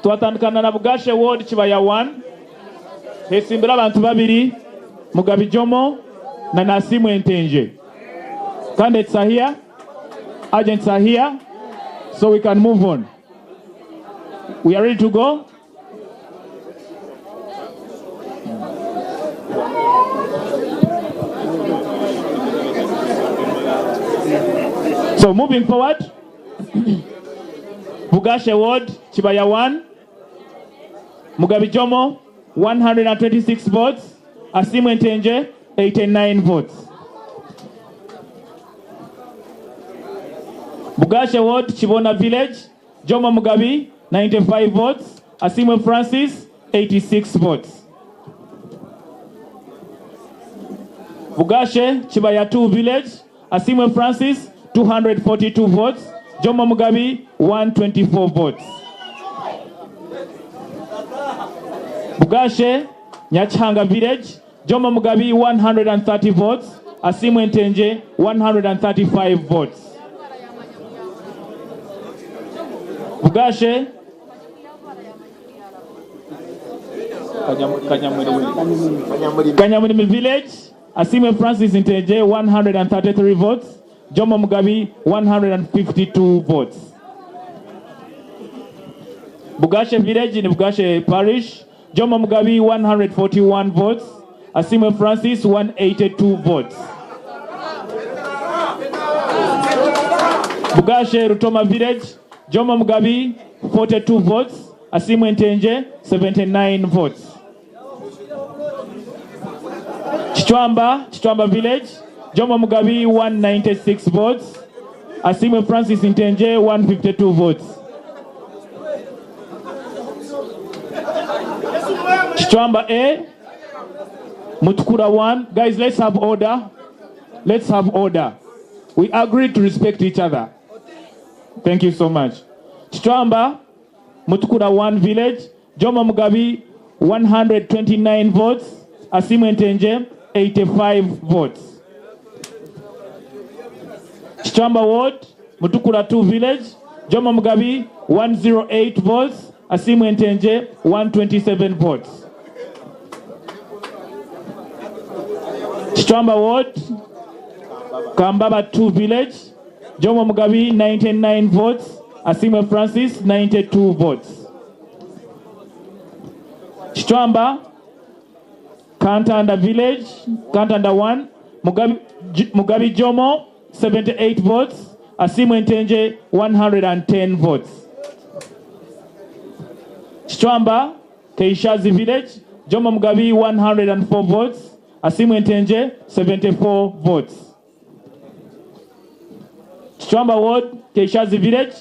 Twatandikana na Bugashe Ward Kibaya 1. Hesimbira abantu babiri, Mugabi Jomo na Nasimu Entenje. Candidates are here, agents are here, so we can move on. We are ready to go? So moving forward, Bugashe Ward, Kibaya 1, Mugabi Jomo, 126 votes, Asimu Entenje, 89 votes. Bugashe Ward, Chibona Village, Jomo Mugabi, 95 votes. Asimwe Francis, 86 votes. Bugashe, Chibaya 2 Village, Asimwe Francis, 242 votes. Jomo Mugabi, 124 votes. Bugashe, Nyachanga Village, Jomo Mugabi, 130 votes. Asimwe Ntenje, 135 votes. Bugashe, Kanyamulimi Village, Asimwe Francis Ntenje, 133 votes. Jomo Mugabi, 152 votes. Bugashe Village in Bugashe Parish, Jomo Mugabi, 141 votes. Asimwe Francis, 182 votes. Bugashe Rutoma Village, Jomo Mugabi, 42 votes. Asimwe Ntenje, 79 votes. Chichwamba, Chichwamba Village, Jomo Mugabi, 196 votes. Asimwe Francis Ntenje, 152 votes. Chichwamba A, Mutukura 1. Guys, let's have order. Let's have order. We agreed to respect each other. Thank you so much. Chichwamba, Mutukura 1 Village, Jomo Mugabi, 129 votes. Asimwe Ntenje, 85 votes. Chichwamba Ward, Mutukura 2 Village, Jomo Mugabi, 108 votes. Asimwe Ntenje, 127 votes. Chichwamba Ward, Kambaba 2 Village, Jomo Mugabi, 99 votes. Asimwe Francis, 92 votes. Chichwamba, Kantanda Village, Kantanda 1, Mugabi, Mugabi Jomo, 78 votes. Asimwe Ntenje, 110 votes. Chichwamba, Keishazi Village, Jomo Mugabi, 104 votes. Asimwe Ntenje, 74 votes. Chichwamba Ward, Keishazi Village.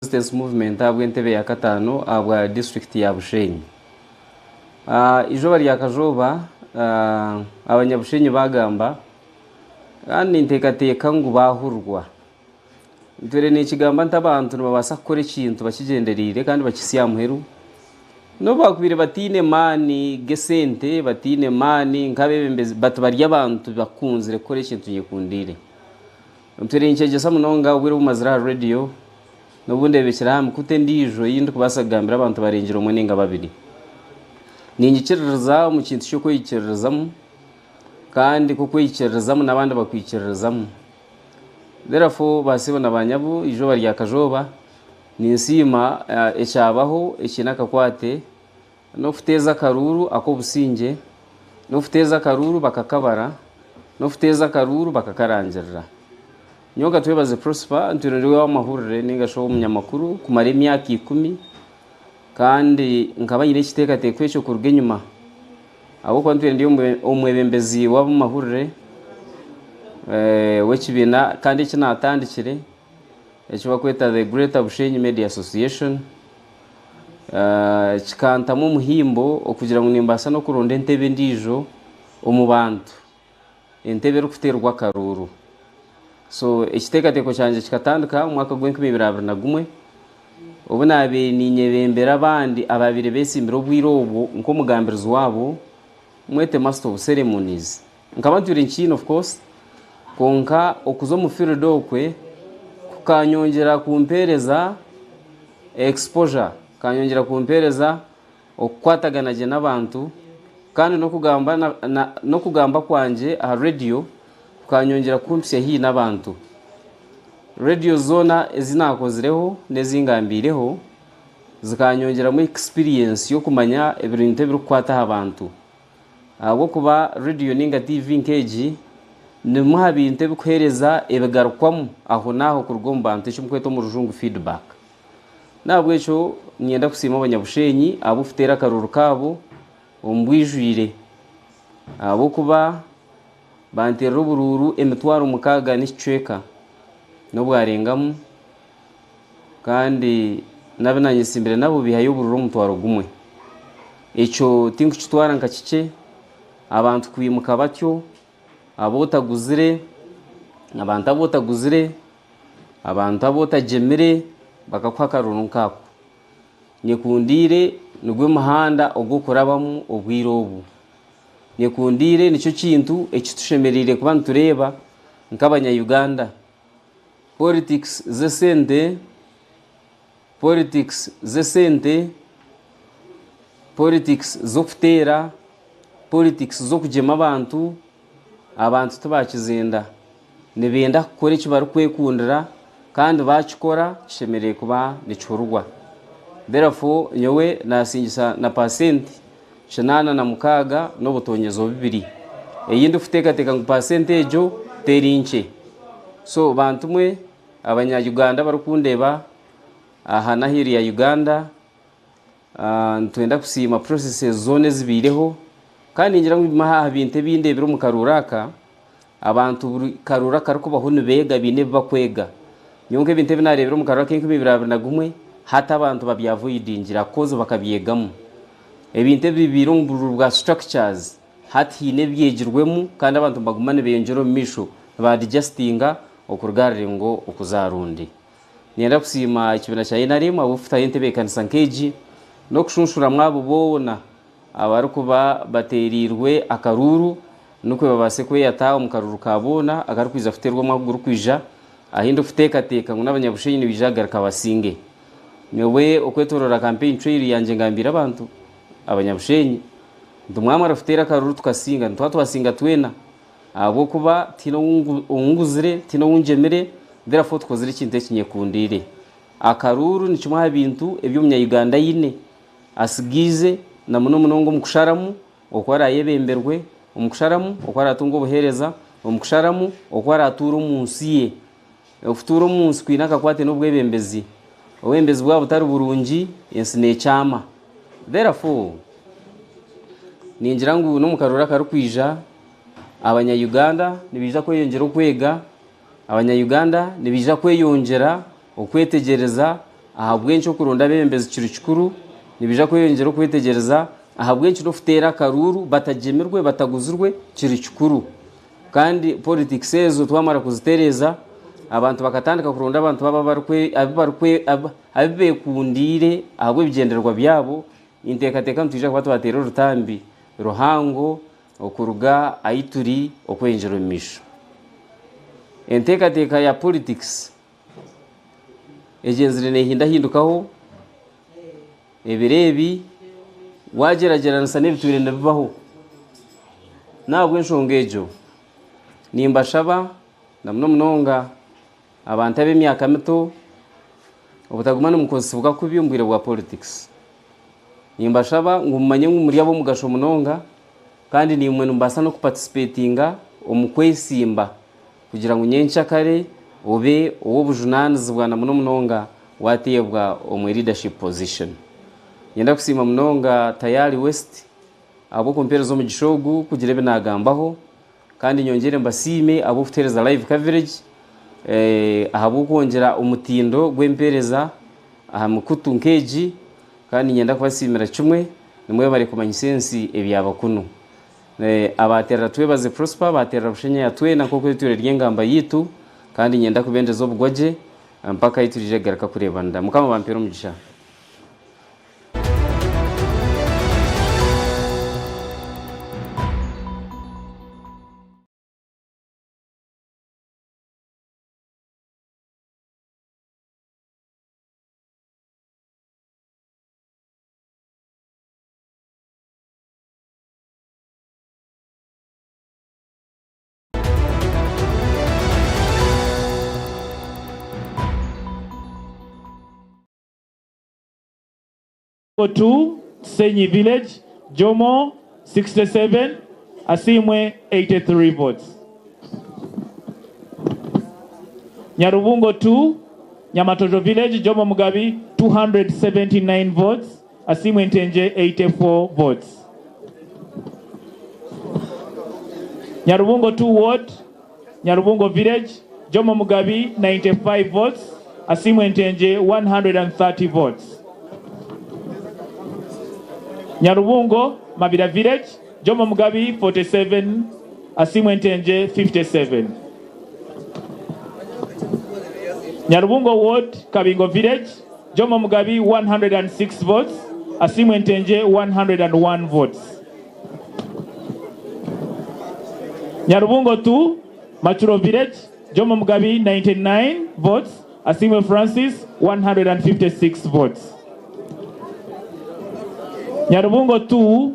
Resistance Movement ahabw'entebe ya kataano ahabwa disiturikiti ya Bushenyi. Izooba rya kazooba abanyabushenyi bagamba kandi ninteekateeka ngu baahurwa. Ntwire ninkigamba nti abantu nibabaasa kukora ekintu bakigyendereire kandi bakitsya aha muheru n'obu baakubaire bataine maani g'esente bataine maani nk'abeebembezi bati bari abantu bakunzire kukora ekintu nyekundiire. Ntwire ninkyegyesa munonga obwire obu mazire aha rediyo n'obu ndeebekire aha mikutu endiijo ei ndikubaasa kugambira abantu barengire omwe nainga babiri. Niinyikiririza omu kintu ky'okweyikiririzamu kandi k'okweyikiririzamu n'abandi bakwikiririzamu. Therefore basibo na banyabu izooba rya kazooba ninsiima ekyabaho ekiine akakwate n'okuteeza akaruuru ak'obusingye n'okuteeza akaruuru bakakabara n'okuteeza akaruuru bakakarangirira. Nyowe Katwebaze Prosper ntwire ndi ow'amahurire nainga shi ow'omunyamakuru kumara emyaka 10 kandi nkaba nyine ekiteekateeko ekyo kuruga enyima ahabw'okuba ntwire ndi omwebembezi w'ab'amahurire w'ekibiina kandi eki naatandikire eki bakweta the Greater Bushenyi Media Association kikantamu omuhimbo okugira ngu nimbaasa n'okuronda entebe endiijo omu bantu entebe erikuteerwa akaruuru. So ekiteekateeko kyangye kikatandika omu mwaka gw'e2021 obu naabaire ninyebembera abandi abaabaire beesimbire obwire obwo nk'omugambirizi waabo mwete Master of Ceremonies. Nkaba ntwire nkiine of course kwonka okuza omu field okwe kukanyongyera kumpeereza exposure, kukanyongyera kumpeereza okukwatagana gye n'abantu kandi n'okugamba kwangye aha radio kukanyongyera kumpitsya haihi n'abantu. Radio zoona ezi naakozireho n'ezingambiireho zikanyongyeramu experience y'okumanya ebintu ebirikukwata aha bantu. Ahabw'okuba radio nainga TV nk'egi nimwe aha bintu ebikuheereza ebigarukwamu aho n'aho kuruga omu bantu eki mukweta omu rujungu feedback. N'ahabw'ekyo niinyenda kusiima abanyabushenyi ahabw'okuteera akaruuru kaabo omu bwijwire. Ahabw'okuba banteerera oburuuru 6000 n'ekicweka n'obwarengamu kandi n'abu naanyesimbire nabo baihayo oburuuru 10,000. Ekyo tinkukitwara nka kikye, abantu kwimuka batyo, abu otaguzire, abantu abu otaguzire, abantu abu otagyemire bakakuha akaruuru nk'ako. Nyekundiire nigwo muhanda ogw'okurabamu obwire obu. Nyekundiire nikyo kintu eki tushemereire kuba nitureeba nk'abanya-Uganda. Politics z'esente, politics z'esente, politics z'okuteera, politics z'okugyema abantu, abantu tibakizenda. Nibenda kukora eki barikwekundira kandi baakikora kishemereire kuba nikihururwa. Therefore nyowe naasingisa na paasenti 86 n'obutonyezo bubiri. Ei ndikuteekateeka ngu paasenti egyo teri nkye. So bantu mwe abanya Uganda abarikundeeba aha n'aheeru ya Uganda, nitwenda kusiima processes zoona ezibaireho kandi ningira ngu bimwe aha bintu ebi ndeebire omu karuuru aka, abantu buri karuuru akarikubaho nibeega baine ebi bakwega. Nyowe nk'ebintu ebi naareebire omu karuuru ak'enkumi ibiri abiri na gumwe, hati abantu babyavoidingire ahakuba bakabyegamu. Ebintu ebibaire omu buruuru bwa structures hati haine ebyegirwemu kandi abantu nibaguma nibeyongyera omu maisho nibaadijasitinga okuruga aha rurengo okuza aha rundi. Niinyenda kusiima ekibiina kya NRM ahabw'okutaho entebeekanisa nk'egi n'okushunshuramu abo boona abarikuba bateereirwe akaruuru nikwo babaase kweyata omu karuuru ka boona akarikwija kuteerwa omwaka ogurikwija ahu ndikuteekateeka ngu n'abanyabushenyi nibaija kugaruka basinge. Nyowe okwetooroora campaign trail yangye ngambiire abantu abanyabushenyi nti mwamara kuteera akaruuru tukasinga nituba twasinga twena ahabw'okuba tihaine ou nguzire, tihaine ou ngyemire therefore tukozire ekintu eki nyekundiire. Akaruuru ni kimwe aha bintu ebi omunya-Uganda aine atsigaize na muno munonga omu kusharamu oku araayebemberwe, omu kusharamu oku araatunge obuheereza, omu kusharamu oku araatuure omu nsi ye. Okutuura omu nsi kwine akakwate n'obwebembezi. Obwebembezi bwaba butari burungi, ensi neekyama. Therefore, ningira ngu n'omu karuuru akarikwija, Abanya-Uganda nibaija kweyongyera okwega, Abanya-Uganda nibaija kweyongyera okwetegyereza ahabw'enki okuronda abeebembezi kiri kikuru, nibaija kweyongyera okwetegyereza ahabw'enki n'okuteera akaruuru batagyemirwe, bataguzirwe kiri kikuru. Kandi politics ezo twamara kuzitereeza, abantu bakatandika kuronda abantu abu beekundiire ahabw'ebigyendererwa byabo, ninteekateeka nitwija kuba twateera orutambi ruhango okuruga ahi turi okweyongyera omu maisho. Enteekateeka ya politics egyenzire neehindahindukaho ebiro ebi waagyeragyeranisa n'ebitwire nibibaho. N'ahabw'enshonga egyo, nimbashaba na muno munonga abantu ab'emyaka mito obutaguma nimukozesibwa kubi omu bwire bwa politics. Nimbashaba ngu mumanye ngu muri ab'omugasho munonga kandi naimwe nimubaasa n'okuparticipatinga omu kwesimba kugira ngu nyenkyakare obe ow'obujunaanizibwa na muno munonga waateebwa omu leadership position. Niinyenda kusiima munonga Tayali West ahabw'okumpeereza omugisha ogu kugira ebi naagambaho kandi nyongyere mbasiime ahabw'okutuheereza live coverage ahabw'okwongyera omutindo gw'empeereza aha mikutu nk'egi kandi niinyenda kubasiimira kimwe nimwebare kumanyisa ensi ebyaba kunu. Abaaterera Twebaze Prosper, abaaterera Bushenya ya twena nk'oku etwire eri engamba yaitu kandi niinyenda kubendeza obugwagye mpaka ahi turiija kugaruka kureebanira. Mukama abampeere omugisha. 2, Kisenyi Village, Jomo 67, Asiimwe 83 votes. Nyarubungo 2, Nyamatojo Village, Jomo Mugabi 279 votes, Asiimwe Ntenje 84 votes. Nyarubungo 2 Ward, Nyarubungo Village, Jomo Mugabi 95 votes, Asimwe Ntenje 130 votes. Nyarubungo, Mabira Village, Jomo Mugabi 47, Asimwe Ntenje 57. Nyarubungo Ward, Kabingo Village, Jomo Mugabi 106 votes, Asimwe Ntenje 101 votes. Nyarubungo 2, Machuro Village, Jomo Mugabi 99 votes, Asimwe Francis 156 votes. Nyarubungo 2,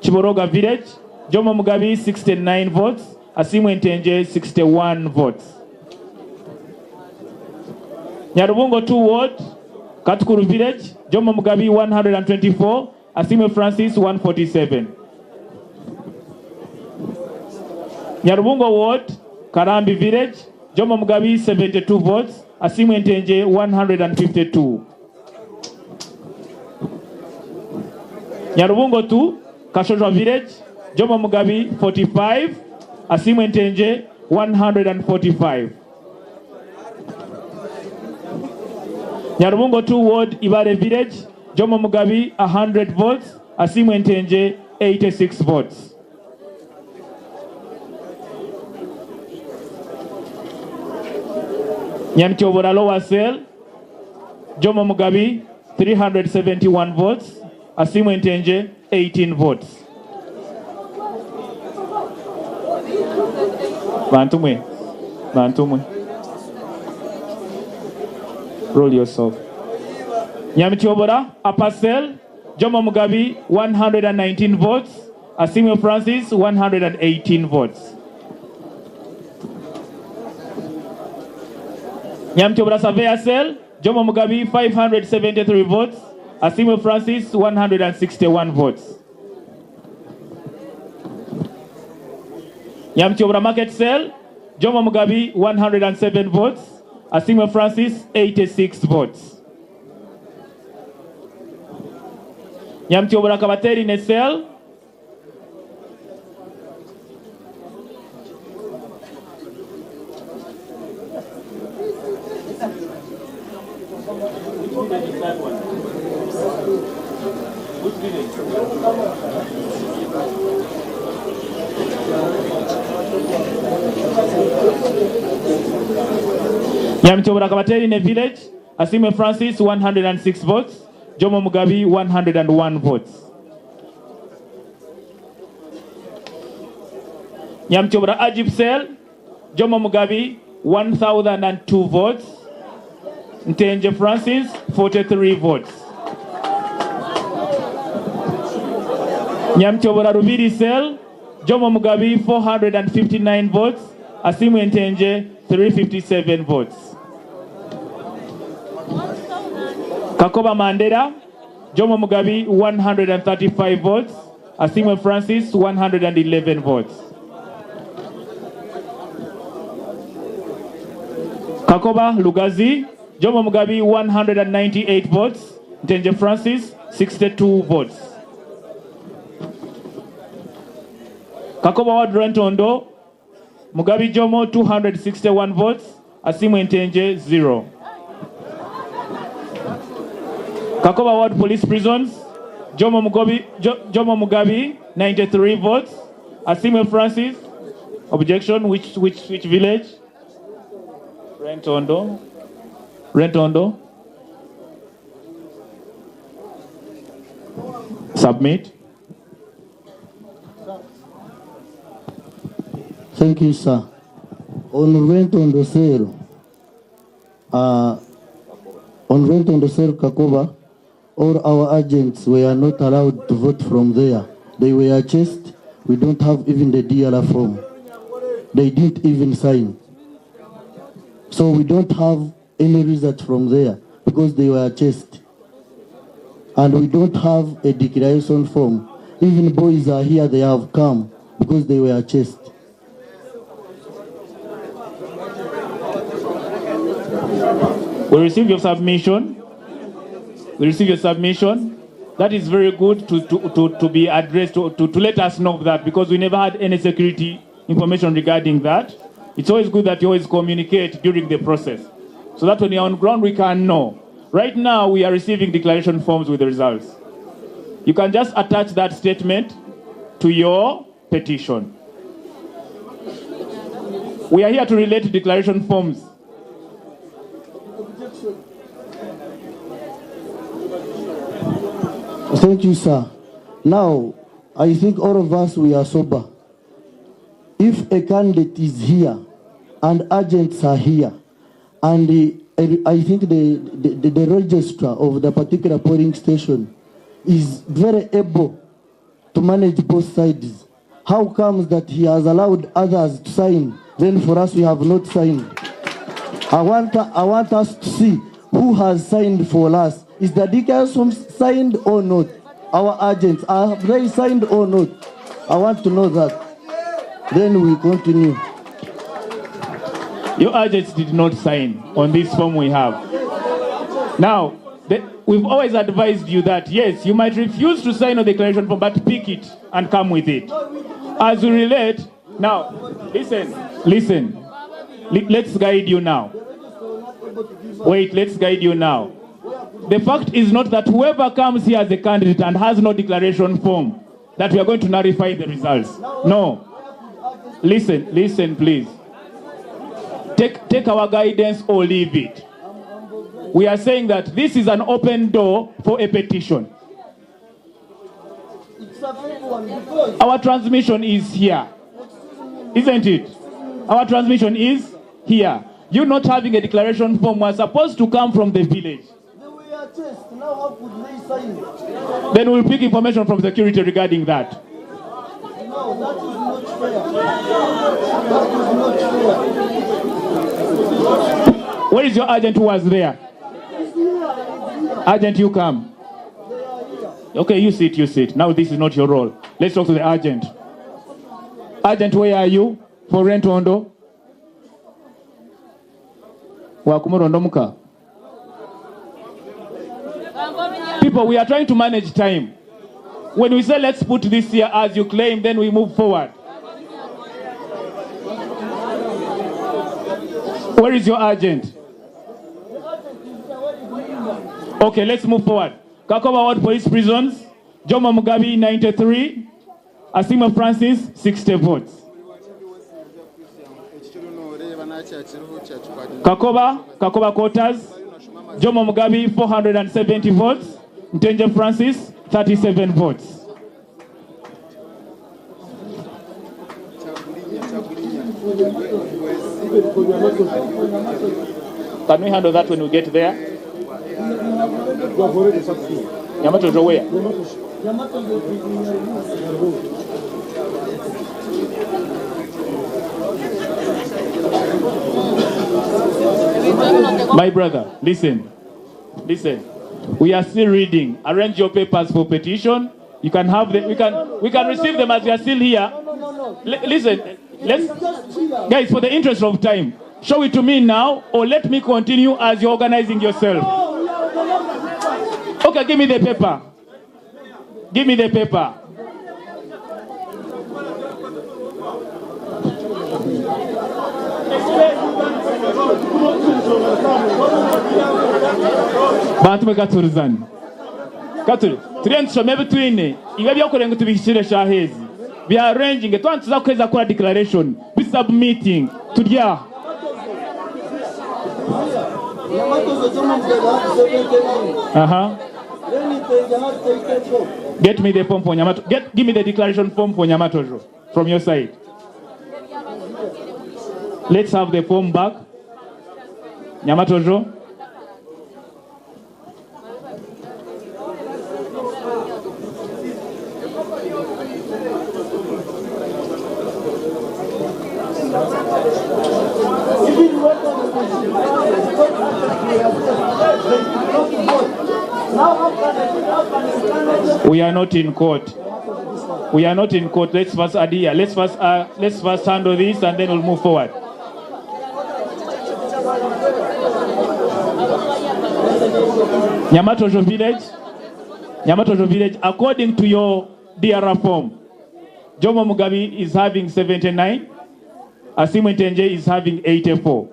Chiboroga Village, Jomo Mugabi 69 votes, Asimwe Ntenje 61 votes. Nyarubungo 2 Ward, Katukuru Village, Jomo Mugabi 124, Asimwe Francis 147. Nyarubungo Ward, Karambi Village, Jomo Mugabi 72 votes, Asimwe Ntenje 152. Nyarubungo 2, Kashojwa Village, Jomo Mugabi 45, Asimwe Ntenje 145. Nyarubungo 2 Ward, Ibare Village, Jomo Mugabi 100 votes, Asimwe Ntenje 86 votes. Nyamchobora Lower Cell, Jomo Mugabi 371 votes, Asimwe Ntenje 18 votes. Bantumwe, Bantumwe. Roll yourself. Nyamchobora Upper Cell, Jomo Mugabi 119 votes, Asimwe Francis 118 votes. Nyamchobora Surveyor Cell, Jomo Mugabi 573 votes, Asimwe Francis 161 votes. Nyamchobora Market Cell, Jomo Mugabi 107 votes, Asimwe Francis 86 votes. Nyamchobora Kabateri Nesel, Nyamchobora Kabateri in a village, Asimwe Francis 106 votes, Jomo Mugabi 101 votes. Nyamchobora Ajib Cell, Jomo Mugabi 1002 votes, Ntenje Francis 43 votes. Nyamchobora Rubiri Cell, Jomo Mugabi 459 votes, Asimwe Ntenje 357 votes. Kakoba Mandera, Jomo Mugabi 135 votes, Asimwe Francis 111 votes. Kakoba Lugazi, Jomo Mugabi 198 votes, Ntenje Francis 62 votes. Kakoba Ward Rentondo, Mugabi Jomo 261 votes, Asimwe Ntenje 0. Kakoba Ward Police Prisons, Jomo Mugabi 93 votes, Asimwe Francis, objection, which village? Rentondo. Rentondo. Submit. Thank you, sir. On Rentondo Cell, on Rentondo Cell Kakoba, all our agents were not allowed to vote from there. They were chased. We don't have even the DLR form. They didn't even sign. So we don't have any result from there because they were chased. And we don't have a declaration form. Even boys are here, they have come because they were chased. We receive your submission. We receive your submission. That is very good to, to, to, to be addressed, to, to, to let us know of that because we never had any security information regarding that. It's always good that you always communicate during the process so that when you're on ground, we can know. Right now, we are receiving declaration forms with the results. You can just attach that statement to your petition. We are here to relate declaration forms. Thank you, sir. Now, I think all of us, we are sober. If a candidate is here and agents are here, and the, I think the, the, the registrar of the particular polling station is very able to manage both sides, how comes that he has allowed others to sign, then for us we have not signed? I want, I want us to see who has signed for us. Is the DKS signed or not? Our agents, are they signed or not? I want to know that. Then we continue. Your agents did not sign on this form we have. Now, the, we've always advised you that yes, you might refuse to sign on the declaration form, but pick it and come with it. As we relate, now, listen, listen. Let's guide you now. Wait, let's guide you now. The fact is not that whoever comes here as a candidate and has no declaration form, that we are going to nullify the results. No. Listen, listen, please. Take, take our guidance or leave it. We are saying that this is an open door for a petition. Our transmission is here, isn't it? Our transmission is here. You not having a declaration form was supposed to come from the village. Then we'll pick information from security regarding that. No, that is not fair. That is not fair. Where is your agent who was there? Agent, you come. Okay, you sit, you sit. Now this is not your role. Let's talk to the agent. Agent, where are you? For rent ondo? Wakumurondo muka. People, we are trying to manage time. When we say let's put this here as you claim, then we move forward. Where is your agent? Okay, let's move forward. Kakoba Ward Police Prisons, Jomo Mugabe 93, Asima Francis 60 votes. Kakoba, Kakoba Quarters, Jomo Mugabe 470 votes, Ntenje Francis 37 votes. Can we handle that when we get there? Yamato where? My brother, listen. Listen. We are still reading. Arrange your papers for petition. You can have them. We can we can receive them as we are still here. Listen, let's guys, for the interest of time, show it to me now or let me continue as you're organizing yourself. Okay, give me the paper. Give me the paper. Bantu mwe katurizane katuri turiyo nitusoma ebi twine ibi ebyokurenga tubihikire eshaaha ezi bya arranging twaba nituza kuheza kukora declaration bisubmitting turi aha. Aha. Get me the form for Nyamato. Get, give me the declaration form for Nyamatojo from your side. Let's have the form back. Nyamatojo. We are not in court. We are not in court. Let's first adhere. Let's first, let's first handle this and then we'll move forward. Nyamatojo village. Nyamatojo Village, according to your DR form, Jomo Mugabi is having 79, Asiimwe Ntenje is having 84.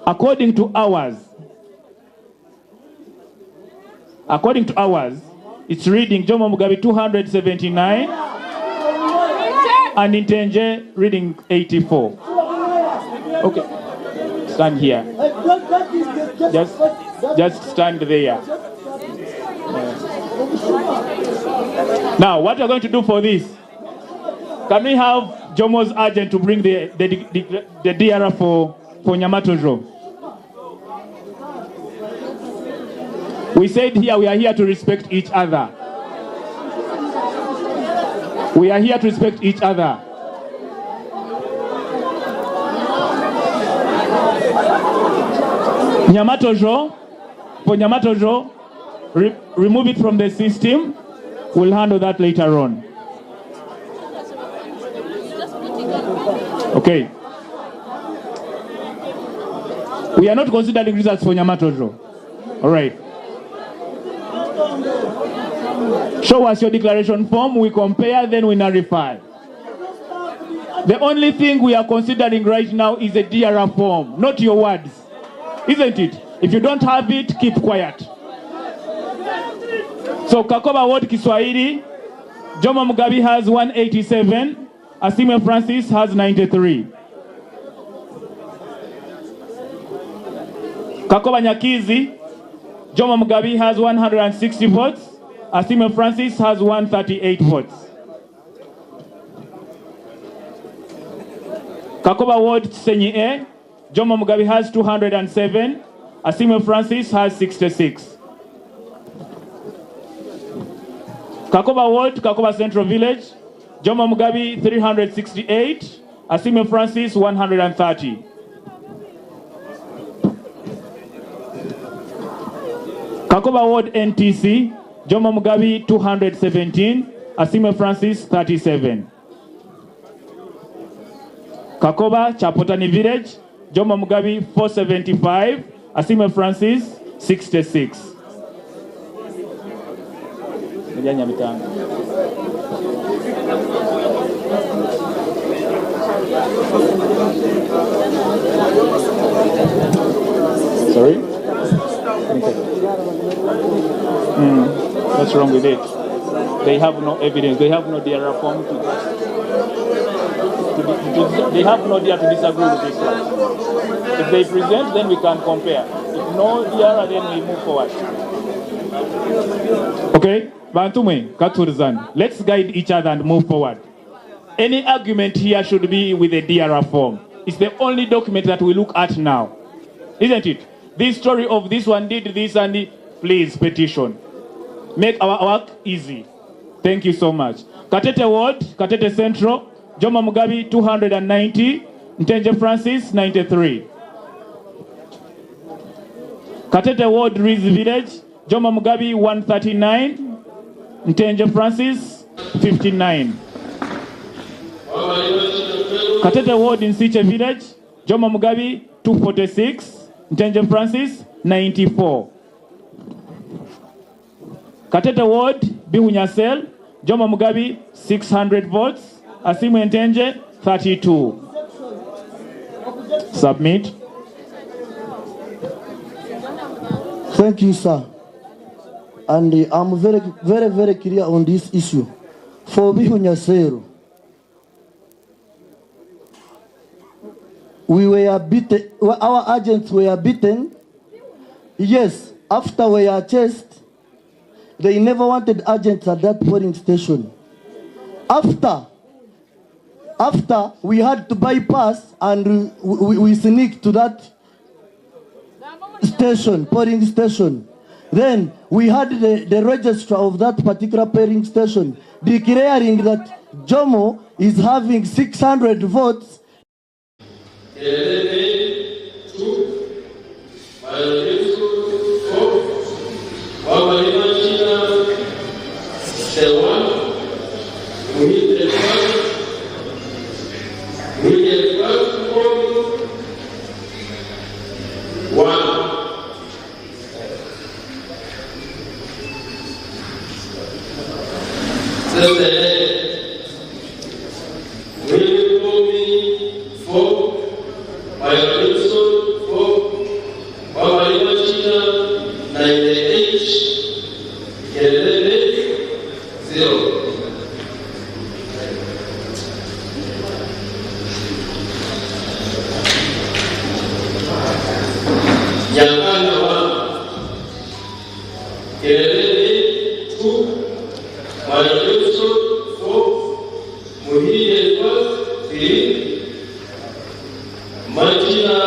According to ours, according to ours, it's reading Jomo Mugabe 279 and Ntenje reading 84. Okay, stand here. Just stand there. Now, what we're going to do for this, can we have Jomo's agent to bring the DR for Nyamatojo? We said here we are here to respect each other. We are here to respect each other. Nyamatojo, for Nyamatojo, remove it from the system. We'll handle that later on. Okay. We are not considering results for Nyamatojo. All right. Show us your declaration form. We compare, then we nullify. The only thing we are considering right now is a DR form, not your words. Isn't it? If you don't have it, keep quiet. So Kakoba Ward Kiswahili, Jomo Mugabi has 187, Asiimwe Francis has 93. Kakoba Nyakizi, Jomo Mugabi has 160 votes, Asiimwe Francis has 138 votes. Kakoba Ward Kisenyi A, Jomo Mugabi has 207, Asiimwe Francis has 66. Kakoba Ward, Kakoba Central Village, Jomo Mugabi 368, Asiimwe Francis 130. Kakoba Ward NTC, Jomo Mugabi 217, Asiimwe Francis 37. Kakoba Chapotani Village, Jomo Mugabi 475, Asiimwe Francis 66. Sorry? Okay. What's wrong with it? They have no evidence. They have no DR form to they have no DR to disagree with this one. If they present, then we can compare. If no DR, then we move forward. Okay? Bantumwe, Katurzan. Let's guide each other and move forward. Any argument here should be with a DR form. It's the only document that we look at now. Isn't it? This story of this one did this and the, please petition. Make our work easy. Thank you so much. Katete Ward, Katete Central, Jomo Mugabi 290, Ntenje Francis 93. Katete Ward, Riz Village, Jomo Mugabi 139, Ntenje Francis 59. Katete Ward in Siche Village, Jomo Mugabi 246, Ntenje Francis 94. Katete Ward, Bihunyasel, Jomo Mugabi 600 votes, Asiimwe Ntenje 32. Submit. Thank you, sir. And I'm very, very, very clear on this issue. For Bihunyasero, we were beaten, our agents were beaten. Yes, after we were chased, they never wanted agents at that polling station. After we had to bypass and we sneaked to that station, polling station. Then we had the registrar of that particular polling station declaring that Jomo is having 600 votes. Kasese Muhindi Komi 4 Mayor Wilson 4 Wamalima China 98 Kelele 0. Nyakanga 1 Kelele 2 Mayor Wilson 4 Muhindi Edward 3 Martina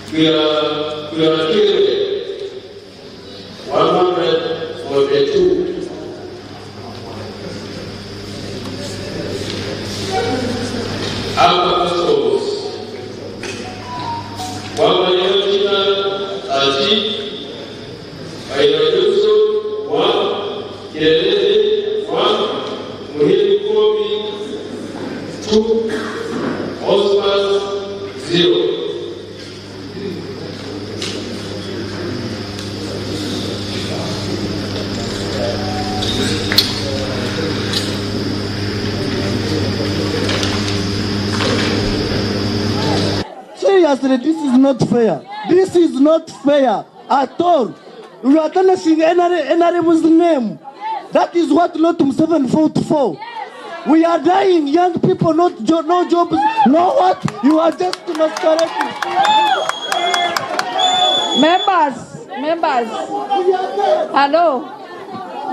Kwirakire 142. Upper Customs Wamaliotina 30 Bairajuso 1 Kireleze 1 Muhindi Komi 2 Osman 0. Seriously, this is not fair. This is not fair at all. You are tarnishing NRM's name. That is what Lot Museveni fought for. We are dying, young people, not no jobs, no what? You are just masquerading. Members, members, hello.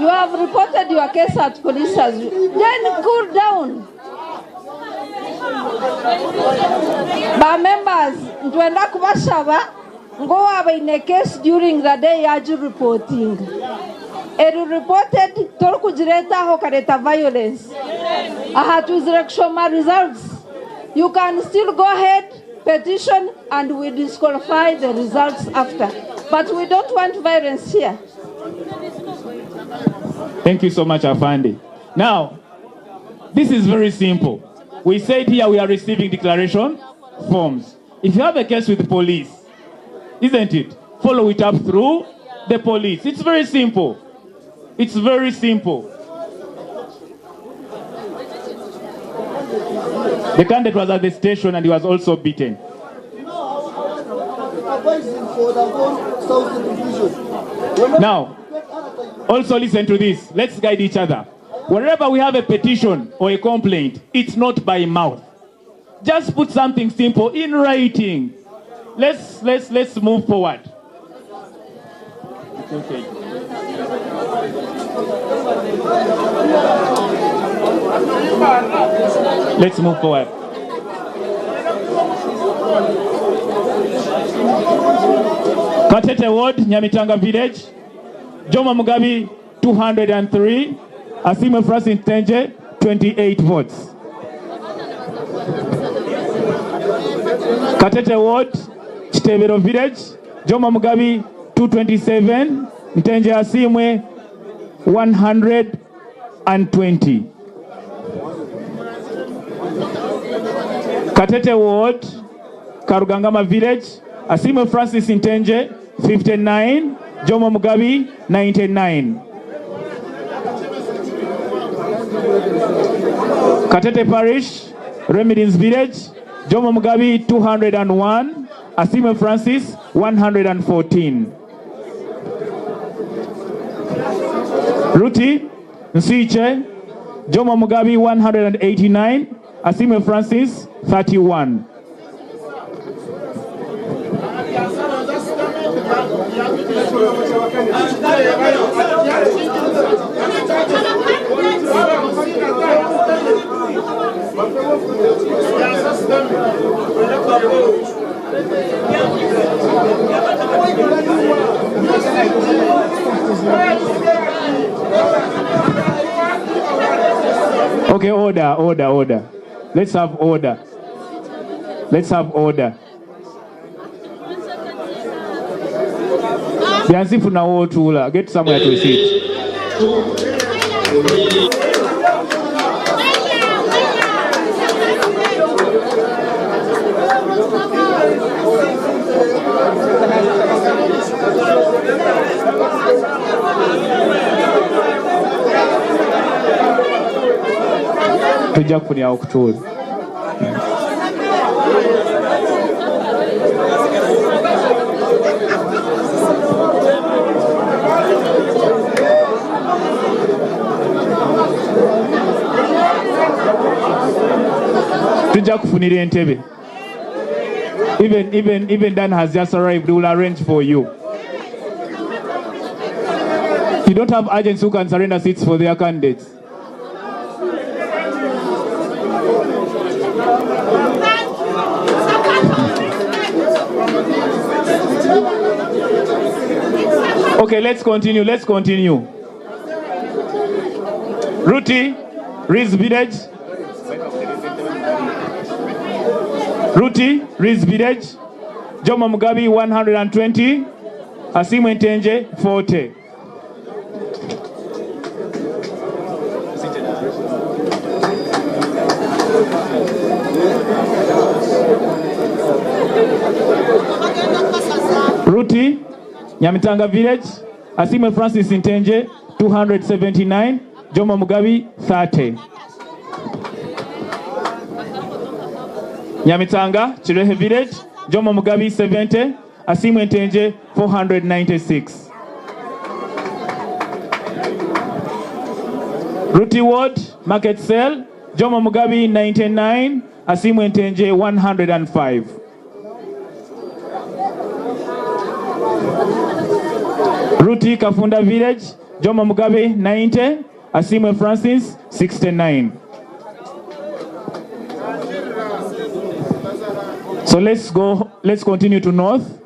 You have reported your case at police. Then cool down. Ba members, ntwenda kubashaba ngo wabaine case during the day yaji reporting. Eri reported torikugireta aho kareta violence. Aha twizire kushoma results. You can still go ahead, petition, and we disqualify the results after. But we don't want violence here. Thank you so much, Afandi. Now, this is very simple. We said here we are receiving declaration forms. If you have a case with the police, isn't it? Follow it up through the police. It's very simple. It's very simple. The candidate was at the station and he was also beaten. Now, also listen to this. Let's guide each other. Wherever we have a petition or a complaint, it's not by mouth. Just put something simple in writing. Let's move forward. It's okay. Let's move forward. Katete Ward, Nyamitanga Village, Jomo Mugabe, 203, Asime Francis Tenje, 28 votes. Katete Ward, Chitebero Village, Jomo Mugabe, 227, Ntenje Asimwe, 120. Katete Ward, Karugangama Village, Asimwe Francis Ntenje, 59, Jomo Mugabe, 99. Katete Parish, Remidins Village, Jomo Mugabe, 201, Asimwe Francis, 114. Ruti, Nsiche, Jomo Mugabe, 189, Asimwe Francis, 31. Okay, order, order, order. Let's have order. Let's have order. Byansifu na wotuula. Get somewhere to sit. Tujja kufunira aw'okutuura. Tujja kufunira entebe. Even, even, even Dan has just arrived. He will arrange for you. You don't have agents who can surrender seats for their candidates. Okay, let's continue. Let's continue. Ruti, Riz Village. Ruti, Riz Village. Jomo Mugabi, 120. Asimwe Ntenje, 40. Ruti, Nyamitanga Village, Asimwe Francis Ntenje, 279, Jomo Mugabi, 30. Nyamitanga, Chirehe Village, Jomo Mugabi, 70, Asimwe Ntenje, 496. Ruti Ward, Market Cell, Jomo Mugabi, 99, Asimwe Ntenje, 105. Ruti Kafunda Village, Jomo Mugabe 90, Asimwe Francis 69. So let's go, let's continue to north.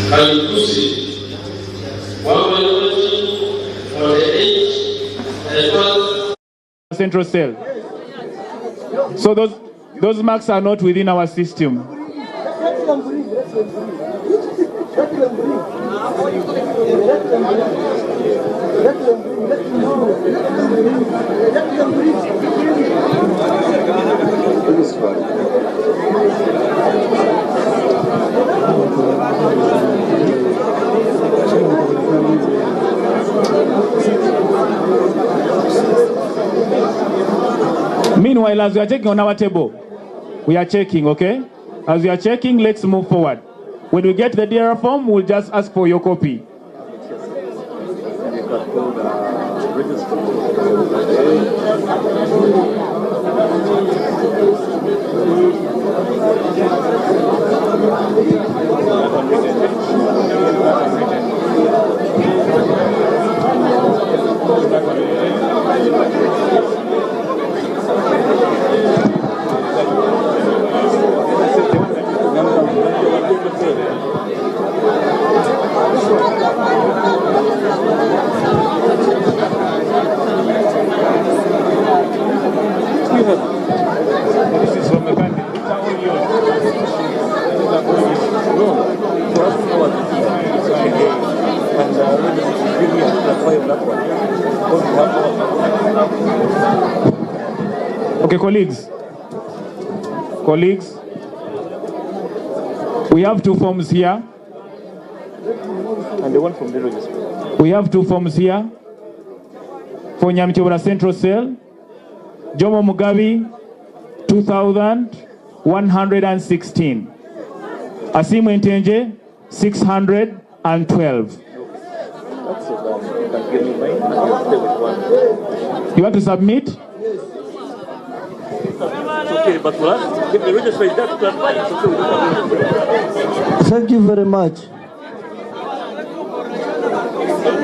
Kalikusi, 120, 48, and 1. Central Cell. So those marks are not within our system. Meanwhile, as we are checking on our table, we are checking, okay? As we are checking, let's move forward. When we get the DR form, we'll just ask for your copy. This is from the candidate. These are all yours. These are all yours. No, for us to know what and give me a five that one. Okay, colleagues. Colleagues, we have two forms here. And the one from the register. We have two forms here. For Nyamityobora Central Cell, Jomo Mugabi, 2,116. Asimwe Ntenje, 612. That's it. You can give me mine and I'll stay with one. You want to submit? Okay, but for us, if the registrar is there to clarify, it's okay. We don't have any problem. Thank you very much.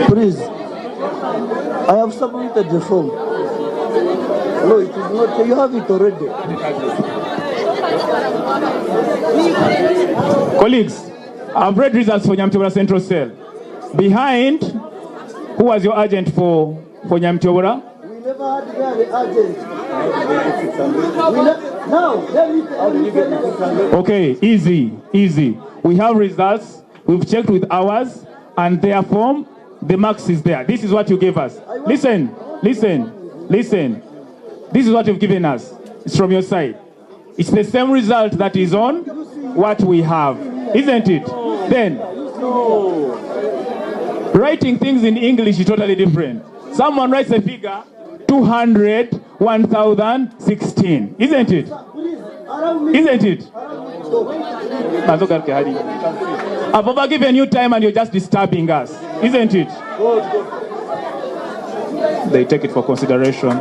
Please, I have submitted the form. No, it is not. You have it already. Colleagues, I've read results for Nyamtobora Central Cell. Behind, who was your agent for Nyamtobora? We never had there the agent. We now, let me, let me tell you. Okay, easy, easy. We have results. We've checked with ours, and their form, the marks is there. This is what you gave us. Listen, listen, listen. This is what you've given us. It's from your side. It's the same result that is on what we have, isn't it? Then, writing things in English is totally different. Someone writes a figure 200, 1016, isn't it? Isn't it? I've over given you time and you're just disturbing us, isn't it? They take it for consideration.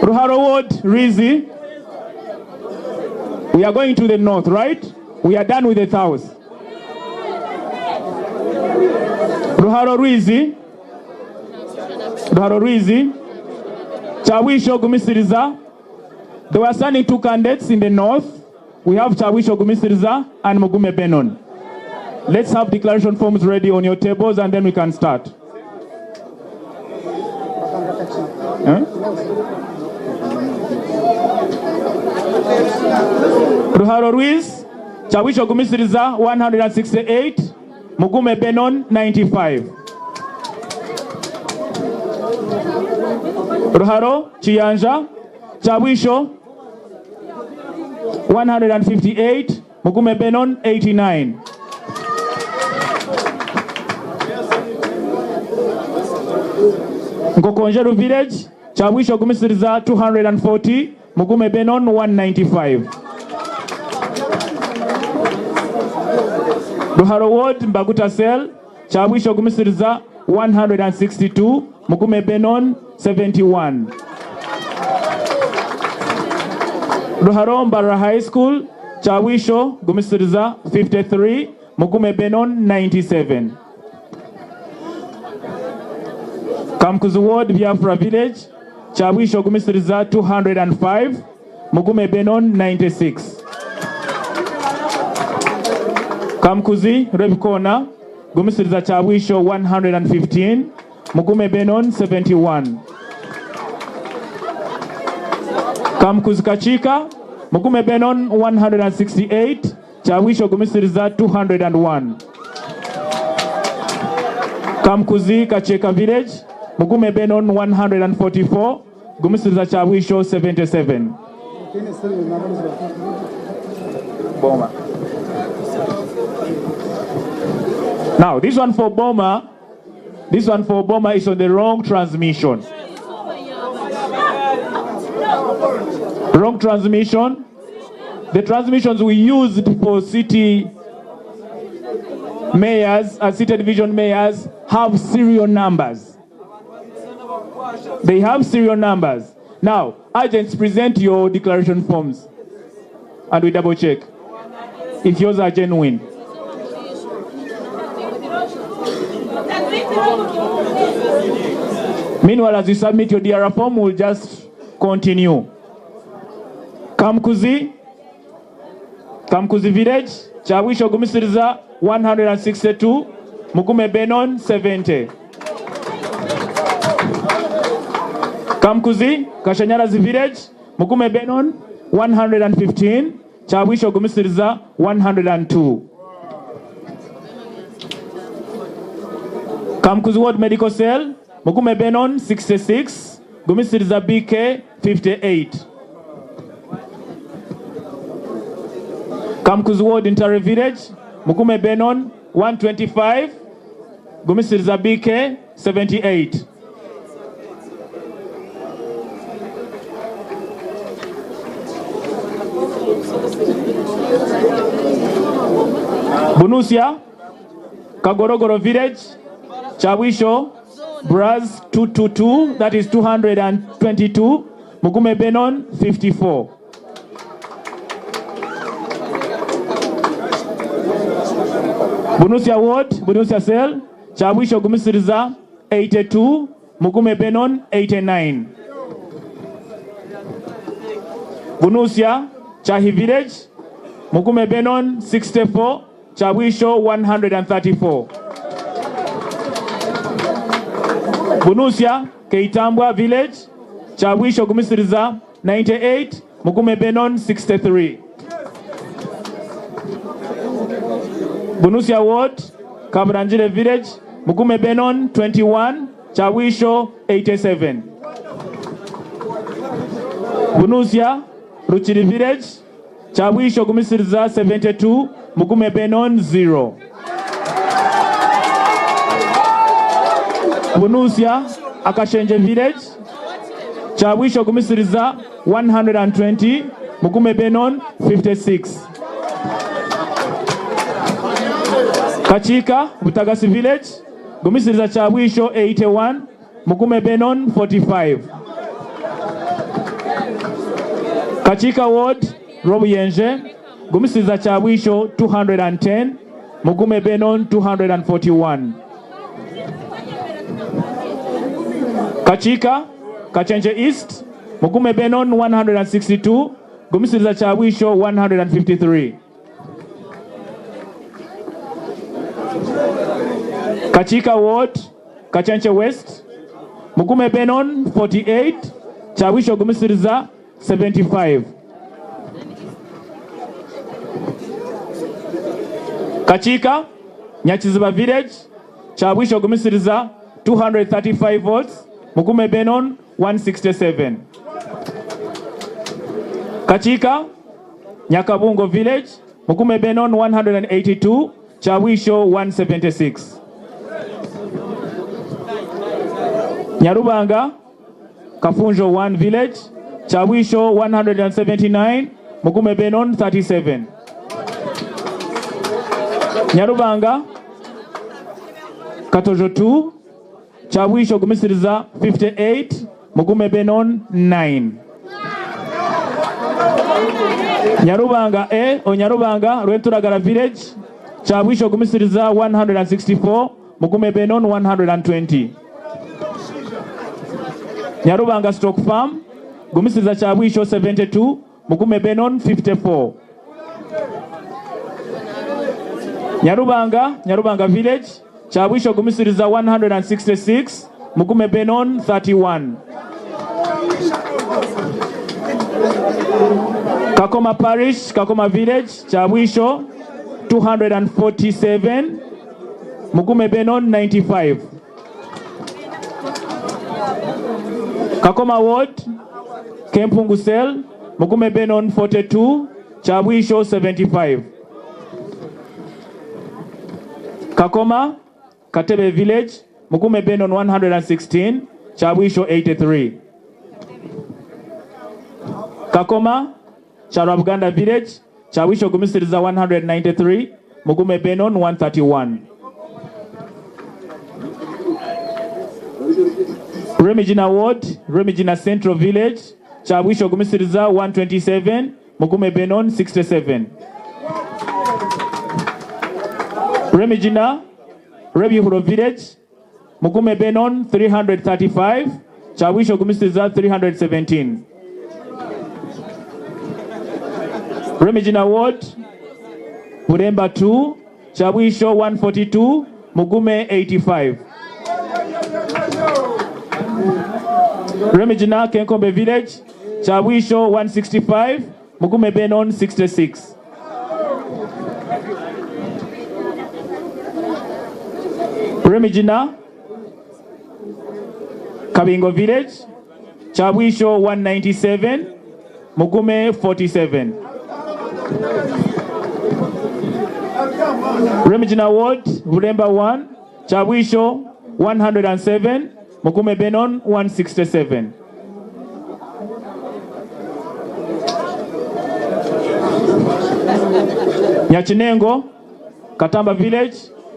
Ruharo Ward, Rizi. We are going to the north, right? We are done with the south. Ruharo Rwizi. Ruharo Rwizi. Chawisho Gumisiriza. They were standing two candidates in the north. We have Chawisho Gumisiriza and Mugume Benon. Let's have declaration forms ready on your tables and then we can start. Huh? Ruharo Ruiz, Chawisho Gumisiriza 168, Mugume Benon 95. Ruharo Chiyanja, Chawisho 158, Mugume Benon 89. Nkokonjeru Village, Chawisho Gumisiriza 240, Mugume Benon 195. Ruharo Ward, Mbaguta Cell, Chawisho Gumisiriza 162, Mugume Benon 71. Ruharo Mbarara High School, Chawisho Gumisiriza 53, Mugume Benon 97. Kamkuzu Ward, Biafra Village, Chawisho Gumisiriza 205, Mugume Benon 96. Kamkuzi, Rebkona, Gumisiriza Chawisho 115, Mugume Benon 71. Kamkuzi Kachika, Mugume Benon 168, Chawisho Gumisiriza 201. Kamkuzi Kacheka Village, Mugume Benon 144, Gumisiriza Chawisho 77. Boma. Now, this one for Boma, this one for Boma is on the wrong transmission. Wrong transmission. The transmissions we used for city mayors and city division mayors have serial numbers. They have serial numbers. Now, agents, present your declaration forms and we double check if yours are genuine. Meanwhile, as you submit your DR form, we'll just continue. Kamkuzi, Kamkuzi Village, Chawisho Gumisiriza 162, Mugume Benon 70. Kamkuzi, Kashanyarazi Village, Mugume Benon 115, Chawisho Gumisiriza 102. Kamkuzi Ward Medical Cell, Mugume Benon 66, Gumisiriza BK 58. Kamkuzi Ward Ntare Village, Mugume Benon 125, Gumisiriza BK 78. Bunusia, Kagorogoro Village, Chawisho, Braz 222, that is 222, Mugume Benon 54. Bunusia Ward, Bunusia Cell, Kyabwisho Gumisiriza 82, Mugume Benon 89. Bunusia, Chahi Village, Mugume Benon 64, Kyabwisho 134. Bunusia, Keitambwa Village, Kyabwisho Gumisiriza 98, Mugume Benon 63. Bunusia Ward, Kaburanjire Village, Mugume Benon 21, Kyabwisho 87. Bunusia, Ruchiri Village, Kyabwisho Gumisiriza 72, Mugume Benon 0. Bunusia, Akashenje Village, Kyabwisho Gumisiriza 120, Mugume Benon 56. Kachika, Butagasi Village, Gumisiriza Kyabwisho 81, Mugume Benon 45. Kachika Ward, Robuyenje, Gumisiriza Kyabwisho 210, Mugume Benon 241. Kachika, Kachenje East, Mugume Benon 162, Gumisiriza Kyabwisho 153. Kachika Ward, Kachenche West, Mugume Benon 48, Kyabwisho Gumisiriza 75. Kachika, Nyakiziba Village, Kyabwisho Gumisiriza 235 votes, Mugume Benon 167. Kachika, Nyakabungo Village, Mugume Benon 182, Kyabwisho 176. Nyarubanga, Kafunjo 1 Village, Kyabwisho 179, Mugume Benon 37. Nyarubanga, Katojo 2, Kyabwisho Gumisiriza 58, Mugume Benon 9. Nyarubanga A, Onyarubanga, Rwenturagara Village, Kyabwisho Gumisiriza 164, Mugume Benon 120. Nyarubanga Stock Farm, Gumisiriza Kyabwisho 72, Mugume Benon 54. Nyarubanga, Nyarubanga Village, Kyabwisho Gumisiriza 166, Mugume Benon 31. Kakoma Parish, Kakoma Village, Kyabwisho 247, Mugume Benon 95. Kakoma Ward, Kempungu Cell, Mugume Benon 42, Kyabwisho 75. Kakoma, Katebe Village, Mugume Benon 116, Kyabwisho 83. Kakoma, Charabuganda Village, Kyabwisho Gumisiriza 193, Mugume Benon 131. Remigina Ward, Remigina Central Village, Kyabwisho Gumisiriza 127, Mugume Benon 67. Remigina, Rebihuro Village, Mugume Benon 335, Kyabwisho Gumisiriza 317. Remigina Ward, Buremba 2, Kyabwisho 142, Mugume 85. Remigina Kenkombe Village, Kyabwisho 165, Mugume Benon 66. Remigina Kabingo Village, Kyabwisho 197, Mugume 47. Remigina Ward, Buremba 1, Kyabwisho 107, Mugume Benon 167. Nyachinengo, Katamba Village,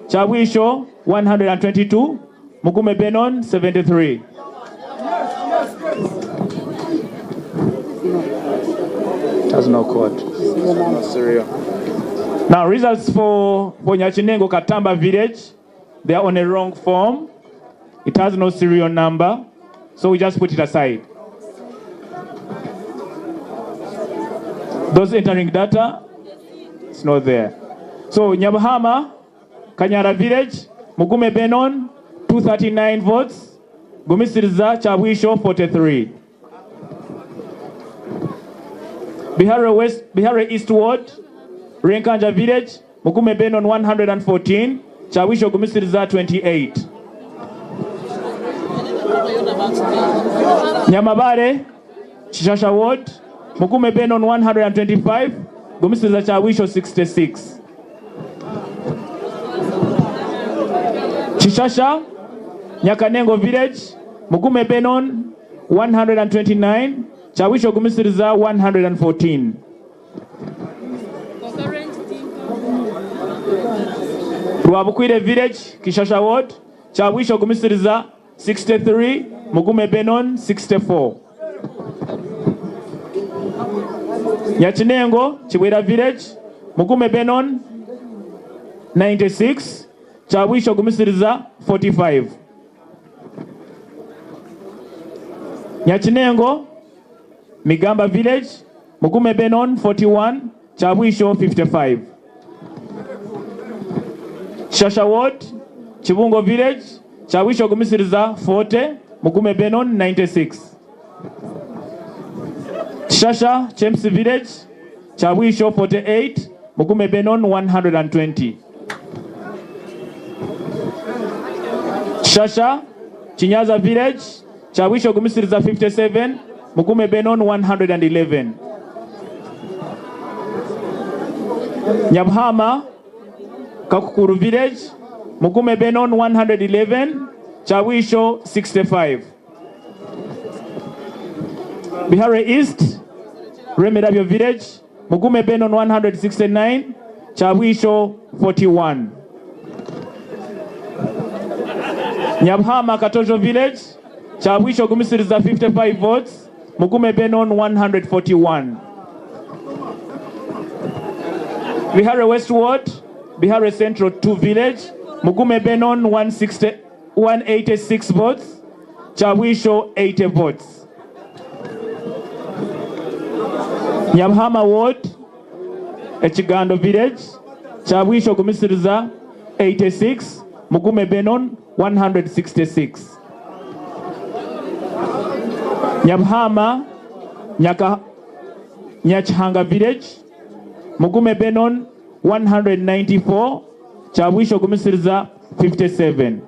Kyabwisho 122, Mugume Benon 73. It has no code. Now, results for Nyakinengo Katamba village, they are on a wrong form. It has no serial number, so we just put it aside. Those entering data, it's not there. So Nyabuhama, Kanyara village, Mugume Benon, 239 votes. Gumisiriza Chabwisho, 43. Bihare West, Bihare East Ward, Renkanja Village, Mugume Benon 114, Chawisho Gumisiriza 28. Nyamabare, Chishasha Ward, Mugume Benon 125, Gumisiriza Chawisho 66. Chishasha, Nyakanengo Village, Mugume Benon 129, Chawisho Gumisiriza 114. Rwabukwire Village, Kishasha Ward, Chawisho Gumisiriza 63, Mugume Benon 64. Nyakinengo, Chibwera Village, Mugume Benon 96, Chawisho Gumisiriza 45. Nyakinengo, Migamba Village, Mugume Benon 41, Chabwisho 55. Shasha Ward, Chibungo Village, Chawisho Gumisiriza 40, Mugume Benon 96. Shasha Chemsi Village, Chawisho 48, Mugume Benon 120. Shasha Chinyaza Village, Chawisho Gumisiriza 57, Mugume Benon 111. Nyabhama Kakukuru Village, Mugume Benon 111, Chawisho 65. Bihare East, Remirabyo Village, Mugume Benon 169, Chawisho 41. Nyabhama Katojo Village, Chawisho Gumisiriza 55 votes, Mugume Benon 141. Bihare West Ward, Bihare Central 2 Village, Mugume Benon 160, 186 votes, Chawisho 80 votes. Nyabhama Ward, Echigando Village, Chawisho Gumisiriza 86, Mugume Benon 166. Nyabhama, Nyaka, Nyachihanga Village, Mugume Benon 194, Chawisho Gumisiriza 57.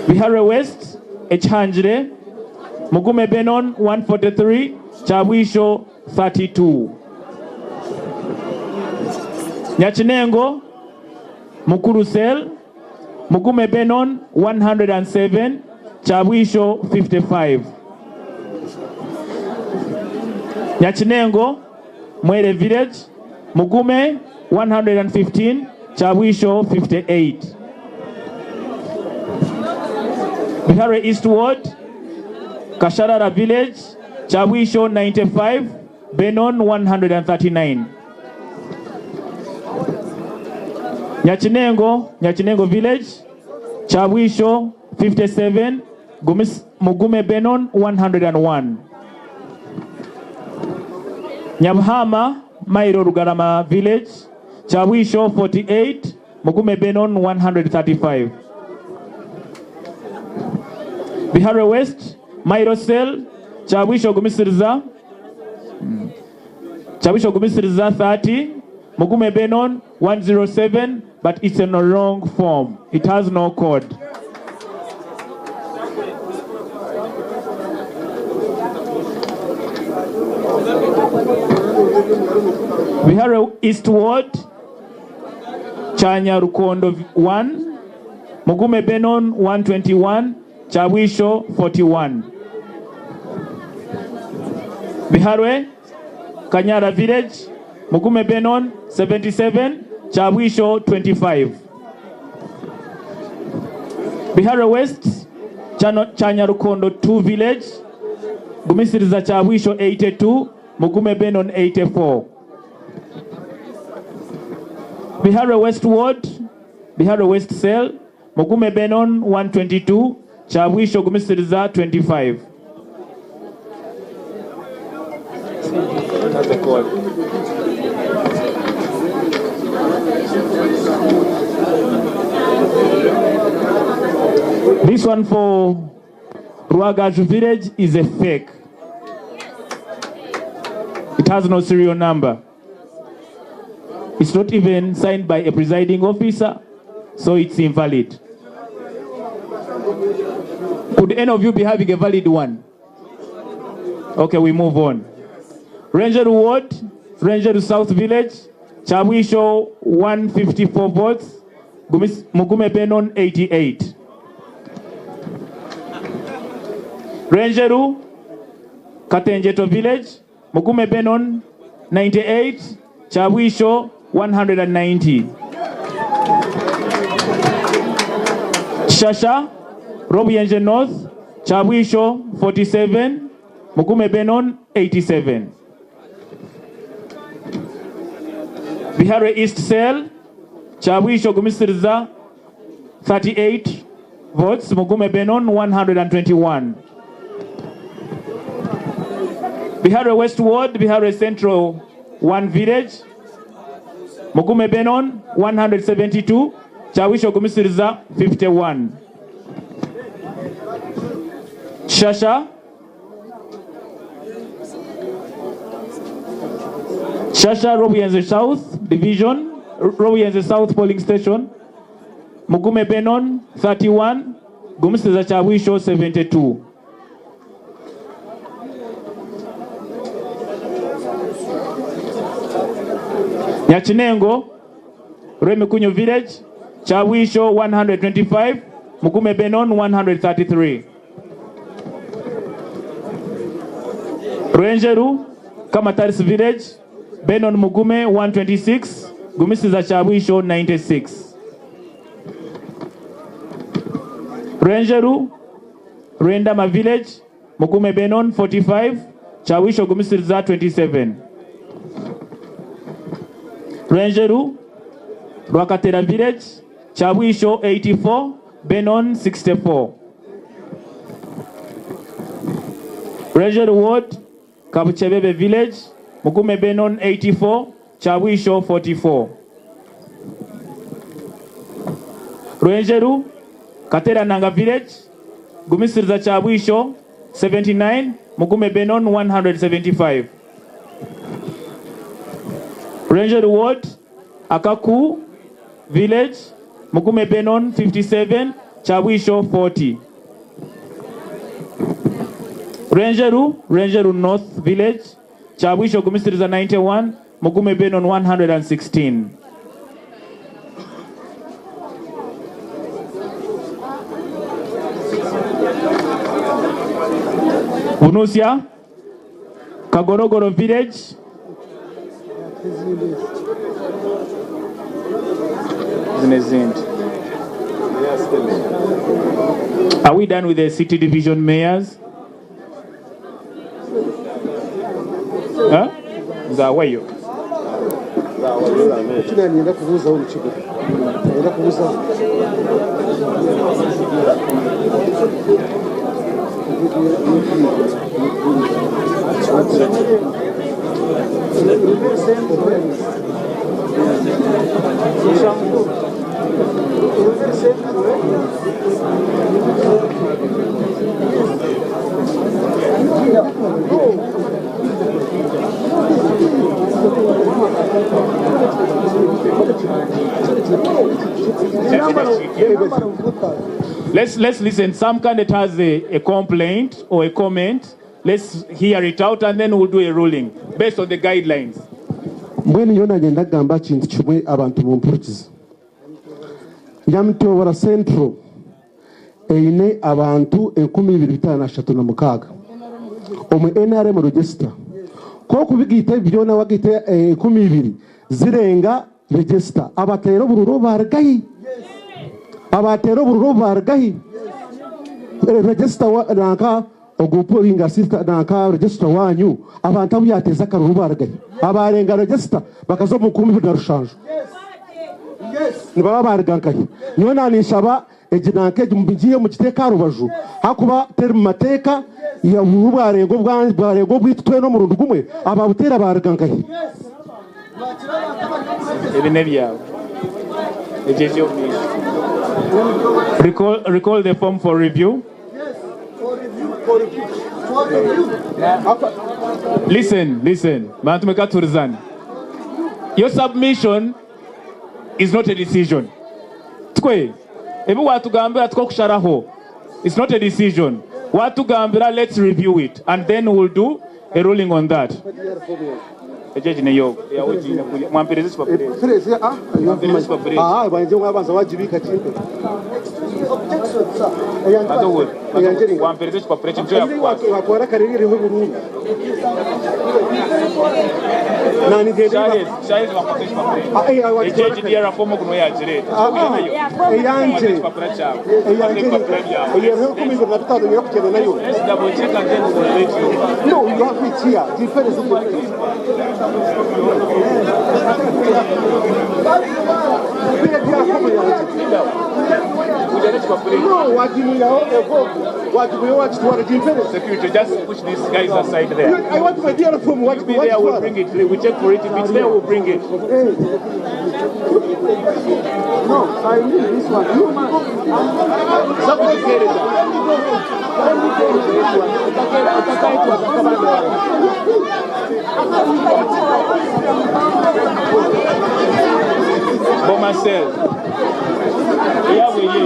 Bihare West, Echanjire, Mugume Benon 143, Chawisho 32. Nyachinengo, Mukuru Cell, Mugume Benon 107, Chawisho 55. Nyachinengo, Mwere Village, Mugume 115, Chawisho 58. Bihare East Ward, Kasharara Village, Chawisho 95, Benon 139. Nyachinengo, Nyachinengo Village, Chawisho 57, Gumis, Mugume Benon 101. Nyabhama, Mairo Rugarama Village, Chawisho 48, Mugume Benon 135. Bihare West, Mairo Cell, Chawisho Gumisiriza, Chawisho Gumisiriza 30, Mugume Benon 107, but it's in a wrong form. It has no code. Bihare East Ward, Chanya Rukondo 1, Mugume Benon 121, Chawisho 41. Biharwe, Kanyara Village, Mugume Benon 77, Chawisho 25. Bihare West, Chanyarukondo 2 Village, Gumisiriza Kyabwisho 82, Mugume Benon 84. Biharwe West Ward, Biharwe West Cell, Mugume Benon 122, Kyabwisho Gumisiriza 25. That's a call. This one for Ruagaju village is a fake. It has no serial number. It's not even signed by a presiding officer, so it's invalid. Could any of you be having a valid one? Okay, we move on. Ranger Ward, Ranger South Village, Chawisho 154 votes, Mugume Benon 88. Renjeru, Katenjeto Village, Mugume Benon 98, Chawisho 190. Shasha, Robuyenje North, Chawisho 47, Mugume Benon 87. Bihare East Cell, Chawisho Gumisiriza 38 votes, Mugume Benon 121. Bihare West Ward, Bihare Central 1 Village, Mugume Benon 172, Chawisho Gumisiriza 51. Shasha, Shasha Robuyenze South Division, Robuyenze South Polling Station, Mugume Benon 31, Gumisiriza Chawisho 72. Nyachinengo, Rwemikunyu Village, Chawisho 125, Mugume Benon 133. Rwenjeru, Kamataris Village, Benon Mugume 126, Gumisiza Chawisho 96. Rwenjeru, Rwendama Village, Mugume Benon 45, Chawisho Gumisiriza 27. Rwenjeru, Rwakatera Village, Chawisho 84, Benon 64. Rwenjeru Ward, Kabuchebebe Village, Mugume Benon 84, Chawisho 44. Rwenjeru, Katera Nanga Village, Gumisiriza Chawisho 79, Mugume Benon 175. Rwenjeru Ward, Akaku Village, Mugume Benon 57, Chawisho 40. Rwenjeru, Rwenjeru North Village, Chawisho Gumisiriza 91, Mugume Benon 116. Bunusia, Kagorogoro Village, Zinezindi. Are we done with the city division mayors? Huh? Zawayo. Kina nienda kubuuzaho omu kigo nienda kubuuzaho Let's listen. Some candidate has a complaint or a comment. Let's hear it out and then we'll do a ruling based on the guidelines. Mbwenu nyowe nagenda kugamba kintu kimwe abantu bumpurikize. Nyamutobora Central eine abantu 2536 omu NRM register. Kokubigiita byona wagiita 12 zirenga register. Abateera obururu barugahi? Abateera obururu barugahi? Register nanka Ogu polling assistant nanka register wanyu abantu abu yateeza akaruru barugahi? Abarenga register bakaza omu 2007 nibaba baruga nkahi? Nyowe naninshaba egi nanka egi mugiihe mugiteeke aha rubaju ahakuba teri mu mateeka obururu bwarenga bwarenga obwitu twena omurundi gumwe ababuteera baruga nkahi? Ebi n'ebyawe. Egyo eri omu maisho. Recall, recall the form for review. Listen, listen. Bantu mwe katuhurizane. Your submission is not a decision. Tikwe? Ebi watugambira tikwo kusharaho. It's not a decision. Watugambira let's review it and then we'll do a ruling on that. Egyo egi neyo eyawe ogiine kuriya. Mwampereza ekipapura ekyo. Mwampereza ekipapura ekyo. Aha bangye mwabanza wagibiika kimpe. Banza ohure. Banza ohure. Wampereza ekipapura ekyo nikyo yakukwasa. Watwara kare eriho burundu. Shaaha ezi bakwata ekipapura ekyo. Egyo egi DR form ogu niwe yagireeta. Tikwo oine nayo? Eyangye. Kwata ekipapura kyawe. Kwata ebipapura byawe. Eyangye eriho 2025 nyine kugyenda nayo. Let's double check and then we will let you know. No, you have it here. Gimpereze gimpereze. No, wagimuyaho evovu. Wagimuyaho wagitwara gimpereze. Security, just push these guys aside there. I want my DR form. You be there, we'll bring it. We check for it. If it's there, we'll bring it. No, I need this one. You Boma cell. Eyabwe ye.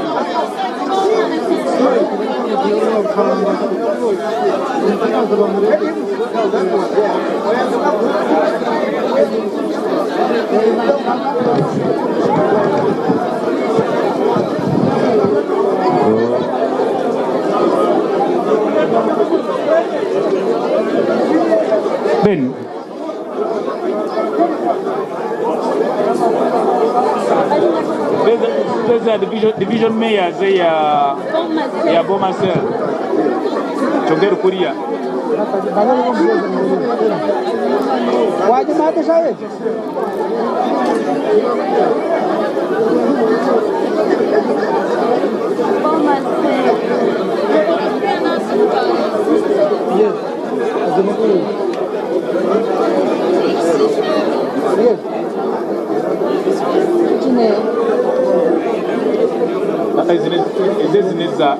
Then These are division mayors ya ya Boma cell. Chongera kuriya. Wajimate shawe.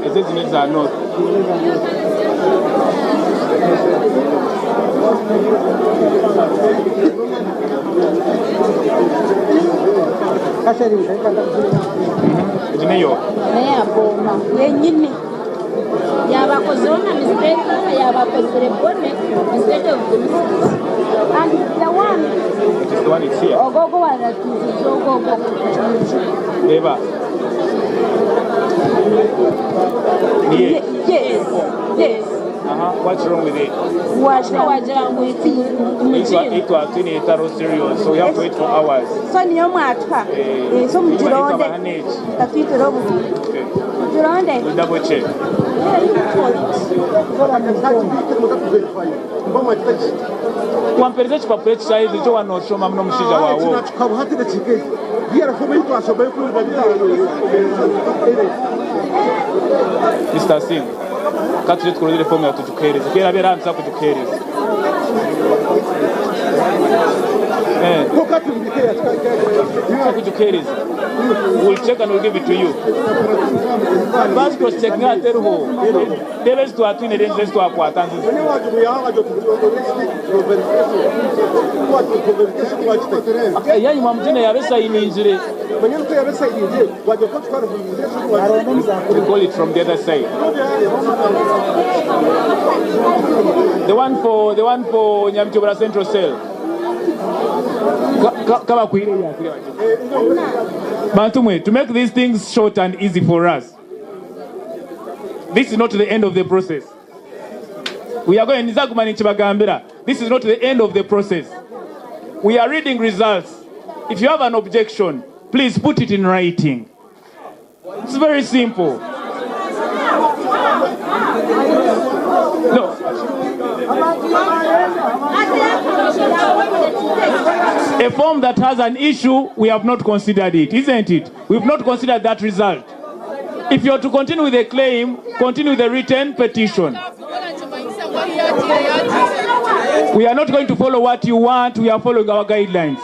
Ezi zine za north. Egi neyo. Neya Boma yenyini yabakozeho na mistake yabakozere bone instead of the mistake and the one It is the one it's here. ogogo waratuzize ogogo. Reba. Niye. Yes. What's wrong with it? Wagira ngu Itwa mugire itwa twine itaro serious, so we have to wait for hours. So niyo mwatwa. Eh, So itwa mugironde bahaneki. tatwitira obu Okay. mugironde. We'll double check. Wampereza ekipapura ekisaizi ekyo wanoshoma muno omushaija waawe. Mr. Singh, katuje tukurondere fomu yawe tugikuhereze. Kera abeera ntuza kugikuhereza. Eh. Tuza kugikuhereza. We'll check and we'll give it to you. Basi cross check nga ateriho. Reba ezi twatwine rero ezi twakwata nziza. Yanyu mwamutine yabesayininzire. We call it from the other side. The one for Nyamchobora Central Cell. Kaba kuire ya Bantu mwe, to make these things short and easy for us. This is not the end of the process. We are going nizagumana nchibagambira. This is not the end of the process. We are reading results. If you have an objection, please put it in writing. It's very simple. No. A form that has an issue, we have not considered it, isn't it? We've not considered that result. If you're to continue with the claim, continue with the written petition. We are not going to follow what you want, we are following our guidelines.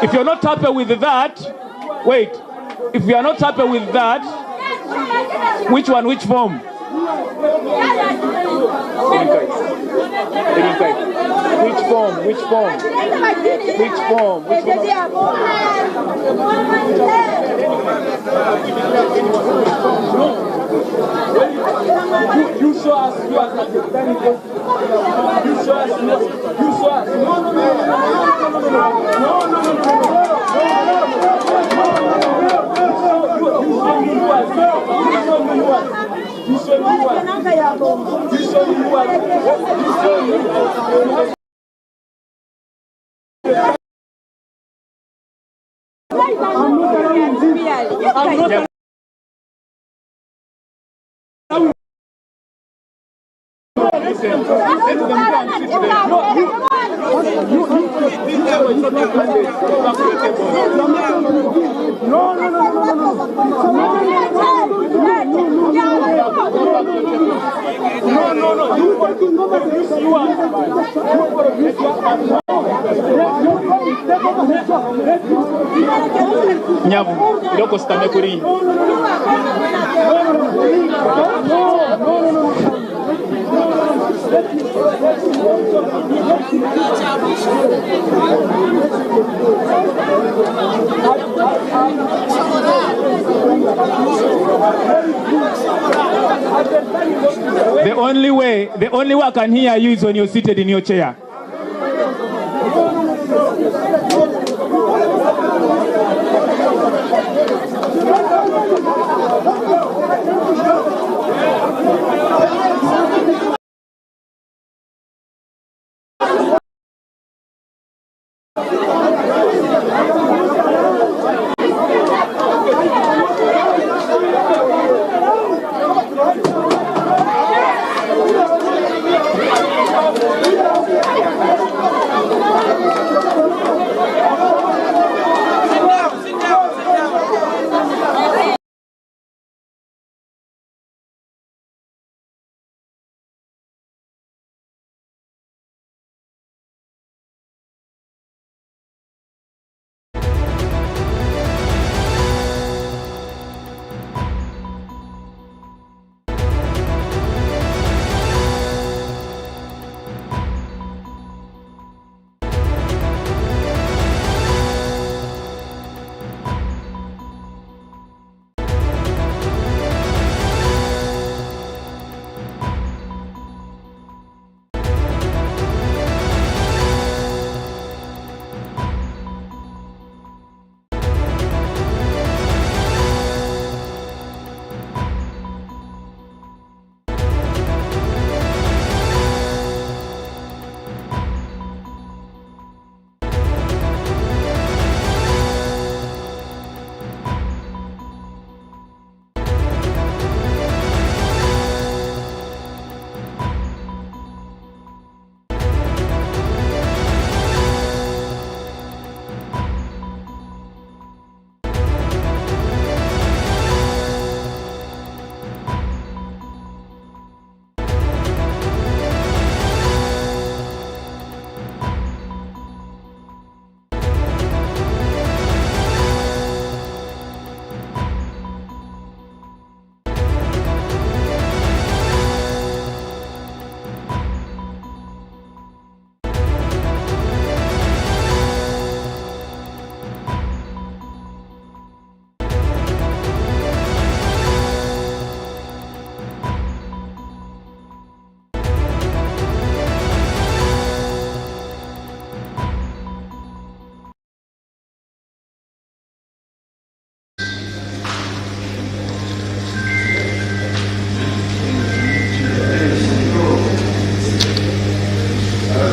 If you're not happy with that, wait. If you are not happy with that, which one, which form? Which form? Which form? Which form? Which form? You show us you are not You show us you show us. No, no, no, no, no, no, no, no, no, no, no, no, no, no, no. You show me you are. You show me you are. You show me you are. I'm not Listen, let them go and sit there. No, you, no, no, no, no, no, no, no, no, no, no, you, you are, Nyabu, iloko sitame kuri. The only way, the only way I can hear you is when you're seated in your chair.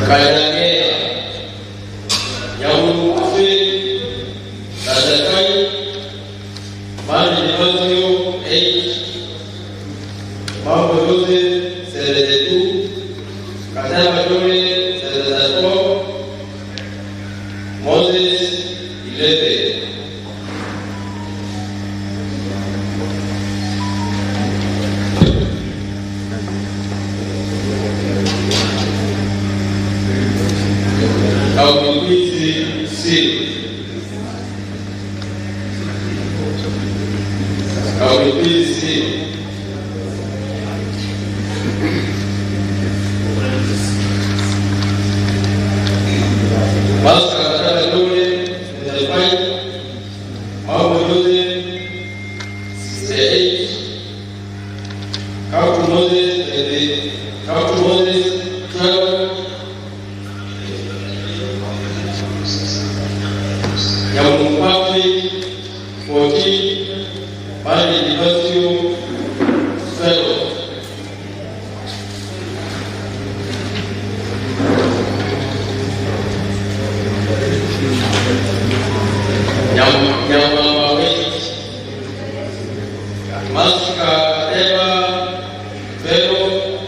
Kayangea, Nyamukufe, Nazakai, Mani Matthew 8, Mambo Joseph 72, Katema Jole 74, Moses 11. Kabukizi C. Kabukizi C. Pascal Katana Jole 75, Mambo Jose 68, Kautu Moses 20, Kautu Moses 12, Nyamungu Patrick 14, Mani Dimasio 12. Nyamwamba West, Masika Kateba 12,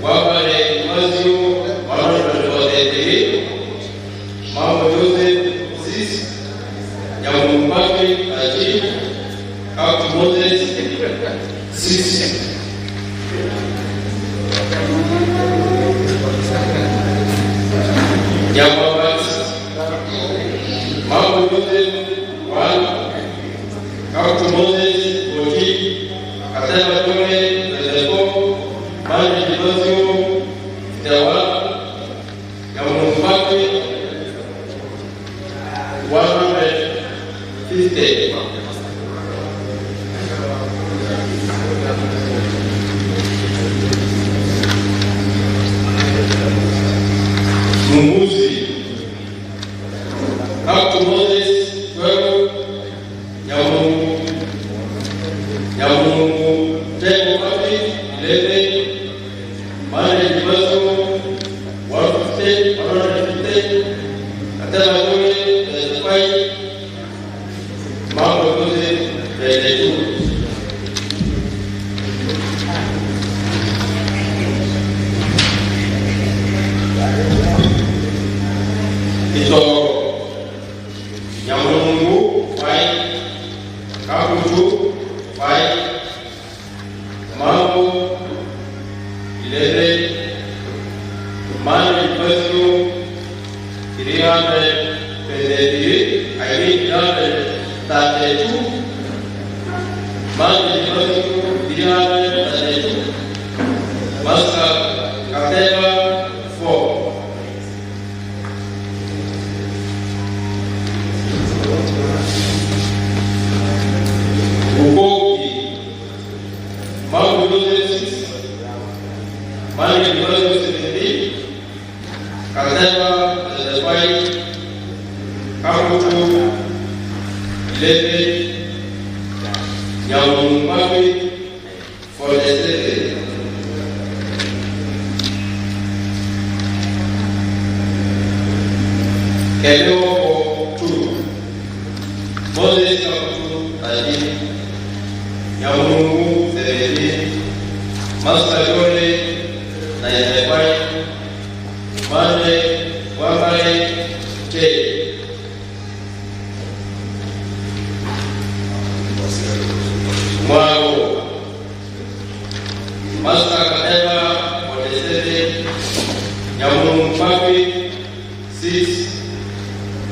Wabale Dimasio 143, Mambo Joseph 6, Nyamungu Patrick 13, Kautu Moses 6. Nyamwamba East, Mambo Joseph 1, Kautu Moses 14, Kateba Jole 24, Mani Dimasio 51, Nyamungu Patrick 150. Mumbuzi, Kautu Moses 12, Nyamungu Nyamungu Tego Patrick 11, Mani Dimasio 150, 150, Katema Jole 35, Mambo Joseph 32. Itoro, Nyamungu 5, Kakutu 5, Mambo 11, Mani Dimasio 323, I mean 332, Mani Dimasio 332, Maska Kateba 4. Ukoki, Mambo Joseph 6, Mani Dimasio 17, Kateba 35, Kakutu 11, Nyamungu Patrick 47. Kelewoko 2, Moses Kakutu 13, Nyamungu 17, Master Jole 95, Mande Wambale 10. Mwago, Master Kateba 47, Nyamungu Patrick 6,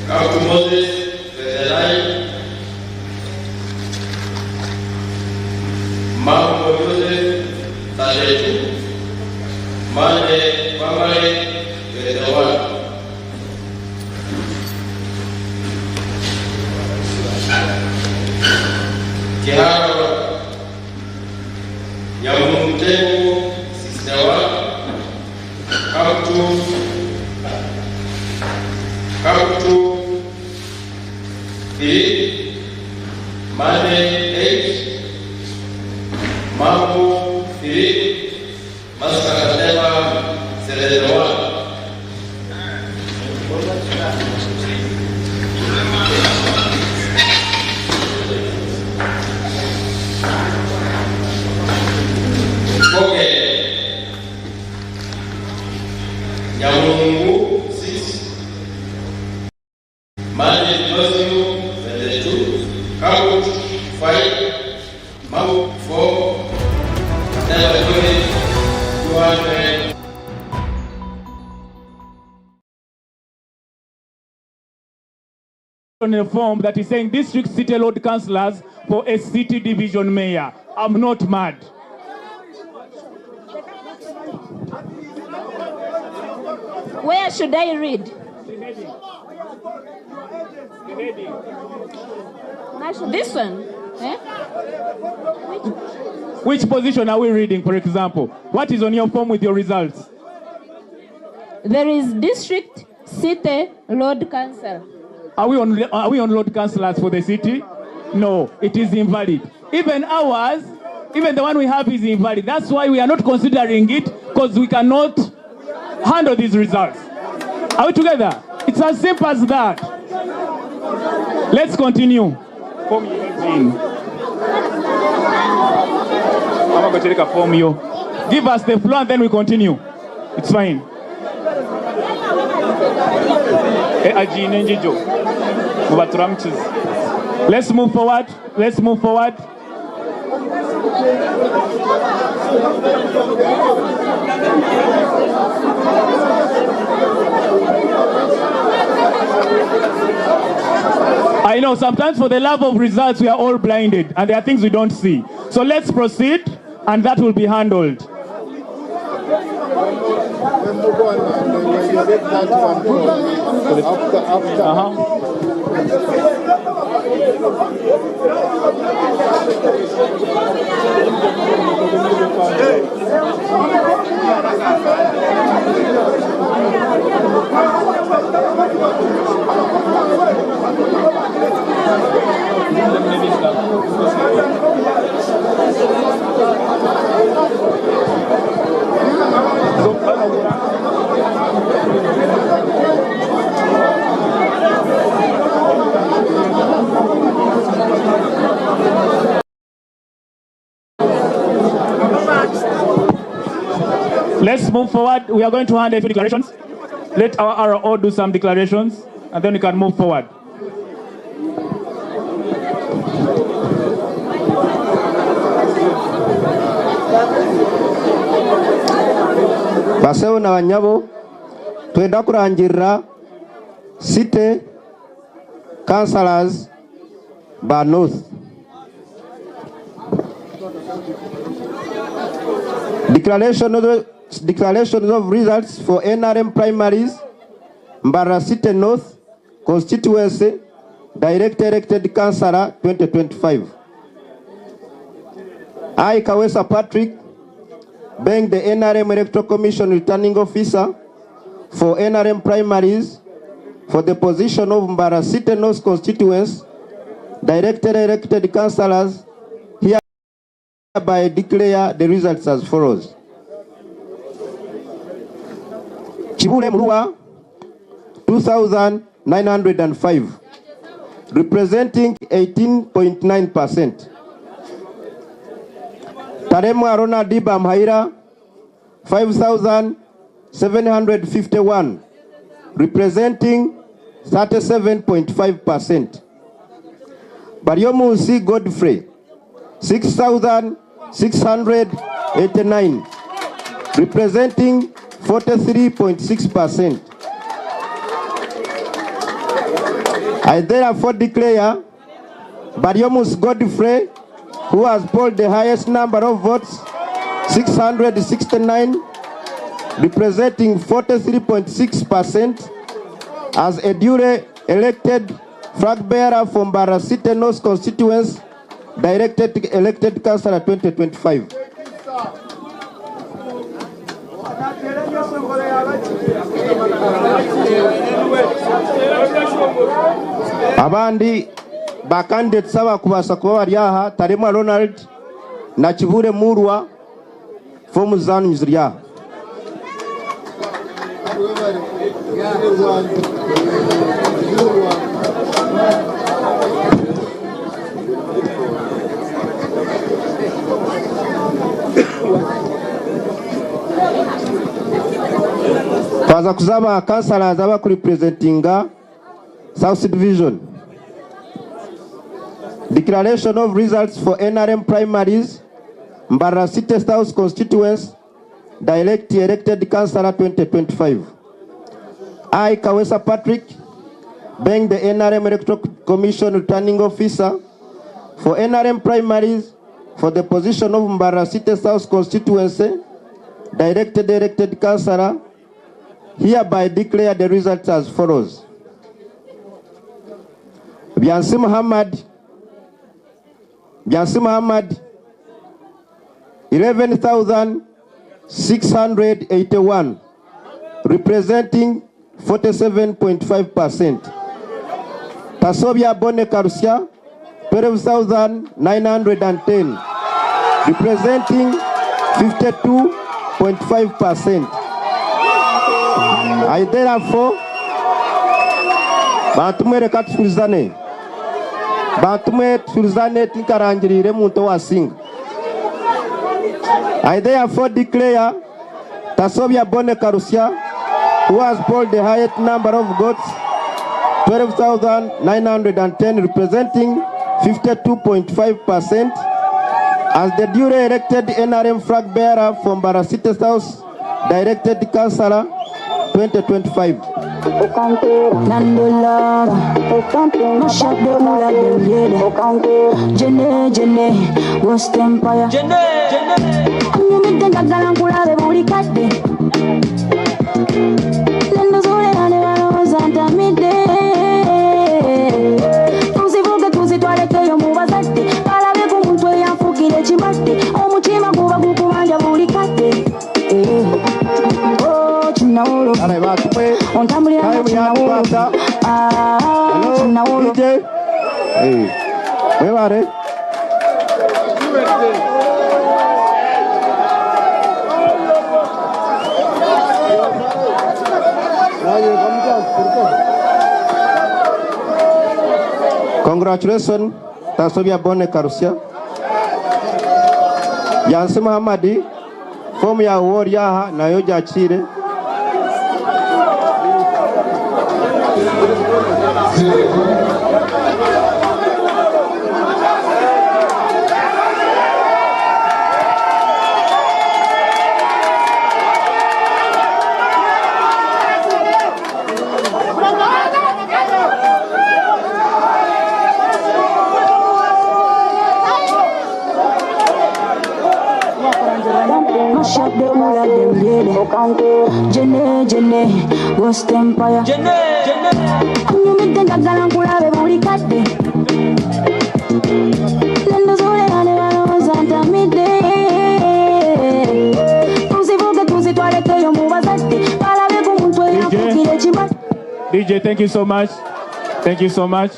Kautu Moses 29, Mambo Joseph 32, Mande Wambale 21. Kiharo, Nyamungu Tego 61, Kautu Kautu 3, Mande 8, Mambo 3, Master Kateba 71. Okay. Magu 4, Kateba Judith 200. On a form that is saying district city lord councillors for a city division mayor. I'm not mad. Where should I read? This one. Eh? Which position are we reading, for example? What is on your form with your results? There is district city lord council. Are we on lord councillors for the city? No, it is invalid. Even ours, even the one we have is invalid. That's why we are not considering it, because we cannot handle these results. Are we together? It's as simple as that. Let's continue. Form you. I'm going to take a form you. Give us the floor and then we continue. It's fine. Let's move forward. Let's move forward. I know sometimes for the love of results we are all blinded and there are things we don't see. So let's proceed and that will be handled. Let's move forward. We are going to hand a few declarations. Let our RO do some declarations, and then we can move forward. Basewo na banyabo twenda kurangirira city councillors ba North. Declarations of results for NRM primaries, Mbarara City North constituency, direct elected councillor 2025. I, Kawesa Patrick, being the NRM Electoral Commission returning officer for NRM primaries for the position of Mbarara City North constituency, directed elected councillors, hereby declare the results as follows. Chibule Murua, 2,905, representing 18.9%. Taremwa Ronald Bamhaira, 5,751, representing 37.5%. Baryomunsi Godfrey, 6,689, representing 43.6%. I therefore declare Baryomunsi Godfrey, who has polled the highest number of votes, 669, representing 43.6%, as a duly elected flag bearer from Mbarara City North constituency, directed elected councillor 2025. Abandi ba candidates abakubasa kuba bari aha Taremwa Ronald na Kibure Murwa, fomu zanyu ziri aha. Twaza kuzaba councillors abakurepresentinga South Division. Declaration of results for NRM primaries, Mbarara City South constituency, direct elected councillor 2025. I, Kawesa Patrick, being the NRM Electoral Commission returning officer for NRM primaries for the position of Mbarara City South constituency, directed elected councillor, hereby declare the results as follows. Byansi Muhammad, Byansi Muhammad, 11,681, representing 47.5%. Tasobia Bone Karusia, 12,910, representing 52.5%. I therefore, bantumwe reka tusurizane, bantumwe tusurizane tinkarangirire muntu owasinga. I therefore declare Tasobia Bone Karusia, who has polled the highest number of votes, 12,910, representing 52.5%, as the duly elected NRM flag bearer from Mbarara City South, directed councillor 2025. Nandolaba, mash up the whole of them, yeah. Jene, Jene, Ghost Empire. Jene, Jene. Anyumidde njagala nkulabe buli kadde. Nendozolera ne balowooza ntamidde. Tuzivuge tuzitwalekeyo mu bazadde. Balabe ku muntu eyanfuukira ekirwadde. Omutima guba gukubanja buli kadde. Eh. Oh, kinawulo. Ontambulira nga kinawulo. Ah, kinawulo. Hey. Webare. Congratulations, Tasobia Bone Karusia. Yansi Muhammadi, fomu yawe ori aha nayo gyakiire. Mash up the whole of them, yeah. Jene, Jene, Ghost Empire. Jene, Jene. Anyumidde njagala nkulabe buli kadde. Nendozolera ne balowooza ntamidde. Tuzivuge tuzitwalekeyo mu bazadde. Balabe ku muntu eyanfuukira ekirwadde. DJ, thank you so much. Thank you so much.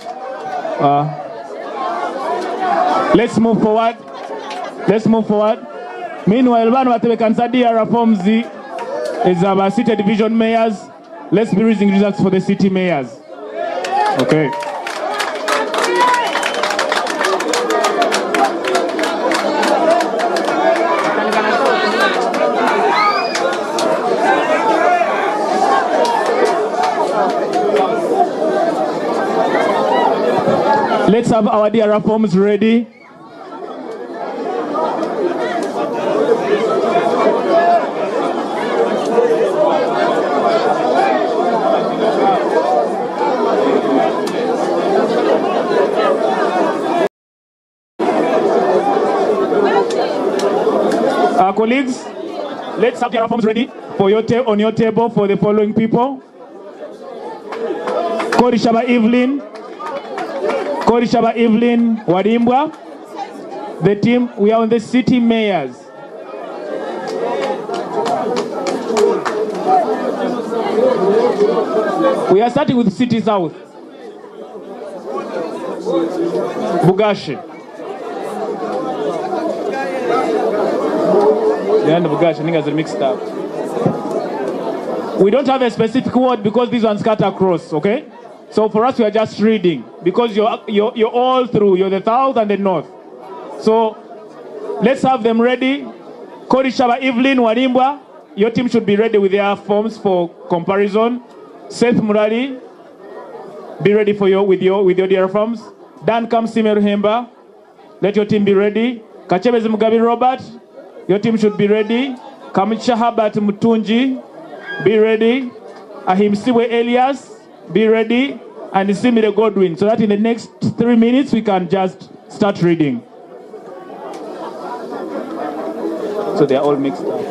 Let's move forward. Let's move forward. Meanwhile, bano batebekanisa DR forms is our city division mayors. Let's be raising results for the city mayors. Okay. Let's have our DR forms ready. Our colleagues, let's have your forms ready for your on your table for the following people. Korishaba Evelyn, Korishaba Evelyn Warimbwa, the team, we are on the city mayors. We are starting with City South. Bugashi. The end of Bugashi, I think it's mixed up. We don't have a specific word because these ones cut across, okay? So for us, we are just reading because you're all through. You're the south and the north. So let's have them ready. Korishaba Evelyn Warimbwa, your team should be ready with their forms for comparison. Seth Murali, be ready with your DR forms. Dan Kamsime Ruhemba, let your team be ready. Kachebezi Mugabi Robert, your team should be ready. Kamucha Herbert Mutunji, be ready. Ahimsiwe Elias, be ready. And Simire Godwin, so that in the next 3 minutes we can just start reading. So they are all mixed up.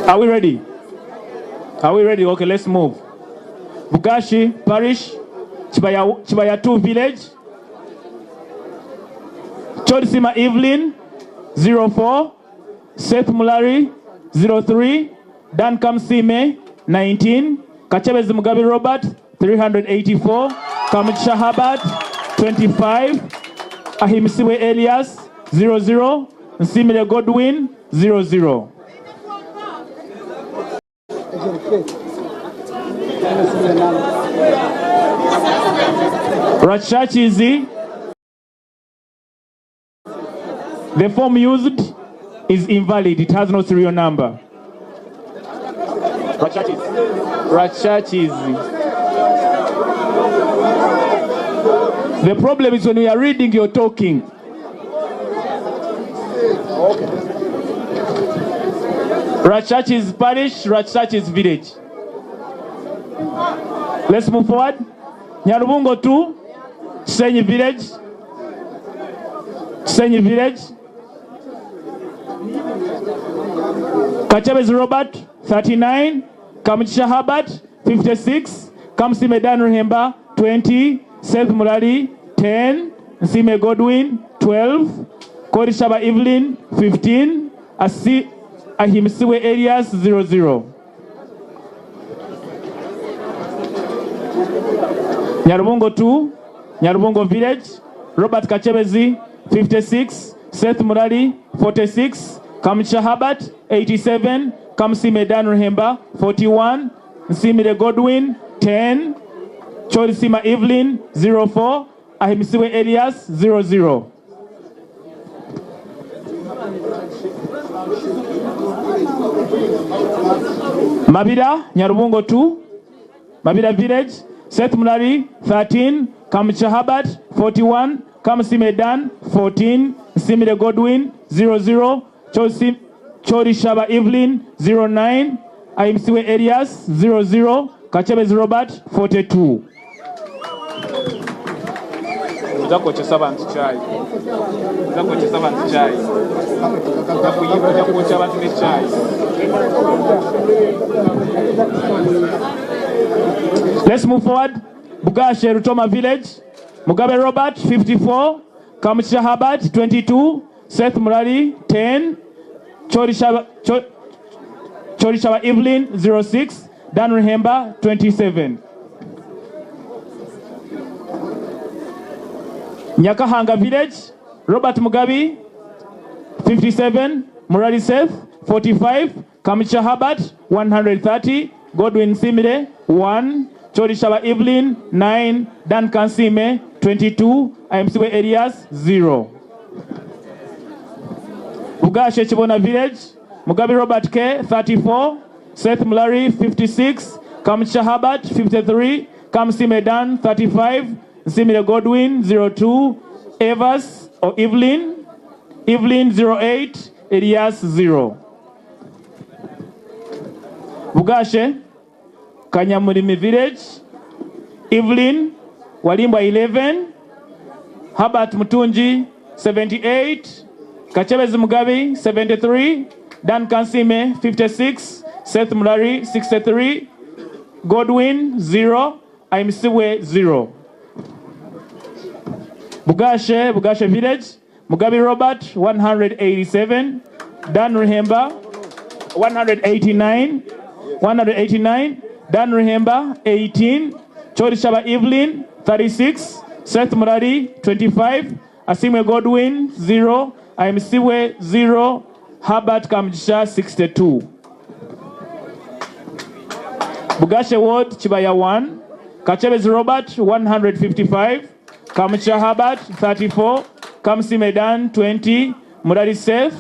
Are we ready? Are we ready? Okay, let's move. Bugashi Parish, Chibaya, Chibaya 2 Village, Chodisima Evelyn, 04, Seth Mulari, 03, Dan Kamsime, 19, Kachebezi Mugabe Robert, 384, Kamuchisha Herbert, 25, Ahimsiwe Elias, 00, Nsimire Godwin, 00. Rachachizi, the form used is invalid. It has no serial number. Rachachizi. The problem is when we are reading, you're talking. Rachachi's parish, Rachachi's village. Let's move forward. Nyarubungo 2, Senyi village. Senyi village. Kachabezi Robert, 39. Kamuchisha Herbert, 56. Kamsime Dan Ruhemba, 20. Seth Murali, 10. Nsime Godwin, 12. Korishaba Evelyn, 15. Asi Ahimsiwe Elias, 00. Nyarubungo 2, Nyarubungo Village, Robert Kachebezi, 56, Seth Murali, 46, Kamcha Herbert, 87, Kamsime Dan Ruhemba, 41, Nsimire Godwin, 10, Chorisima Evelyn, 04, Ahimsiwe Elias, 00. Mabira, Nyarubungo 2, Mabira Village, Seth Mulari, 13, Kamcha Herbert, 41, Kamsime Dan, 14, Simire Godwin, 00, Chosi, Chorishaba Evelyn, 09, Aimsiwe Elias, 00, Kachebezi Robert, 42. Nza abantu chai. Nza kwokesa abantu chai. Nza kuyimba kwokya abantu ne chai. Let's move forward. Bugashe Rutoma Village, Mugabe Robert, 54, Kamuchisha Herbert, 22, Seth Murali, 10, Chorishaba, Cho, Chorishaba Evelyn, 06, Dan Rehemba, 27. Nyakahanga Village, Robert Mugabe, 57, Murali Seth, 45, Kamuchisha Herbert, 130, Godwin Simire, 1, Chorishaba Evelyn, 9, Dan Kansime, 22, Imsiwe Elias, 0. Bugashe Chibona Village, Mugabe Robert K, 34, Seth Mulari, 56, Kamcha Herbert, 53, Kamsime Dan, 35, Simire Godwin, 02, Evas or Evelyn, Evelyn, 08, Elias, 0. Bugashe, Kanyamulimi Village, Evelyn, Walimbwa 11, Herbert Mutunji, 78, Kachebezi Mugabe, 73, Dan Kansime, 56, Seth Mulari, 63, Godwin, 0, Aimsiwe, 0. Bugashe, Bugashe Village, Mugabe Robert, 187, Dan Rehemba, 189, 189, Dan Rehemba, 18, Chorishaba Evelyn, 36, Seth Murari, 25, Asimwe Godwin, 0, Aimsiwe, 0, Herbert Kamjisha, 62. Bugashe Ward, Chibaya 1, Kachebezi Robert, 155, Kamcha Herbert, 34, Kamsi Medan, 20, Murari Seth,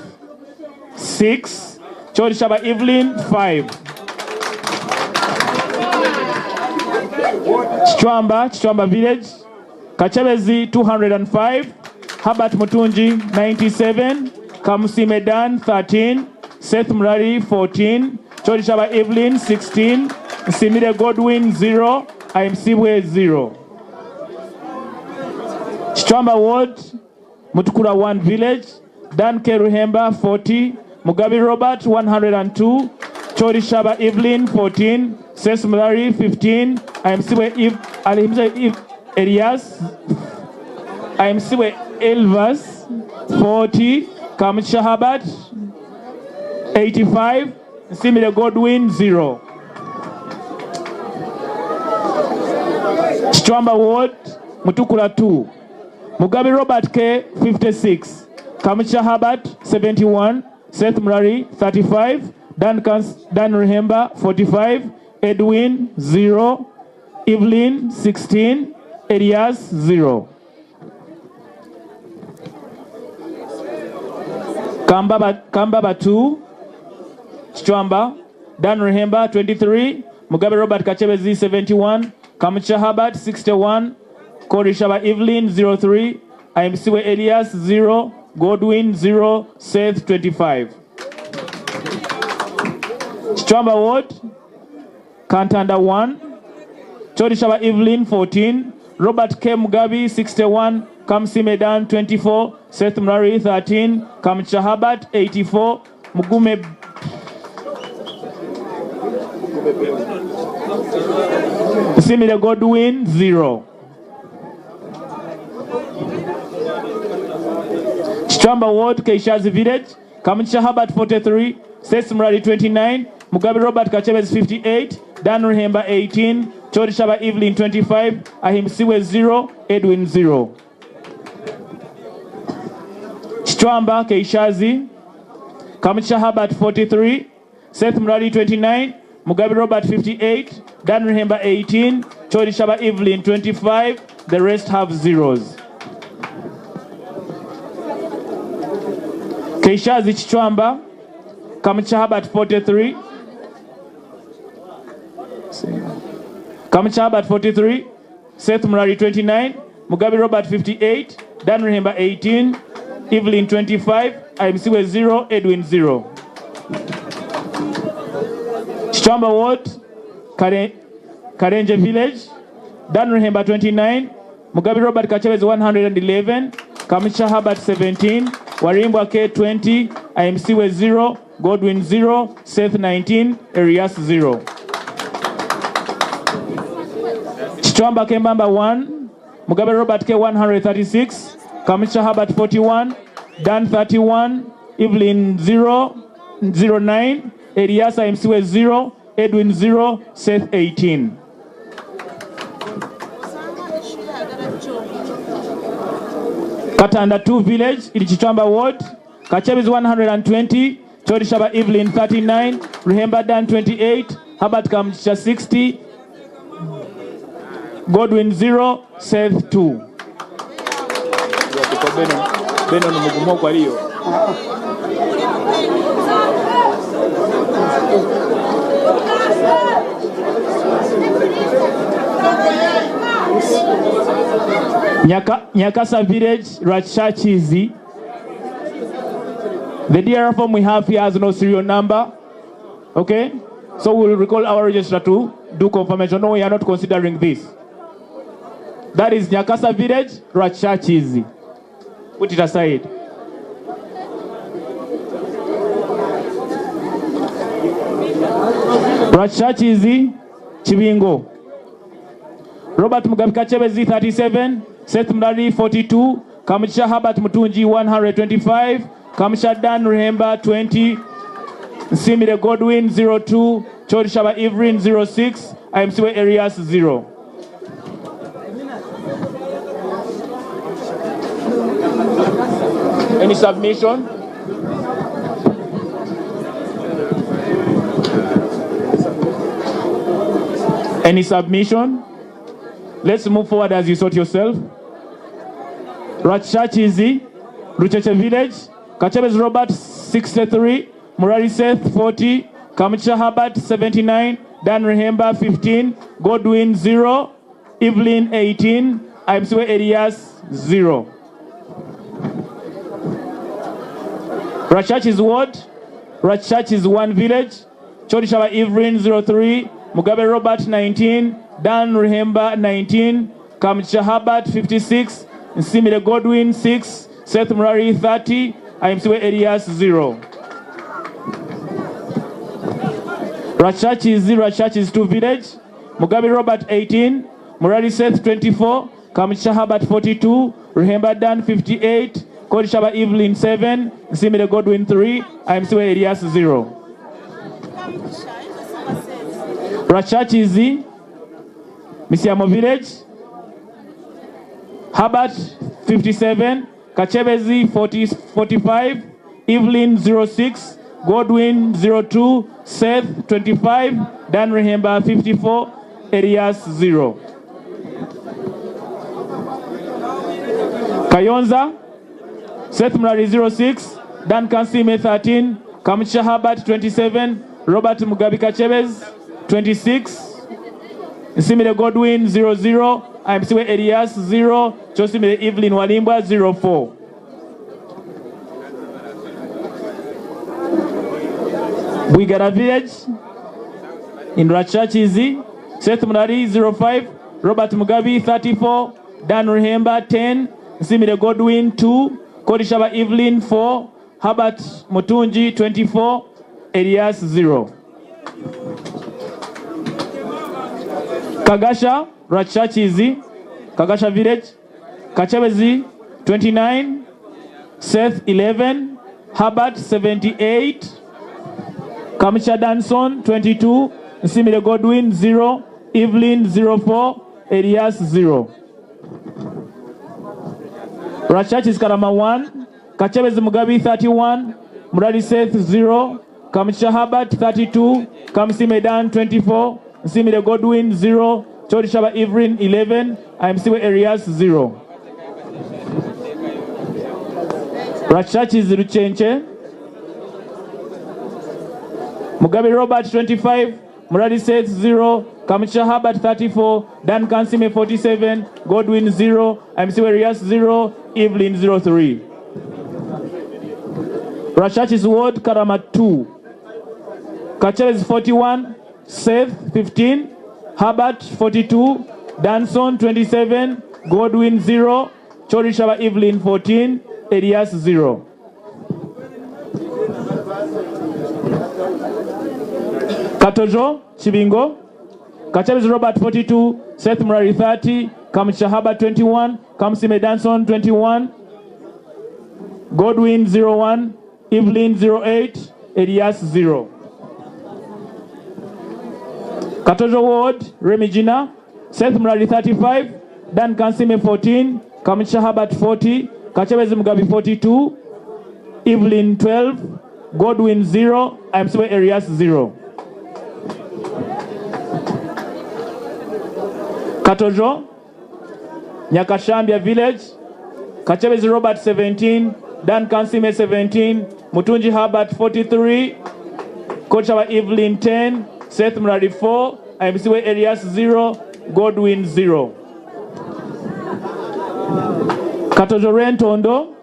6, Chorishaba Evelyn 5. Kichwamba, Kichwamba Village, Kachebezi 205, Herbert Mutunji 97, Kamusime Dan 13, Seth Murari 14, Chorishaba Evelyn 16, Nsimire Godwin 0, Aimsibwe 0. Kichwamba Ward, Mutukura 1 Village, Dan K. Ruhemba 40, Mugabe Robert 102, Chorishaba Evelyn 14, Seth Murari 15, Aimsibwe Alihimse Elias, Aimsibwe Elvas 40, Kamucha Herbert 85, Nsimire Godwin 0. Kichwamba Ward, Mutukura 2. Mugabe Robert K 56, Kamucha Herbert 71, Seth Murari 35, Dan, Dan Rehemba 45, Edwin 0, Evelyn 16, Elias 0. Kambaba, Kambaba 2, Kichwamba, Dan Rehemba 23, Mugabe Robert Kachebezi 71, Kamucha Herbert 61, Korishaba Evelyn 03, Aimsiwe Elias 0, Godwin 0, Seth 25. Kichwamba Ward, Kantanda 1, Chorishaba Evelyn 14, Robert K. Mugabe 61, Kamsi Medan 24, Seth Murari 13, Kamcha Herbert 84, Mugume Simile Godwin 0. Kichwamba Ward, Keishazi Village, Kamcha Herbert 43, Seth Murari 29, Mugabe Robert Kachebez 58, Dan Rehemba 18, Chorishaba Evelyn 25, Ahimsiwe 0, Edwin 0. Kichwamba Keishazi, Kamcha Herbert 43, Seth Murari 29, Mugabe Robert 58, Dan Rehemba 18, Chorishaba Evelyn 25, the rest have zeros. Keishazi Kichwamba, Kamcha Herbert 43, Kamcha Herbert 43, Seth Murari 29, Mugabe Robert 58, Dan Rehemba 18, Evelyn 25, Aimsiwe 0, Edwin 0. Kichwamba Ward, Karenje Village, Dan Rehemba 29, Mugabe Robert Kachebezi 111, Kamcha Herbert 17, Warimbwa K 20, Aimsiwe 0, Godwin 0, Seth 19, Erias 0. Kichwamba Kembamba 1, Mugabe Robert K 136, Kamcha Herbert 41, Dan 31, Evelyn 0, 09, Eliasa Msiwe 0, Edwin 0, Seth 18. Katanda 2 Village in Kichwamba Ward, Kachebis 120, Chorishaba Evelyn 39, Rehemba Dan 28, Herbert Kamcha 60, Godwin 0, Seth 2. Benon mugumu kwa hiyo. Nyakasa Village, Ratchachizi. The DR form we have here has no serial number. Okay? So we'll recall our registrar to do confirmation. No, we are not considering this. That is Nyakasa Village, Ratchachizi. Put it aside. Ratchachizi, Chibingo. Robert Mugabe Kachebezi 37, Seth Murari 42, Kamcha Herbert Mutunji 125, Kamcha Dan Rehemba 20, Nsimire Godwin 02, Chorishaba Evelyn 06, Aimsiwe Arias 0. Any submission? Any submission? Let's move forward as you sort yourself. Ratchachizi, Rucheche Village, Kachebes Robert 63, Murari Seth 40, Kamucha Herbert 79, Dan Rehemba 15, Godwin 0, Evelyn 18, Aimsiwe Elias 0. Rachurch's ward, Rachurch is 1 village, Chodishaba Evelyn 03, Mugabe Robert 19, Dan Rehemba 19, Kamucha Herbert 56, Nsimire Godwin 6, Seth Murari 30, Aimsiwe Elias 0. Rachurch is 0, Rachurch is 2 village, Mugabe Robert 18, Murari Seth 24, Kamucha Herbert 42, Rehemba Dan 58, Kodishaba Evelyn 7, Nsimire Godwin 3, Aimsiwe Elias 0. Rachachizi, Misiamo Village, Herbert 57, Kachebezi 40, 45, Evelyn 06, Godwin 02, Seth 25, Dan Rehemba 54, Elias 0. Kayonza, Seth Murari 06, Dan Kansime 13, Kamucha Herbert 27, Robert Mugabi Kachebez 26, Nsimire Godwin 00, Imsiwe Elias 0, Chosimire Evelyn Walimbwa 04. Bwigara Village in Rachachizi, Seth Murari 05, Robert Mugabi 34, Dan Rehemba 10, Nsimire Godwin 2, Kodishaba Evelyn 4, Herbert Mutunji 24, Elias 0. Kagasha, Rachachizi, Kagasha Village, Kachebezi 29, Seth 11, Herbert 78, Kamisha Danson 22, Nsimire Godwin 0, Evelyn 04, Elias 0. Rachachis Karama 1, Kachebezi Mugabi 31, Muradi Seth 0, Kamisha Herbert 32, Kamsi Medan 24, Nsimire Godwin 0, Chodishaba Evelyn 11, Imsiwe Elias 0. Rachachis Ruchenche, Mugabe Robert 25, Muradi Seth 0, Kamisha Herbert 34, Dan Kansime 47, Godwin 0, Imsiwe Elias 0, Evelyn 03. Rashachis Ward, Karama 2. Kacheres 41, Seth 15, Herbert 42, Danson 27, Godwin 0, Chorishaba Evelyn 14, Elias 0. Katojo, Chibingo, Kacheres Robert 42, Seth Murari 30, Kamsha Herbert 21, Kamsime Danson 21, Godwin 01, Evelyn 08, Elias 0. Katojo Ward, Remigina, Seth Murari 35, Dan Kansime 14, Kamisha Herbert 40, Kachebezi Mugabi 42, Evelyn 12, Godwin 0, Imsiwe Elias 0. Katojo, Nyakashambia Village, Kachebezi Robert 17, Dan Kansime 17, Mutunji Herbert 43, Kochawa Evelyn 10, Seth Murari 4, Imsiwe Elias 0, Godwin 0. Katojo Rentondo,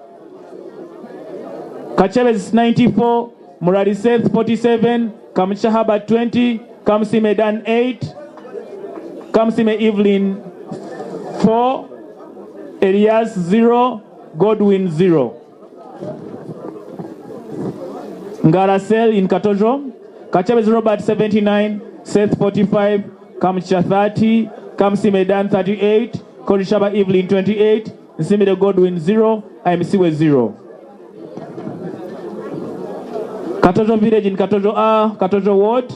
Kachebezi 94, Murari Seth 47, Kamsha Herbert 20, Kamsime Dan 8, Kamsime Evelyn 4, Elias 0, Godwin 0. Ngarasel in Katojo, Kachebezi Robert 79, Seth 45, Kamcha 30, Kamsi Medan 38, Korishaba Evelyn 28, Nsimire Godwin 0, Imsiwe 0. Katojo Village in Katojo A, Katojo Ward,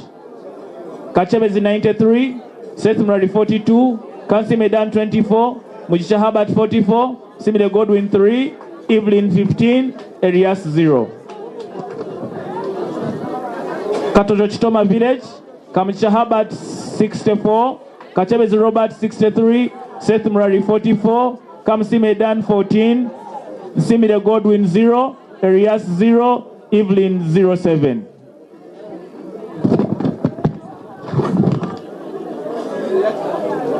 Kachebezi 93, Seth Murari 42, Kansi Medan 24, Mujisha Herbert 44, Simile Godwin 3, Evelyn 15, Elias 0. Katojo Chitoma Village, Kamisha Herbert 64, Kachebezi Robert 63, Seth Murari 44, Kamsi Medan 14, Simile Godwin 0, Elias 0, Evelyn 07.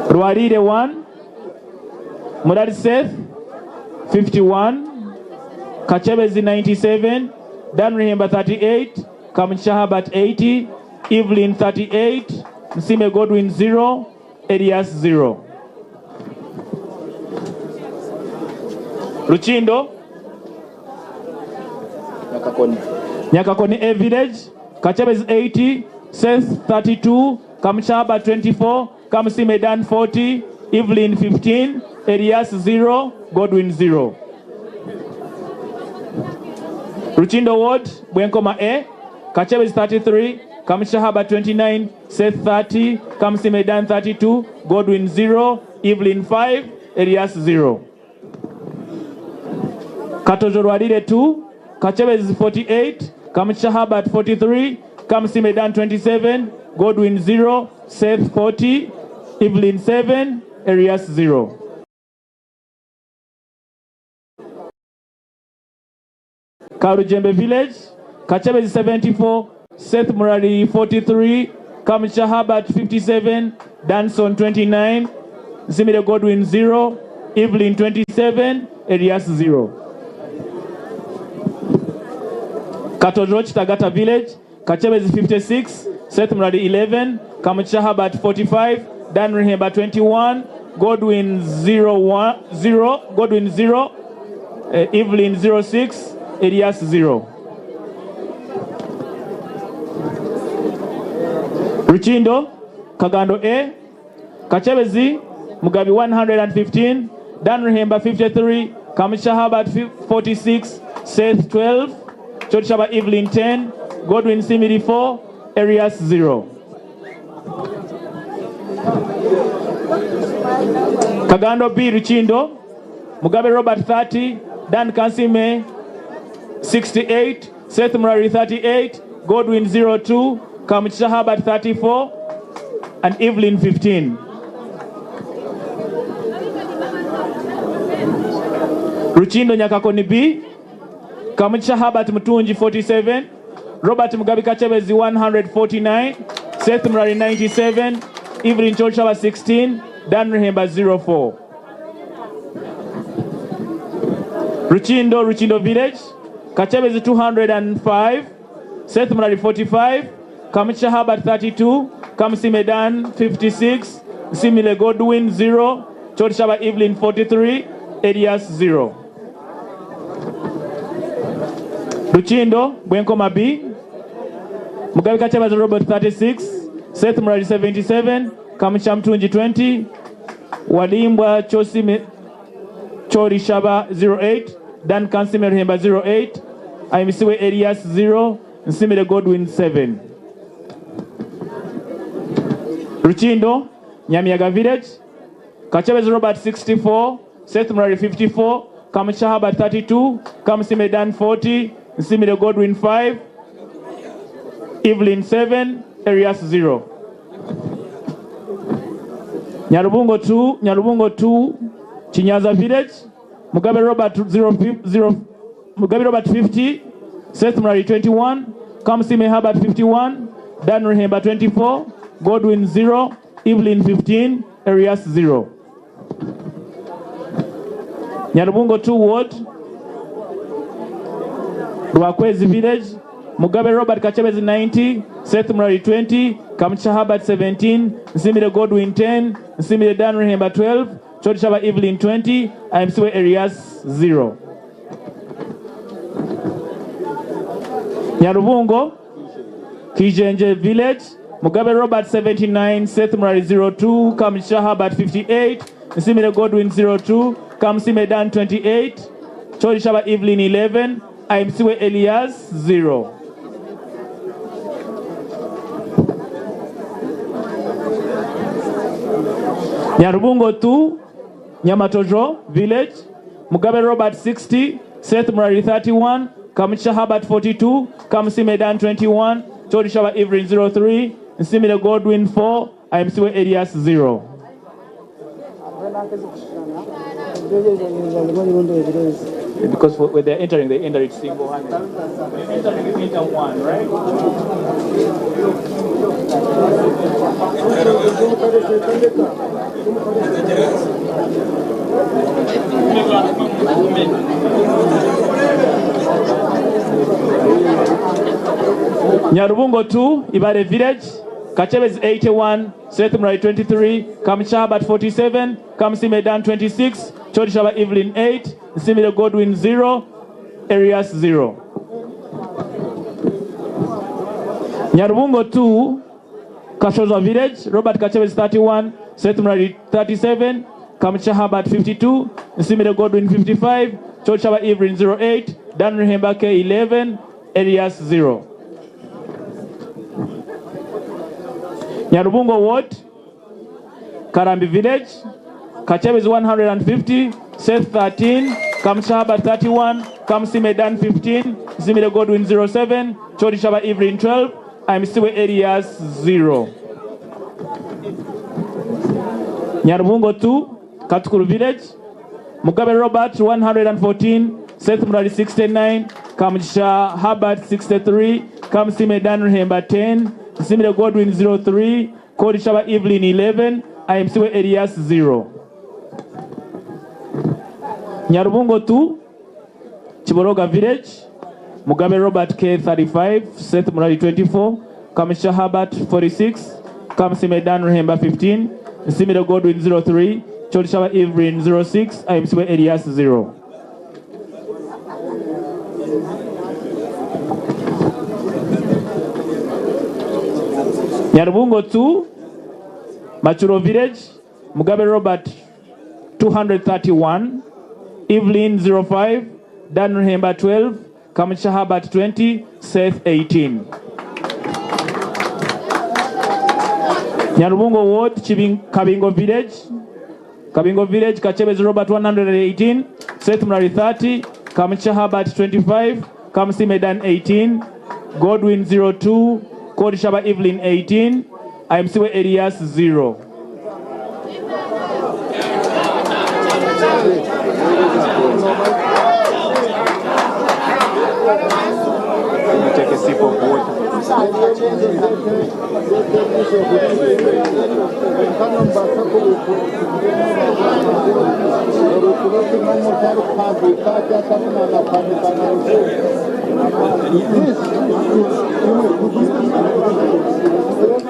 Rwarire 1, Murari Seth 51, Kachebezi 97, Dan Rihemba 38, Kamuchahabat 80, Evelyn 38, Msime Godwin 0, Elias 0. Ruchindo Nyakakoni. Nyakakoni A Village, Kachebezi 80, Seth 32, Kamchaba 24, Kamsi Dan 40, Evelyn 15, Elias 0, Godwin 0. Ruchindo Ward, Bwenkoma A, Kachebezi 33, Kamshahaba 29, Seth 30, Kamsi Medan 32, Godwin 0, Evelyn 5, Elias 0. Katojo Rwarire 2, Kachebezi 48, Kamshahabat 43, Kamsi Medan 27, Godwin 0, Seth 40, Evelyn 7, Elias 0. Karujembe Village, Kachebezi 74, Seth Murari 43, Kamshahabat 57, Danson 29, Zimire Godwin 0, Evelyn 27, Elias 0. Katojo Chitagata Village, Kachebezi 56, Seth Murari 11, Kamchahabat 45, Dan Rehemba 21, Godwin 0, 1, 0, Godwin 0, Evelyn 06, Elias 0. Ruchindo, Kagando A, Kachebezi, Mugabi 115, Dan Rehemba 53, Kamchahabat 46, Seth 12, Chotshaba Evelyn 10, Godwin Simiri 4, Arias 0. Kagando B Ruchindo, Mugabe Robert 30, Dan Kansime 68, Seth Murari 38, Godwin 02, Kamchahabat 34, and Evelyn 15. Ruchindo Nyakakoni B, Kamchahabat Mutunji 47, Robert Mugabe Kachebezi 149, Seth Murari 97, Evelyn Chochaba 16, Dan Rehemba 04. Ruchindo, Ruchindo Village, Kachebezi 205, Seth Murari 45, Kamchahabat 32, Kamsi Medan 56, Simile Godwin 0, Chotshaba Evelyn 43, Elias 0. Ruchindo, Bwenkoma B, Mugabe Kachebazi Robert 36, Seth Murari 77, Kamcha Mtunji 20, Walimbwa Chosime Chori Shaba 08, Dan Kansime Rehemba 08, Aimisiwe Elias 0, Nsimire Godwin 7. Ruchindo, Nyamiaga Village, Kachebezi Robert 64, Seth Murari 54, Kamchahaba 32, Kamsime Dan 40, Nsimire Godwin 5, Evelyn 7, Arias 0. Nyarubungo 2, Nyarubungo 2, Chinyaza Village, Mugabe Robert 0, 0, Mugabe Robert 50, Seth Murari 21, Kamsime Herbert 51, Dan Rehemba 24, Godwin 0, Evelyn 15, Arias 0. Nyarubungo 2 Ward, Rwakwezi Village, Mugabe Robert Kachebezi 90, Seth Murari 20, Kamcha Herbert 17, Nsimire Godwin 10, Nsimire Dan Rehemba 12, Chodishaba Evelyn 20, IMCW Arias 0. Nyarubungo, Kijenje Village, Mugabe Robert 79, Seth Murari 02, Kamcha Herbert 58, Nsimire Godwin 02, Kamsime Dan 28, Chodishaba Evelyn 11, IMCW Elias 0. Nyarubungo 2, Nyamatojo Village, Mugabe Robert 60, Seth Murari 31, Kamcha Herbert 42, Kamsi Medan 21, Chodishaba Evelyn 03, Nsimile Godwin 4, IMCW Elias 0. Because when they're entering, they enter it single-handed. When you enter, you enter one, right? Nyarubungo 2, Ibare Village, Kachebez 81, Seth Murray 23, Kamchabat 47, Kamsi Medan 26, Chodishaba Evelyn 8, Nsimire Godwin 0, Arias 0. Nyarubungo 2, Kashoza Village, Robert Kachebez 31, Seth Murray 37, Kamchahabat 52, Nsimire Godwin 55, Chodishaba Evelyn 08, Dan Rehembake 11, Elias 0. Nyarubungo Ward, Karambi Village, Kachebez 150, Seth 13, Kamshaba 31, Kamsi Medan 15, Zimire Godwin 07, Chodishaba Evelyn 12, Imsiwe Elias 0. Nyarubungo 2, Katukuru Village, Mugabe Robert 114, Seth Murali 69, Kamsha Herbert 63, Kamsi Medan Rehemba 10, Simile Godwin 03, Kodishaba Evelyn 11, Imsiwe Elias 0. Nyarubungo 2, Chiboroga Village, Mugabe Robert K 35, Seth Murali 24, Kamisha Herbert 46, Kamsi Medan Rehemba 15, Nsimire Godwin 03, Chodishaba Evelyn 06, Imsiwe Elias 0. Nyarubungo 2, Machuro Village, Mugabe Robert 231, Evelyn 05, Dan Rehemba 12, Kamisha Herbert 20, Seth 18. Nyarubungo Ward, Kabingo Village, Kabingo Village, Kachebez Robert 118, Seth Murari 30, Kamisha Herbert 25, Kamsi Medan 18, Godwin 02, Kodishaba Evelyn 18, Imsiwe Elias 0. Let me take a sip of water.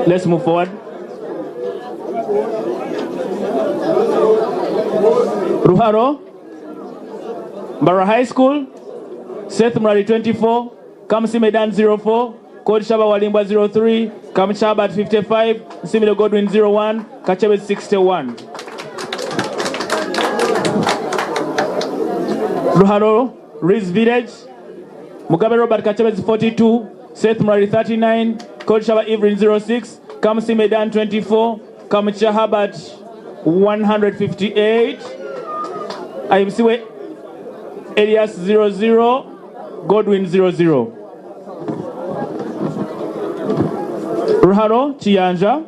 Let's move forward. Ruharo, Mbara High School, Seth Murari 24, Kamsi Medan 04, Kodishaba Walimbwa 03, Kamchabat 55, Nsimire Godwin 01, Kachebe 61. Ruharo, Riz Village, Mugabe Robert Kachebez 42, Seth Murari 39, Kodishaba Evelyn 06, Kamsi Medan 24, Kamcha Herbert 158, Imsiwe Elias 00, Godwin 00. Ruharo Chiyanja,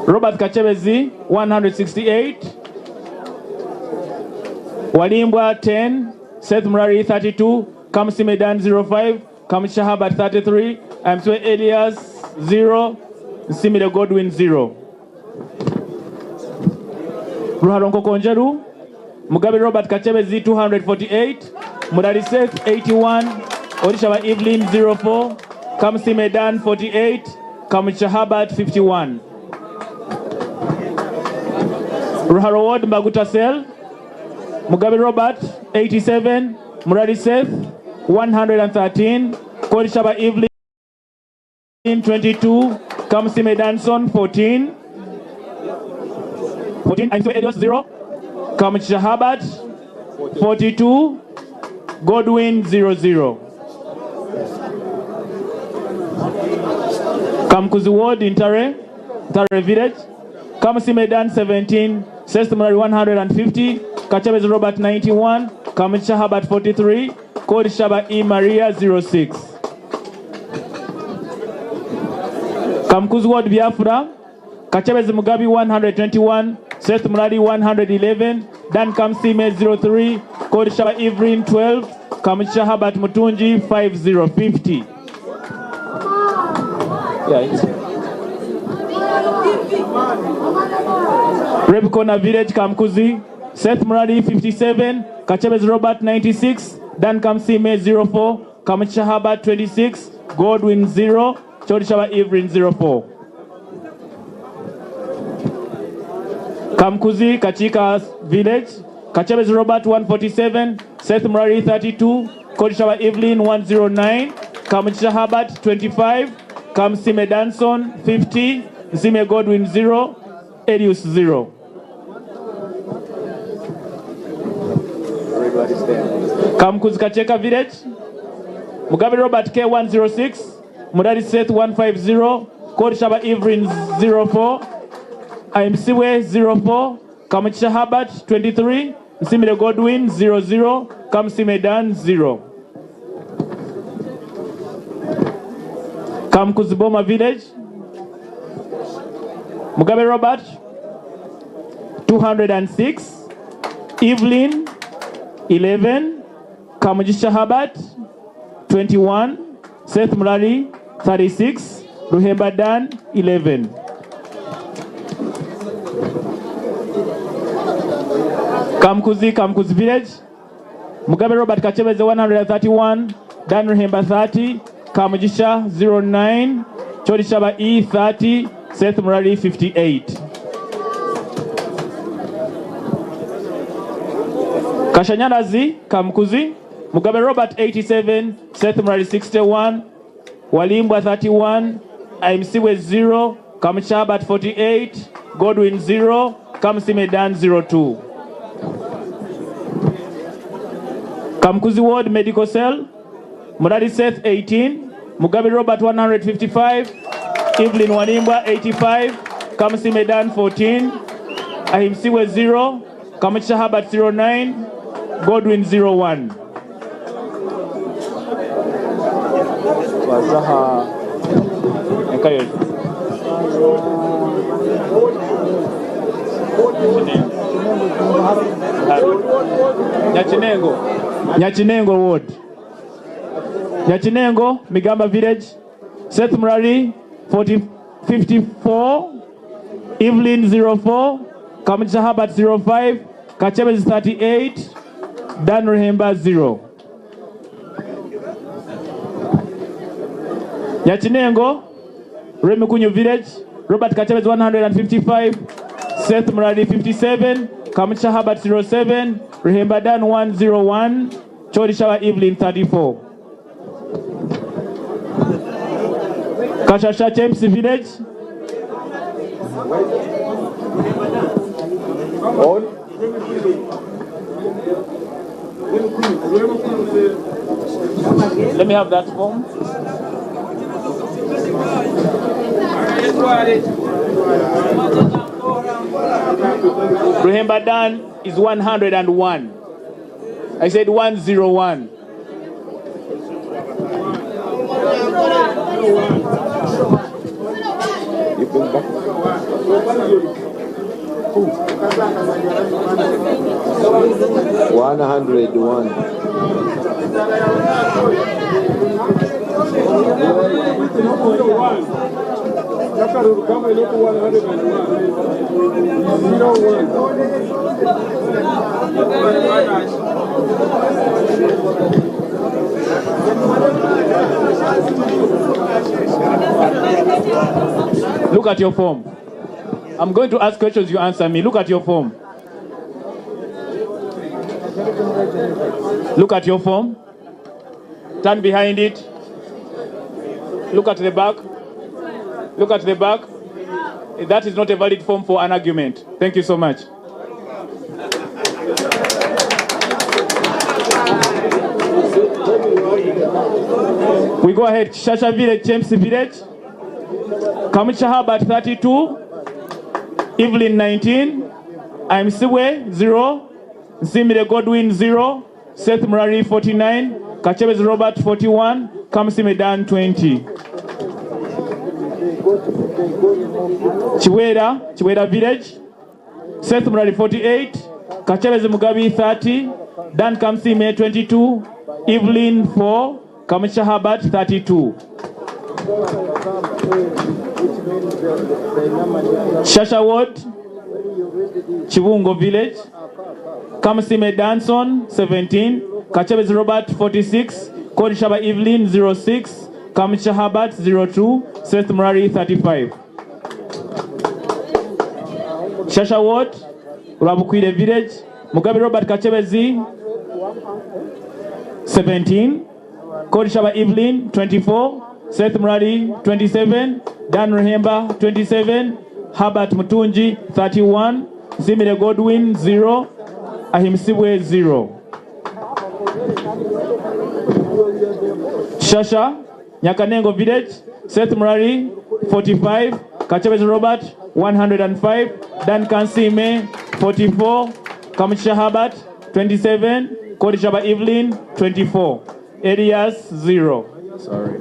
Robert Kachebezi 168, Walimbwa 10, Seth Murari 32, Kamsi Medan 05, Kamsha Herbert 33, Imsiwe Elias 0, Nsimire Godwin 0. Ruharo Nkokonjeru, Mugabe Robert Kachebezi 248, Murari Seth 81, Odishaba Evelyn 04, Kamsi Medan 48, Kamsha Herbert 51. Ruharo Ward Mbaguta Cell, Mugabe Robert 87, Murari Seth 113, Kodishaba Evelyn 22, Kamsi Medanson 14, 14, Imsiwe Elias 0, Kamsha Herbert 42, Godwin 00. Kamkuzi Ward in Tare, Tare Village, Kamsi Medan 17, Seth Murari 150, Kachabez Robert 91, Kamsha Herbert 43, Kodishaba E Maria 06. Kamkuzi Ward Biafra, Kachabez Mugabi 121, Seth Murari 111, Dan Kamsime 03, Korishaba Evelyn 12, Kamugisha Herbert Mutungi 5050. Yeah, Rebikona Village, Kamkuzi, Seth Murari 57, Kachebez Robert 96, Dan Kamsime 04, Kamugisha Herbert 26, Godwin 0, Chodishaba Evelyn 04. Kamkuzi, Kachika Village, Kachebez Robert 147, Seth Murari 32, Kodishaba Evelyn 109, Kamugisha Herbert 25, Kamsime Danson 50, Nsime Godwin 0, Elius 0. Kamkuzi Kacheka Village, Mugabe Robert K 106, Murari Seth 150, Kodishaba Evelyn 04, Aimsiwe 04, Kamugisha Herbert 23, Nsimire Godwin 00, Kamsime Dan 0. Kamkuziboma Village, Mugabe Robert 206, Evelyn 11, Kamugisha Herbert 21, Seth Murari 36, Ruhemba Dan 11. Kamkuzi, Kamkuzi Village, Mugabe Robert Kachebeze 131, Dan Ruhemba 30, Kamugisha 09, Chodishaba E 30, Seth Murari 58. Kashanyarazi, Kamkuzi, Mugabe Robert 87, Seth Murari 61, Walimbwa 31, Aimsiwe 0, Kamushabat 48, Godwin 0, Kamsime Dan 02. Kamkuzi Ward Medical Cell, Murari Seth 18, Mugabe Robert 155, Evelyn Wanimbwa 85, Kamsi Medan 14, Ahimsiwe 0, Kamuchisha Herbert 09, Godwin 01. Wazaha Enkayo. Nyachinengo. Nyachinengo Ward. Nyachinengo, Migamba Village, Seth Murari, 40, 54, Evelyn 04, Kamugisha Herbert 05, Kachebez 38, Dan Ruhemba 0. Nyachinengo, Remikunyu Village, Robert Kachebez 155, Seth Murari 57, Kamugisha Herbert 07, Ruhemba Dan 101, Chodishawa Evelyn 34. Kashasha James Village. Let me have that form. Ruhemba Dan is 101. I said 101. You bring back. 101. Look at your form. I'm going to ask questions, you answer me. Look at your form. Look at your form. Turn behind it. Look at the back. Look at the back. That is not a valid form for an argument. Thank you so much. We go ahead. Shasha Village, James Village. Kamucha Herbert 32, Evelyn 19, Imsiwe 0, Nsimire Godwin 0, Seth Murari 49, Kachebez Robert 41, Kamsime Dan 20. Chiwera, Chiwera Village, Seth Murari 48, Kachebezi Mugabi 30, Dan Kamsime 22, Evelyn 4, Kamisha Herbert 32. Shasha Ward, Chibungo Village, Kamsime Danson 17, Kachebezi Robert 46, Korishaba Evelyn 06, Kamisha Herbert 02, Seth Murari 35. Shasha Ward, Rabukwire Village, Mugabe Robert Kachebezi 17, Korishaba Evelyn 24, Seth Murari 27, Dan Rehemba 27, Herbert Mutunji 31, Zimire Godwin 0, Ahimsibwe 0. Shasha, Nyakanengo Village, Seth Murari 45, Kachebezi Robert 105, Dan Kansime 44, Kamusha Herbert 27, Korishaba Evelyn 24, Elias 0. Sorry.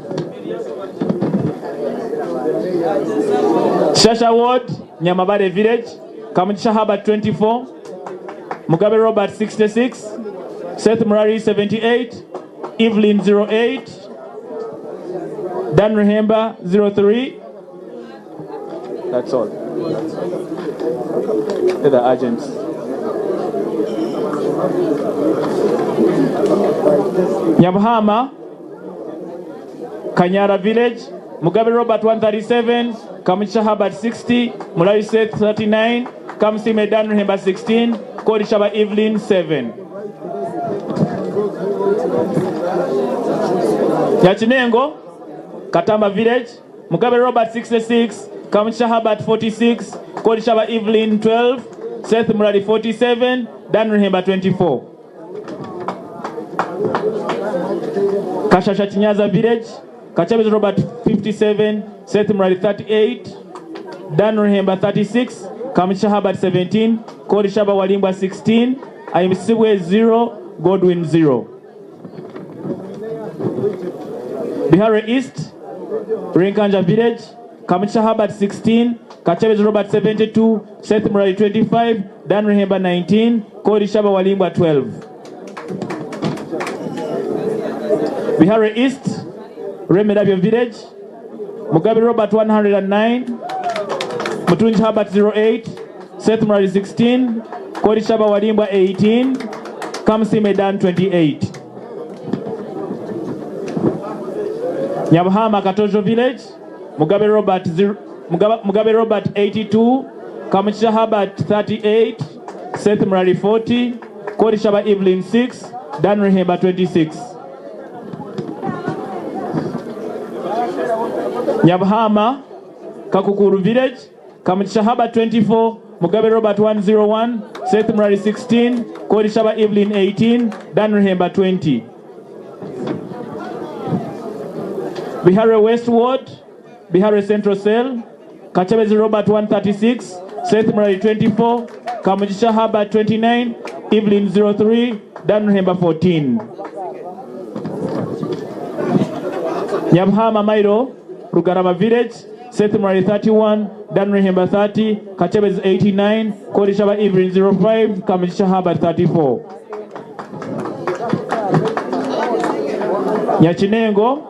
Shasha Ward, Nyamabare Village, Kamugisha Herbert 24, Mugabe Robert 66, Seth Murari 78, Evelyn 08, Dan Rehemba 03. That's all. They're the agents. Nyabuhama, Kanyara Village, Mugabe Robert 137, Kamugisha Herbert 60, Murari Seth 39, Kamsime Dan Rehemba 16, Korishaba Evelyn 7. Nyachinengo, Katamba Village, Mugabe Robert 66, Kamugisha Herbert 46, Korishaba Evelyn 12, Seth Murari 47, Dan Rehemba 24. Kashasha Chinyaza Village, Kachabezi Robert 57, Seth Murari 38, Dan Rehemba 36, Kamugisha Herbert 17, Korishaba Walimbwa 16, Ayimisibwe 0, Godwin 0. Bihare East, Rinkanja Village, Kamugisha Herbert 16, Kachabezi Robert 72, Seth Murari 25, Dan Rehemba 19, Korishaba Walimbwa 12. Bihare East, Remerabyo Village, Mugabe Robert 109, Mutunji Herbert 08, Seth Murari 16, Korishaba Walimbwa 18, Kamsi Medan 28. Nyabuhama Katojo Village, Mugabe Robert, zero, Mugabe, Mugabe Robert 82, Kamugisha Herbert 38, Seth Murari 40, Korishaba Evelyn 6, Dan Rehemba 26. Nyabuhama, Kakukuru Village, Kamugisha Herbert 24, Mugabe Robert 101, Seth Murari 16, Korishaba Evelyn 18, Dan Rehemba 20. Bihare West Ward, Bihare Central Cell, Kachabezi Robert 136, Seth Murari 24, Kamugisha Herbert 29, Evelyn 03, Dan Rehemba 14. Nyabuhama Mairo, Rugarama Village, Seth Murari 31, Dan Rehemba 30, Kachabezi 89, Korishaba Evelyn 05, Kamugisha Herbert 34. Nyachinengo,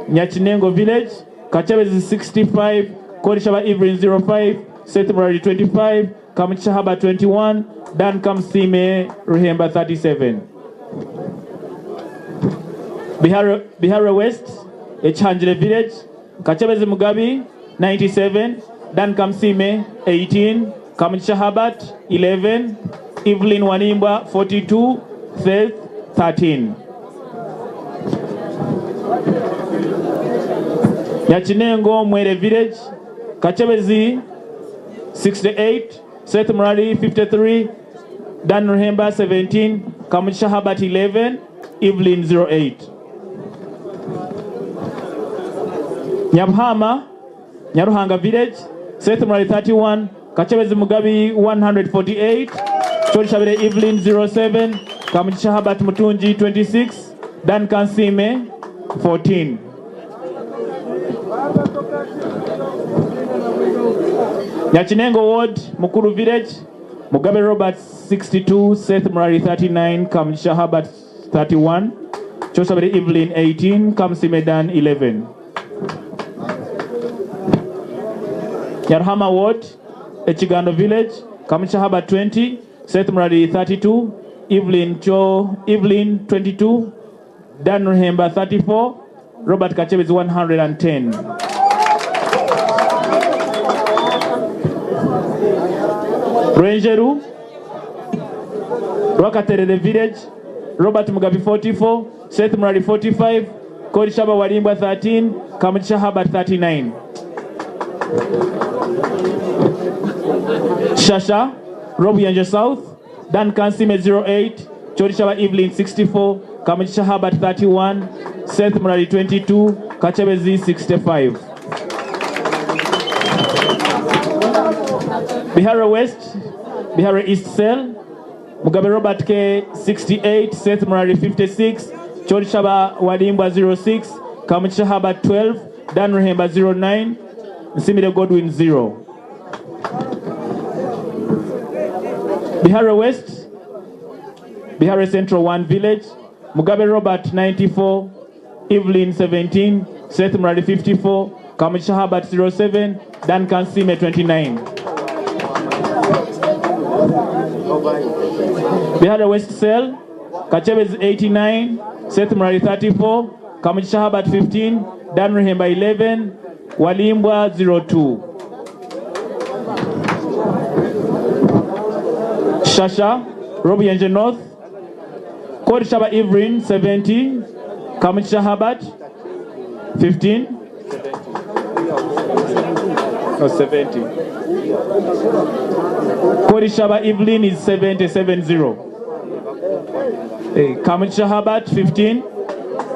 Nyachinengo Village, Kachabezi 65, Korishaba Evelyn 05, Seth Murari 25, Kamugisha Herbert 21, Dan Kamsime Rehemba 37. Bihare West, Echanjire Village, Kachabezi Mugabi 97, Dan Kamsime 18, Kamugisha Herbert 11, Evelyn Wanimbwa 42, Seth 13. Nyachinengo Mwere Village, Kachabezi 68, Seth Murari 53, Dan Rehemba 17, Kamugisha Herbert 11, Evelyn 08. Nyabuhama, Nyaruhanga Village, Seth Murari 31, Kachabezi Mugabi 148, Chorishabire Evelyn 07, Kamugisha Herbert Mutunji 26, Dan Kansime 14. Nyakinengo Ward, Mukuru Village, Mugabe Robert 62, Seth Murari 39, Kamugisha Herbert 31, Chosabere Evelyn 18, Kamsi Medan 11. Nyarhama Ward, Echigando Village, Kamugisha Herbert 20, Seth Murari 32, Evelyn Cho, Evelyn 22, Dan Ruhemba 34, Robert Kachebezi 110. Rwenjeru, Rwakaterere Village, Robert Mugabe 44, Seth Murari 45, Korishaba Walimbwa 13, Kamugisha Herbert 39. Shasha, Robuyenje South, Dan Kansime 08, Chorishaba Evelyn 64, Kamugisha Herbert 31, Seth Murari 22, Kachebezi 65. Bihara West, Bihara East Cell, Mugabe Robert K 68, Seth Murari 56, Chorishaba Walimbwa 06, Kamugisha Herbert 12, Dan Ruhemba 09, Nsimire Godwin 0. Bihara West, Bihara Central 1 Village, Mugabe Robert 94, Evelyn 17, Seth Murari 54, Kamugisha Herbert 07, Dan Kansime 29. Bihara West Cell, Kachebezi 89, Seth Murari 34, Kamugisha Herbert 15, Dan Ruhemba 11, Walimbwa 02. Shasha, Robuyenje North, Korishaba Evelyn 70, Kamugisha Herbert 15, no 70. Korishaba Evelyn is 70, 70. Kamugisha Herbert 15,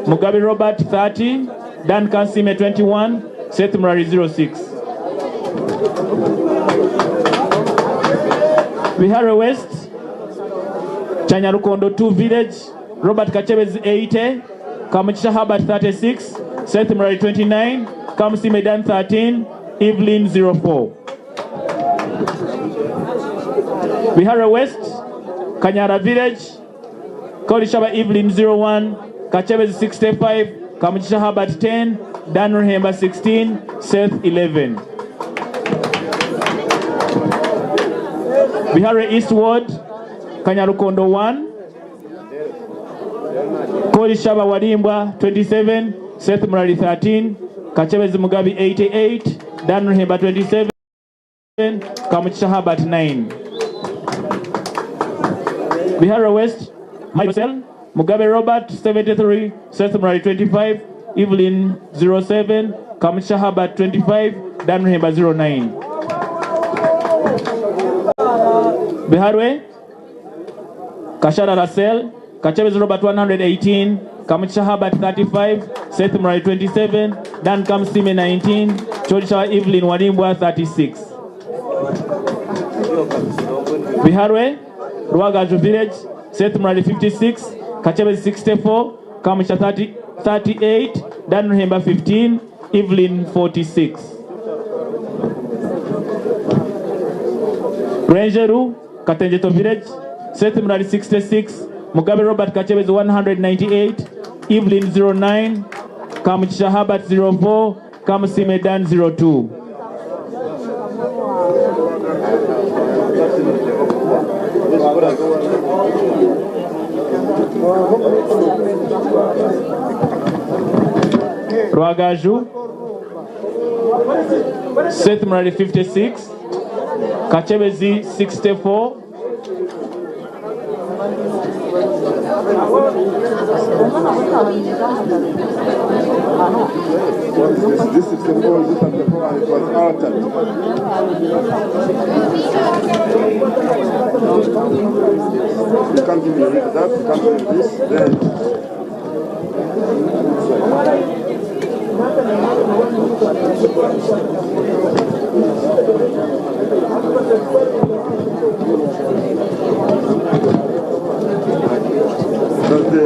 Mugabe Robert 30, Dan Kansime 21, Seth Murari 06. Bihara West, Chanyarukondo 2 Village, Robert Kachebezi 80, Kamugisha Herbert 36, Seth Murari 29, Kamsi Medan 13, Evelyn 04. Bihara West, Kanyara Village, Korishaba Evelyn 01, Kachebezi 65, Kamugisha Herbert 10, Dan Ruhemba 16, Seth 11. Bihara East Ward, Kanyarukondo 1, Korishaba Walimbwa 27, Seth Murari 13, Kachebezi Mugabi 88, Dan Ruhemba 27, Kamugisha Herbert 9. Bihara West, Michael Mugabe Robert 73, Seth Murari 25, Evelyn 07, Kamugisha Herbert 25, Dan Ruhemba 09. Biharwe, Kashara Russell, Kachebezi Robert 118, Kamugisha Herbert 35, Seth Murari 27, Dan Kamsime 19, Chorisha Evelyn Walimbwa 36. Biharwe, Rwagaju Village, Seth Murari 56, Kachebezi 64, Kamugisha 38, Dan Ruhemba 15, Evelyn 46. Renjeru, Katenjeto Village, Seth Murari 66, Mugabe Robert Kachebezi 198, Evelyn 09, Kamugisha Herbert 04, Kamusime Dan 02. Rwagaju, Seth Murari 56, Kachebezi 64, This 64, this 34, and it was altered. You can't give me that, you can't give me this, then. Does the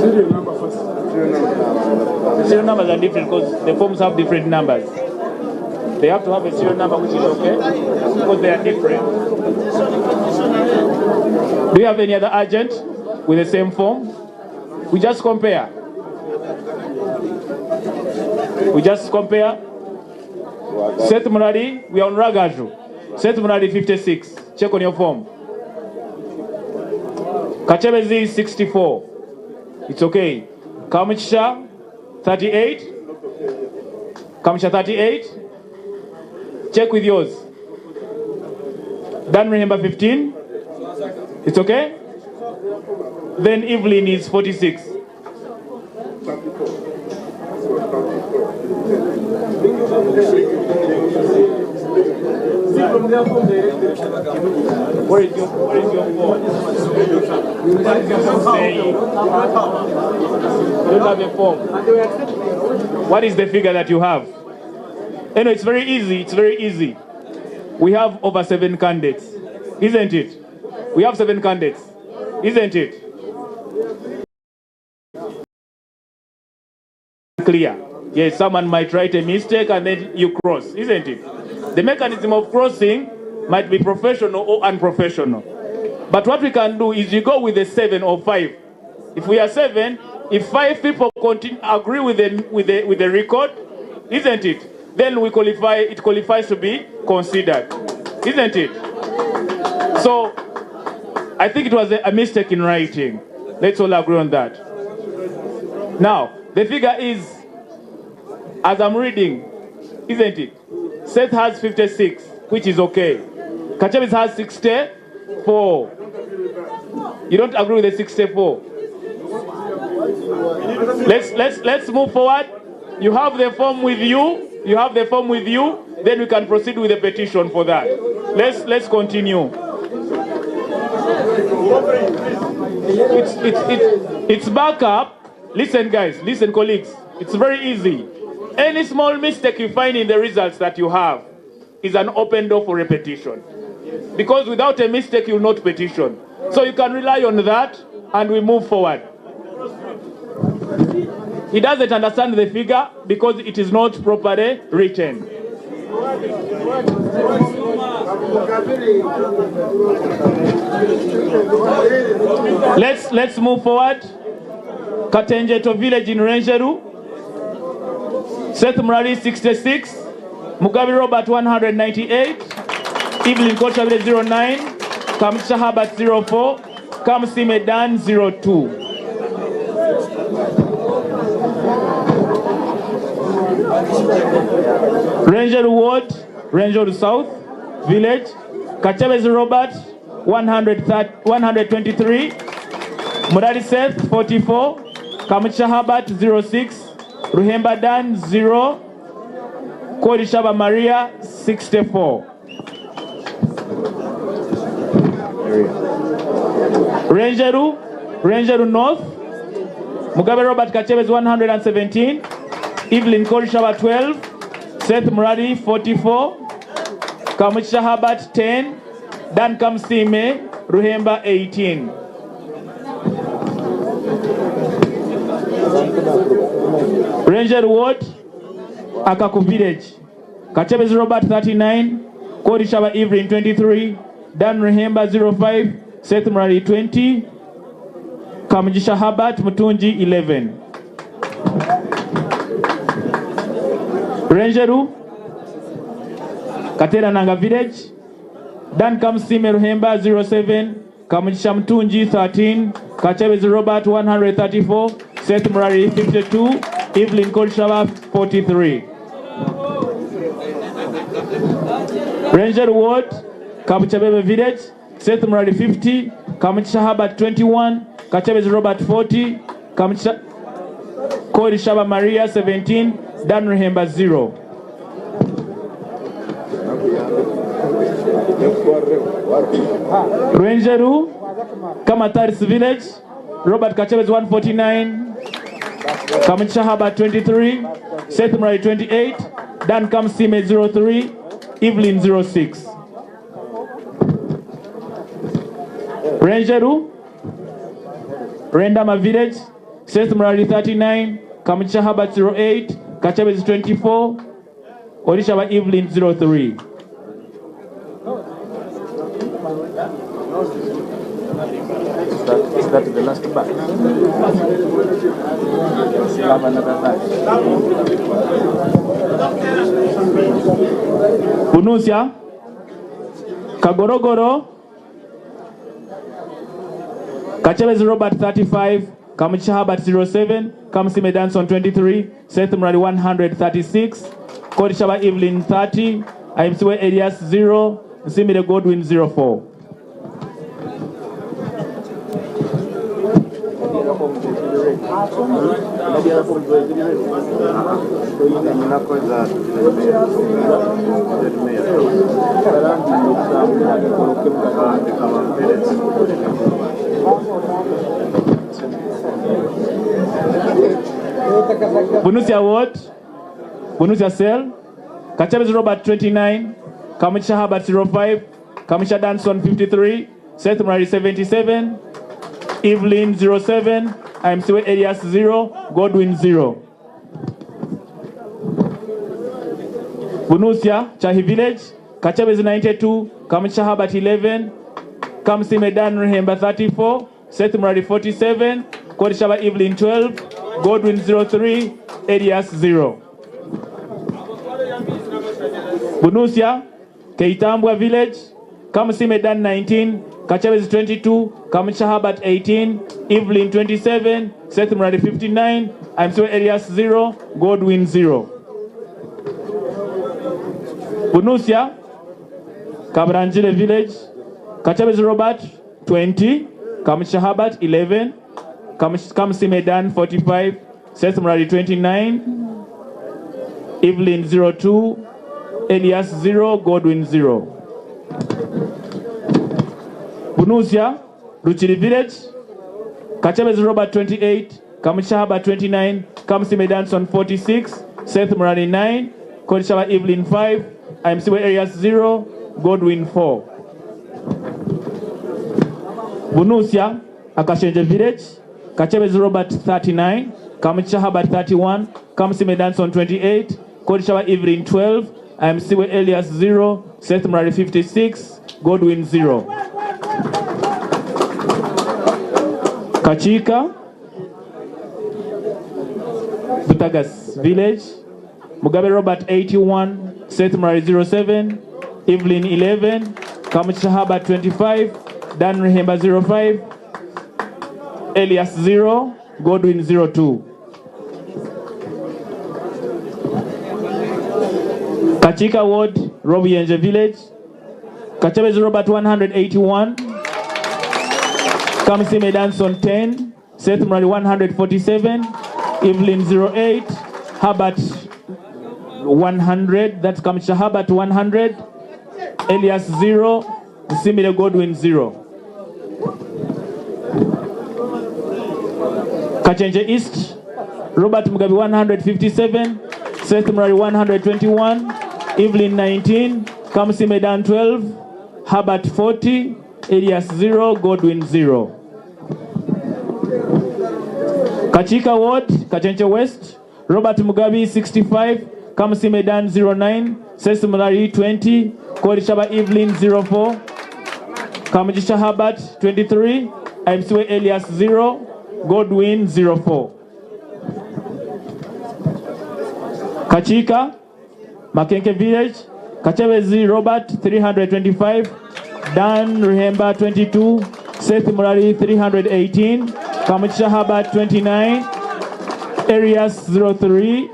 Serial number first. The serial numbers are different because the forms have different numbers. They have to have a serial number which is okay because they are different. Do you have any other agent with the same form? We just compare. We just compare. Seth Murari, we are on Ragaju. Seth Murari 56. Check on your form. Kachebezi 64. It's okay. Kamchisha 38. Kamchisha 38. Check with yours. Dan Rehemba 15. It's okay? Then Evelyn is 46. Where is your, where is your form? What is your form saying? You don't have a form. What is the figure that you have? Anyway, it's very easy. It's very easy. We have over seven candidates, isn't it? We have seven candidates, isn't it? Clear. Yes, someone might write a mistake and then you cross, isn't it? The mechanism of crossing might be professional or unprofessional. But what we can do is you go with a seven or five. If we are seven, if five people continue, agree with the, with, the, with the record, isn't it? Then we qualify, it qualifies to be considered, isn't it? So I think it was a, a mistake in writing. Let's all agree on that. Now, the figure is, as I'm reading, isn't it? Seth has 56, which is okay. Kachebis has 64. You don't agree with the 64. Let's, let's, let's move forward. You have the form with you. You have the form with you. Then we can proceed with the petition for that. Let's, let's continue. It's, it's, it's, it's back up. Listen, guys. Listen, colleagues. It's very easy. Any small mistake you find in the results that you have is an open door for repetition. Because without a mistake, you'll not petition. So you can rely on that and we move forward. He doesn't understand the figure because it is not properly written. Let's, let's move forward. Katenjeto village in Renjeru. Seth Murari 66, Mugabe Robert 198, Evelyn Kochabile 09, Kamcha Herbert 04, Kamsi Medan 02. Ranger Ward, Ranger South Village, Kachabez Robert 130 123, Murari Seth 44, Kamcha Herbert 06, Ruhemba Dan 0, Korishaba Maria 64. Rangeru, Rangeru North, Mugabe Robert Kachebes 117, Evelyn Korishaba 12, Seth Murari 44, Kamucha Herbert 10, Dan Kamsime, Ruhemba 18. Ranger Ward, Akaku Village, Kachebes Robert 39, Korishaba Evelyn 23, Dan Rehemba 05, Seth Murari 20, Kamujisha Herbert Mutunji 11. Renjeru, Katera Nanga Village, Dan Kamsime Ruhemba 07, Kamujisha Mutunji 13, Kachebes Robert 134, Seth Murari 52, Evelyn Korishaba 43. Ranger Ward, Kabuchabebe Village, Seth Murari 50, Kamuchisha Herbert 21, Kachabes Robert 40, Kamuchisha Korishaba Maria 17, Dan Rehemba 0. Renjeru, Kamataris Village, Robert Kachabes 149, Kamuchisha Herbert 23, Seth Murari 28, Dan Kamsime 03, Evelyn 06. Renjeru, Rendama Village, Seth Murari 39, Kamugisha Herbert 08, Kachabezi 24, Orishaba Evelyn 03. Is that the last batch? Still have another batch. Bunusia, Kagorogoro, Kachebezi Robert 35, Kamugisha Herbert 07, Kamusime Danson 23, Seth Murari 136, Korishaba Evelyn 30, Aimsiwe Elias 0, Nsimire Godwin 04. Bunusia Ward, Bunusia Cell, Kachabezi Robert 29, Kamugisha Herbert 05, Kamugisha Danson 53, Seth Murari 77, Evelyn 07, Aimsiwe Elias 0, Godwin 0. Bunusia, Chahi Village, Kachabezi 92, Kamugisha Herbert 11, Kamsime Dan Rehemba 34, Seth Murari 47, Korishaba Evelyn 12, Godwin 03, Elias 0. Bunusia, Keitambwa Village, Kamusime Dan 19, Kachabezi 22, Kamugisha Herbert 18, Evelyn 27, Seth Murari 59, Aimsiwe Elias 0, Godwin 0. Bunusia, Kabranjile Village, Kachabezi Robert 20, Kamugisha Herbert 11, Kamusime Dan 45, Seth Murari 29, Evelyn 02, Elias 0, Godwin 0. Bunusia, Ruchiri Village, Kachabezi Robert 28, Kamugisha Herbert 29, Kamusime Danson 46, Seth Murari 9, Korishaba Evelyn 5, Aimsiwe Elias 0, Godwin 4. Bunusia, Akashenje Village, Kachabezi Robert 39, Kamugisha Herbert 31, Kamusime Danson 28, Korishaba Evelyn 12, Aimsiwe Elias 0, Seth Murari 56, Godwin 0. Kachika, Butagas Village, Mugabe Robert 81, Seth Murari 07, Evelyn 11, Kamugisha Herbert 25, Dan Rehemba 05, Elias 0, Godwin 02. Kachika Ward, Robienje Village, Kachabezi Robert 181, Kamusime Danson 10, Seth Murari 147, Evelyn 08, Herbert 100, that's Kamugisha Herbert 100, Elias 0, Nsimire Godwin 0. Kachenje East, Robert Mugabe 157, Seth Murari 121, Evelyn 19, Kamusime Dan 12, Herbert 40, Elias 0, Godwin 0. Kachika Ward, Kachenche West, Robert Mugabe 65, Kamusime Dan 09, Seth Murari 20, Korishaba Evelyn 04, Kamugisha Herbert 23, Aimsiwe Elias 0, Godwin 04. Kachika, Makenke Village, Kachabezi Robert 325, Dan Rehemba 22, Seth Murari 318, Kamugisha Herbert 29, Arias 03,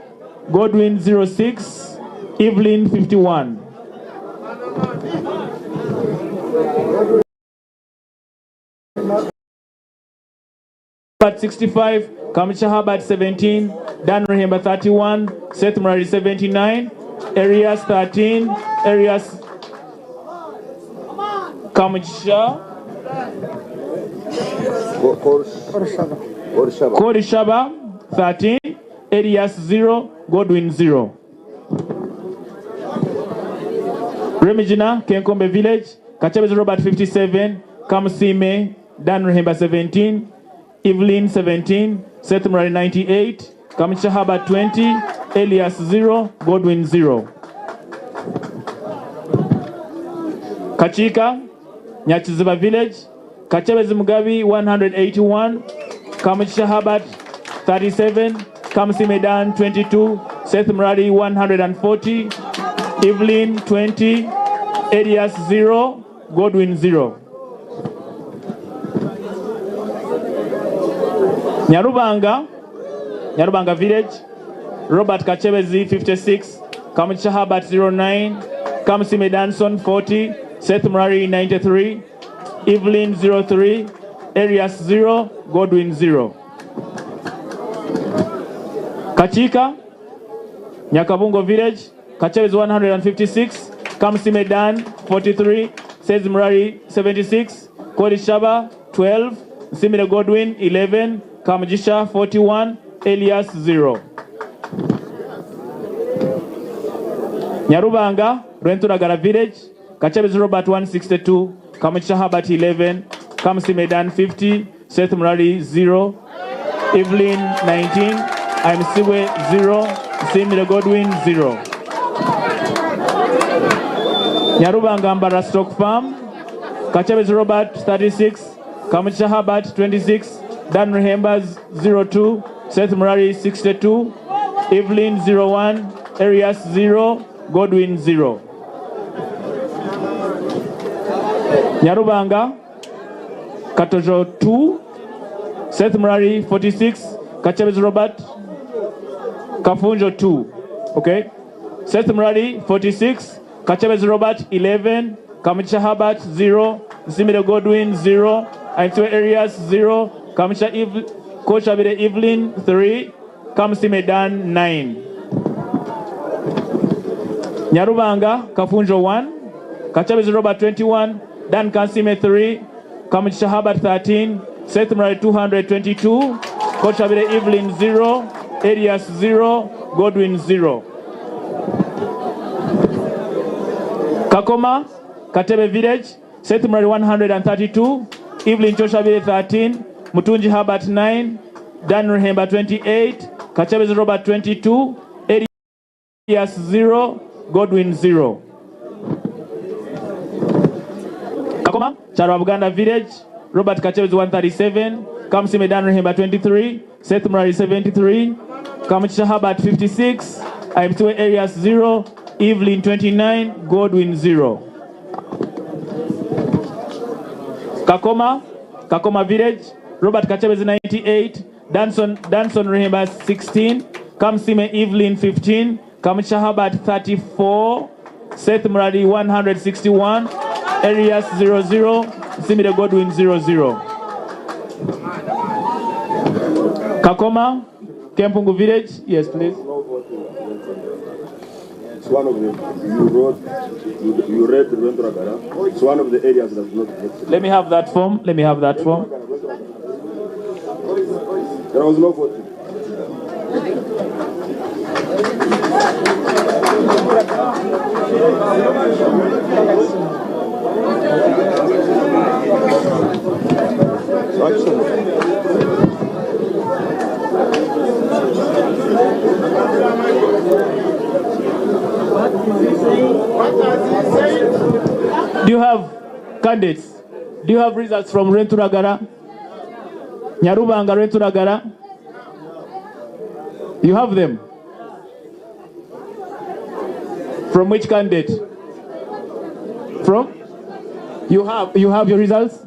Godwin 06, Evelyn 51. Herbert 65, Kamugisha Herbert 17, Dan Rehemba 31, Seth Murari 79, Arias 13, Arias Kamugisha Korishaba 13, Elias 0, Godwin 0. Remigina, Kenkombe Village, Kachabezi Robert 57, Kamusime, Dan Rehemba 17, Evelyn 17, Seth Murari 98, Kamugisha Herbert 20, Elias 0, Godwin 0. Kakiika, Nyakiziba Village, Kakyebezi Mugabi 181, Kamugisha Herbert 37, Kamusiime Dan 22, Seth Murari 140, Evelyn 20, Elias 0, Godwin 0. Nyarubanga, Nyarubanga Village, Robert Kakyebezi 56, Kamugisha Herbert 09, Kamusiime Danson 40, Seth Murari 93, Evelyn 03, Arias 0, Godwin 0. Kakiika, Nyakabungo Village, Kakyebezi 156, Kamusiime Dan 43, Seth Murari 76, Kori Shaba 12, Nsimire Godwin 11, Kamugisha 41, Elias 0. Nyarubanga, Rwenturagara Village, Kakyebezi Robert 162, Kamugisha Herbert 11, Kamusiime Dan 50, Seth Murari 0, Evelyn 19, Ahimbisibwe 0, Nsimire Godwin 0. Nyarubanga Mbara Stock Farm, Kakyebezi Robert 36, Kamugisha Herbert 26, Dan Rehemba 02, Seth Murari 62, Evelyn 01, Arias 0, Godwin 0. Nyarubanga, Katojo 2, Seth Murari 46, Kakyebezi Robert, Kafunjo 2. Okay? Seth Murari 46, Kakyebezi Robert 11, Kamugisha Herbert 0, Nsimire Godwin 0, Ahimbisibwe Arias 0, Kamugisha Koshabire Evelyn 3, Kamusiime Dan 9. Nyarubanga, Kafunjo 1, Kakyebezi Robert 21, Dan Kansime 3, Kamugisha Herbert 13, Seth Murari 222, Koshabire Evelyn 0, Elias 0, Godwin 0. Kakoma, Katebe Village, Seth Murari 132, Evelyn Choshabire 13, Mutunji Herbert 9, Dan Rehemba 28, Kakyebezi Robert 22, Elias 0, Godwin 0. Kakoma, Charwabuganda Village, Robert Kakyebezi 137, Kamusiime Dan Rehemba 23, Seth Murari 73, Kamugisha Herbert 56, Ahimbisibwe Arias 0, Evelyn 29, Godwin 0. Kakoma, Kakoma Village, Robert Kakyebezi 98, Danson Rehemba 16, Kamusiime Evelyn 15, Kamugisha Herbert 34, Seth Murari 161, Arias 00, Nsimire Godwin 00. Kakoma, Kempungu Village, yes please. It's one of the, you wrote, you read Rwenturagara. It's one of the areas that's not voted. Let me have that form. Let me have that form. There was no voting. Do you have candidates? Do you have results from Rwenturagara? Nyarubanga Rwenturagara? You have them? From which candidate? From? You have your results?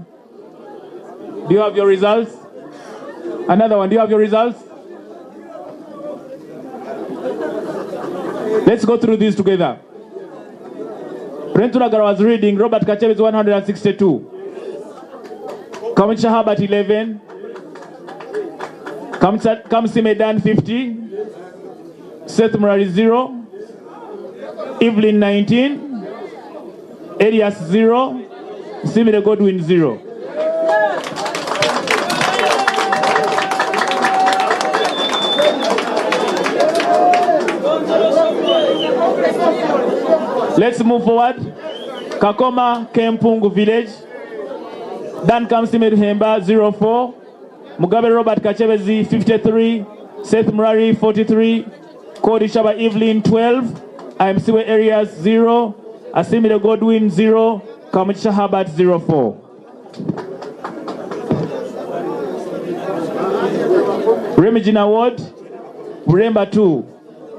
Do you have your results? Another one, do you have your results? Let's go through this together. Rwenturagara was reading Robert Kakyebezi 162. Kamugisha Herbert 11. Kamusiime Dan 50. Seth Murari 0. Evelyn 19. Elias 0. Nsimire Godwin 0. Let's move forward. Kakoma Kempungu Village. Dan Kamusiime Rehemba 04. Mugabe Robert Kachebezi 53, Seth Murari 43, Kori Shaba Evelyn 12, IMCW Areas 0, Asimire Godwin 0, Kamuchisha Herbert 04. Remigina Ward, Buremba 2,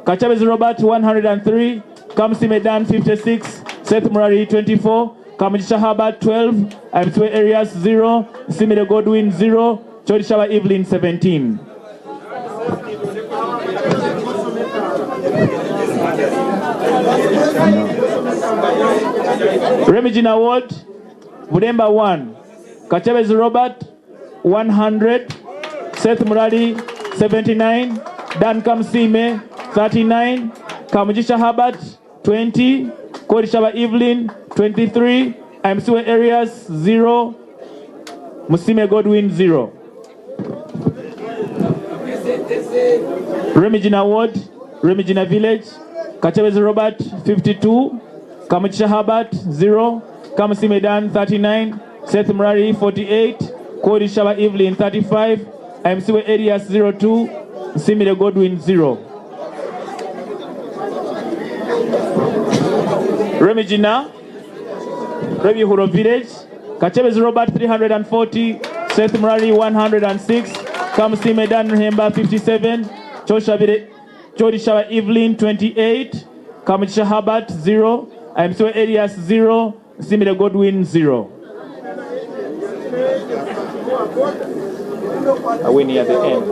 Kachabezi Robert 103, Kamsi Medan 56, Seth Murari 24, Kamugisha Herbert 12, Imswe Arias 0, Simire Godwin 0, Chodishawa Evelyn 17. Remigina Ward, Buremba 1, Kachabezi Robert 100, Seth Murari 79, Dan Kamsime 39, Kamugisha Herbert 20, Korishaba Evelyn 23, Imsiwe Arias 0, Musime Godwin 0. Remigina Ward, Remigina Village, Kachabezi Robert 52, Kamuchisha Herbert 0, Kamusime Dan 39, Seth Murari 48, Kori Shaba Evelyn 35, Imsiwe Arias 02, Simire Godwin 0. Remigina, Rebihuro Village, Kachebezi Robert 340, Seth Murari 106, Kamusime Dan Rehemba 57, Choshabire Chodishaba Evelyn 28, Kamuchisha Herbert 0, Imsiwe Arias 0, Simire Godwin 0. Are we near the end?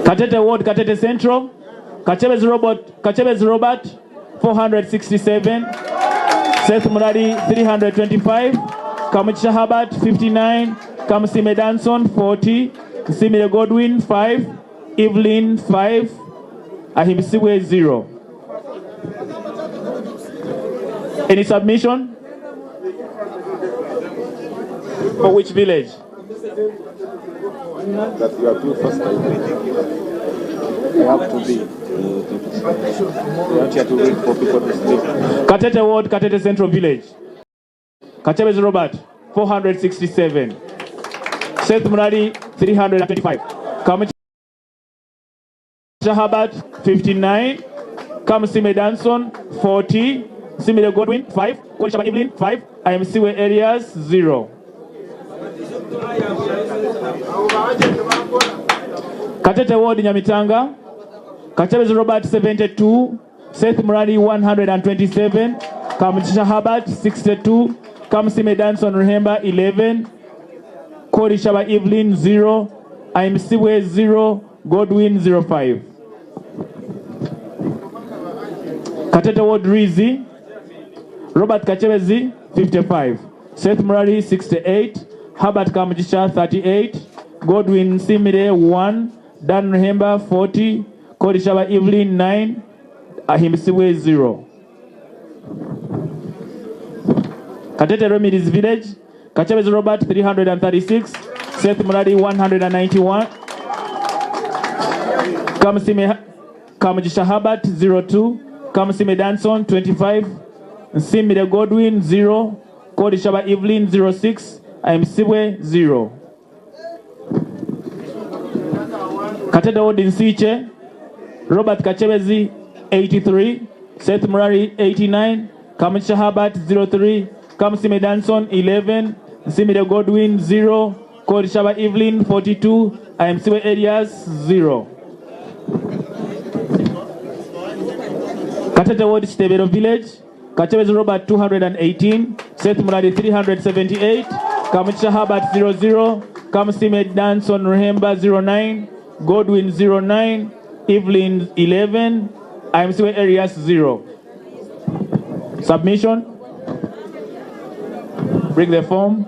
Katete Ward, Katete Central, Kachebezi Robert, Kachebezi Robert 467, Seth Murari 325, Kamuchisha Herbert 59, Kamusime Danson 40, Simile Godwin 5, Evelyn 5, Ahimsiwe 0. Any submission? For which village? That you are too fast. You have to be. You don't have to wait for people to sleep. Katete Ward, Katete Central Village. Kachebezi Robert, 467. Seth Murari, 325. Kamucha Herbert, 59. Kamusime Danson, 40. Simile Godwin, 5. Kolishaba Evelyn, 5. IMCW Areas, 0. Katete Ward, Nyamitanga. Kachebezi Robert, 72. Seth Murari, 127. Kamuchisha Herbert, 62. Kamusime Danson Rehemba, 11. Kori Shaba Evelyn, 0. IMCW, 0. Godwin, 05. Katete Ward, Rizi. Robert Kachebezi, 55. Seth Murari, 68. Herbert Kamugisha, 38. Godwin Simire, 1. Dan Rehemba, 40. Korishaba Evelyn, 9. Ahimsiwe, 0. Katete Remedies Village, Kachebezi Robert, 336. Seth Murari, 191. Kamusime, Kamugisha Herbert, 02. Kamusime Danson, 25. Nsimire Godwin, 0. Korishaba Evelyn, 06. Imsiwe, 0. Katete Ward Nsiche, Robert Kachebezi, 83. Seth Murari, 89. Kamuchisha Herbert, 03. Kamusime Danson, 11. Nsimire Godwin, 0. Korishaba Evelyn, 42. Imsiwe Arias, 0. Katete Ward Chitebero Village, Kachebezi Robert 218, Seth Muradi 378, Kamuchisha Herbert 00, Kamusime Danson Rehemba 09, Godwin 09, Evelyn 11, IMCW Arias 0. Submission. Bring the form.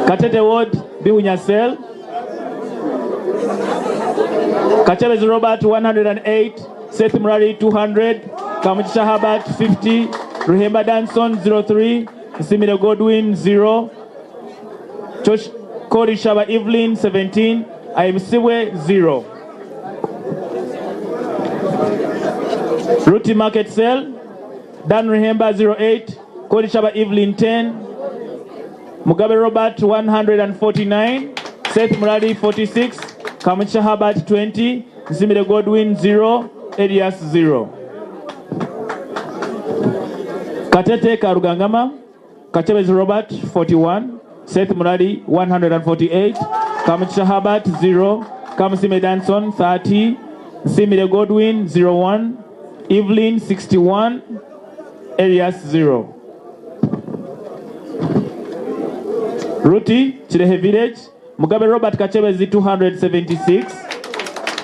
Katete Ward, Biwunya Cell. Kachebezi Robert 108, Seth Murari 200, Kamugisha Herbert 50, Ruhemba Danson 03, Nsimire Godwin 0, Josh Kori Shaba Evelyn 17, Aimsibwe 0. Ruti Market Cell, Dan Rehemba 08, Kori Shaba Evelyn 10, Mugabe Robert 149, Seth Murali 46, Kamugisha Herbert 20, Nsimire Godwin 0, Elias 0. Katete Karugangama, Kachebezi Robert 41, Seth Murali 148, Kamugisha Herbert 0, Kamusime Danson 30, Nsimire Godwin 01, Evelyn 61, Elias 0. Ruti, Chirehe Village, Mugabe Robert Kachebezi 276,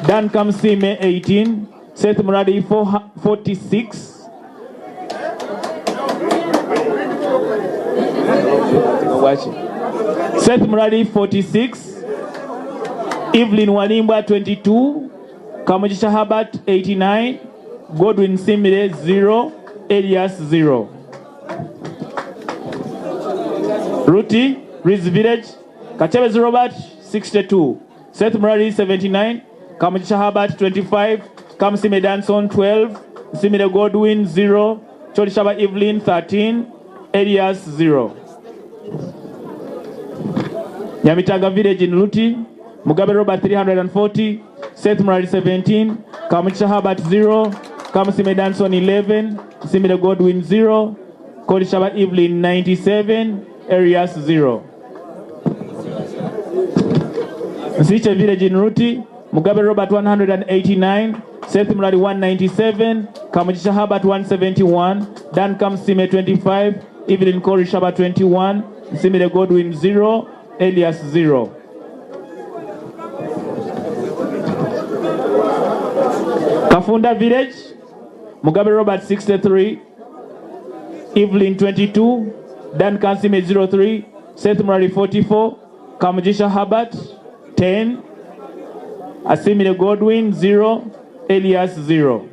Dan Kamsime 18, Seth Muradi 46, Seth Muradi 46, Evelyn Walimbwa 22, Kamugisha Herbert 89, Godwin Simire 0, Elias 0. Ruti, Riz Village, Kachebezi Robert 62, Seth Murari 79, Kamugisha Herbert 25, Kamsime Danson 12, Simire Godwin 0, Cholishaba Evelyn 13, Elias 0. Nyamitanga Village in Luti, Mugabe Robert 340, Seth Murari 17, Kamugisha Herbert 0, Kamsime Danson 11, Simire Godwin 0, Kolishaba Evelyn 97, Arias 0. Nsiche Village in Ruti, Mugabe Robert 189, Seth Murari 197, Kamugisha Herbert 171, Dan Kamsime 25, Evelyn Korishaba 21, Nsimire Godwin 0, Elias 0. Kafunda Village, Mugabe Robert 63, Evelyn 22, Dan Kansime 03, Seth Murari 44, Kamugisha Herbert 10, Asimile Godwin 0, Elias 0.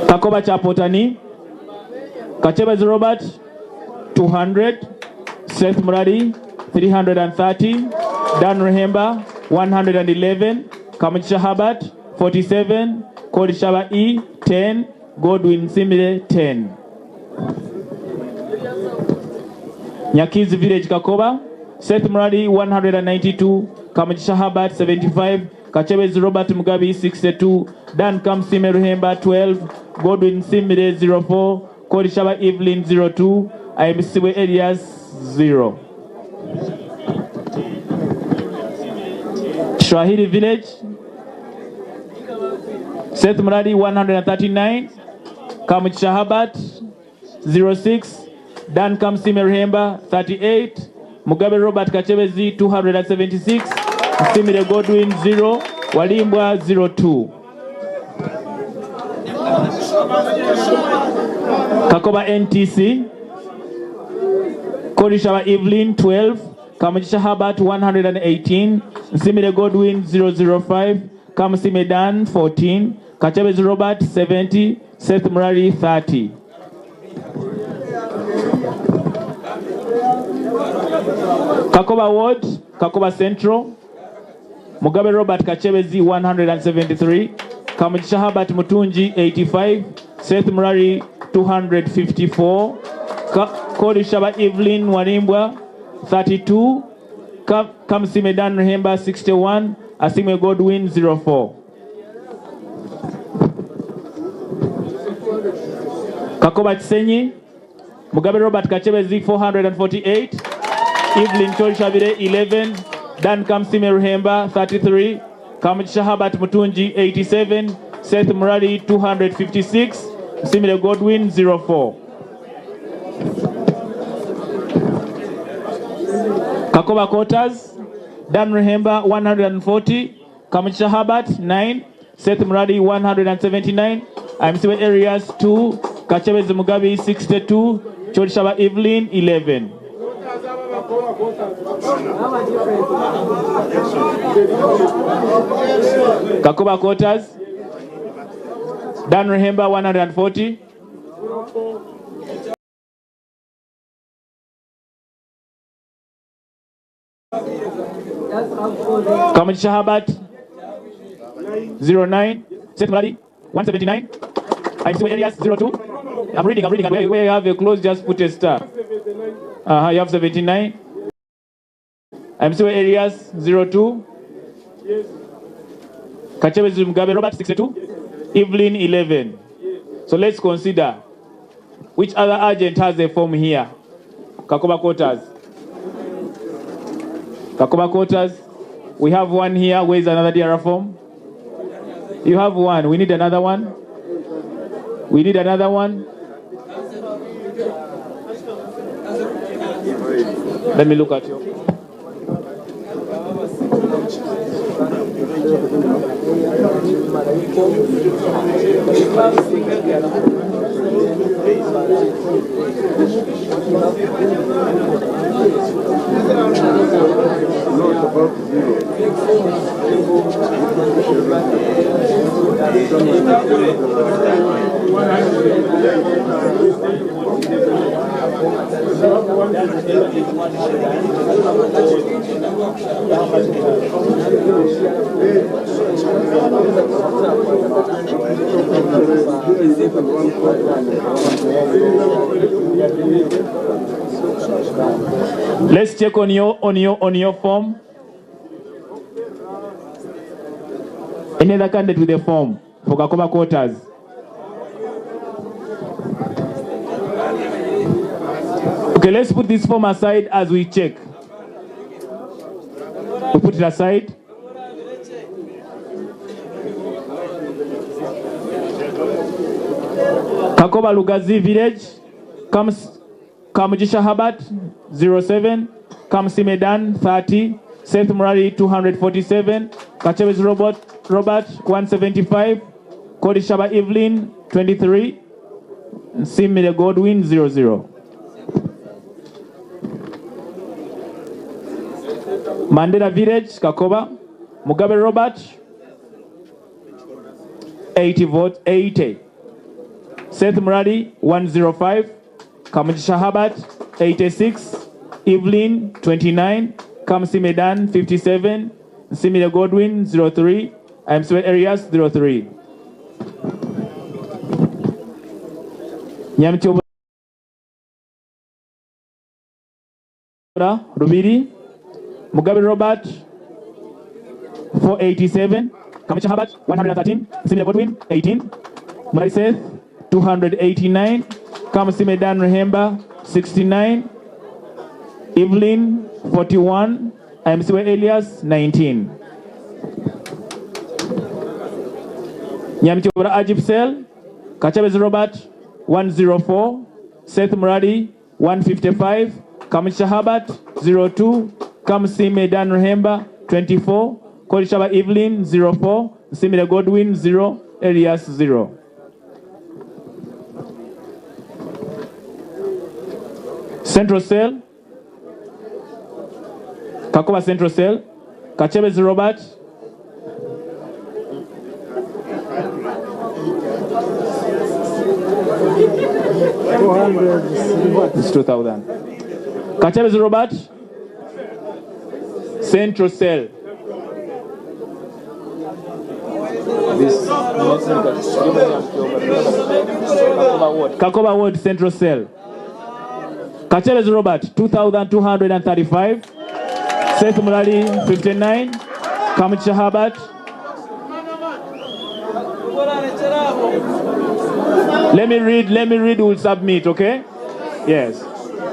Kakoba Chapotani, Kachebezi Robert 200, Seth Murari 330, Dan Rehemba 111, Kamugisha Herbert 47, Korishaba E 10, Godwin Simile 10. Nyakizi Village Kakoba, Seth Murari 192, Kamugisha Herbert 75, Kachebezi Robert Mugabe 62, Dan Kamsime Ruhemba 12, Godwin Simile 04, Korishaba Evelyn 02, Aimsiwe Elias 0. Swahili Village, Seth Muradi 139, Kamugisha Herbert 06, Dan Kamsime Ruhemba 38, Mugabe Robert Kachebezi 276, Nsimire Godwin 0, Walimbwa 02. Kakoba NTC, Korishaba Evelyn 12, Kamugisha Herbert 118, Nsimire Godwin 005, Kamsime Dan 14, Kachebezi Robert 70, Seth Murari 30. Kakoba Ward, Kakoba Central, Mugabe Robert Kachebezi 173, Kamugisha Herbert Mutunji 85, Seth Murari 254, Korishaba Evelyn Warimbwa 32, Kamsime Dan Rehemba 61, Asimwe Godwin 04. Kakoba Chisenyi, Mugabe Robert Kachebezi 448, Evelyn Chorishabire 11, Dan Kamsime Ruhemba 33, Kamugisha Herbert Mutunji 87, Seth Murari 256, Nsimire Godwin 04. Kakoba Quarters, Dan Rehemba 140, Kamugisha Herbert 9, Seth Muradi 179, Imsiwe Areas 2, Kachebezi Mugabe 62, Cholishaba Evelyn 11. Kakoba Quarters. Dan Rehemba 140. Kamugisha Herbert 09. Seth Murali 179. I'm still areas 02. I'm reading, I'm reading. Where you have a close, just put a star. You have 79. I'm still areas 02. Kachebe Mugabe Robert 62. Evelyn 11. So let's consider which other agent has a form here. Kakoba Quarters. Kakoba Quarters. We have one here. Where is another DR form? You have one. We need another one. We need another one. Let me look at you. Let's check on your on your on your form. Any other candidate with a form for Kakoba quarters? Okay, let's put this form aside as we check. We put it aside. Kakoba Lugazi Village, Kams, Kamugisha Habat 07, Kamsi Medan 30, Seth Murari 247, Kachebes Robert, Robert 175, Kodishaba Evelyn 23, Simile Godwin 00. Mandela Village, Kakoba, Mugabe Robert 80 votes, 80. Seth Muradi 105, Kamugisha Herbert 86, Evelyn 29, Kamsi Medan 57, Simile Godwin 03, I'm Arias 03. Nyamtobora Rubiri, Mugabe Robert 487, Kamugisha Herbert 113, Simile Godwin 18, Muradi Seth 289, Kamsi Medan Rehemba 69, Evelyn 41, Imsiwe Elias 19. Nyamtobora Ajib Sel, Kachabez Robert 104, Seth Muradi 155, Kamugisha Herbert 02, Kamsi Medan Rehemba 24, Korishaba Evelyn 04, Simile Godwin 0, Elias 0. Central Cell, Kakoba Central Cell, Kachebez Robert, It's 2,000. Kachebez Robert, Central Cell. This Kakoba Ward Central Cell. Kachebez Robert, 2,235. Seth Murali, 59. Kamugisha Herbert. Let me read, we'll submit, okay? Yes.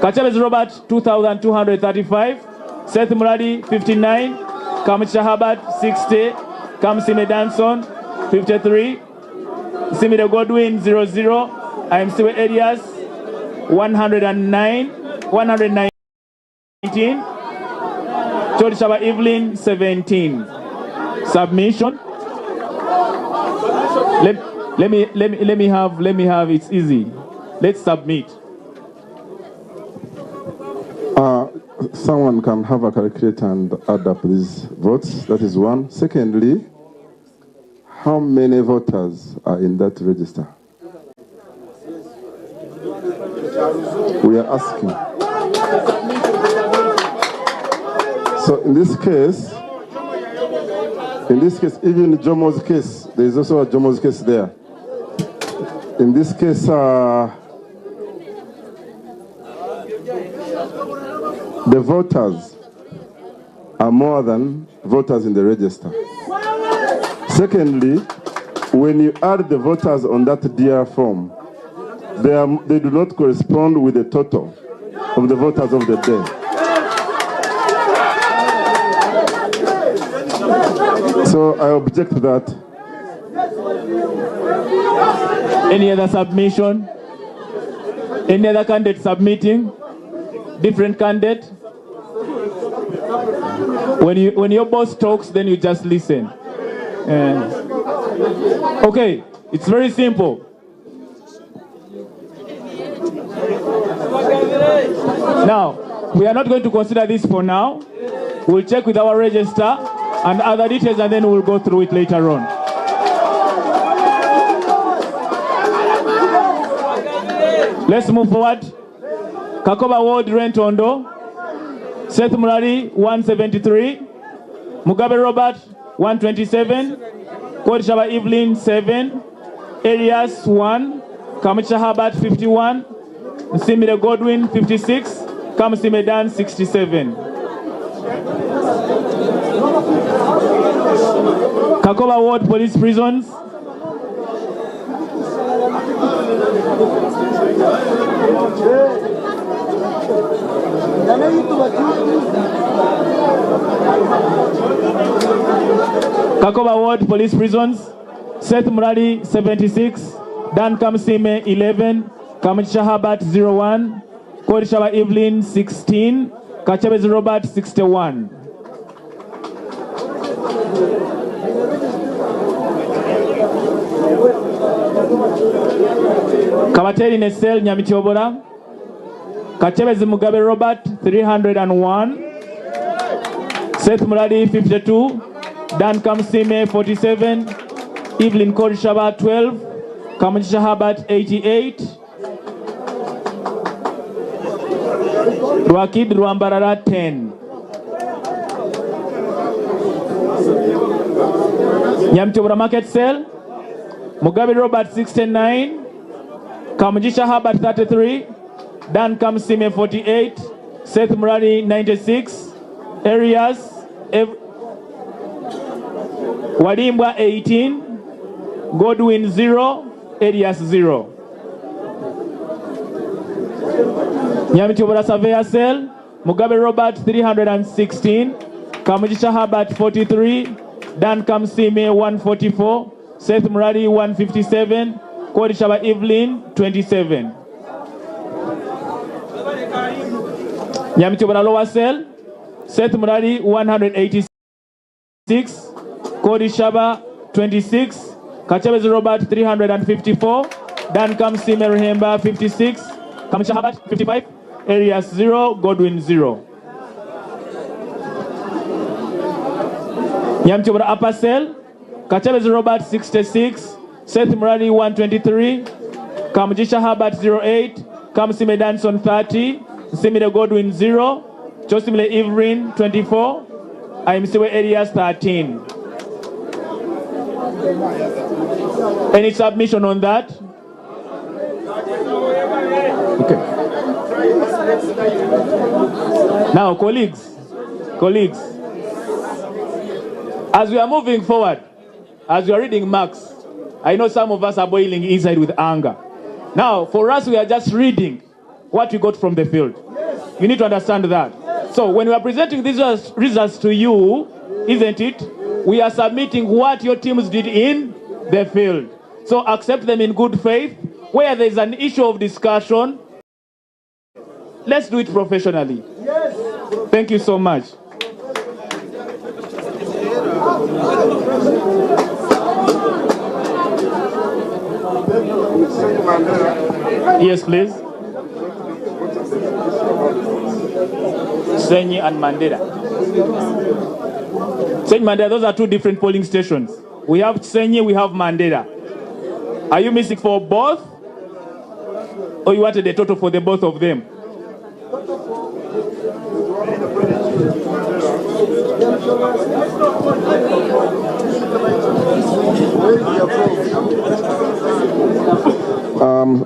Kachabez Robert, 2,235. Seth Muradi, 59. Kamugisha Herbert, 60. Kamsime Danson, 53. Simile Godwin, 00. I am still Elias, 109, 119. Chodishaba Evelyn, 17. Submission. Let me have, it's easy. Let's submit. Someone can have a calculator and add up these votes. That is one. Secondly, how many voters are in that register? We are asking. So in this case, in this case, even Jomo's case, there is also a Jomo's case there. In this case, the voters are more than voters in the register. Secondly, when you add the voters on that DR form, they, are, they do not correspond with the total of the voters of the day. So I object to that. Any other submission? Any other candidate submitting? Different candidate? When, you, when your boss talks, then you just listen. Okay, it's very simple. Now, we are not going to consider this for now. We'll check with our register and other details and then we'll go through it later on. Let's move forward. Kakoba Ward Rentondo. Seth Murari 173. Mugabe Robert 127. Kodishaba Evelyn 7. Elias 1. Kamucha Herbert 51. Nsimire Godwin 56. Kamusime Dan 67. Kakoba Ward Police Prisons. Kakoba Ward Police Prisons, Seth Murali 76, Dan Kamsime 11, Kamucha Herbert 01, Korishaba Evelyn 16, Kachabez Robert 61. Kabateri Nesel Nyamityobora, Kachebezi Mugabe Robert 301, Seth Murali 52, Dan Kamsime 47, Evelyn Korishaba 12, Kamuchisha Herbert 88, Rwakid Rwambarara 10. Nyamityobora Market Cell, Mugabe Robert 69, Kamugisha Herbert 33, Dan Kamsime 48, Seth Murari 96, Arias Walimbwa 18, Godwin 0, Elias 0. Nyamityobora Surveyor Cell, Mugabe Robert 316, Kamugisha Herbert 43, Dan Kamsime 144, Seth Murari 157, Korishaba Evelyn 27. Nyamityobora Lower Cell, Seth Murari 186, Korishaba 26, Kachabezi Robert 354, Dan Kamsime Rehemba 56, Kamugisha Herbert 55, Arias 0, Godwin 0. Nyamityobora Upper Cell, Kachabezi Robert 66, Seth Murari 123, Kamugisha Herbert 08, Kamsime Danson 30, Nsimire Godwin 0, Chosimile Evelyn 24, Aimsiwe Elias 13. Any submission on that? Okay. Now, colleagues, as we are moving forward, as we are reading marks, I know some of us are boiling inside with anger. Now, for us, we are just reading what we got from the field. You need to understand that. So when we are presenting these results to you, isn't it? We are submitting what your teams did in the field. So accept them in good faith. Where there is an issue of discussion, let's do it professionally. Thank you so much. Yes, please. Kisenyi and Mandera. Kisenyi, Mandera, those are two different polling stations. We have Kisenyi, we have Mandera. Are you missing for both? Or you wanted a total for the both of them?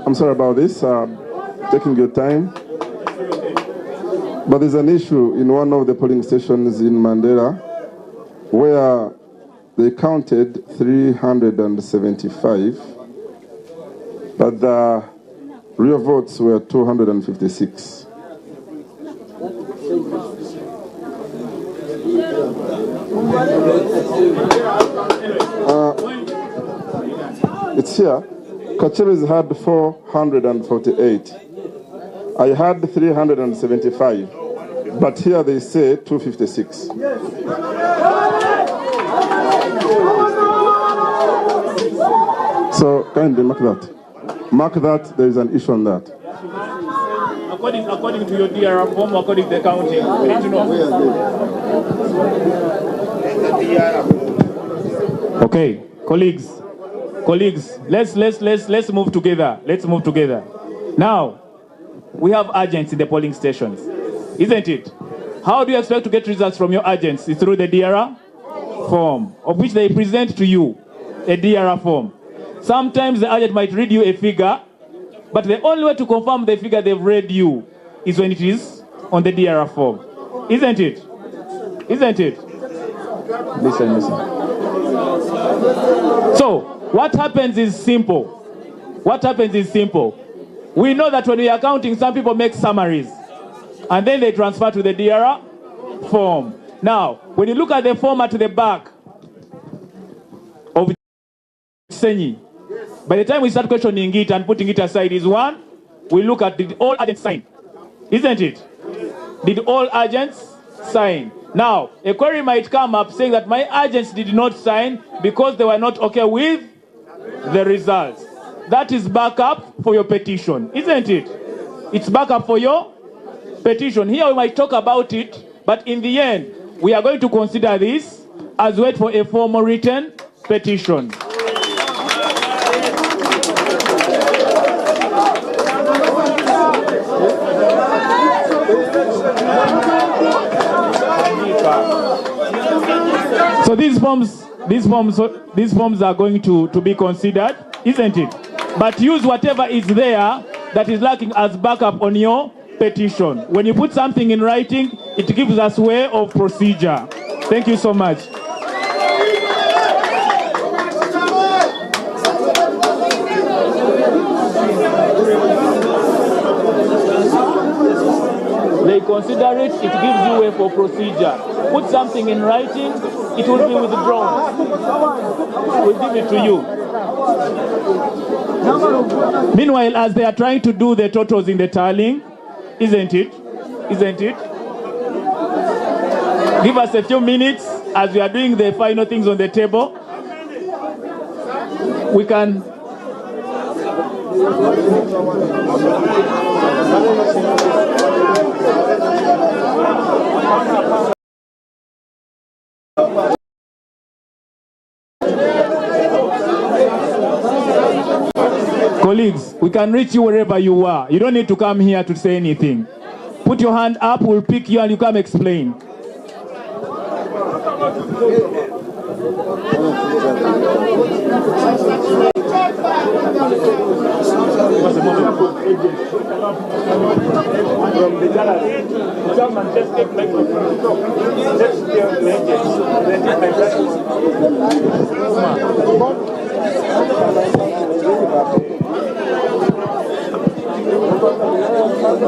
I'm sorry about this, taking your time. But there's an issue in one of the polling stations in Mandera where they counted 375, but the real votes were 256. It's here. Kachebezi had 448. I had 375, but here they say 256. So kindly mark that. Mark that there is an issue on that. According to your DR form, according to the counting, we need to know. Okay, colleagues, let's move together. Let's move together. Now, we have agents in the polling stations, isn't it? How do you expect to get results from your agents? It's through the DR form, of which they present to you a DR form. Sometimes the agent might read you a figure, but the only way to confirm the figure they've read you is when it is on the DR form. Isn't it? Isn't it? Listen, listen. So, what happens is simple. What happens is simple. We know that when we are counting, some people make summaries, and then they transfer to the DR form. Now, when you look at the form at the back of Kisenyi, by the time we start questioning it and putting it aside is one, we look at did all agents sign? Isn't it? Did all agents sign? Now, a query might come up saying that my agents did not sign because they were not okay with the results. That is backup for your petition, isn't it? It's backup for your petition. Here we might talk about it, but in the end, we are going to consider this as wait for a formal written petition. So these forms are going to be considered, isn't it? But use whatever is there that is lacking as backup on your petition. When you put something in writing, it gives us way of procedure. Thank you so much. They consider it, it gives you way for procedure. Put something in writing, it will be withdrawn. We'll give it to you. Meanwhile, as they are trying to do the totals in the tallying, isn't it? Isn't it? Give us a few minutes as we are doing the final things on the table. We can... Colleagues, we can reach you wherever you are. You don't need to come here to say anything. Put your hand up, we'll pick you and you come explain. From the gallery, chairman, just take microphone. Let's hear the agents. Then take my Não,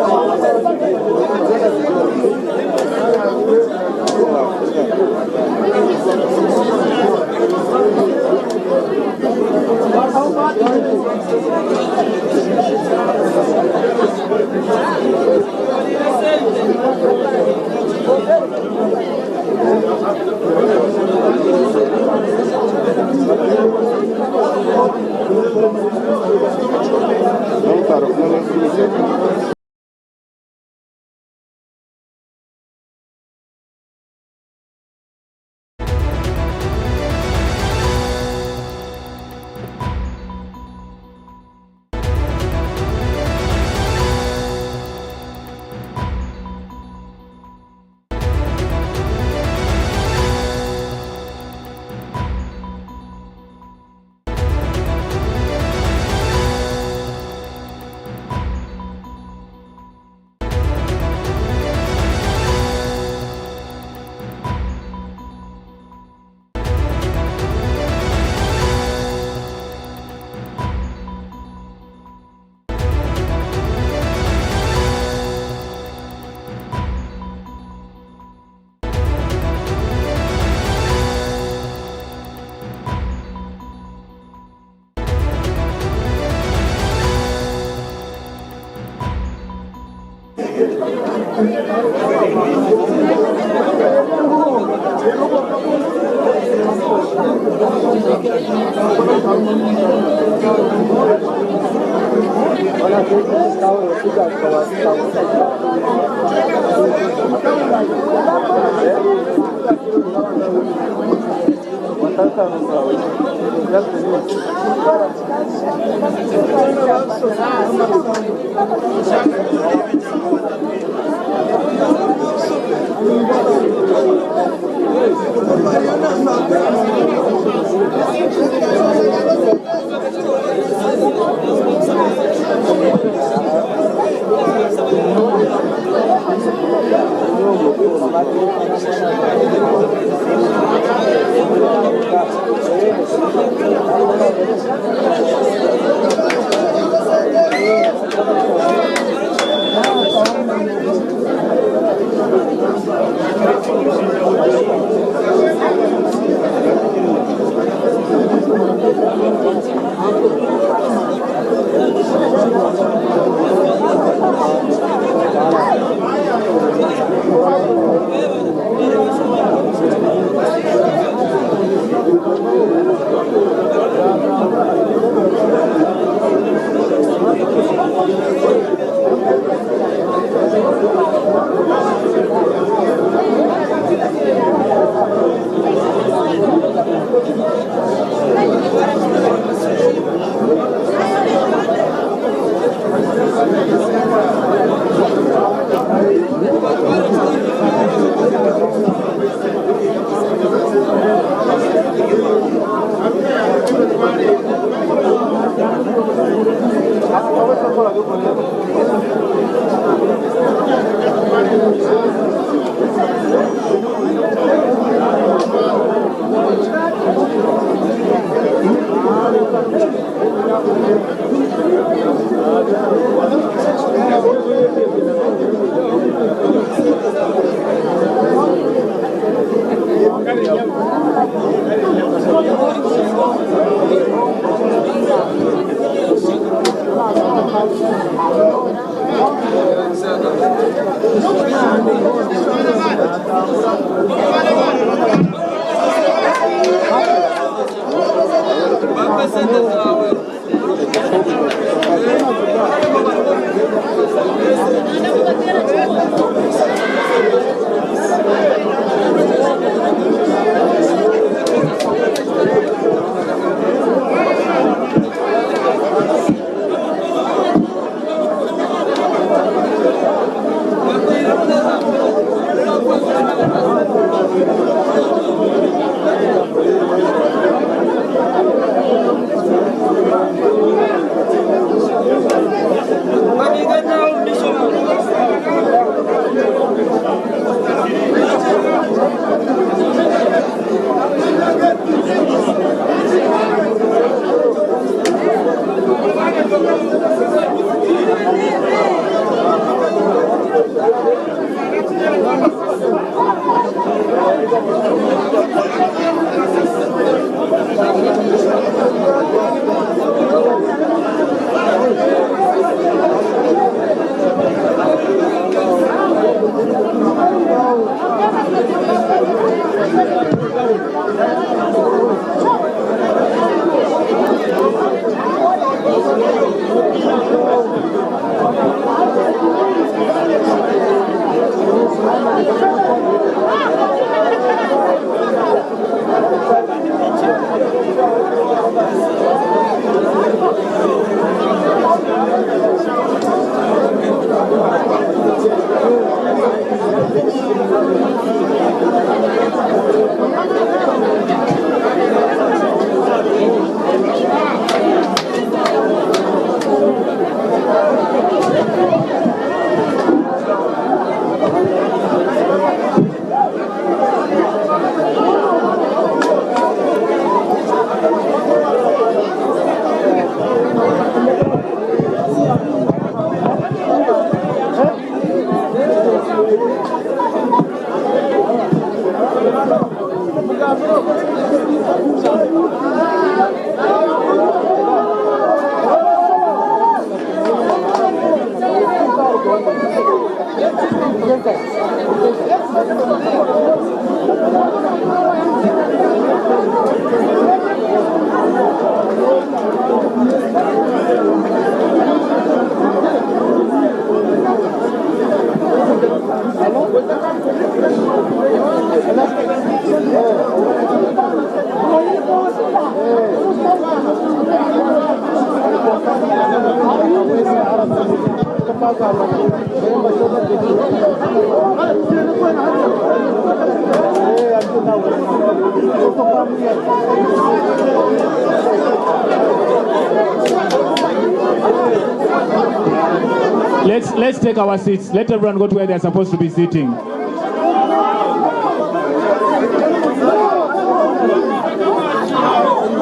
Let's let's take our seats. Let everyone go to where they're supposed to be sitting.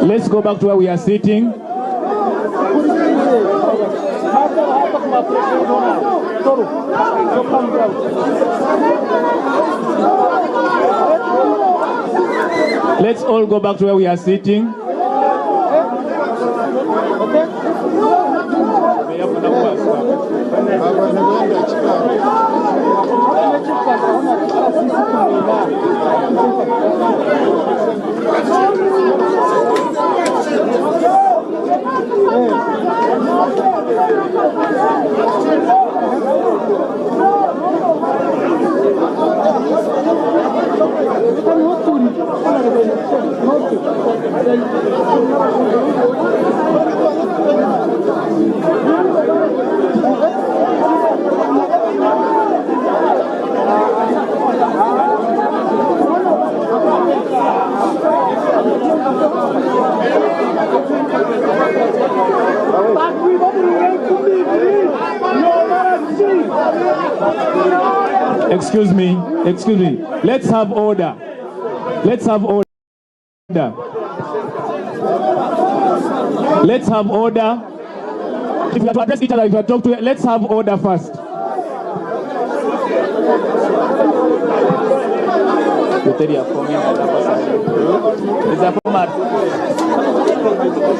Let's go back to where we are sitting. Let's all go back to where we are sitting. Excuse me, excuse me. Let's have order. Let's have order. Let's have order. If you are to address each other, if you are to talk to, let's have order first. There's a format.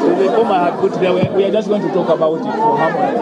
There's a form I had put there. We are just going to talk about it for harmony.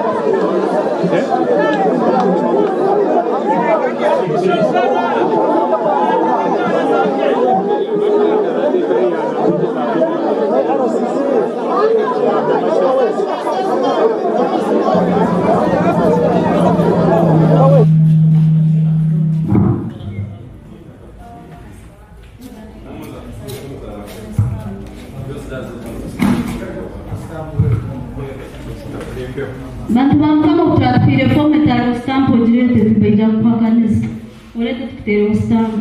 Bantu ba Mukama okuturatwire fomu etariho sitampu ogireete tibaija kukuhakanisa. Oreete tukuteereho sitampu.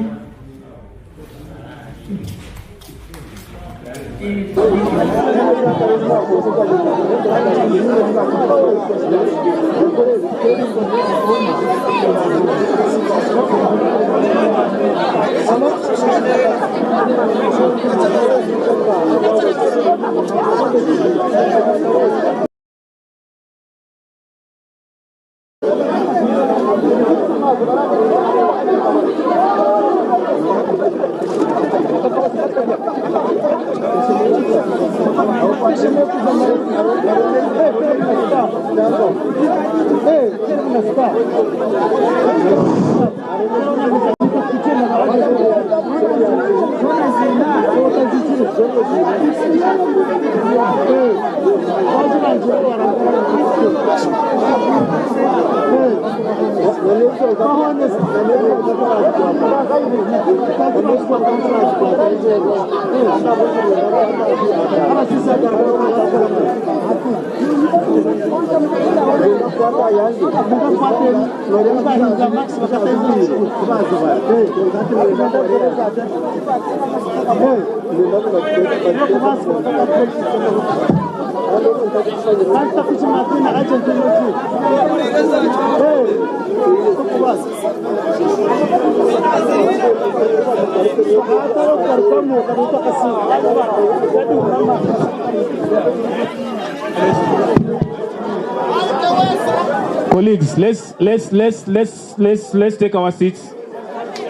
Colleagues, let's let's let's let's let's let's take our seats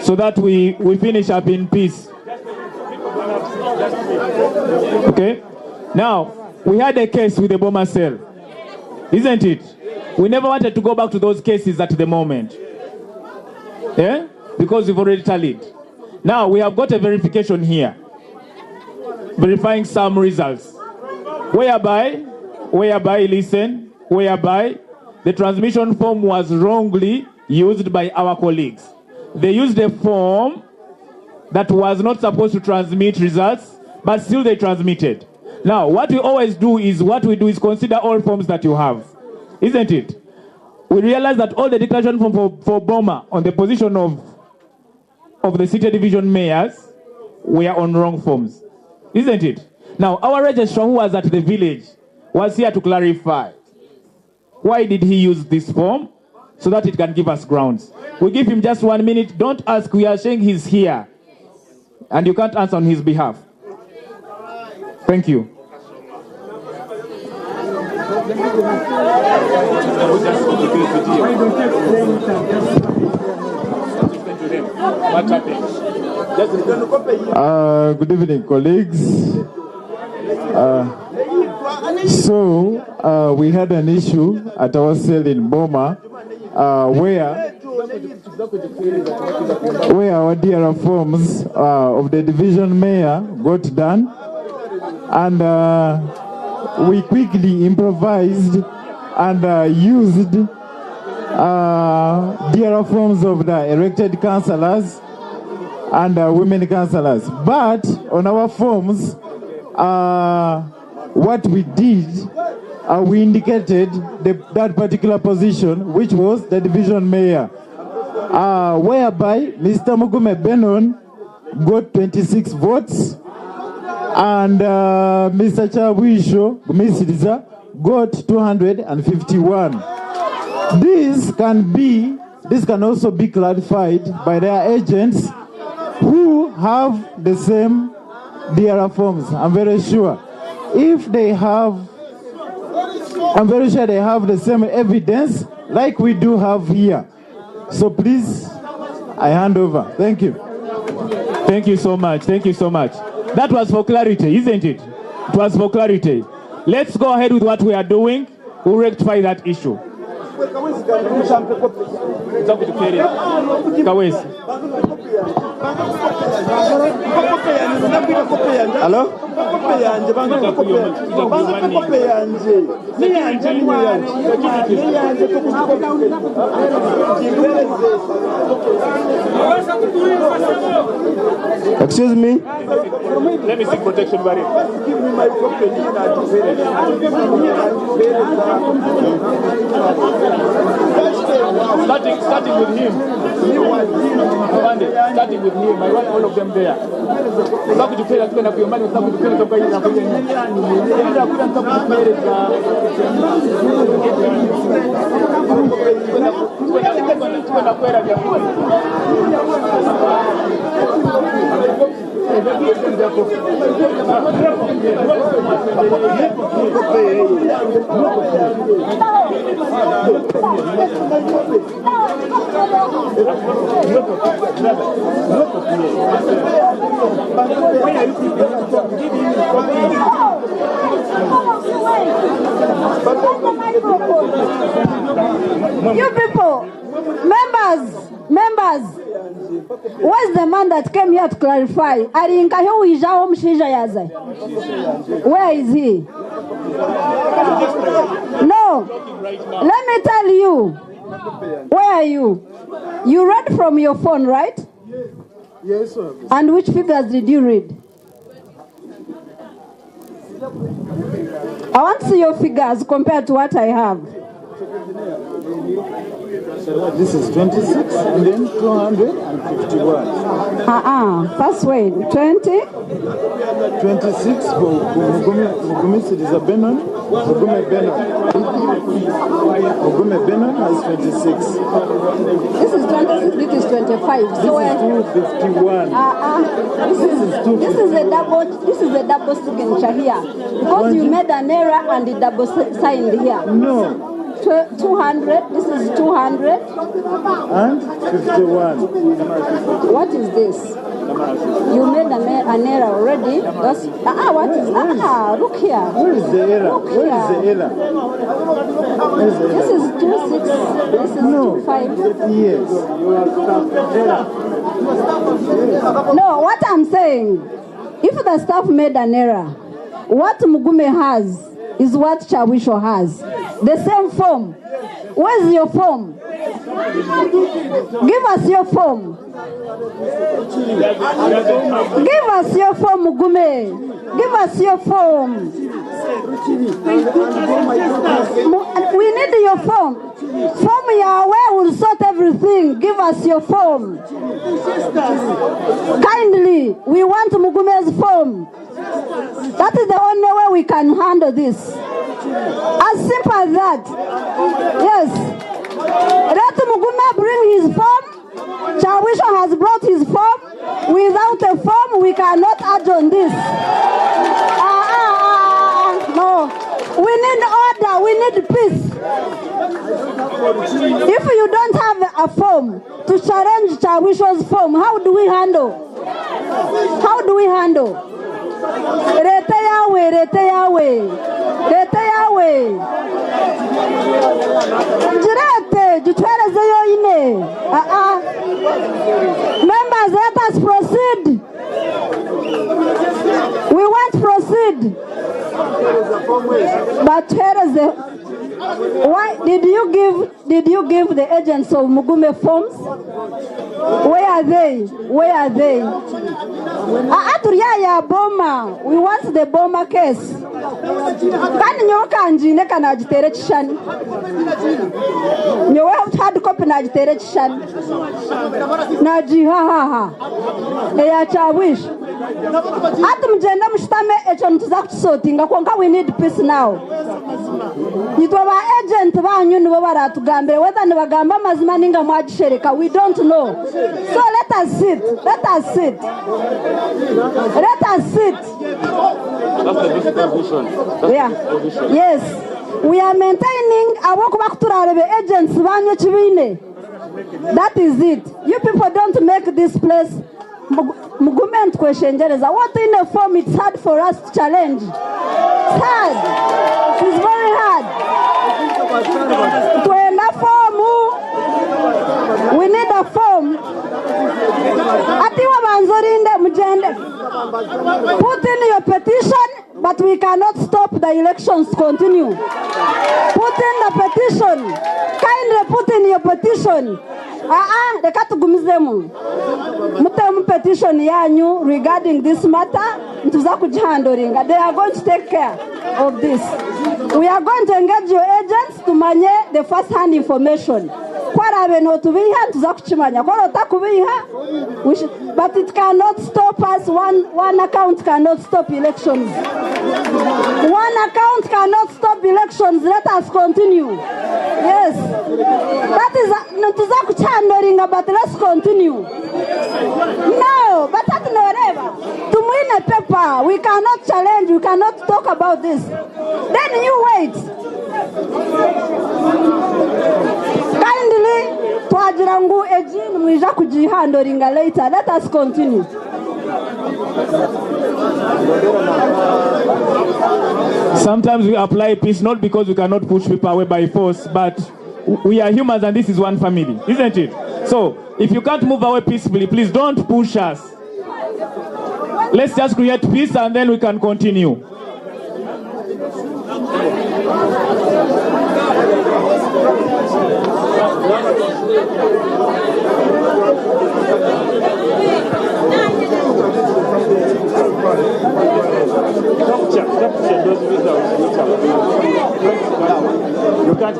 so that we, we finish up in peace. Okay? Now, we had a case with the bomber cell, isn't it? We never wanted to go back to those cases at the moment. Yeah? Because we've already tallied. Now we have got a verification here, verifying some results. Whereby, whereby, listen, whereby the transmission form was wrongly used by our colleagues. They used a form that was not supposed to transmit results, but still they transmitted. Now, what we always do is what we do is consider all forms that you have, isn't it? We realize that all the declaration form for Boma on the position of the city division mayors were on wrong forms, isn't it? Now, our registrar who was at the village was here to clarify. Why did he use this form? So that it can give us grounds. We give him just 1 minute. Don't ask. We are saying he's here. And you can't answer on his behalf. Thank you. What happened? Good evening, colleagues. So we had an issue at our cell in Boma where our DR forms of the division mayor got done, and we quickly improvised and used DR forms of the elected councillors and women councillors. But on our forms, what we did, we indicated that particular position, which was the division mayor, whereby Mr. Mugume Benon got 26 votes and Mr. Chawisho Gumisiriza got 251. This can also be clarified by their agents who have the same DR forms. I'm very sure. If they have, I'm very sure they have the same evidence like we do have here. So please, I hand over. Thank you. Thank you so much. Thank you so much. That was for clarity, isn't it? It was for clarity. Let's go ahead with what we are doing. We'll rectify that issue. Kawesi. Hello? Excuse me? Let me see protection barrier. Starting with him. Starting with him. I want all of them there. You people, members, where's the man that came here to clarify? Where is he? No, let me tell you. Where are you? You read from your phone, right? Yes, sir. And which figures did you read? I want to see your figures compared to what I have. This is 26 and then 251. First way, 20? 26 for Mugumi Benon. Mugume Benon. Mugume Benon has 26. This is 26, this is 25. This so is 251. This is a double signature here. Because you made an error and the double signed here. No. 200, this is 200. And 51. What is this? You made an error already. That's what is look here. Where is the error? Look Where is the here. error? Where is the This error? is 26. This is 25. Yes. No, what I'm saying, if the staff made an error, what Mugume has is what Chawisho has. The same form. Where's your form? Give us your form. Give us your form, Mugume. Give us your form. We need your form. Form Yahweh will sort everything. Give us your form. Kindly, we want Mugume's form. That is the only way we can handle this. As simple as that. Yes. Let Mugume bring his form. Chawisho has brought his form. Without a form, we cannot adjourn this. No. We need order. We need peace. If you don't have a form to challenge Chawisho's form, how do we handle? How do we handle? Rete yawe, rete yawe, rete yawe. Jirete, jitwereze yoine. Members, let us proceed. We want proceed. But here is the why did you give the agents of Mugume forms? Where are they? Where are they? Aturia ya Boma. We want the Boma case. Kandi nyowe kanjine kanagitere kishani. Nyowe hard copy nagitere kishani. Nagihahaha. Eya Chawish. Ati mugende mushutame ekyo nituza kukisotinga kwonka we need peace now. Nitwe ba agent banyu nibo baratugambire whether nibagamba amazima ninga mwagishereka, we don't know. So let us sit. Let us sit. Let us sit. That's the best position. That's Yeah. the best position. Yes. We are maintaining abokuba kuturarebe agents banyu ekibiine. That is it. You people don't make this place Mugume ntukweshengereza. What in a form it's hard for us to challenge. It's hard. It's very hard. Twenda fomu. We need a form. Atiwa banzorinde mujende. Put in your petition, but we cannot stop the elections to continue. Put in the petition. Kindly put in your petition. Reka tugumizemu. Mutemu petition yanyu regarding this matter, nituza kugihandoringa. They are going to take care of this. We are going to engage your agents tumanye the first hand information. Kwarabe notubiha nituza kukimanya. Kwara otakubiha, but it cannot stop us. One account cannot stop elections. One account cannot stop elections. Let us continue. Yes. That is nituza kuchandoringa, but let's continue. No, but that no whatever. Tumuine paper. We cannot challenge. We cannot talk about this. Then you wait. Kindly, twagira ngu ejini mwija kujihandoringa later. Let us continue. Sometimes we apply peace not because we cannot push people away by force, but we are humans and this is one family, isn't it? So if you can't move away peacefully, please don't push us. Let's just create peace and then we can continue. Capture those results which are being. You can't.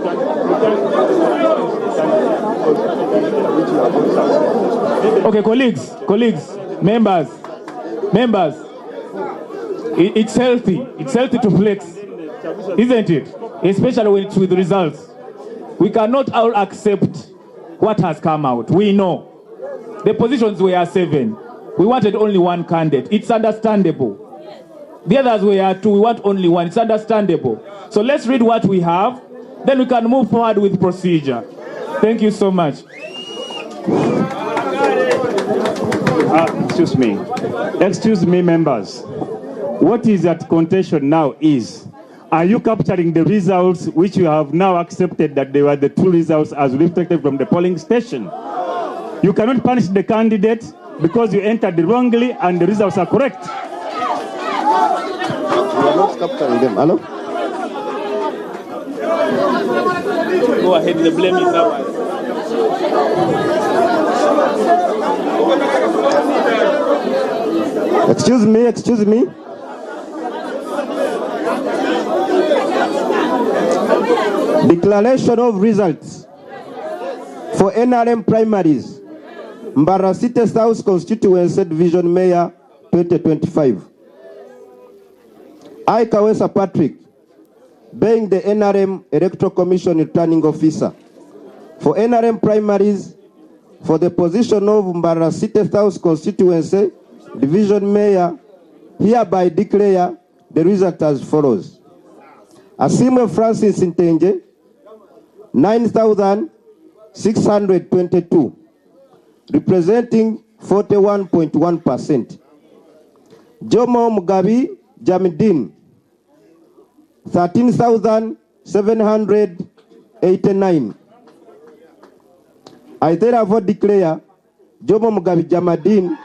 Okay, colleagues, members. It's healthy. It's healthy to flex, isn't it? Especially when it's with results. We cannot all accept what has come out. We know. The positions were 7. We wanted only one candidate. It's understandable. The others were 2. We want only one. It's understandable. So let's read what we have. Then we can move forward with procedure. Thank you so much. Excuse me. Excuse me, members. What is at contention now is, are you capturing the results which you have now accepted that they were the true results as reflected from the polling station? You cannot punish the candidate because you entered wrongly and the results are correct. We are not capturing them. Hello? Go ahead, the blame is ours. Excuse me, excuse me. Declaration of results for NRM primaries, Mbarara City South Constituency Division Mayor 2025. I, Kawesa Patrick, being the NRM Electoral Commission Returning Officer for NRM primaries for the position of Mbarara City South Constituency Division Mayor, hereby declare the result as follows. Asimwe Francis Ntenje, 9,622, representing 41.1%. Jomo Mugabi Jamidin, 13,789. I therefore declare Jomo Mugabi Jamadin,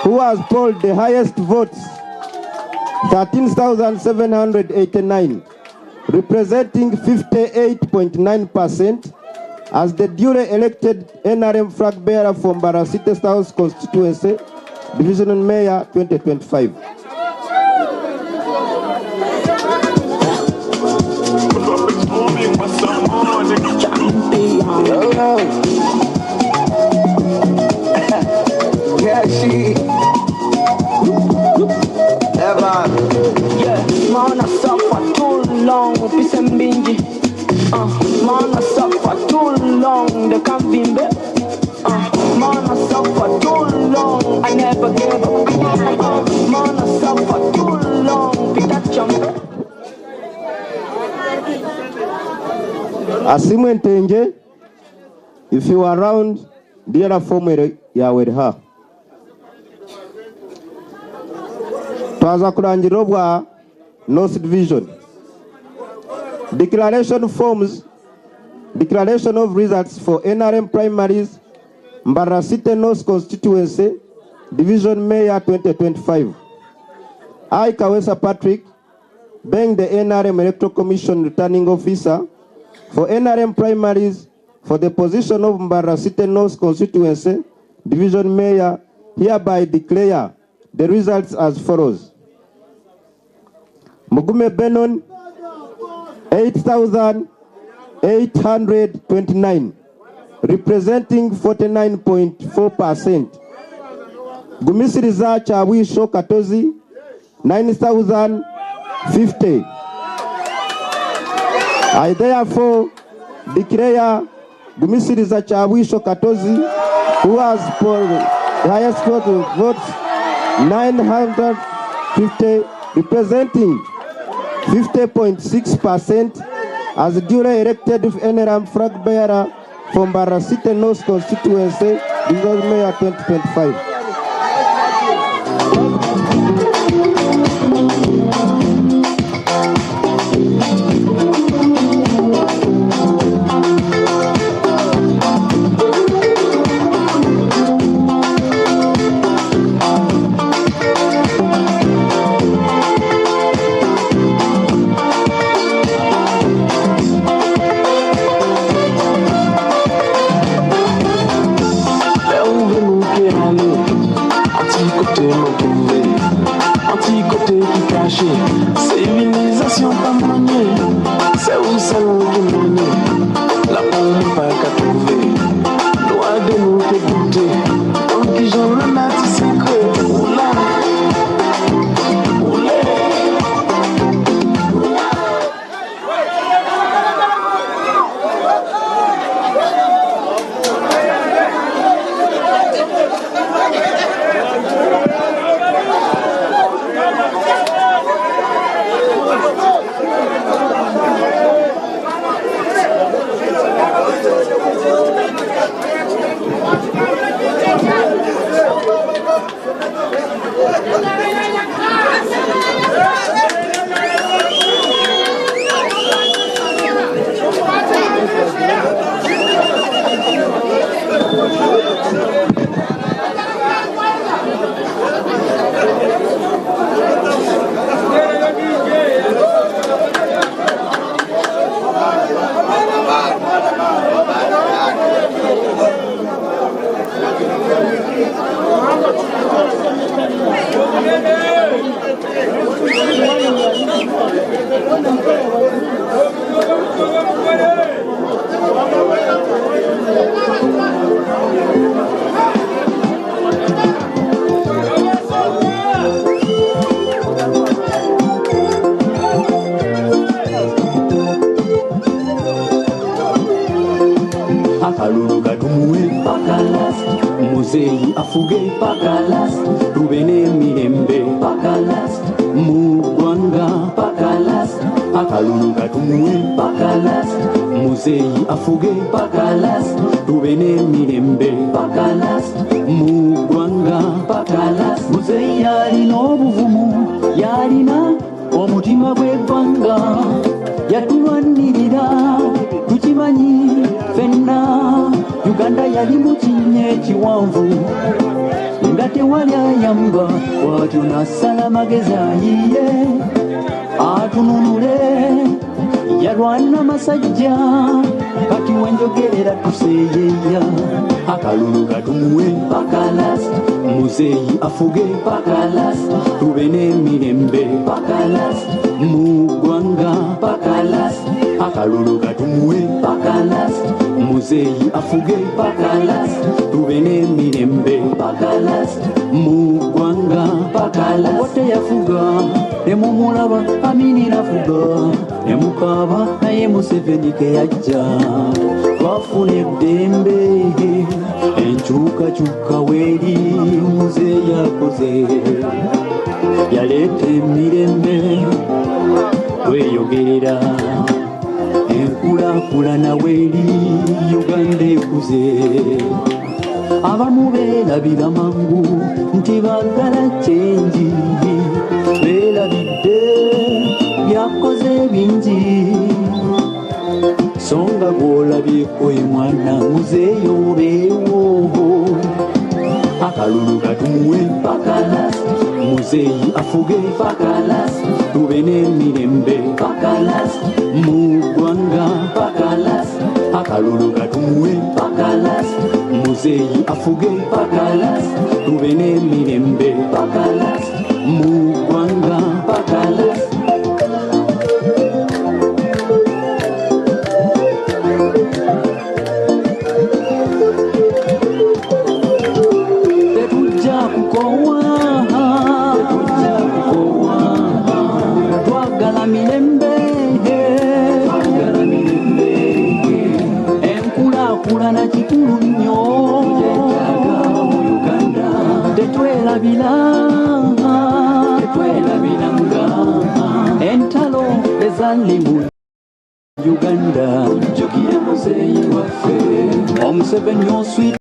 who has polled the highest votes, 13,789, representing 58.9%, as the duly elected NRM flag bearer from Mbarara City South constituency, Divisional Mayor 2025. Yeah, she. Ever. Yeah, man, I suffer too long, peace and bingy. Man, I suffer too long, they can't be me. Man, I suffer too long, I never gave up. Man, I suffer too long, Peter Jump. Asimwe Ntenje, if you are around, dear form yawe ha. Twaza kurangira obwa North Division. Declaration forms, declaration of results for NRM primaries, Mbarara City North Constituency, Division Mayor 2025. I, Kawesa Patrick, being the NRM Electoral Commission Returning Officer for NRM primaries for the position of Mbarara City North Constituency, Division Mayor, hereby declare the results as follows. Mugume Benon, 8,829, representing 49.4%. Gumisiriza Chawisho Katozi, 9,050. I therefore declare Gumisiriza Chawisho Katozi, who has polled the highest total votes, 950, representing 50.6%, as duly elected NRM flag bearer from Mbarara City North Constituency, Division Mayor 2025. Muzeeyi afuge paka last, tube n'emirembe paka last, mu ggwanga paka last, akalulu katumuwe paka last, muzeeyi afuge paka last, tube n'emirembe paka last, mu ggwanga paka last. Muzeeyi yalina obuvumu, yalina omutima gw'eggwanga, yatulwanirira tukimanyi ffenna. Uganda yali mu kinnya ekiwanvu nga tewali ayamba, bw'atyo n'asala amagezi ayiye atununule. Yalwana masajja, kati wenjogerera tuseeyeeya. Akalulu katumuwe paka last, muzeeyi afuge paka last, tube n'emirembe paka last, mu ggwanga paka last, akalulu katumuwe paka last, muzeeyi afuge paka last, tube n'emirembe paka last, mu ggwanga paka last. Obote yafuga ne mumulaba, Amini nafuga ne mukaaba, naye Museveni ke yajja twafuna eddembe. Enkyukakyuka weeri, muzeeyi akoze, yaleeta emirembe, tweyogerera enkulaakulana weeri, Uganda ekuze. Abamu beerabira mangu nti baagala change, beerabidde byakoze bingi, so nga gw'olabyeko ye mwana muzeeyo obeewo. Akalulu katumuwe paka last, muzeeyi afuge paka last, tube n'emirembe paka last, mu ggwanga paka last, akalulu katumuwe paka last, muzeeyi afuge paka last, tube n'emirembe paka last, mu ggwanga paka last. Tetujja kukoowa, tetujja kukoowa, twagala mirembe, twagala mirembe, enkulaakulana kikulu nnyo mu Uganda, tetwerabira, tetwerabiranga entalo ezaali mu Uganda. Tujjukire muzeeyi waffe Omuseveni oswi.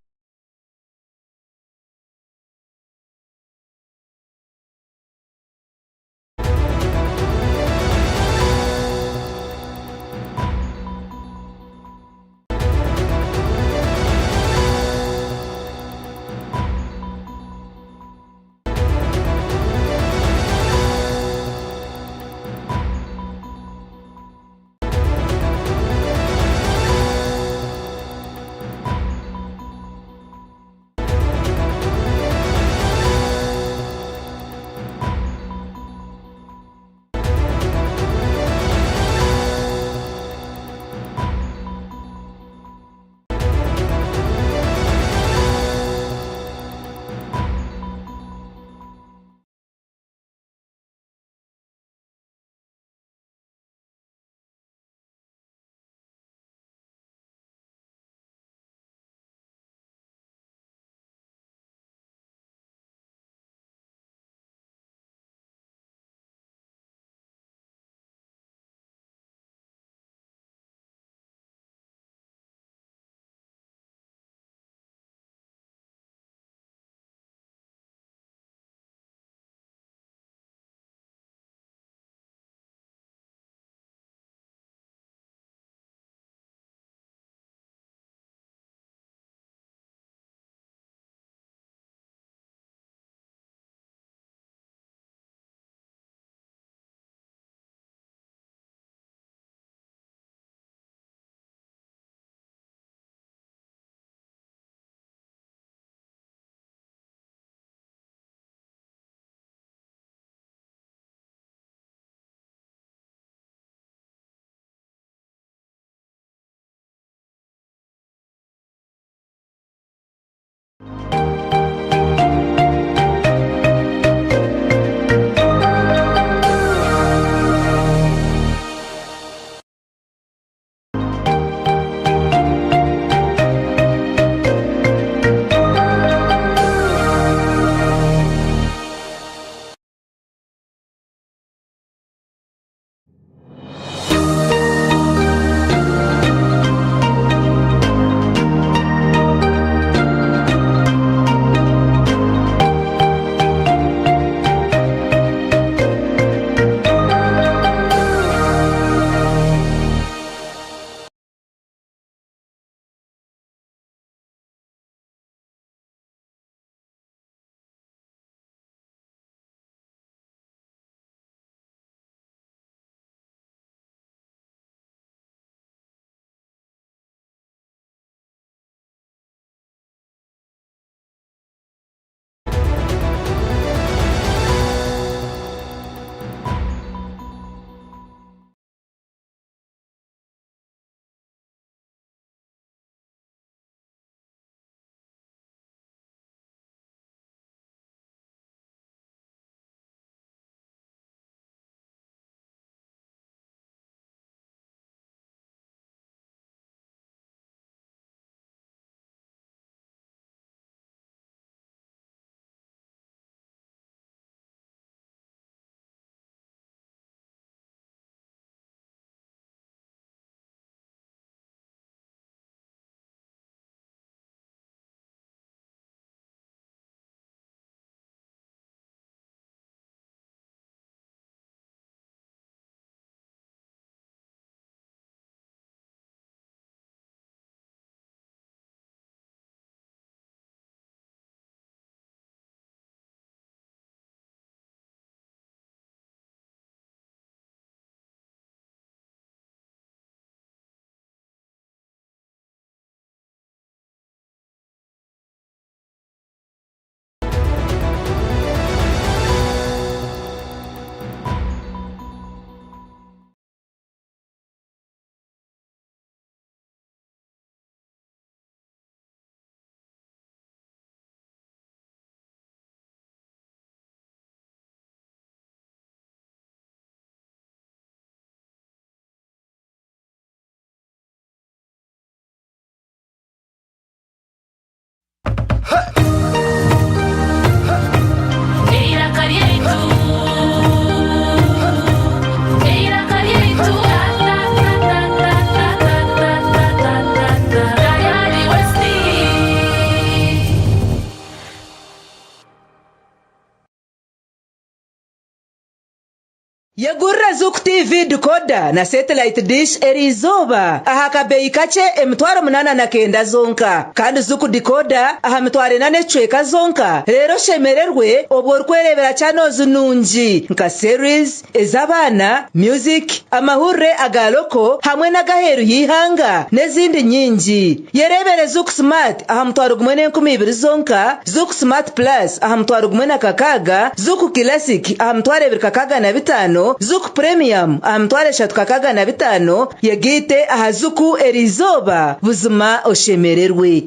Yegurira Zuku TV decoder na satellite dish eriizooba aha kabeeyi kakye 8,900 zonka. Kandi Zuku decoder aha 4,000 n'ekicweka zonka reero oshemererwe obwo orikwereebera channels nungi nka series, ez'abaana, music, amahurire aga local hamwe n'ag'aheeru y'eihanga n'ezindi nyingi. Yereebere Zuku Smart aha 1,200 zonka, Zuku Smart Plus aha 1,060, Zuku Classic aha 2,065, Zuku Premium aha 3,065, yegaite aha Zuku eriizooba buzima oshemererwe.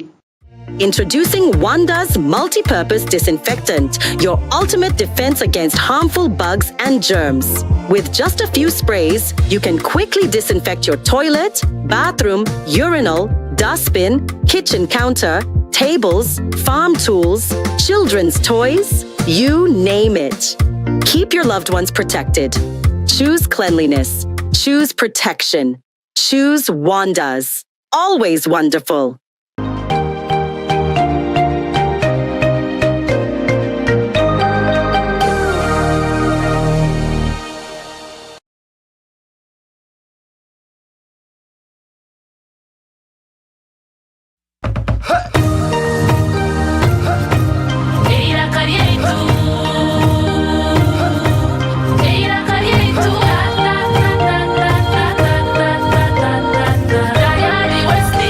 Introducing Wanda's multi-purpose disinfectant, your ultimate defense against harmful bugs and germs. With just a few sprays, you can quickly disinfect your toilet, bathroom, urinal, dustbin, kitchen counter, tables, farm tools, children's toys, you name it. Keep your loved ones protected. Choose cleanliness. Choose protection. Choose Wanda's. Always wonderful. Eiraka ryaitu, eiraka ryaitu, Tayari West.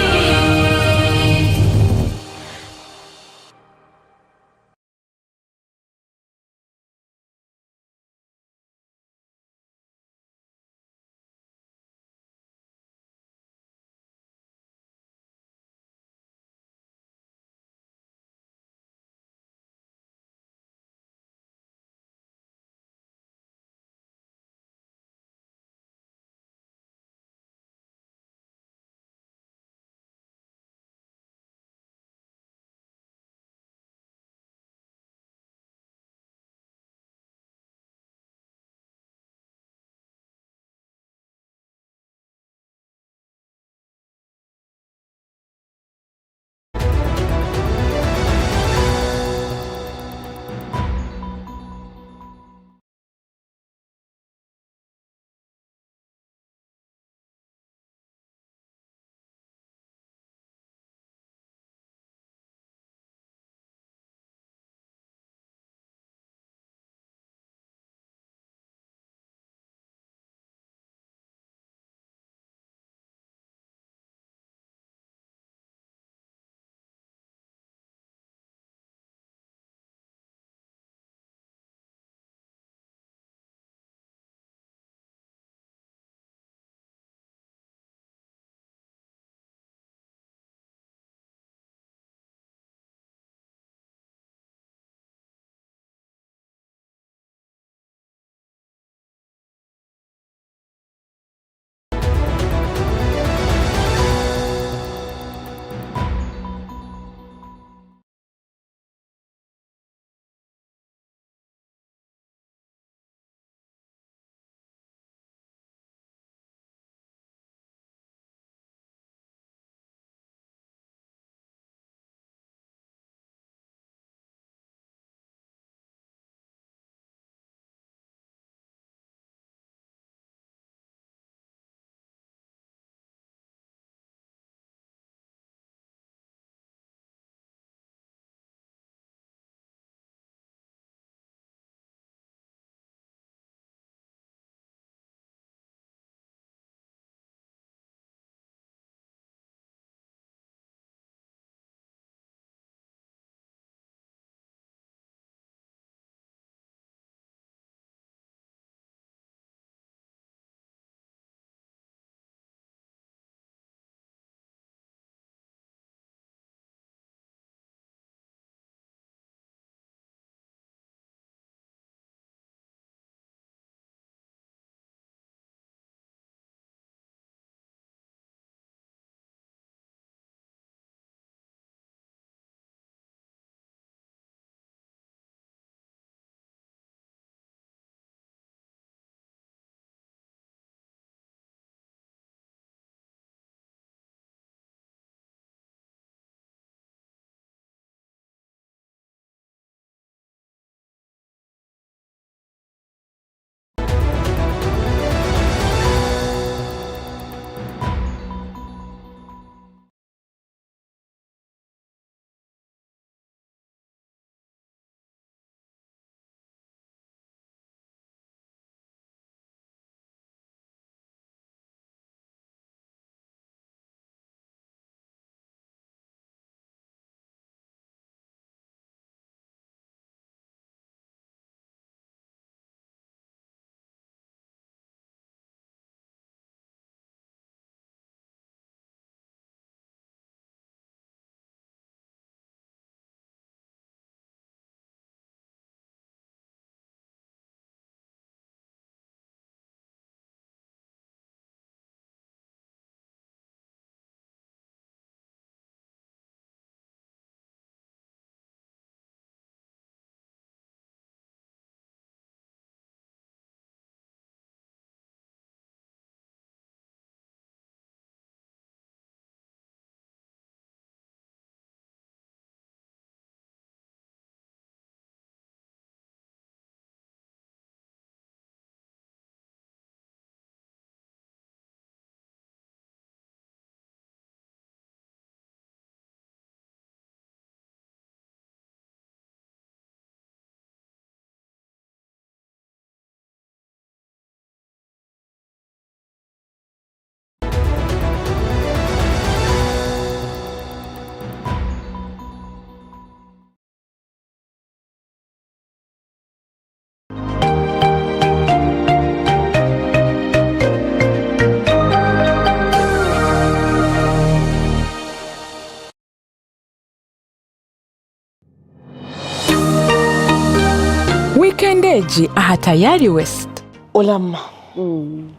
egi aha Tayari West. Olama,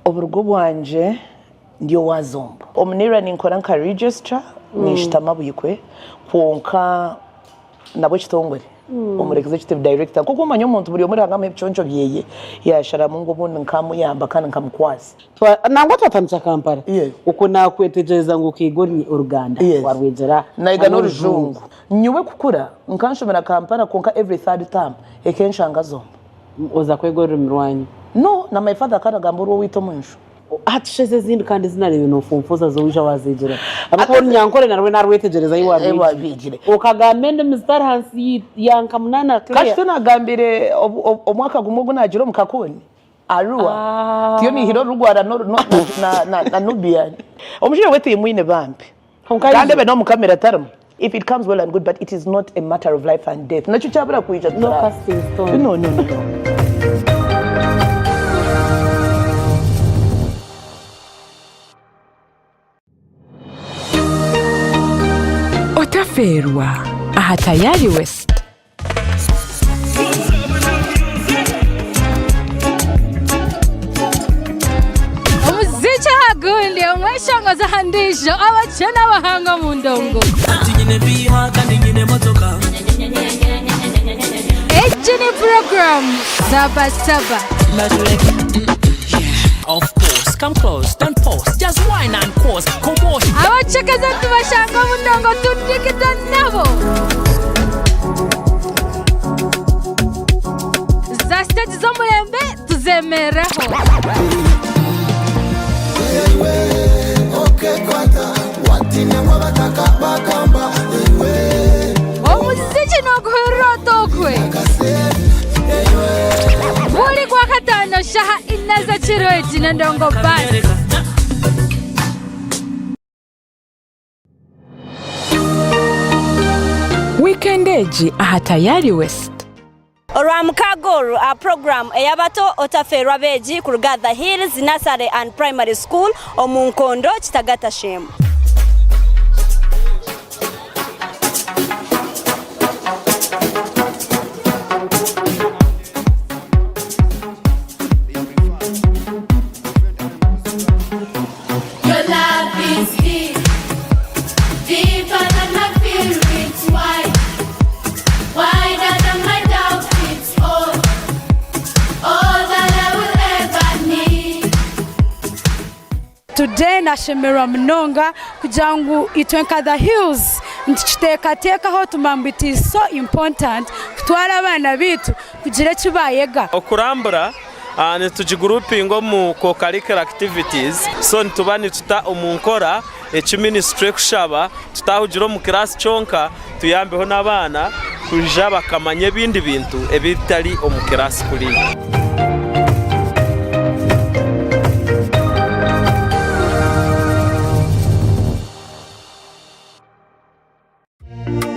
Oburugo bwangye ndi owa Zombo. Omu NIRA ninkora nka registrar, ninshutama Buikwe kwonka nabwo ekitongore omuri executive director. Nk'oku omanya omuntu buri omwe Ruhanga amuha ebiconco byeye, yasharamu ngu obundi nkamuyamba kandi nkamukwasa. Nangwa twatandikira Kampala, okwo nakwetegyereza ngu okaiga oruganda warwegyera Naiga n'orujungu. Nyowe kukura nkanshomera Kampala kwonka every third term ekenshanga Zombo. Oza kwega orurimi rwanyu? No, na my father akaragamba orw'owaitu omunju. Hati shi ezi ezindi kandi ezi nareebire nofunfuuza zo waija wazeegyera? Ahabw'okuba orunyankore narwo narwetegyereza ahi warwegire. Okagamba endimi zitari ahansi ya nka munaana Claire. Kasita nagambire omwaka gumwe ogu nagira omu Kakoni, Arua, tiyo nihire orurugwara na Nubian. Omushaija we timwine bambi. Kandi ebe n'omu camera tarimu. If it comes well and good but it is not a matter of life and death. Nakyo kyabura kwija No casting stone. No, no, no, no. Otafeerwa aha Tayari West. Omuziki aha gundi, omweshongozi aha ndiijo, abakye n'abahanga omu ndongo. Egi ni puroguraamu Zaba Saba. Of course, come close, don't pause, just wine and cause commotion. Abacekeza tubashanga omu ndongo tudikita nabo. Za siteegi z'omurembe tuzemereraho. Omuziki n'oguhurira otokwe. Buri Gwakataano shaaha ina z'ekiro egi n'endongo bus. Wiikendi egi aha Tayari West. Orwamukaaga oru aha puroguraamu ey'abato Otafeerwa Abeegi kuruga The Hills Nursery and Primary School omu Nkondo, Kitagata Sheema. Your love is deep, deeper than my fear, it's wide, wider than my doubt, it's all, all that I will ever need. Today nashemererwa munonga kugira ngu itwe nka The Hills nitukiteekateekaho tumanya ngu it is so important kutwara abaana baitu kugira eki baayega. Okurambura nitugigurupinga omu co-curricular activities so nituba nituta omu nkora eki minisitule ekushaba tutahugira omu kiraasi kyonka tuyambeho n'abaana kwija bakamanya ebindi bintu ebitari omu kiraasi kuriya.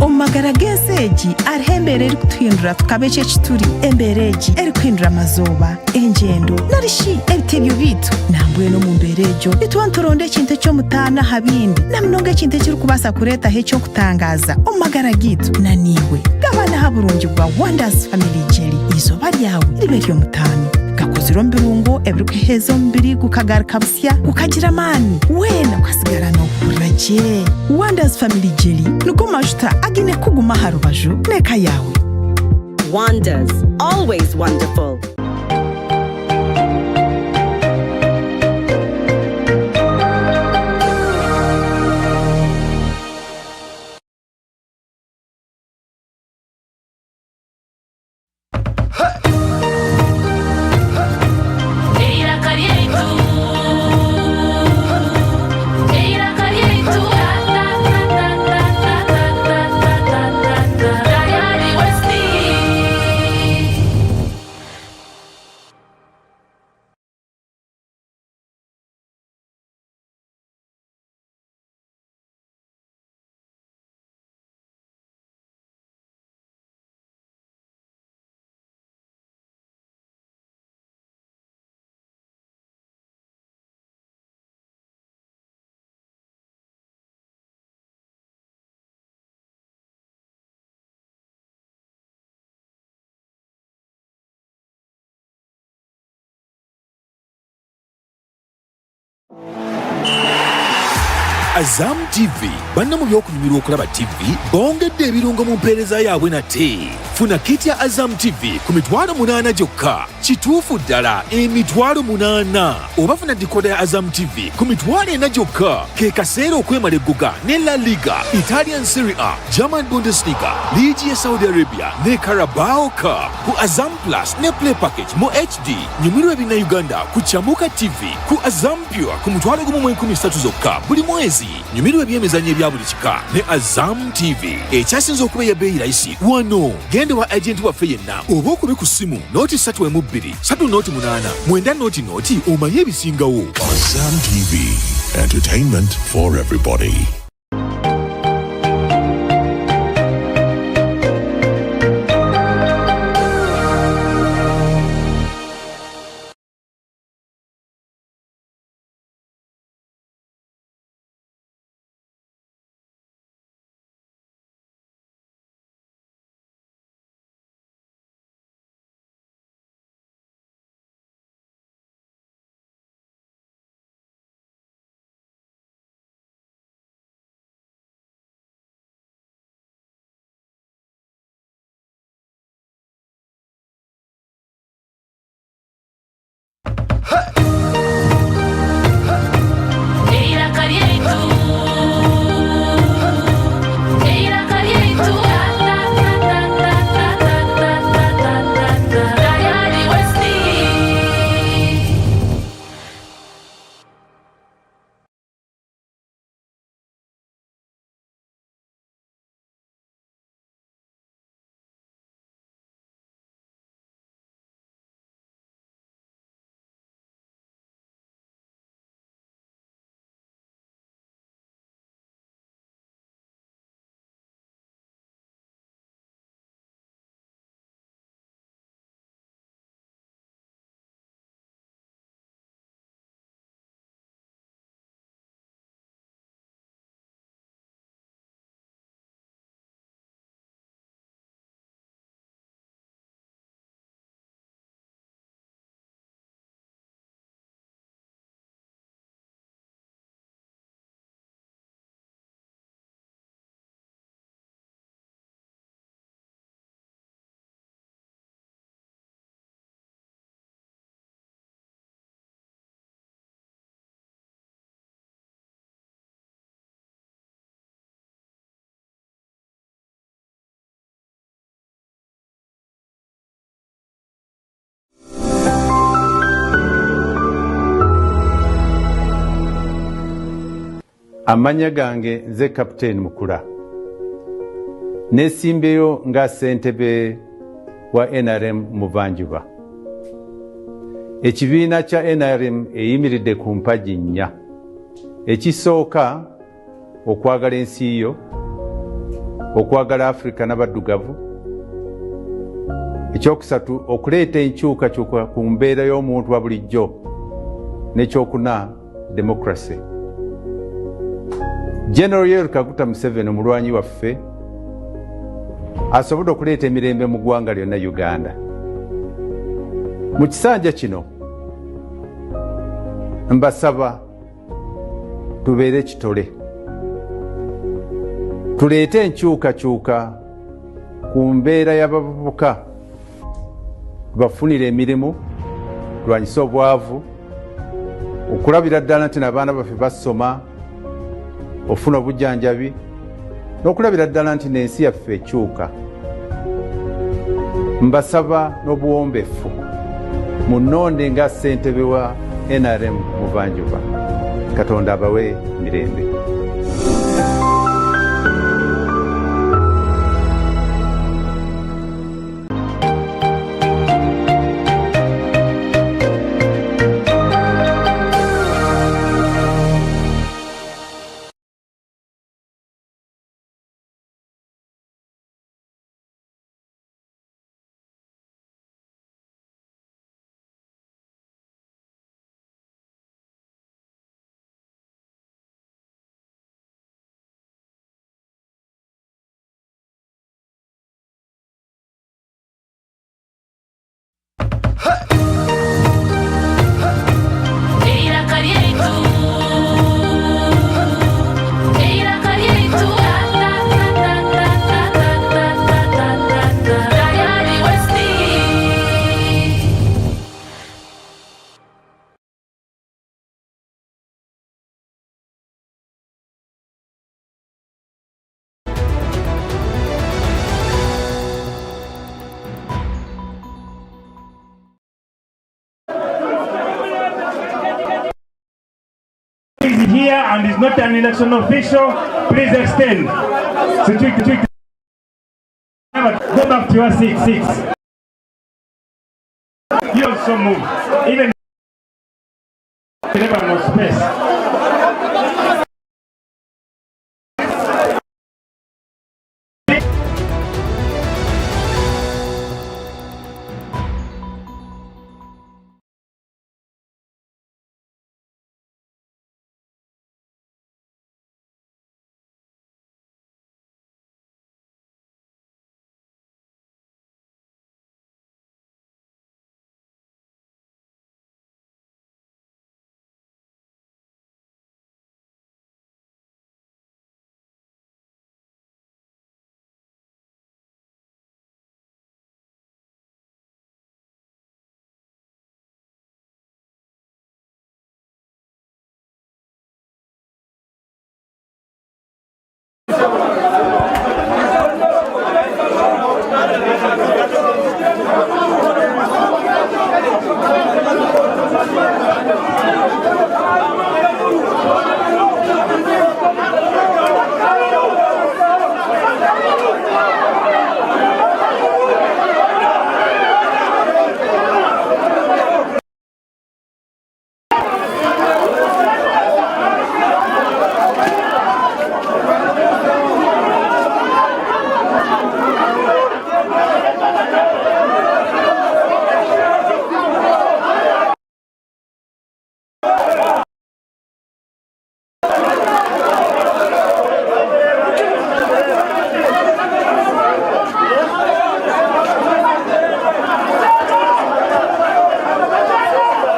Omu magara g'ensi egi hariho embeera erikutuhindura tukaba eki eki turi. Embeera egi erikuhindura amazooba, engyendo, nari shi ebitebyo byaitu. Nambwenu omu mbeera egyo nituba nituronda ekintu eky'omutaano aha bindi, na munonga ekintu ekirikubaasa kureetaho eky'okutangaaza omu magara gaitu. Na naiwe gabana aha burungi bwa Wonders Family Jelly. Eizooba ryawe ribe ery'omutaano. Gakozirwe omu birungo ebirikuheheeza omubiri gukagaruka busya, gukagira amaani, weena okasigara noohurira gye. Wonders Family Jelly nigo majuta againe kukuguma aha rubaju n'eka yaawe. Wonders, always wonderful. Eiraka ryaitu, eiraka ryaitu, ta-ta-ta-ta-ta-ta-ta-ta-ta-ta, Tayari West. Azam TV banna mu by'okunyumirwa okulaba TV bongedde ebirungo mu mpeereza yaabwe nate. Funa kit ya Azam TV ku 800 gyokka. Kituufu ddala 800 oba funa dikoda ya Azam TV ku 40,000 gyokka. Ke kaseera okwemala eggoga ne La Liga, Italian Serie A, German Bundesliga, liigi ya Saudi Arabia ne Carabao Cup ku Azam Plus ne Play Package mu HD. Nyumirwa ebinnauganda ku Chamuka TV ku Azam Pure ku 13,000 zokka buli mwezi. Nyumirwa ebyemizannyo ebya buli kika ne Azam TV ekyasinze okuba eya bbeeyi layisi wano. Genda wa agenti waffe yenna oba okube ku ssimu nooti ssatu emu bbiri ssatu nooti munaana mwenda nooti nooti omanye ebisingawo. Azam TV, entertainment for everybody. Eiraka ryaitu, eiraka ryaitu, ta ta ta ta ta ta ta ta ta ta ta Tayari West. Amannya gange nze Kapiteeni Mukula. Neesimbyeyo nga ssentebe wa NRM Muvanjuba. Ekibiina kya NRM eyimiridde ku mpagi nnya. Ekisooka, okwagala ensi yo, okwagala Afrika n'abaddugavu. Ekyokusatu, okuleeta enkyukakyuka ku mbeera y'omuntu wa bulijjo. N'ekyokuna, democracy. General Yoweri Kaguta Museveni omulwanyi waffe asobodde okuleeta emirembe mu ggwanga lyonna Uganda. Mu kisanja kino mbasaba tubeere kitole, tuleete enkyukakyuka ku mbeera y'abavubuka, tubafunire emirimu, tulwanyise obwavu, okulabira ddala nti n'abaana baffe basoma, ofuna obujjanjabi, n'okulabira ddala nti n'ensi yaffe ekyuka. Mbasaba n'obuwombefu munnonde nga ssentebe wa NRM Muvanjuba. Katonda abawe mirembe. here and is not an election official, please extend. Go back to your seat, seats. You also move. Even never no space.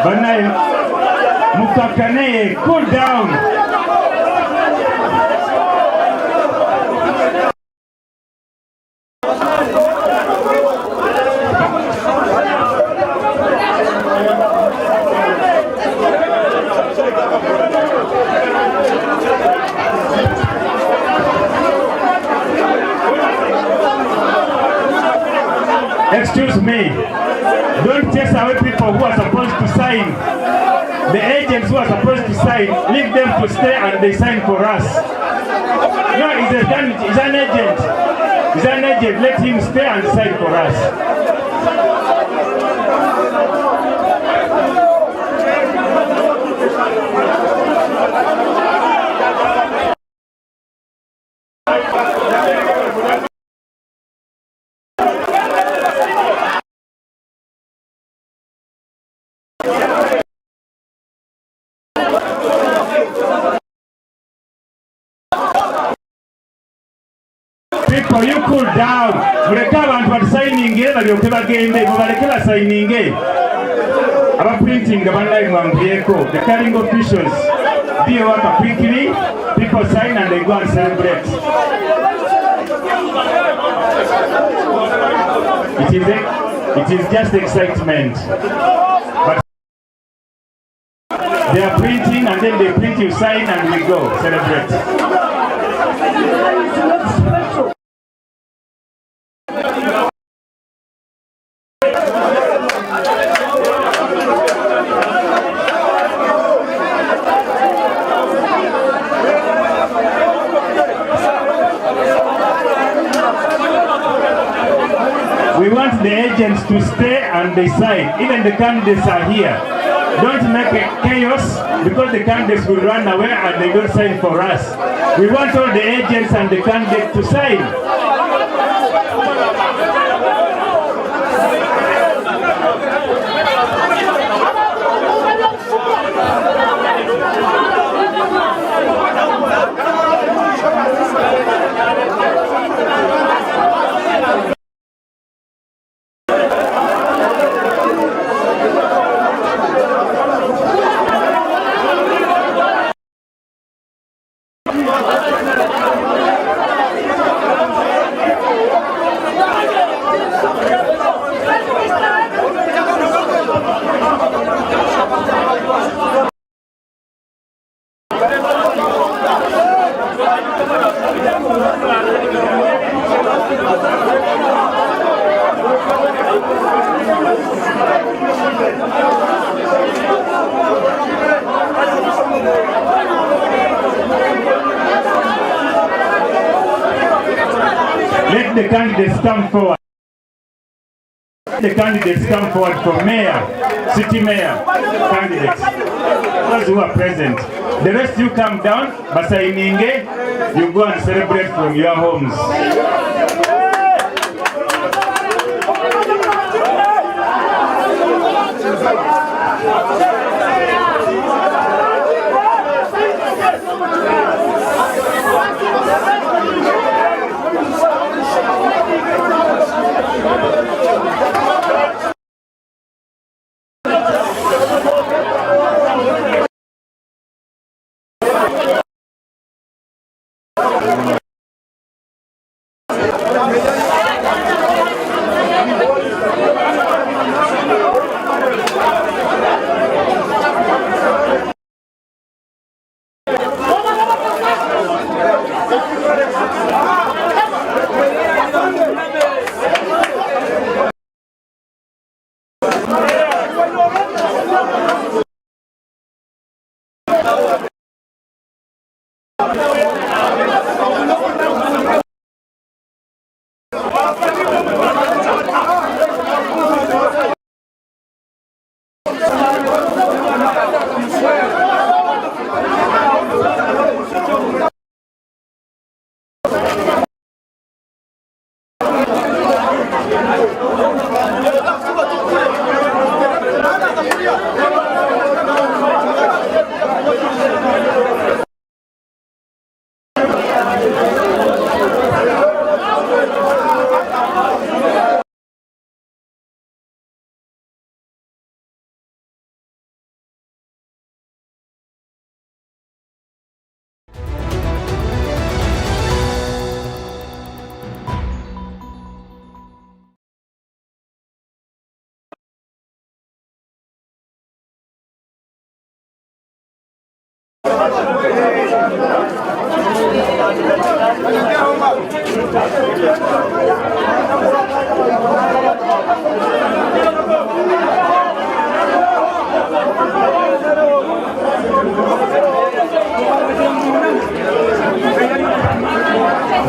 Banaye mukakane, cool down. Excuse me. Don't chase away people who are supposed to sign. The agents who are supposed to sign, leave them to stay and they sign for us. No, he's, a, he's an agent. He's an agent. Let him stay and sign for us. People, you cool down. Muleke abantu batusayininge balyoke bagende, mubaleke basayininge. Aba printing bannaye mwanguyeko. The carrying officials, do your work quickly. People sign and they go and celebrate. It is, it is just excitement. But they are printing and then they print, you sign and we go celebrate. We want the agents to stay and they sign. Even the candidates are here. Don't make a chaos because the candidates will run away and they don't sign for us. We want all the agents and the candidates to sign. Let the candidates come forward. The candidates come forward for mayor, city mayor candidates. Those who are present. The rest you come down, basayininge, you go and celebrate from your homes.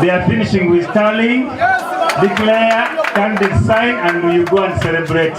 They are finishing with tallying. Declare, candidate sign, and you go and celebrate.